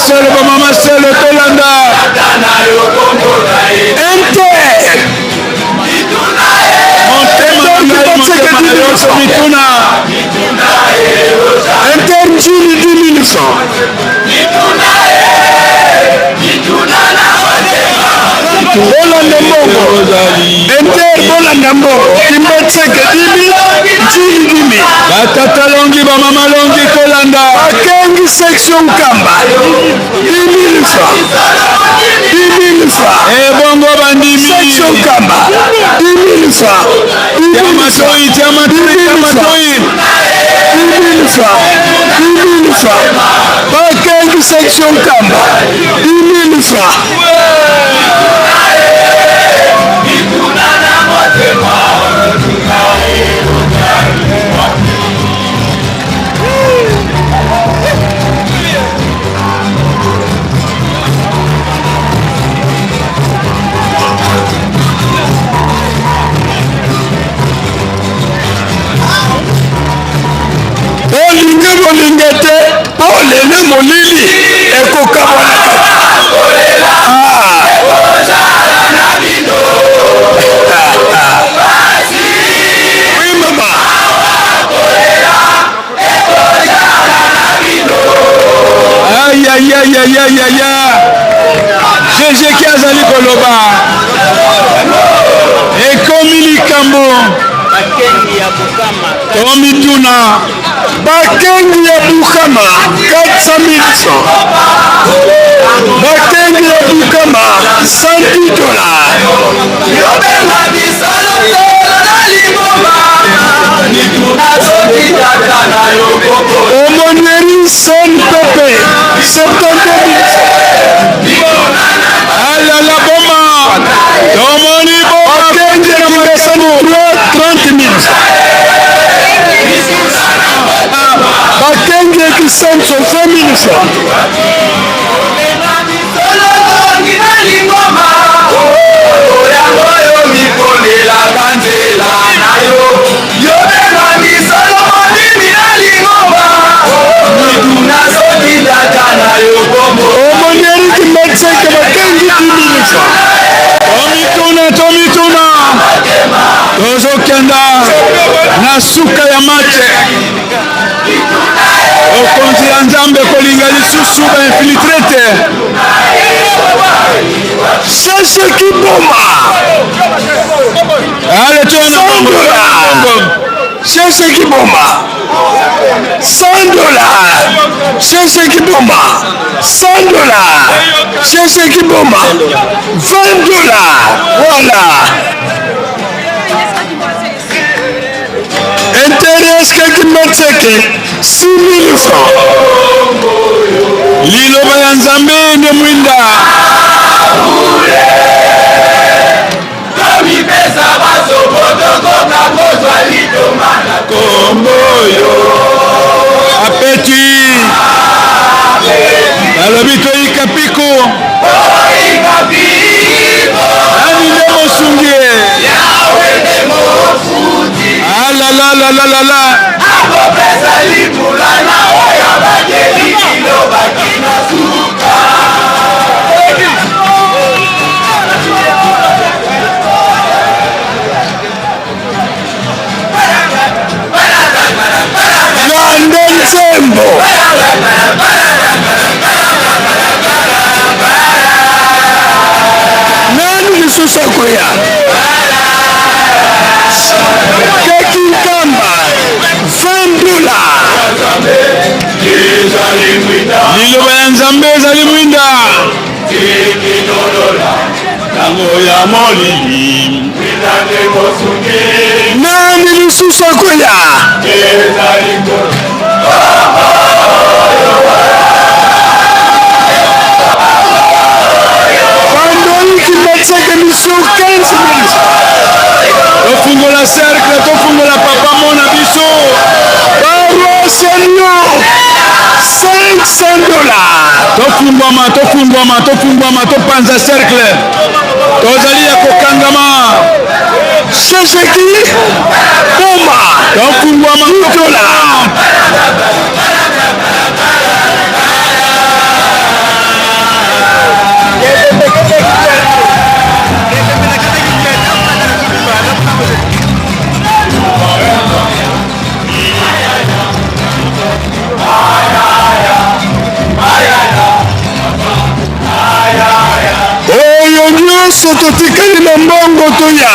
na mbongo Kimbanseke 10 000, Ndjili 10 000. Batata longi, bamama longi, kolanda. Bakengi section Nkamba 10 000 francs, 10 000 francs. Ebongo bandimi. Section Nkamba 10 000 francs, 10 000 matoi, tia matoi, tia matoi. 10 000 francs, 10 000 francs. Bakengi section Nkamba 10 000 francs. Bolinge bolinge te pole na molili ekokabwanaka. Ah. Oui, mama. Ayayayayayaya, Jejeki azali koloba ekomi likambo tomituna. Bakengi ya Bukama 400 000 francs. Bakengi ya Bukama 110 dollars. Aumônerie CNPP 72 000 francs. Alala boma, tomoni boma. Bakengi ya Kingasani 3 30 000 francs. Bakengi ya Kisenso 20 000 francs. Aumônerie Kimbanseke bakengi 10 000 francs. Tomituna, tomituna, tozokenda na suka ya match. Bokonzi ya Nzambe kolinga lisusu bainfiltre te. Cherche Kiboma. Ale toya na 100 bongo. dollars. Cherche Kiboma. 100 dollars. Cherche Kiboma. 100 dollars. Cherche Kiboma. 20 dollars. Voilà. Intérêt Kimbanseke 6 000 francs. Liloba ya Nzambe nde mwinda. Komboyo apeti balobi toyika piko, nani nde mosungi? Alalalalala. Lande nzembo. Nani lisusu akoya? Keki Nkamba 20 dollars. Liloba ya Nzambe ezali mwinda. Yango ya molili. Nani lisusu akoya? Bandoi Kimbanseke mission 15 000. Tofungola cercle, tofungola papa mona biso. Paroisse Lyon 500 dollars. Tofungwama, tofungwama, tofungwama, topanza cercle. Tozali ya kokangama. Checheki Boma Tofungwama 10 dollars. Oyo nyonso totikali na mbongo toya.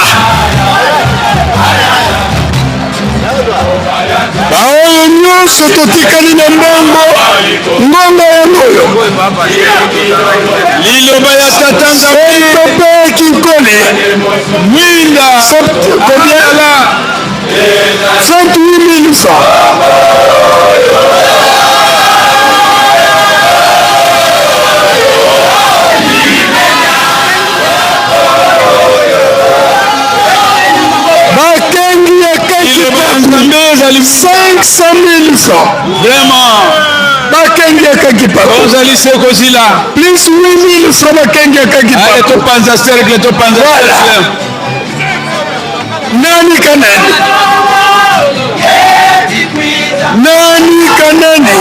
nyonso totikali na mbongo ngonga yango oyo. Liloba ya tata Nzambe. Tope Kinkole. Mwinda. Combien? 28 000 francs. Bakengi ya Nzambe ezali 500 000 francs. Vraiment. Bakengi ya Kakipaku. Ozali se kozila. Plus 8 000 francs bakengi ya Kakipaku. Allez, topanza cercle, topanza Voilà. cercle. Nani ka nani? Nani ka nani?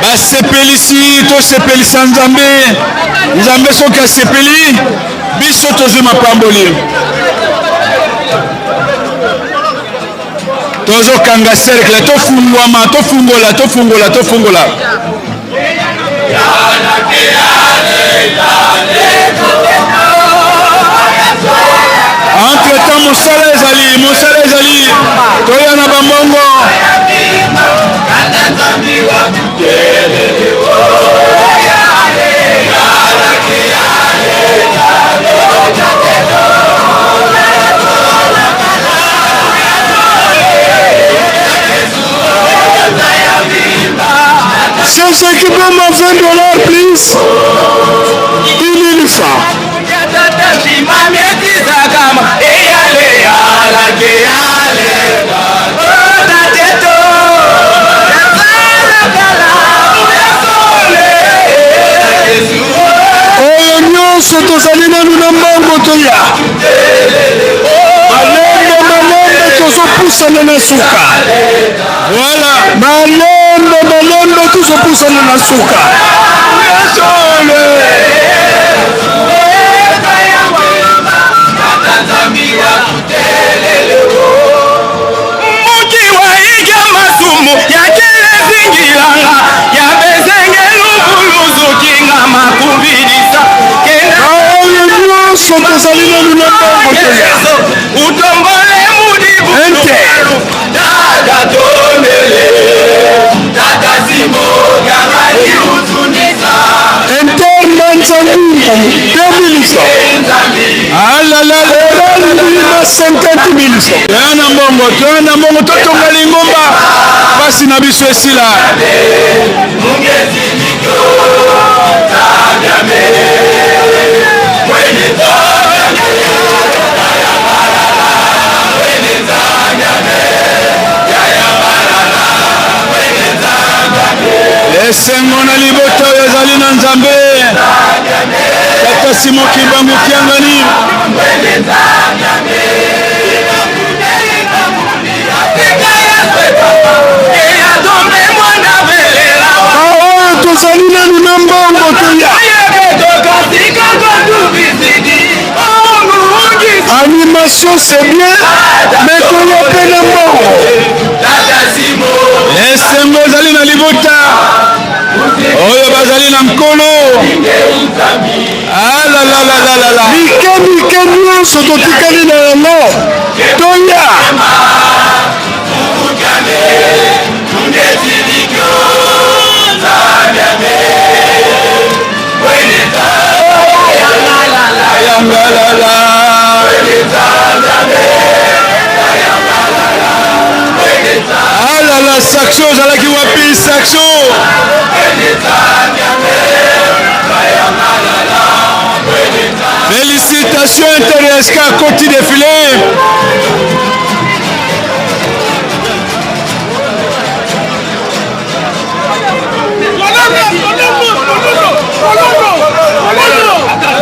Basepelisi, tosepelisa Nzambe. Nzambe soki asepeli, biso tozwi mapamboli. Tozokanga cercle, tofungwama, tofungola, tofungola, tofungola. Entre temps mosala ezali, mosala ezali, toya na bambongo. Ceux qui veulent ma 20 dollars, please. 10 000 francs. Oyo nyonso tozali nanu na mbongo toya malembe malembe tozopusana na suka. Voilà. Malembe malembe tozopusana na suka. Muki wa ija masumu ya kelezingilanga ya bezengelubuluzukinga makubilisa. Oyo nyonso tozali nanu na mbongo toya. Utombole mudibu Inter. Dada tondele Dada simo gamali utunisa Inter Manzangungu 2000 francs. Alalala. Ndima 50 000 francs. Toya na mbongo, toya na mbongo, totonga lingomba. Pasi na biso esila. Esengo na libota oyo ezali na Nzambe. Tata Simon Kimbangu Kiangani. Baoyo tozali nanu na mbongo toya. Animation c'est bien, mais toya mpe na mbongo. Esengo ezali na libota oyo bazali na Nkolo. Alalalalala. Mike mike nyonso totikali na yango toya. Yangalala. Alala, saxo ozalaki wapi saxo? Félicitations Inter-SK Koti défilé.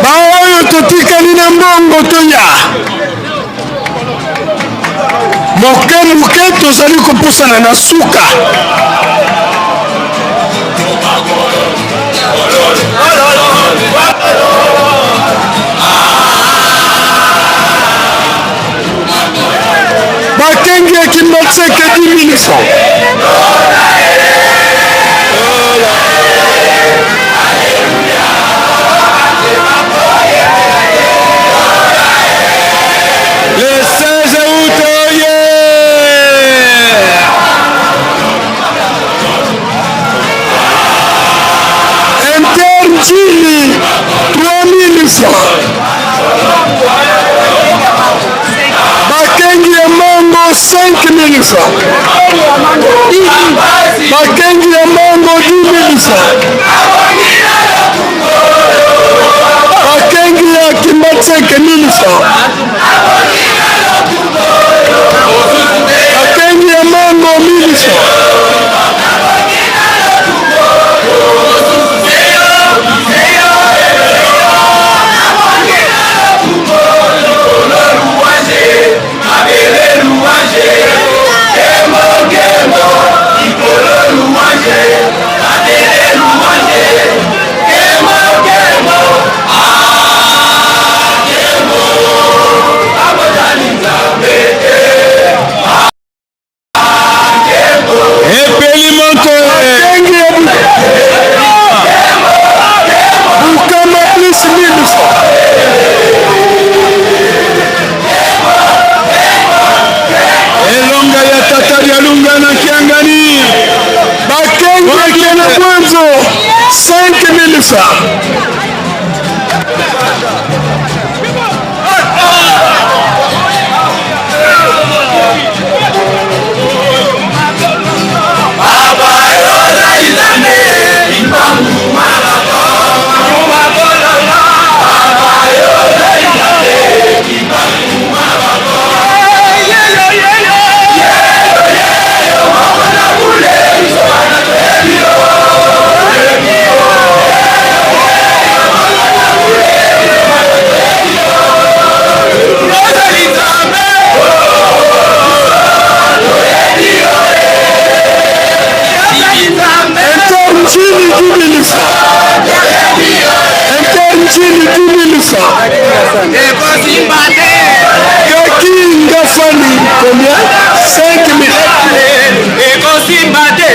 Baoyo totikali na mbongo toya. Moke moke tozali kopusana na suka. Bakengi ya Kimbanseke 10 000 francs. 000 francs. Bakengi ya mbongo 5 000 francs. Bakengi ya mbongo 10 000 francs. Bakengi ya Kimbanseke 1000 francs. Bakengi ya mbongo 1000 francs. Epeli moto. Bakengi ya Bukama plus 1000 francs. Elonga ya tata Dialunga na Kiangani. Bakengi ya Kena Bwenzo 5000 francs. Inter Njili 10 000 francs. Inter Njili 10 000 francs. Kaki Ngafani combien? 5 000. Ekosimba te.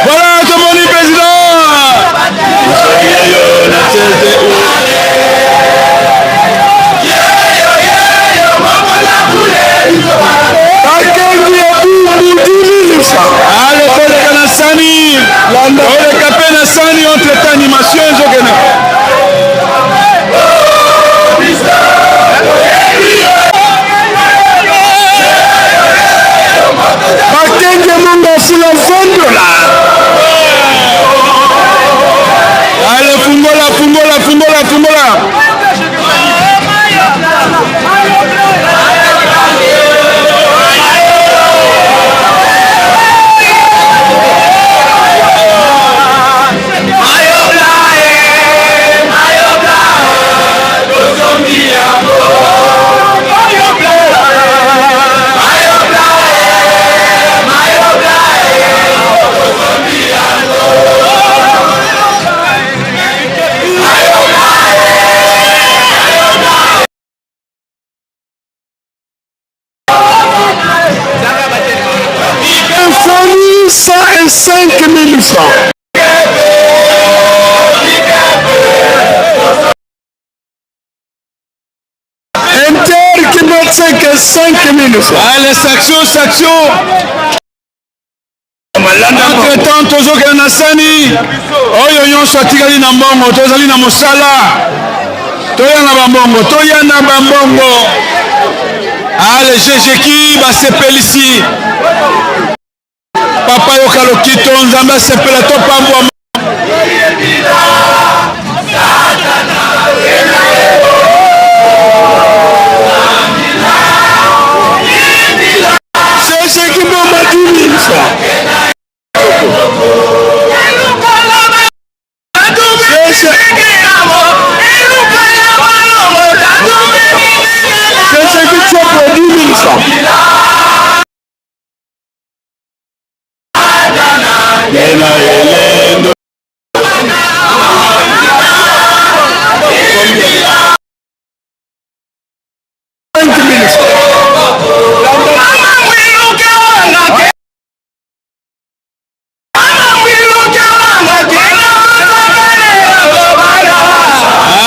Voilà tomoni président. Bakengi ya Bumbu 10 000 francs. Ale toleka na sani. Toleka mpe na sani entre temps animation ezokende. Bakengi ya Mongafula 20 dollars. Ale fungola fungola fungola fungola. Infoni 105 000 francs. Inter Kimbanseke 5 000 francs. Ale saxo saxo. Entre temps tozokende na sani oyo nyonso atikali na mbongo, tozali na mosala, toya na bambongo, toya na bambongo. Ale jejeki basepelisi papa yoka lokito, Nzambe asepela topambwa. Jejeki Mboma 10 000 francs. Jejeki Tchopo 10 000 francs.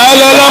Alala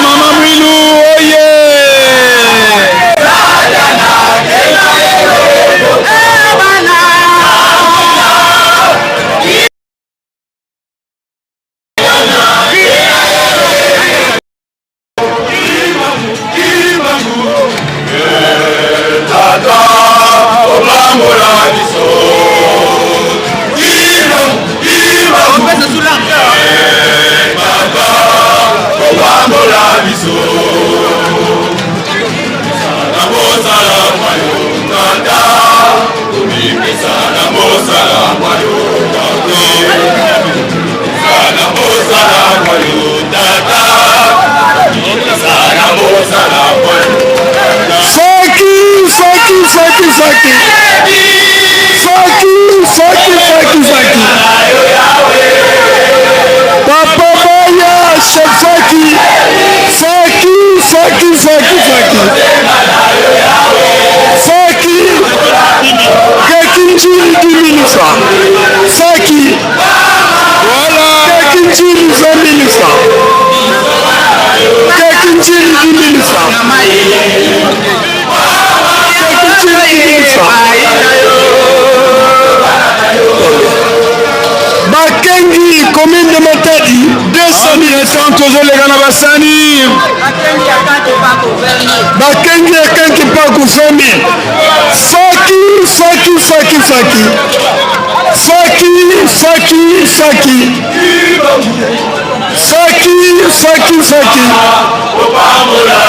Bakengi commune de Matadi 200 000 tozoleka na basani. Bakengi ya Kanki Paku 20 000. Faki faki faki faki faki faki faki faki faki faki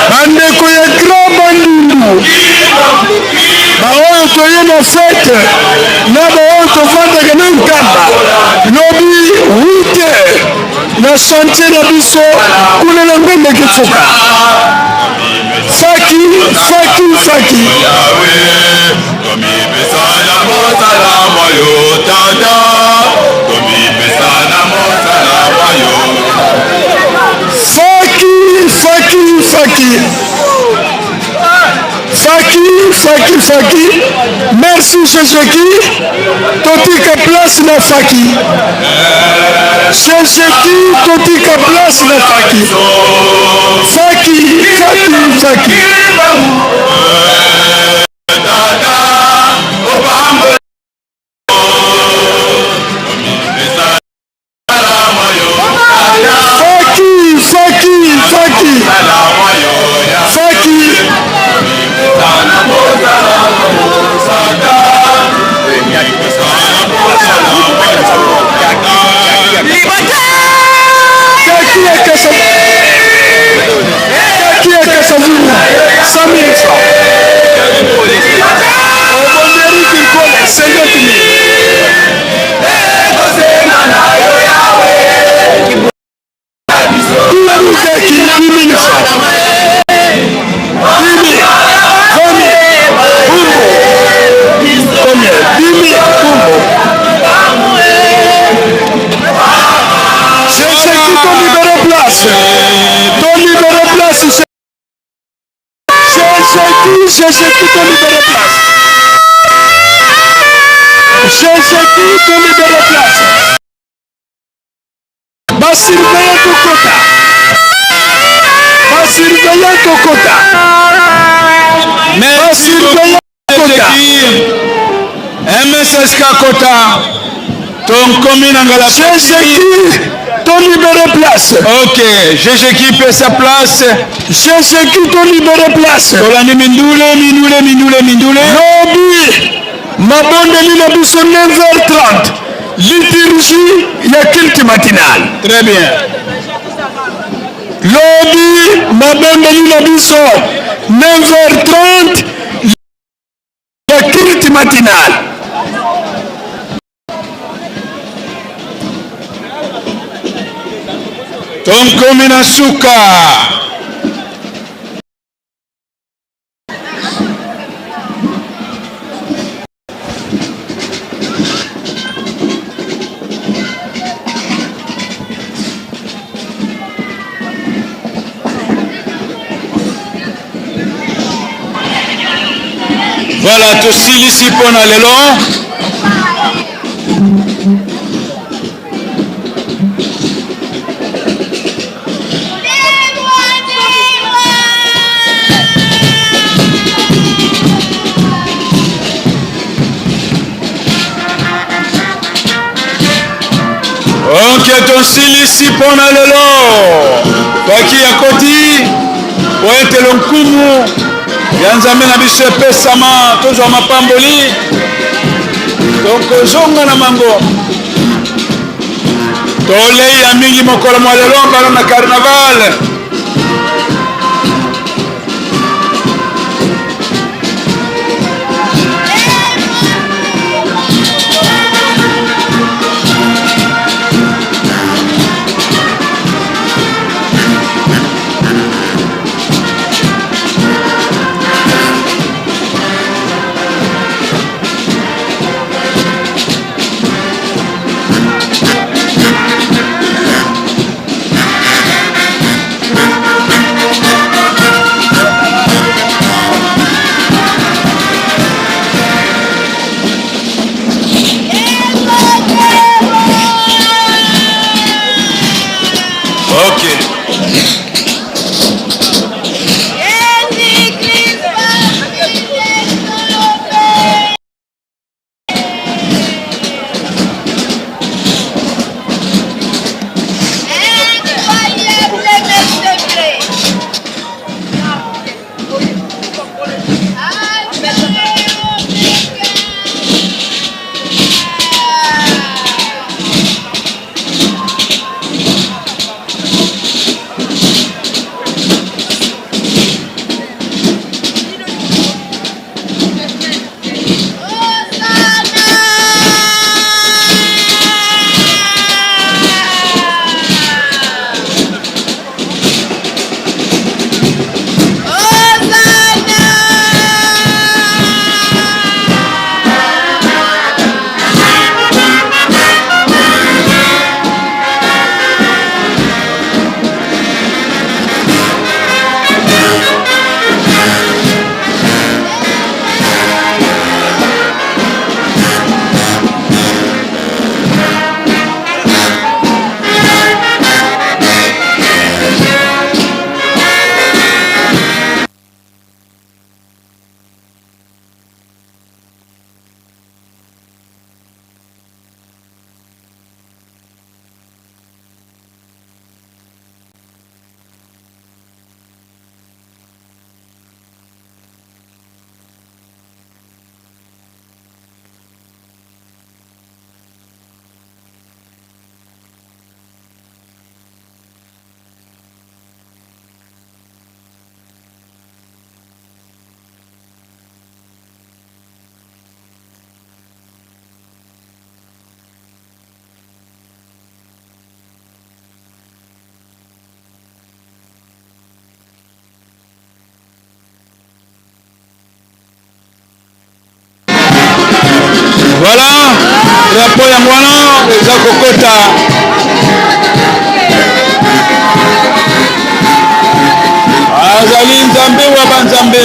bandeko ya grand bandundu baoyo toye na fete na baoyo tofandaka na nkamba lobi 8 heures na chantier na biso kuna na ngombe kifuka faki faki faki faki faki faki faki faki faki merci jejeki totika place na faki jejeki totika place na faki faki faki faki Faki, faki, faki. Faki. Kaki ya Kasa. Kaki ya Kasavubu. 100 000 francs. Obonderi Kinkole, 50 000. Jésus to libere place. Jésus to libere place. Basurveille tokota. Basurveille tokota. Basurveille tokota. MSSK kota. Tonkomi na ngala. Jésus to libere place. Ok, Jésus pesa place. Jésus to libere place. Tolandi mindule mindule mindule mindule. Lobi mabondeli na biso 9h30 liturgie ya culte matinal. Très bien. Lobi mabondeli na biso 9h30 ya culte matinal. Tonkomi na suka. Voilà, tosilisi mpo na lelo. Ok, tosilisi mpo na lelo. Baki ya koti po ete lonkumu ya Nzambe na biso epesama, tozwa mapamboli, tokozonga na mango. Tolei ya mingi mokolo mwa lelo mbala na carnaval. Voilà, drapeau yango wana eza kokota. Azali Nzambe wa banzambe.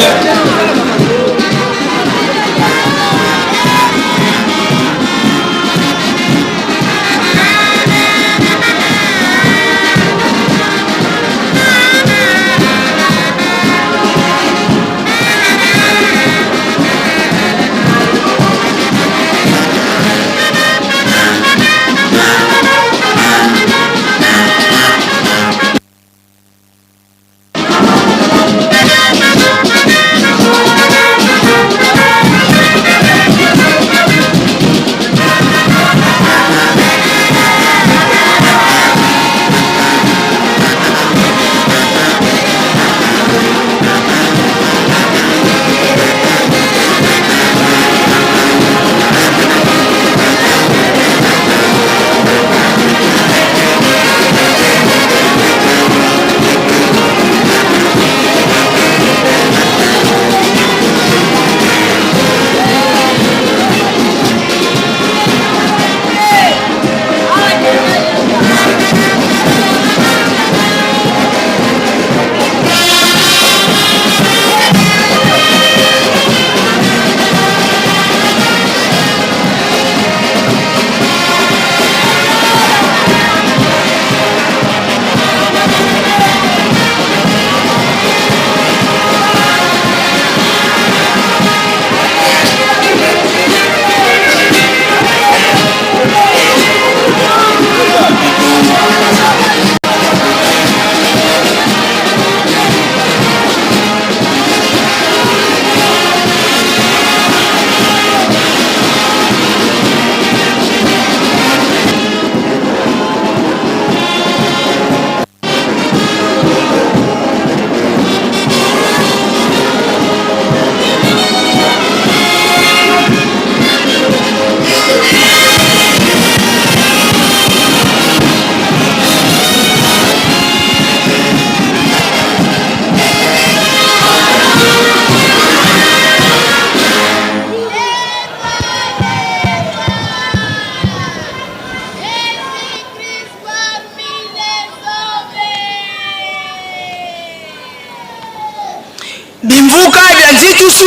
Bimvuka bya nzitusu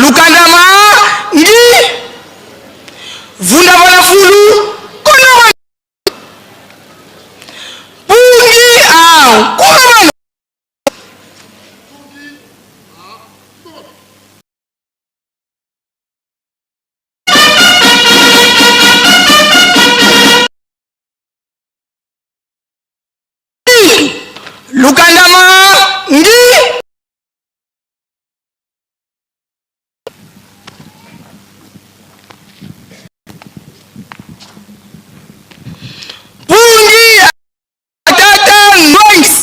lukandama ngi vunda bona fulu kono pungi a kuma bana. Lukandama ngi pungi tata ngwangis.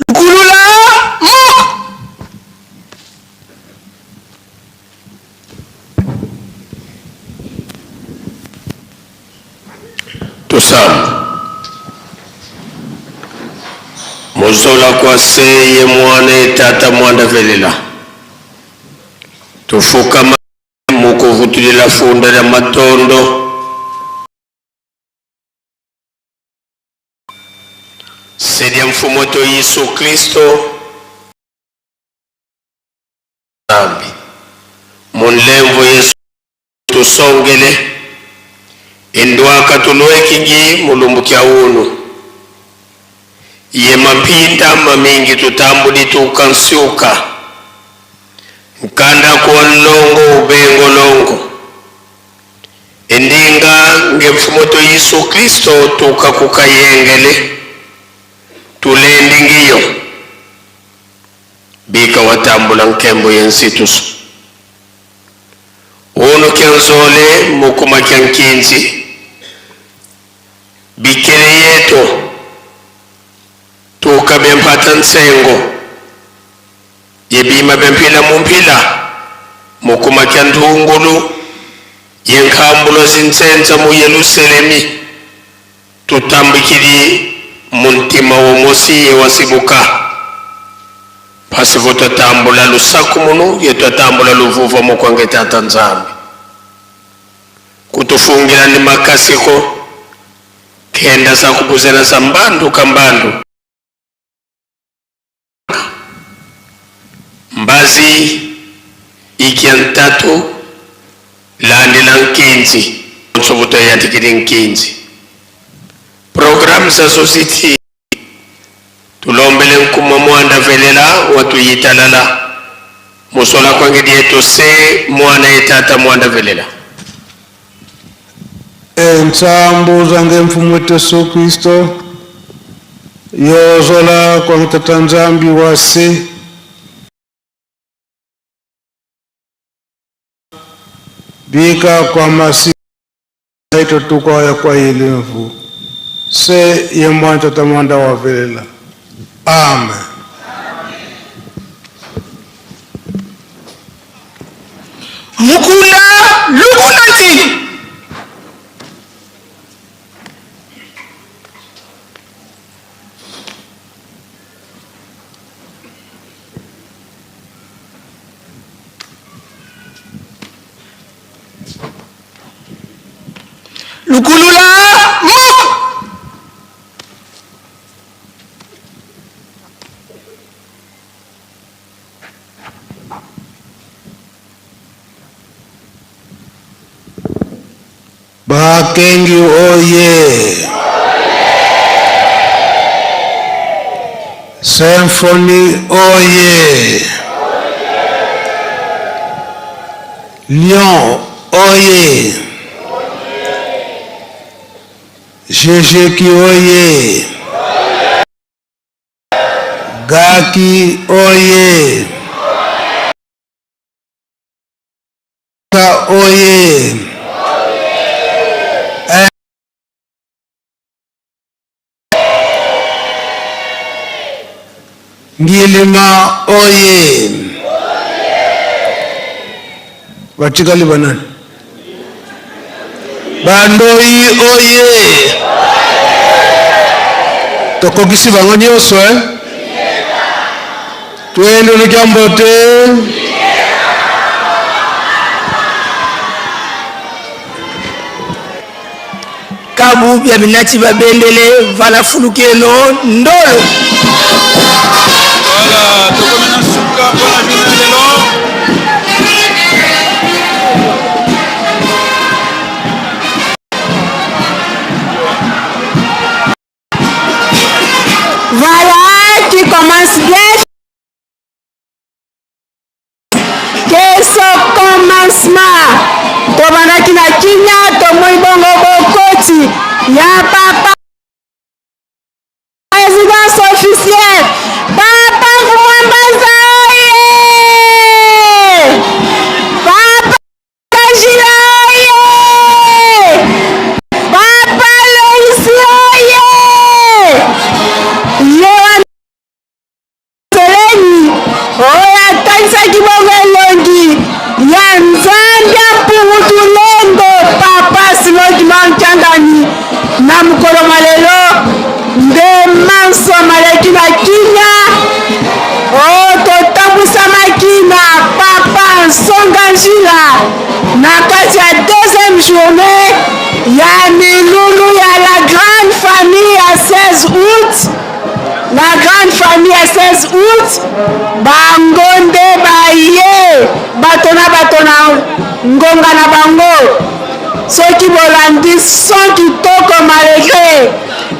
Lukulula moko. Tosamba. Mozola kwa se ye mwana ye tata mwanda velela. Tofukama mukuvutulela funda lya matondo. Nse dia Mfumu wetu Yesu Kristo Nzambi munlemvu Yesu tusongele indwaka tuluekigi mulumbu kya unu ye mampinda mamingi tutambuli tukansyuka nkanda kuwa nlongo ubengo longo Endinga nge Mfumu wetu Yesu Kristo tuka kukayengele tulendi ngiyo bika watambula nkembo ye nsitusu unu kya nzole mukuma kya nkinzi bikele yetu tuka bempata nsengo Ye bima bia mpila mu mpila, mukuma kia ndungulu, ye nkambulo zinsenza mu Yeluselemi, tutambikili mu ntima womosi ye wasibuka. Pasi vo twatambula lusaku munu, ye twatambula luvuva mukwange Tata Nzambi. Kutufungila ni makasiko, kenda za kubuzela za mbandu ka mbandu. Mbazi ikia ntatu landela nkinzi nsobuto yandikili nkinzi programu za zoziti tulombele nkuma mwanda velela watuyitalala musola kwange dieto se mwana ye tata mwanda velela. Entsambu zange Mfumu wetu Yesu Kristo yozola kwa Tata Nzambi wase bika kwa masi ito ya kwa ilimvu se ye mwana Tata mwanda wa velela. Amen. Mukunda lukunda ntini. Lukulula moko. Bakengi oye! Symphony oye! Lion oye! Jejeki oye! Gaki oye! Ka oye! Ngilima oye! Batikali banani? Bandoi oye! Tokokisi bango nyonso eh? Twende lukyambote. Kabu bya binati babendele vala fulukeno ndolo. Voilà, tokomi na suka mpona bino ya lelo. Voilà qui commence bien. Que ce commencement tobandaki na kimia tomoni bongo bokoti ya papa résidence officielle papa Mwambaza oye papa Kajila oye papa Loisi oye ye wana Seleni oyo atalisaki bongo elongi ya Nzambe ya Mpungu Tulendo papa Simon Kimbangu Kiangani na mokolo mwa lelo nde manso maleki na kimia oyo totambwisamaki na papa Nsonga Njila na kati ya deuxième journée ya milulu ya la grande famille ya 16 août. La grande famille ya 16 août, bango nde baye bato na bato na ngonga na bango. Soki bolandi son kitoko malgré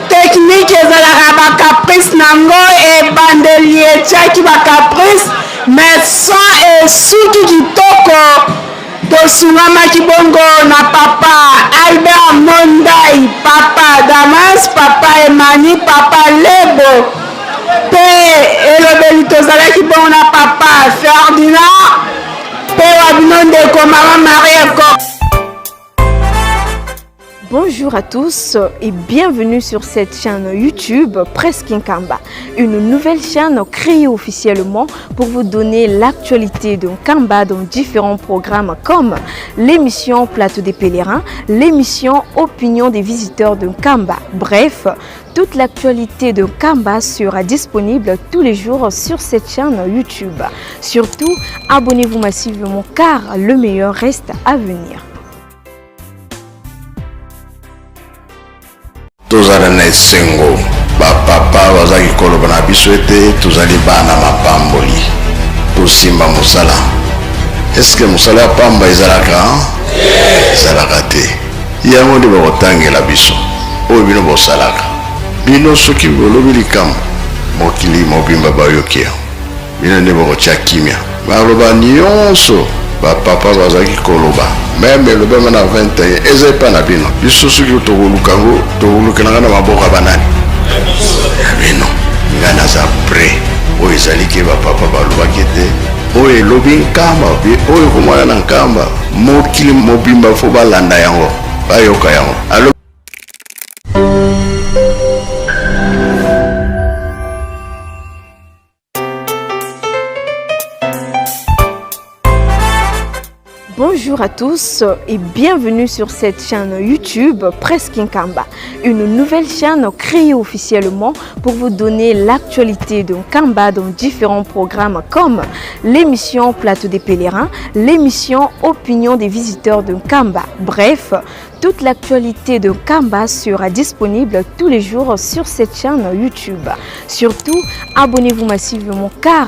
technique ezalaka ba caprice nango, ebandeli etiaki ba caprice mais son esuki kitoko. Tosungamaki bongo na papa Albert Mondai, papa Damas, papa Emani, papa Lebo mpe elobeli tozalaki bongo na papa Ferdinand mpe wa bino ndeko mama Marie Eko. Bonjour à tous et bienvenue sur cette chaîne YouTube Presse Kinkamba, une nouvelle chaîne créée officiellement pour vous donner l'actualité de Nkamba dans différents programmes comme l'émission Plateau des pèlerins, l'émission Opinion des visiteurs de Nkamba. Bref, toute l'actualité de Nkamba sera disponible tous les jours sur cette chaîne YouTube. Surtout, abonnez-vous massivement car le meilleur reste à venir. Tozala na esengo, ba papa bazalaki koloba na biso ete tozali bana mapamboli, tosimba mosala. Eske mosala ya pamba ezalaka? Ezalaka te. Yango nde bakotangela biso oyo bino bosalaka. Bino soki bolobi likambo, mokili mobimba bayoki yango. Bino nde bokotia kimia. Maloba nionso ba papa bazalaki koloba meme elobama na 21 eza epa na bino. Biso soki tokoluka yango tokolukela nga na maboko ya banani? Ya bino. Nga naza près. Oyo ezali ke ba papa balobaki ete oyo elobi Nkamba oyo ekomona na Nkamba mokili mobimba fo balanda yango bayoka yango. Alobi Bonjour à tous et bienvenue sur cette chaîne YouTube Presse Kinkamba, une nouvelle chaîne créée officiellement pour vous donner l'actualité de Nkamba dans différents programmes comme l'émission Plateau des pèlerins, l'émission Opinion des visiteurs de Nkamba. Bref, toute l'actualité de Nkamba sera disponible tous les jours sur cette chaîne YouTube. Surtout, abonnez-vous massivement car